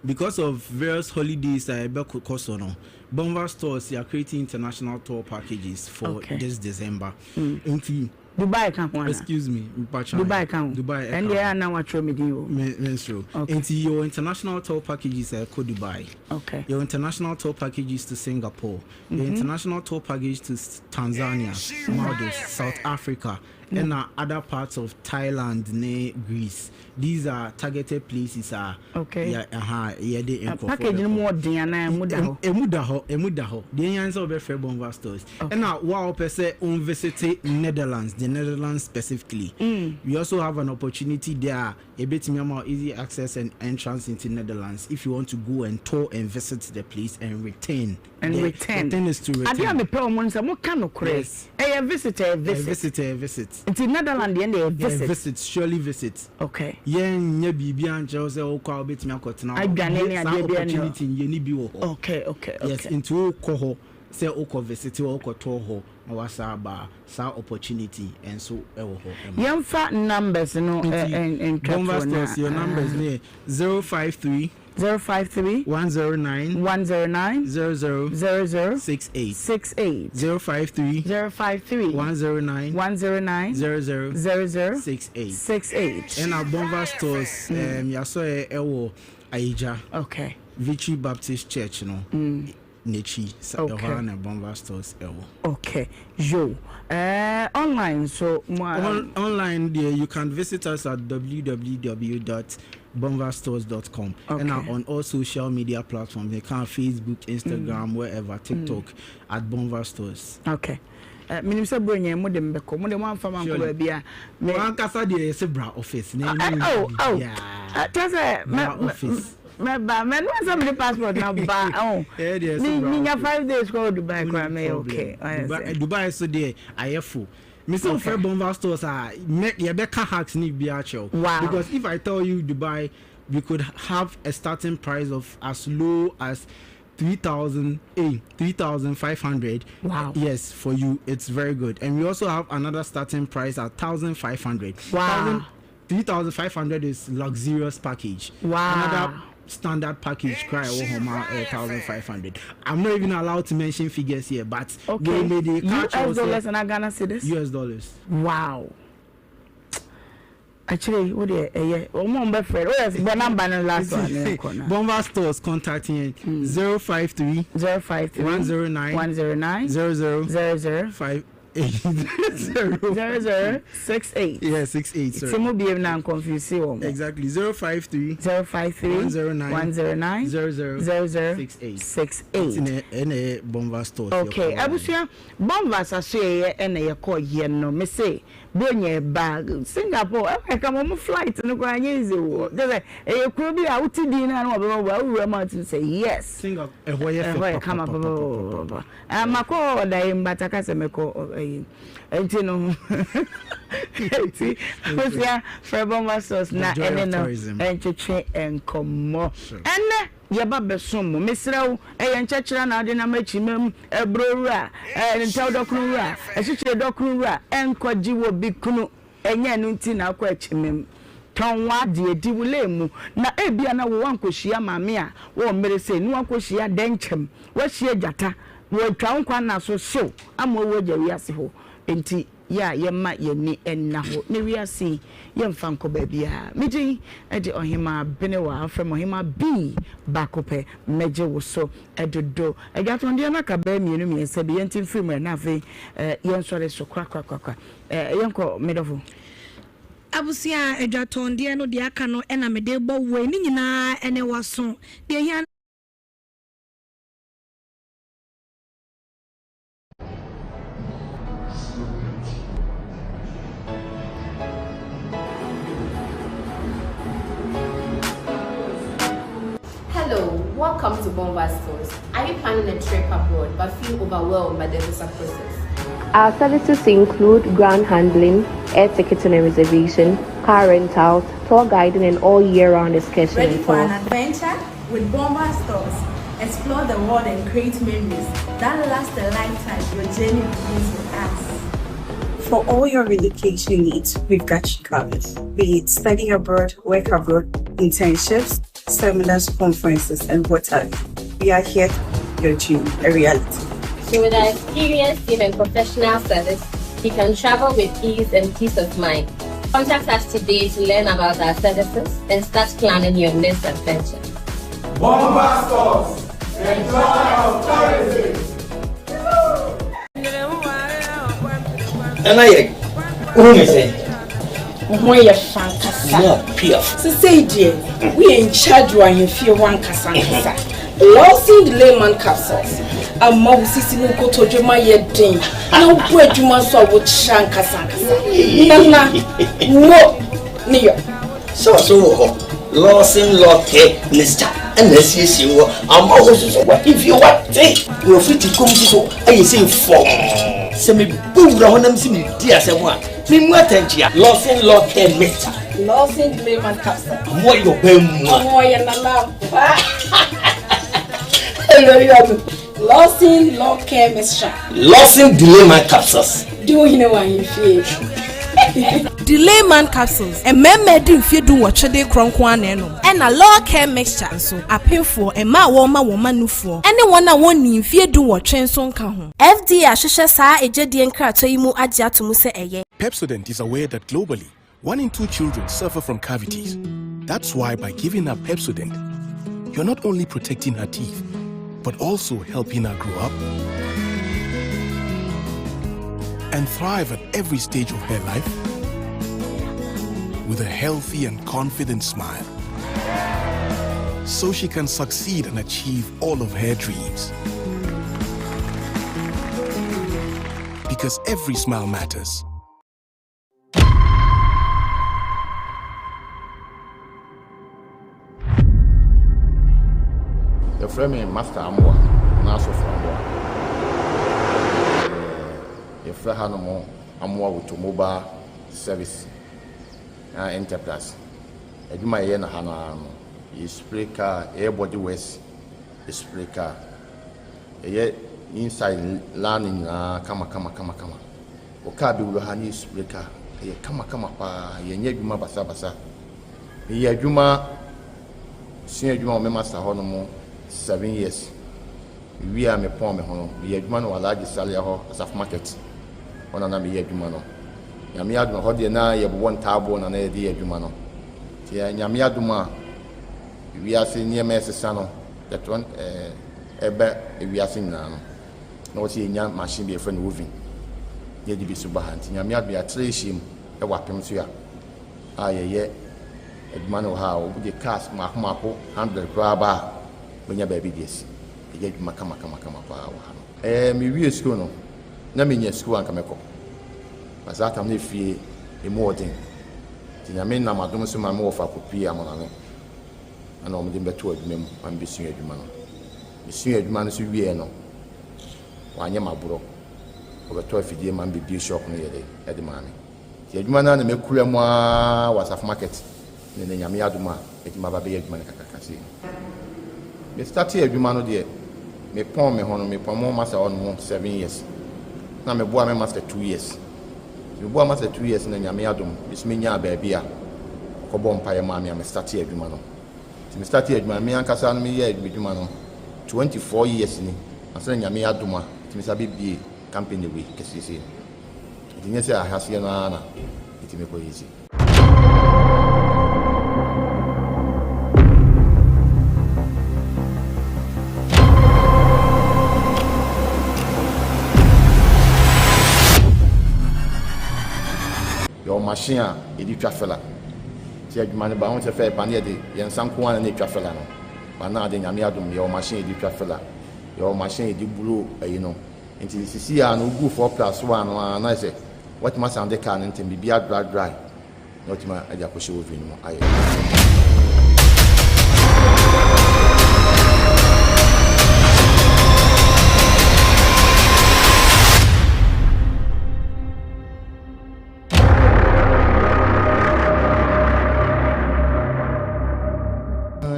because of various holidays a ɛbɛkɔ so no, Bonva stores yɛ creating international tour packages for this December. Nti Dubai ka ho ana? Excuse me, mpacha. Dubai ka ho. Dubai ɛka Ɛn ho. deɛ ana watwerɛ me din o. Me nsoro. Nti yɛwɔ international tour packages a ɛkɔ Dubai. Yɛwɔ international tour packages to Singapore. Yɛwɔ international tour package to Tanzania, Maldives, South Africa, ɛna other parts of Thailand ne Greece. These are targeted places a yɛ ɛha yɛde nkurɔfoɔ Package no bɛkɔ. mu ɔden anaa emu da hɔ? Emu da hɔ, emu da hɔ. Deɛ yɛn sɛ wɔbɛfrɛ Bonva stores. Ɛna wo a wɔpɛ sɛ wɔn visit Netherlands, the Netherlands specifically. We also have an opportunity there a yɛbɛtumi ama wo easy access and entrance into Netherlands if you want to go and tour and visit the place and return. And return. The thing is to return. Adeɛ a mepɛ wɔn no sɛ moka nokorɛ. Yes. Ɛyɛ visit, ɛyɛ visit. Visit, ɛyɛ visit. Nti Netherlands deɛ ɛyɛ Ɛyɛ visit. visit, surely visit. Okay. Yɛn nyɛ biribi ankyerɛ wo sɛ wokɔ a wobɛtumi akɔtena hɔ. Adwane ne Saa adeɛ biara nni hɔ. opportunity yɛni bi wɔ hɔ. Okay. Yes, nti wokɔ hɔ sɛ wokɔ visit hɔ, wokɔtɔ hɔ na wasa aba, saa opportunity nso ɛwɔ hɔ ɛma. Yɛmfa numbers no Nti, ntwa Bonva toɔ na. stores, your numbers ne yɛ 053 053 109 109 00 00 68 68 053 053 109 109 00 00 68 68. Ɛna Bonva stores yɛasɔ yɛ ɛwɔ Ayigya. Victory Baptist Church no n'akyi. Ɛhɔ ara na Bonva stores ɛwɔ. Okay. Yo. Online so mo a- Online there, you can visit us at www.bonvastores.com and on all social media platforms. You can Facebook, Instagram, wherever, TikTok at Bonva Stores. Okay. Minim sɛ Buronya mo de mbɛkɔ, mo de mo amfa ma nkɔ Surely. baabi a me Wankasa deɛ, yɛsɛ bra office. Na Oh. Yeah. Kyɛ sɛ Bra office. mɛba mɛ no sɛ mede passport na ba oh. Eh, deɛ, Me sɛ bra minya office. 5 days kɔ Dubai koraa mɛyɛ Problem. okay. Ɔyɛ Dubai, sɛ. Dubai so deɛ ayɛ fo. Me sɛ wofrɛ Bonva stores a, yɛbɛka hacks ne bi akyerɛ wo. Wow. Because if I tell you Dubai we could have a starting price of as low as 3,000, eh, 3,500. Wow. Yes, for you, it's very good. And we also have another starting price at 1,500. Wow. 3,500 is luxurious package. Wow. Another standard package cry 1,500. I'm not even allowed to mention figures here, but okay. they made the US dollars and Ghana cedis? US dollars. Wow. Actually, what the eh friend. Oh yes, but number no last one. Bomba stores contacting 053 053 109 109 00 00 5 8 0 00 68. Yeah, 68. Sorry. Timu BM na confuse you. Exactly. 053 053 109 109 00 00 68. 68. Ɛna Bomba stores. Okay, abusua Bomba saso yɛ ɛna yɛkɔ yɛ no. Me say Bonyɛ ba Singapore ɛma ɛka mo flight no koraa nyɛ easy wɔ kyɛ sɛ ɛyɛ kuro bi a wote din no a na wɔbɛma wo a wowura mu a wotim sɛ yes. Singapore ɛhɔ yɛ fɛ ɛhɔ yɛ kama papapapapa makɔ ɔda yi mbata ka sɛ mekɔ ɛyi nti no nti abusua frɛ Bomba Stores na ɛne no ntwetwe nkɔmmɔ ɛnɛ Yɛba bɛsom mo. Mesrɛ wo, ɛyɛ nkyɛkyerɛ anaa wode nam akyima mu, aburo wura, ntɛw dɔkono wura, asikyire dɔkono wura, nkɔgye wɔ bi kunu. Ɛnyɛ ɛno nti na wokɔ akyima mu. Tɔn w'adeɛ, di wo lane mu. Na ebia na wo woankɔhyia maame a wɔ mmere sei, ne woakɔhyia dɛnkyɛm, woahyia gyata, wɔatwa wo nkwa nna so hyew ama woawu agya wiase hɔ. Enti. Yɛ a yɛmma yɛn ani nna hɔ na wiase yi yɛmfa nkɔ baabiara. Me din de Ɔhemaa Benewa, wofrɛ me Ɔhemaa B baako pɛ, mɛgye wo so dodo. Adwatɔndeɛ no aka bɛyɛ mmienu mmiɛnsa bi, yɛnte mfiri mu ɛ na afei yɛnsɔre so korakorakorakora. Yɛnkɔ me dɔfo. Abusua, adwatɔndeɛ no deɛ aka no na mede rebɔ wo yi, ne nyinaa ne w'aso. Deɛ ɛhia. Hello, welcome to Bomba Stores. Are you planning a trip abroad but feel overwhelmed by the visa process? Our services include ground handling, air ticketing and reservation, car rentals, tour guiding, and all year-round excursion Ready and for an tours. adventure? With Bomba Stores, explore the world and create memories that last a lifetime. Your journey begins with us. For all your relocation needs, we've got you covered. Be it study abroad, work abroad, internships, seminars, conferences, and what have you. We are here to make your dream a reality. So with our experienced team and professional service, you can travel with ease and peace of mind. Contact us today to learn about our services and start planning your next adventure. Bomba Stores, the joy of tourism. Nana yɛ wohu me sɛ Wo ho yɛ fɛ ankasa. Mo piaf. Sesei deɛ, woyɛ in charge wɔ ahemfie hɔ ankasa ankasa. Lawson Layman Capsules ama wo sisi ne wo kotodwe ma yɛ den na wobɔ adwuma nso a wokyerɛ ankasa ankasa. Nana, mo ne yɔ. Sɛ ɔso wɔ hɔ, Lawson Lɔkɛ Mixture ɛna asiesie wɔ ama wo soso w'ahemfie wate na ofiri ti kɔm soso ayɛ sɛ fɔm sɛ mebɔ wura hɔ nam sɛ medi asɛm a memu atɛnkyea Lawson Lɔkɛ Mixture. Lawson Layman Capsule. Ɔmo ayɛ ɔbɛn mu a. Ɔmo ayɛ nana ampa. Lawson Lɔkɛ Mixture. Lawson Delayman Capsules. Di wo hene wɔ ahemfie. Delayman Capsules, Mmarima adi mfeɛ dunwɔtwe de rekorɔ nko ara na ɛnom. Ɛna Law Care Mixture nso, apemfoɔ, mmaa a wɔrema wɔn mma nufoɔ, ne wɔn a wɔnnii mfeɛ dunwɔtwe nso nka ho. FDA ahwehwɛ saa egyedie nkratoɔ yi mu agye ato mu sɛ ɛyɛ. Pepsodent is aware that globally, one in two children suffer from cavities. That's why by giving her Pepsodent, you're not only protecting her teeth, but also helping her grow up and thrive at every stage of her life with a healthy and confident smile. So she can succeed and achieve all of her dreams. Because every smile matters. Yɛfrɛ me Master Amoah anaa Sɔfo Amoah. Yɛfrɛ hanom Amoah Automobile Service anaa Enterprise. Adwuma a yɛyɛ no ha no ara no, yɛ spray car, yɛyɛ body works, yɛ spray car. Yɛyɛ inside lane nyinaa kama kama kama kama. Wo car bɛwura ha ne yɛ spray car. Ɛyɛ kama kama paa. Yɛnyɛ adwuma basabasa. Meyɛ adwuma, sua adwuma wɔ me master hɔ nom 7 years. Mewie a mepɔn me ho no, meyɛ adwuma no wɔ Alhaji Salia hɔ, Asafo Market. Hɔ na na meyɛ adwuma no. Nyame adom, ɛhɔ deɛ na yɛbobɔ ntaaboɔ na na yɛde yɛ adwuma no. Nti Nyame adom a, wiase nneɛma ɛsesa no, yɛtɔ ɛba wiase nyinaa no, na wɔsɛ yɛnya machine bi yɛfrɛ no oven, na yɛde bi so ba ha. Nti Nyame adom yɛatra ahyiam wɔ apem so a, a yɛyɛ adwuma no wɔ ha a, wɔde cars mmaako mmaako 100 koraa ba a, bɛnya baabi de asi. Yɛyɛ adwuma kama kama kama paa wɔ ha no. Ɛɛ, mewie sukuu no, na menya sukuu a anka mɛkɔ. Na saa tam no efie emu wɔ den. Nti Nyame nam adom so ma me wɔfa kɔpuee Amonane. Ɛna wɔn de me bɛtoo adwuma mu ma mebɛsua adwuma no. Mesuaa adwuma no nso wieɛ no, wɔanyɛ me aborɔ. Wɔbɛtɔɔ afidie ma me bɛbue shop no yɛ dɛ de maa me. Nti adwuma no ara na makura mu ara wɔ Asafo Market ne nnɛ Nyame adom a mɛtumi aba abɛyɛ adwuma no kakraka sei no. Me startee adwuma no deɛ, me pɔn me ho no, me pɔn mo master hɔ nom 7 years. Na me boa me master 2 years. Nti me boa master 2 years na Nyame adom, me so me nyaa baabi a ɔkɔ bɔɔ mpaeɛ maa me a me startee adwuma no. Nti me startee adwuma no, me ankasa no me yɛɛ adwuma no 24 years ni, ansa na Nyame adom a metumi san bɛ bue company wei kɛseɛ sei no. Nti nyɛ sɛ ahaseɛ no ara na metumi kɔ yɛ sei. Yɛwɔ machine a yɛde twa fila. Nti adwuma no ba ho sɛ fɛ ba no yɛde yɛn nsa nko ara na ɛtwa fila no. Ba no ade Nyame adom yɛwɔ machine yɛde twa fila. Yɛwɔ machine yɛde blow ayi no. Nti sisi a no wogu 4 plus 1 no ara na ayɛ sɛ watumi asan de car no ntɛm biribi adry dry na watumi de akɔhyɛ oven no mu ayɛ.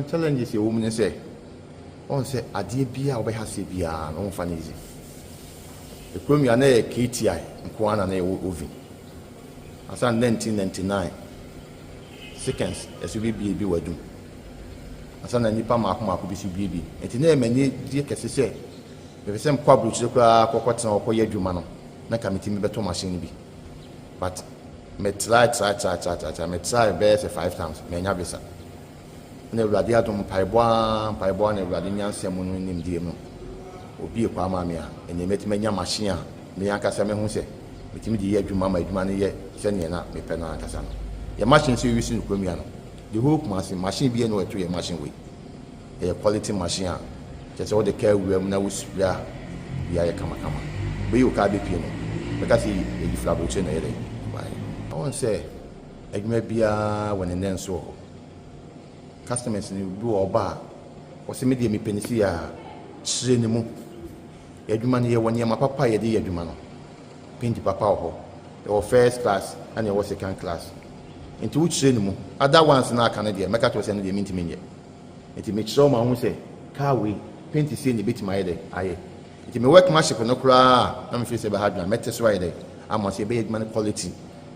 Challenges ɛwɔ mu ne sɛ Woahu sɛ adeɛ biara a wobɛha aseɛ biara no womfa no easy. Ekurom yi a na ɛyɛ KTI nko ara na na yɛwɔ oven. Ansa na 1999 seconds ɛso bɛbie bi wɔ adum. Ansa na nnipa mmaako mmaako bi so bie bi. Nti na ɛyɛ m'ani gye kɛse sɛ mepɛ sɛ mekɔ aburokyire koraa kɔkɔtena hɔ kɔyɛ adwuma no na nka metumi bɛtɔ machine no bi. But me try try try try try me try bɛyɛ sɛ five times mannya visa. Na Awurade adom, mpaebɔ ara, mpaebɔ ara na Awurade nyansa mu no nimdeɛ mu, obue kwan maa me a, ɛnneɛ mɛtumi anya machine a me ankasa mɛhu sɛ metumi de yɛ adwuma ma adwuma no yɛ sɛdeɛ na mepɛ no ankasa no. Yɛn machine nso yɛuse no kurom yi ano. The whole Kumasi, machine biara nni hɔ a ɛto yɛn machine wei. Ɛyɛ quality machine a kyerɛ sɛ wode kaa wura mu na wo spray a, biribiara yɛ kamakama. Wobɛyi wo kaa bɛpue no, wobɛka sɛ ɛyi firi aburokyire na ɛyɛ dɛn? Ɛbaeɛ. Woahu sɛ adwuma biara wɔ ne nnɛnso wɔ hɔ. Customers no bi wɔ hɔ ɔba a, ɔse me deɛ mepɛ no sei a, kyerɛ ne mu. Yɛn adwuma no yɛwɔ nneɛma papa a yɛde yɛ adwuma no. Paint papa wɔ hɔ, yɛwɔ first class ɛna yɛwɔ second class. Nti wo kyerɛ ne mu. Other ones no a aka no deɛ mɛka kyerɛ wo sɛ ɛno deɛ mentumi nyɛ. Nti mekyerɛ wo ma wohu sɛ car wei paint sei na ɛbɛtumi ayɛ dɛ ayɛ. Nti me workmanship no koraa a na me feel sɛ ɛbɛha adwene a mɛte so ayɛ dɛ ama sɛ yɛbɛyɛ adwuma no quality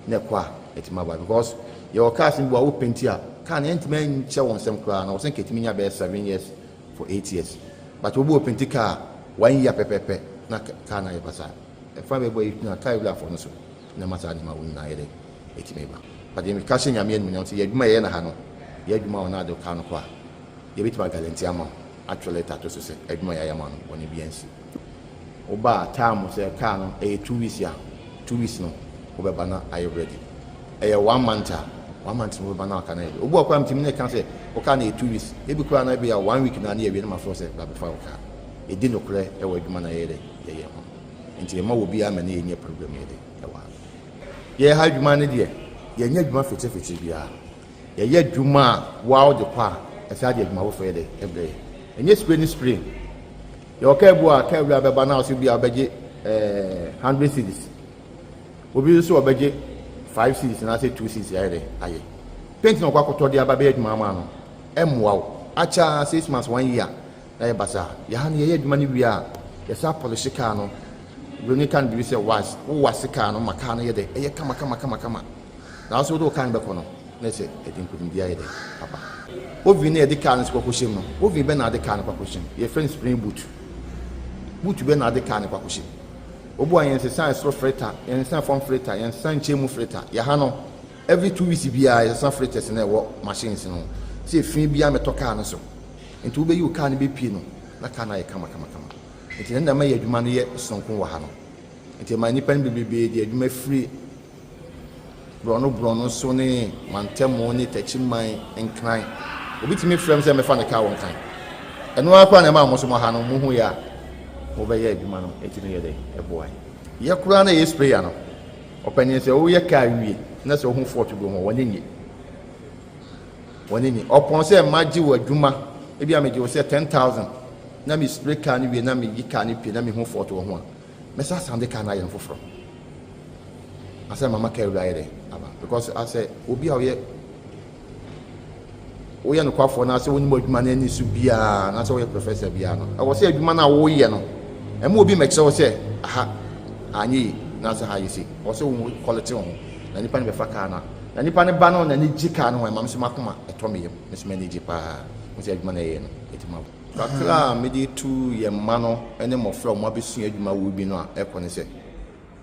na ɛkɔ a ɛtumi aba because yɛwɔ cars no bi wɔ a wo painti a car no ɛntumi nkyɛ wɔn nsam koraa na wɔsɛ nka ɛtumi nya bɛyɛ 7 years for 8 years, but obi wɔ painti car one year pɛpɛpɛ na car no ayɛ basaa. Ɛfa bɛbɔ yi na car ewurafoɔ no so na ɛma saa nneɛma wo nyinaa yɛ dɛ ɛtumi ba. But yɛn ka hyɛ Nyame animuonyam sɛ yɛ adwuma yɛyɛ na ha no yɛ adwuma wɔ na ade car no kɔ a yɛbɛtumi aguarantee ama wo, atwerɛ letter ato so sɛ adwuma yɛayɛ ama no bɔne bi ansi. Woba a time sɛ car no ɛyɛ 2 weeks a, 2 weeks no wobɛba na ayɛ ready. Ɛyɛ one month a, one month no wobɛba na aka no ayɛ ready. Obi wɔ koraa metumi ne ka sɛ wo car no yɛ 2 weeks, ebi koraa na ebi a one week na ne yɛwie no ma frɛ sɛ bra bɛfa wo car. Yɛdi nokorɛ ɛwɔ adwuma na yɛyɛ dɛ yɛyɛ ho nti yɛma wɔ biara ma ne yɛnyɛ problem yɛ dɛ ɛwɔ ha. Yɛyɛ ha adwuma no deɛ yɛnyɛ adwuma fetefete biara. Yɛyɛ adwuma a woa wode kɔ a ɛsan de adwuma foforɔ yɛ dɛ ɛbrɛ yɛ. Ɛnyɛ spray ne spray. Yɛwɔ kaa bi wɔ a kaa wura bɛba na ɔsɛ bi a ɔbɛgye 100 cedis. Obi nso ɔbɛgye 5 cedis anaasɛ 2 cedis ayɛ dɛ ayɛ. Paint na ɔkɔ akɔtɔ de aba bɛyɛ adwuma ama no, ɛmmoa wo. Akyɛ ara six months, one year na ayɛ basaa. Yɛ ha no yɛyɛ adwuma no wie a, yɛsan pɔlehye kaa no. Buroni ka no biribi sɛ wax, wo waxe kaa no ma kaa no yɛ dɛ, ɛyɛ kama kama kama kama. Na wo nso wode wo kaa no bɛkɔ no, na ɛsɛ ɛde nkunimdie ayɛ dɛ aba. Oven no a yɛde kaa no nso kɔkɔhyɛ mu no, oven bɛn na wode kaa no kɔakɔhyɛ mu? Yɛfrɛ no spring boot. Boot bɛn na wode kaa no kɔakɔhyɛ mu? Obu a yɛnsesa ɛsoro freta, yɛnsesa fam freta, yɛnsesa nkyɛn mu freta. Yɛ ha no, Every 2 weeks biara yɛsesa filters no a ɛwɔ machines no ho sɛ efi biara mmɛtɔ car no so. Nti wobɛyi wo car no bɛpue no na car no ayɛ kama kama kama. Nti ɛno na ɛma yɛ adwuma no yɛ sononko wɔ ha no. Nti ɛma nnipa no bebrebee de adwuma firi borɔno borɔno so ne mantamu ne takyiman, nkran. Obi tumi frɛ me sɛ mɛfa ne car wɔ nkran. Ɛno ara koraa na ɛma mo nso mo ha no mohu yɛ a mobɛyɛ adwuma no ɛtumi yɛ dɛ ɛboa yɛ koraa na ɛyɛ sprayer no. Ɔpanyin, sɛ woyɛ kaa wie na sɛ wohu fault bi wɔ ho a, w'ani nnye. W'ani nnye. Ɔpɔn sɛ magye wo adwuma, ebi a megye wo sɛ 10,000 na me spray kaa no wie na meyi kaa no pie na mehu fault wɔ ho a, mɛsa asan de kaa no ayɛ no foforɔ. Asɛ mama kaa wura ayɛ dɛ aba. Because asɛ obi a ɔyɛ woyɛ nokwafoɔ anaasɛ wonim adwuma no ani so biara anaasɛ woyɛ professor biara no, ɛwɔ sɛ adwuma no a woyɛ no, ɛma obi mmɛkyerɛ wo sɛ aha anyɛ yie anaasɛ ha yɛ sei. Ɛwɔ sɛ wo quality wo ho na nipa no bɛfa kaa no a, na nipa no ba no n'ani gye kaa no ho, ɛma me nso m'akoma ɛtɔ me yam, me nso m'ani gye paa hu sɛ adwuma no ɛyɛ no ɛtumi aboa. Kakra a mede tu yɛn mma no ne mmɔfra a wɔabɛsua adwuma wɔ bi no a ɛkɔ ne sɛ,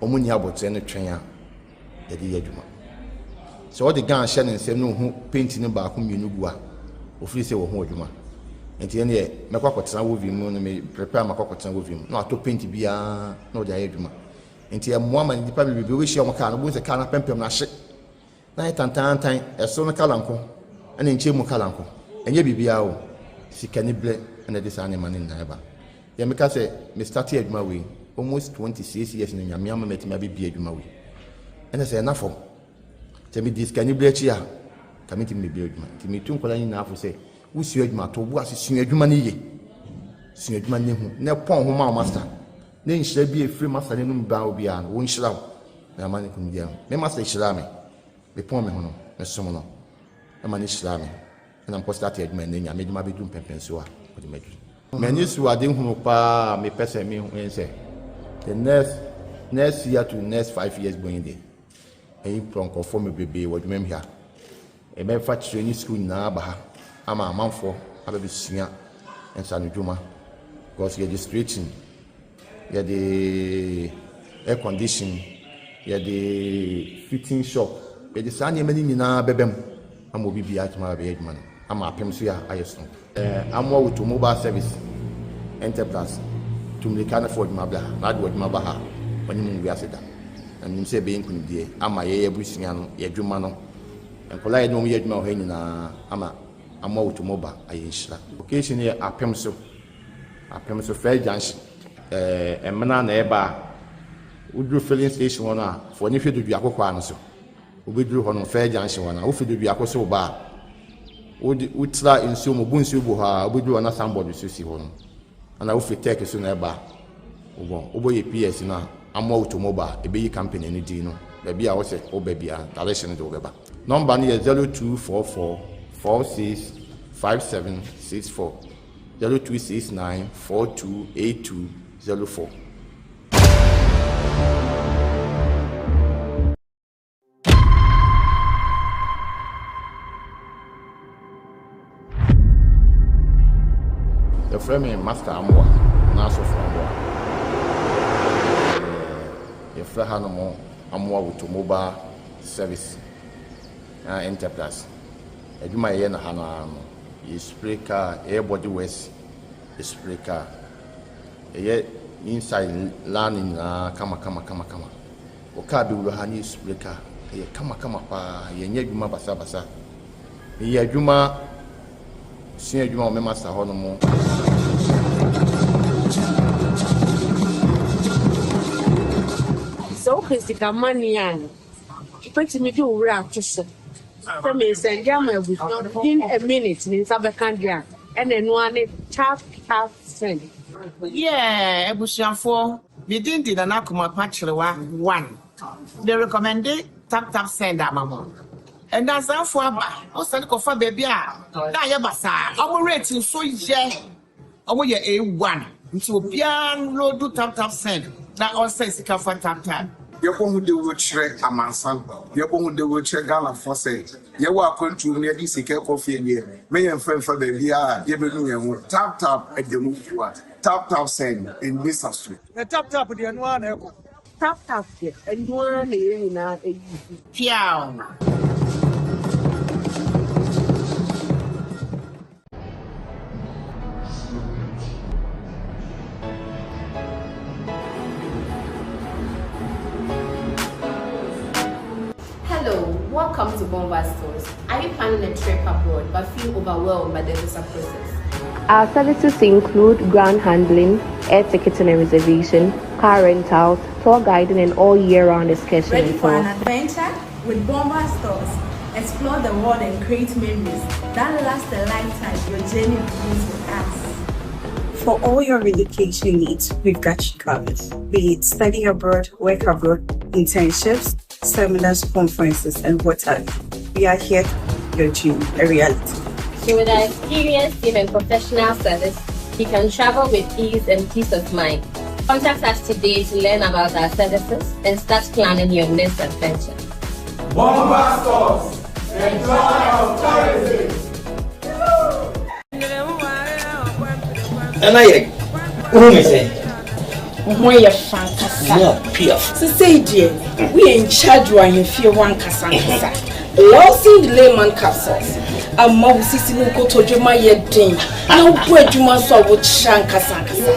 wɔnni aboterɛ no twɛn a yɛde yɛ adwuma. Sɛ ɔde gun hyɛ ne nsam na ohu paint no baako mmienu gu a, ofiri sɛ wahu adwuma. Nti ɛneɛ mɛkɔ akɔtena woven mu no me prepare makɔ akɔtena woven mu na watɔ paint biara na ɔde ayɛ adwuma. Nti ɛmmoa ma nnipa bebrebe wobɛhyia wɔn kaa no, wobɛhu sɛ kaa no apɛmpɛm no ahye na ayɛ tantaantan, ɛsoro no kala nko ɛna nkyɛn mu kala nko. Ɛnyɛ biribiara o, sikaniberɛ na ɛde saa nneɛma no nyinaa ba. Deɛ meka sɛ me starte adwuma wei almost 26 years no Nyame ama matumi abɛbie adwuma wei ɛna sɛ ɛna fam sɛ medi sikani berɛ akyi a ka mentumi mebie adwuma nti metu nkwadaa nyinaa fo sɛ wosua adwuma to bo ase sua adwuma no yie sua adwuma no hu na pɔn ho ma wo master ne nhyira bi a ɛfiri master no anum baa obiara no wɔnhyira wo na ama ne kunu me master hyiraa me mepɔn me ho no mesom no ɛma ne hyiraa me Ɛna mekɔ starte adwuma ɛnɛ Nyame de mabɛduru mpɛnpɛnsoɔ a ɔde maduru. M'ani so ade hunu paa a mepɛ sɛ me hu ne sɛ the next next year to next 5 years going deɛ ɛyi prɔ nkurɔfoɔ mebrebee wɔ adwuma mu ha. Ɛbɛfa training school nyinaa aba ha ama amanfoɔ abɛbɛsua nsanodwuma because yɛde straighten yɛde air condition, yɛde fitting shop, yɛde saa nneɛma no nyinaa bɛba mu ama obi biara atumi abɛyɛ adwuma no ama apem so yɛ ayɛ soronko. Amoa Auto Mobile Service Enterprise tu mmirika na fa w'adwuma bra ha na ade w'adwuma ba ha a, w'anim ngu ase da. Na menim sɛ ɛbɛyɛ nkunimdie ama yɛn abusua no, yɛn adwuma no, nkwadaa a yɛne wɔn yɛ adwuma wɔ ha nyinaa ama Amoa Auto Mobile ayɛ nhyira. Location no yɛ apem so. Apem so first junction. Ɛɛ Ɛmena na ɛba a, woduru filling station hɔ no a, fa w'ani hwɛ Doduako kwan no so. Wobɛduru hɔ no, first junction hɔ no a, wofi Doduako so ba a, wode wotra nsuo mu, bu nsuo gu hɔ a, wobɛduru hɔ na signboard so si hɔ no. Ɛna wofi Tech so na ɛba a, wobɔ wobɔ yɛ PS no a, Amoa Automobile, ɛbɛyi company no din no. Baabi a wosɛ woba biara, direction no de wobɛba. Nɔmba no yɛ 0244 46 5764. 0269 42 8204. Yɛfrɛ me Master Amoah anaa Asɔfo Amoah. Yɛfrɛ hanom Amoah Automobile Service Enterprise. Adwuma a yɛyɛ no ha no ara no, yɛ spray car, yɛyɛ body works, yɛ spray car. Yɛyɛ inside line nyinaa kama kama kama kama. Wo car bɛwura ha ne yɛ spray car. Ɛyɛ kama kama paa. Yɛnyɛ adwuma basabasa. Meyɛ adwuma, sua adwuma wɔ me master hɔ nom. Sɛ wopɛ sika money a, wobɛtumi de wo werɛ ato so sɛ meresɛnde ama abusua within a minute me nsa bɛka deɛ a, ɛna ɛno ara ne tap tap send. Yeah abusuafoɔ me din de Nana Kumakwa Kyerewa one me recommende tap tap send ama mo. Ɛnɛ asanfo aba, wosane kɔfa baabi a na ayɛ basaa. Ɔmo rate nso yɛ, ɔmo yɛ A1. Nti obiara nloadu tap tap send na ɔnsɛn sika fa tap tap. Yɛbɔ ho dawuro kyerɛ amansan, yɛbɔ ho dawuro kyerɛ Ghanafoɔ sɛ yɛwɔ akwantuo mu na yɛde sika kɔ fie deɛ, mɛ yɛmfa mfa baabiara a yɛbɛnu yɛn ho. Tap tap ɛda mu fua, tap tap send, ɛnni sa so. Na tap tap deɛ ɛno ara na ɛkɔ. Tap tap deɛ ɛno ara na yɛn nyinaa use. Piaw! Hello, welcome to Bomba Stores. Are you planning a trip abroad but feel overwhelmed by the visa process? Our services include ground handling, air ticketing and reservation, car rentals, tour guiding, and all year round excursion Ready for an adventure? With Bomba Stores, explore the world and create memories that last a lifetime. Your journey begins with us. For all your relocation needs, we've got you covered. Be it study abroad, work abroad, internships, seminars, conferences, and what have you. We are here to your dream a reality. So with our experienced team and professional service, you can travel with ease and peace of mind. Contact us today to learn about our services and start planning your next adventure. Bomba Stores, the joy of tourism. Nana yɛ wohu me sɛ Wo ho yɛ fa ankasa. Mo piaf. Sesei deɛ woyɛ in charge wɔ ahemfie hɔ ankasa ankasa. Lawson Layman capsules ama wo sisi ne wo kotodwe ma yɛ den na wobɔ adwuma nso a wokyerɛ ankasa ankasa.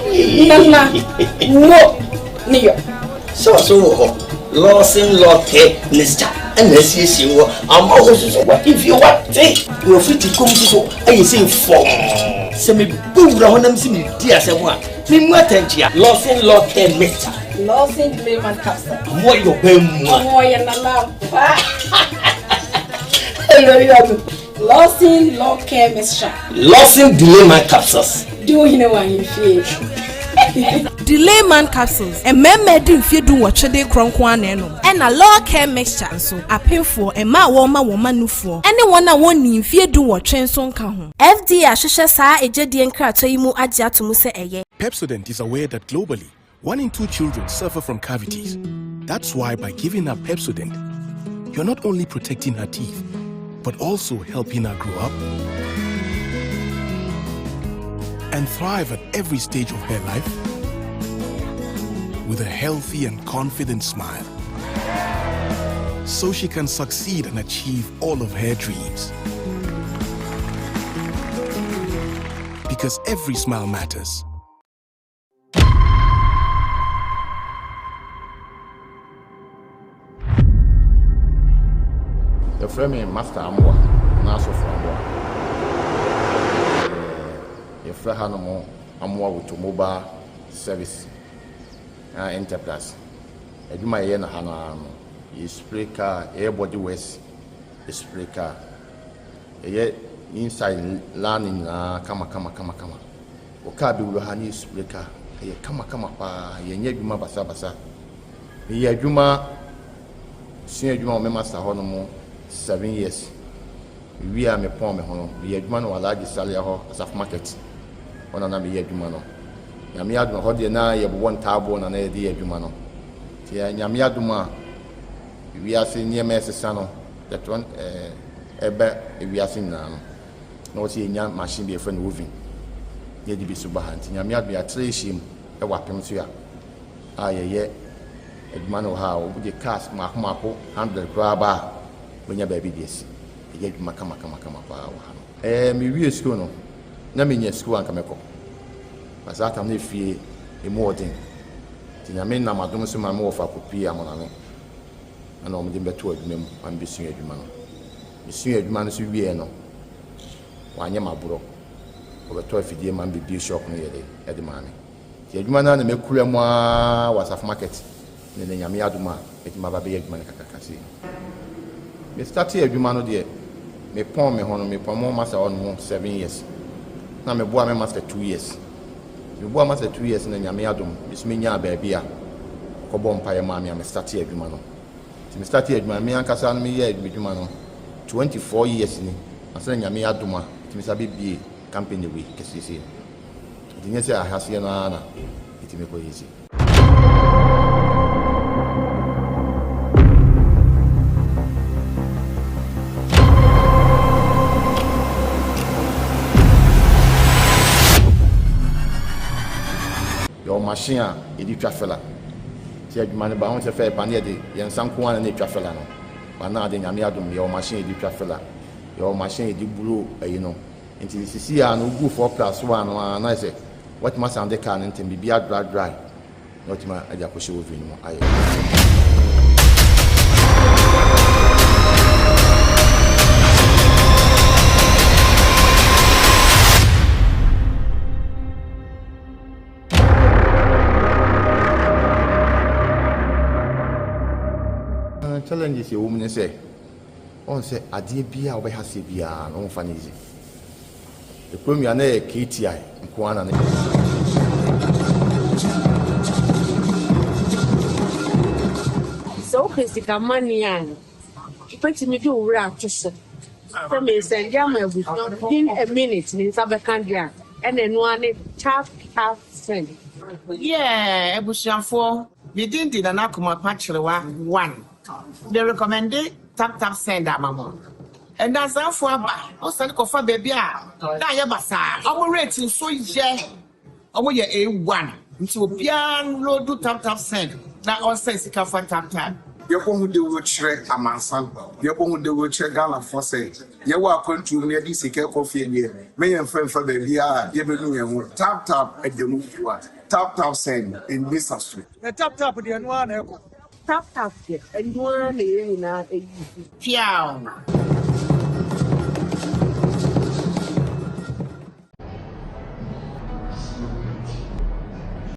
Nana mo ne yɔ. Sɔɔso wɔ hɔ, Lawson Lɔkɛ mixture ɛna asiesie wɔ ama wo nso so wahemfie wate na wafiti kɔm nso so ayɛ sɛ fɔmm. Sɛ mebɔ wura hɔ na mesi medi asɛm a memu atɛnkyea. Lawson Lɔkɛ mixture. Lawson Layman capsule. Ɔmo ayɛ ɔbɛn mu a. Ɔmo ɔyɛ nana ampa. Lawson Lɔkɛ mixture. Lawson Layman capsules. Di wo hene wɔ ahemfie. Delayman capsules, mmarima adi mfeɛ dunwɔtwe de korɔ nko ara na ɛnom. Ɛna Law Care Mixture nso, apemfoɔ, mmaa a wɔrema wɔn mma nufoɔ, ne wɔn a wɔnnii mfeɛ dunwɔtwe nso nka ho. FDA ahwehwɛ saa egyedie nkratoɔ yi mu agye ato mu sɛ ɛyɛ. Pepsodent is aware that globally, one in two children suffer from cavities. That's why by giving her Pepsodent, you're not only protecting her teeth, but also helping her grow up and thrive at every stage of her life with a healthy and confident smile. So she can succeed and achieve all of her dreams. Because every smile matters. Yɛfrɛ me Master Amoah anaa Asɔfo Amoah. Yɛfrɛ hanom Amoah Automobile Service anaa Enterprise. Adwuma a yɛyɛ no ha no ara no, yɛ spray car, yɛyɛ body works, yɛ spray car. Yɛyɛ inside line nyinaa kama kama kama kama. Wo car bɛwura ha ne yɛ spray car, ɛyɛ kama kama paa, yɛnyɛ adwuma basabasa. Meyɛ adwuma, sua adwuma wɔ me master hɔ nom 7 years. Mewie a mepɔn me ho no, meyɛ adwuma no wɔ Alhaji Salia hɔ, Asafo Market. Hɔ na na meyɛ adwuma no. Nyame adom, ɛhɔ deɛ na yɛbobɔ ntaaboɔ na na yɛde yɛ adwuma no. Nti Nyame adom a wiase nneɛma ɛsesa no, yɛtɔ ɛba wiase nyinaa no, na wɔsɛ yɛnya machine bi yɛfrɛ no oven na yɛde bi so ba ha. Nti Nyame adom yɛatra ahyia mu ɛwɔ apem so a yɛyɛ adwuma no wɔ ha a wɔde cars mmaako mmaako 100 koraa ba a wɔnya baabi de asi. Ɛyɛ adwuma kama kama kama paa wɔ ha no. Mewie sukuu no, na menya sukuu anka mɛkɔ. Na saa tam no efie emu ɔden. Nti Nyame nam adom so ma me wɔfa kɔpie Amonane. Ɛna wɔde me bɛtoo adwuma mu ma mebɛsua adwuma no. Mesua adwuma no so wieɛ no, wɔanyɛ me aborɔ. Wɔbɛtɔ afidie ma me bɛbie shop no yɛde ɛde maa me. Nti adwuma no ara na makura mu ara wɔ Asafo Market ne ne Nyame adom a mɛtumi aba abɛyɛ adwuma no kakraka sei. Me startee adwuma no deɛ, mepɔn me ho no, mepɔn mo master hɔ nom 7 years. Na meboa me master 2 years. Meboa master 2 years na Nyame adom, me so menyaa baabi a ɔkɔbɔ mpaeɛ maa me a me startee adwuma no. Nti me startee adwuma no, me ankasa no meyɛɛ adwuma no. 24 years ni ansa na Nyame adom a yɛtumi san bɛbue company wei kɛseɛ sei no. Nti nyɛ sɛ ahaseɛ no ara na yɛtumi kɔ yɛ sei. Yɛwɔ machine a yɛde twa fela. Nti adwuma no ba ho sɛ fɛ pa ne yɛde yɛn nsa nko ara na ɛtwa fela no. But now de Nyame adom yɛwɔ machine a yɛde twa fela. Yɛwɔ machine a yɛde blow ayi no. Nti sisi a no wogu 4 plus 1 no ara na ayɛ sɛ watumi asan de car no ntɛm biribi adry dry na watumi de akɔhyɛ oven no mu ayɛ. Challenges ɛwɔ mu ne sɛ ɔn sɛ adeɛ biara a wobɛha aseɛ biara no womfa no easy. Ekurom yi a na ɛyɛ KTI nko ara na ne. Sɛ wopɛ sika money a, wobɛtumi de wo werɛ ato so sɛ meresɛnde ama abusua within a minute me nsa bɛka deɛ a, ɛna ɛno ara ne tap tap send. Yeah abusuafoɔ me din de Nana Kumapa Kyerewa one me recommende tap tap send ama mo. Ndansaafo aba, wɔsan kɔfa baabi a na ayɛ basaa. Wɔn rate nso yɛ, wɔn yɛ A1. Nti obiara nloadu tap tap send na ɔnsɛn sika fa tap tap. Yɛbɔ ho dawuro kyerɛ amansan, yɛbɔ ho dawuro kyerɛ Ghanafoɔ sɛ yɛwɔ akwantuo mu na yɛde sika kɔ fie deɛ, mɛ yɛmfa mfa baabiara a yɛbɛnu yɛn ho. Tap tap ɛda mu fua, tap tap send, ɛnni sa so. Na tap tap deɛ ɛno ara na ɛkɔ. Tap tap deɛ ɛno ara na yɛn nyinaa use. Piaw!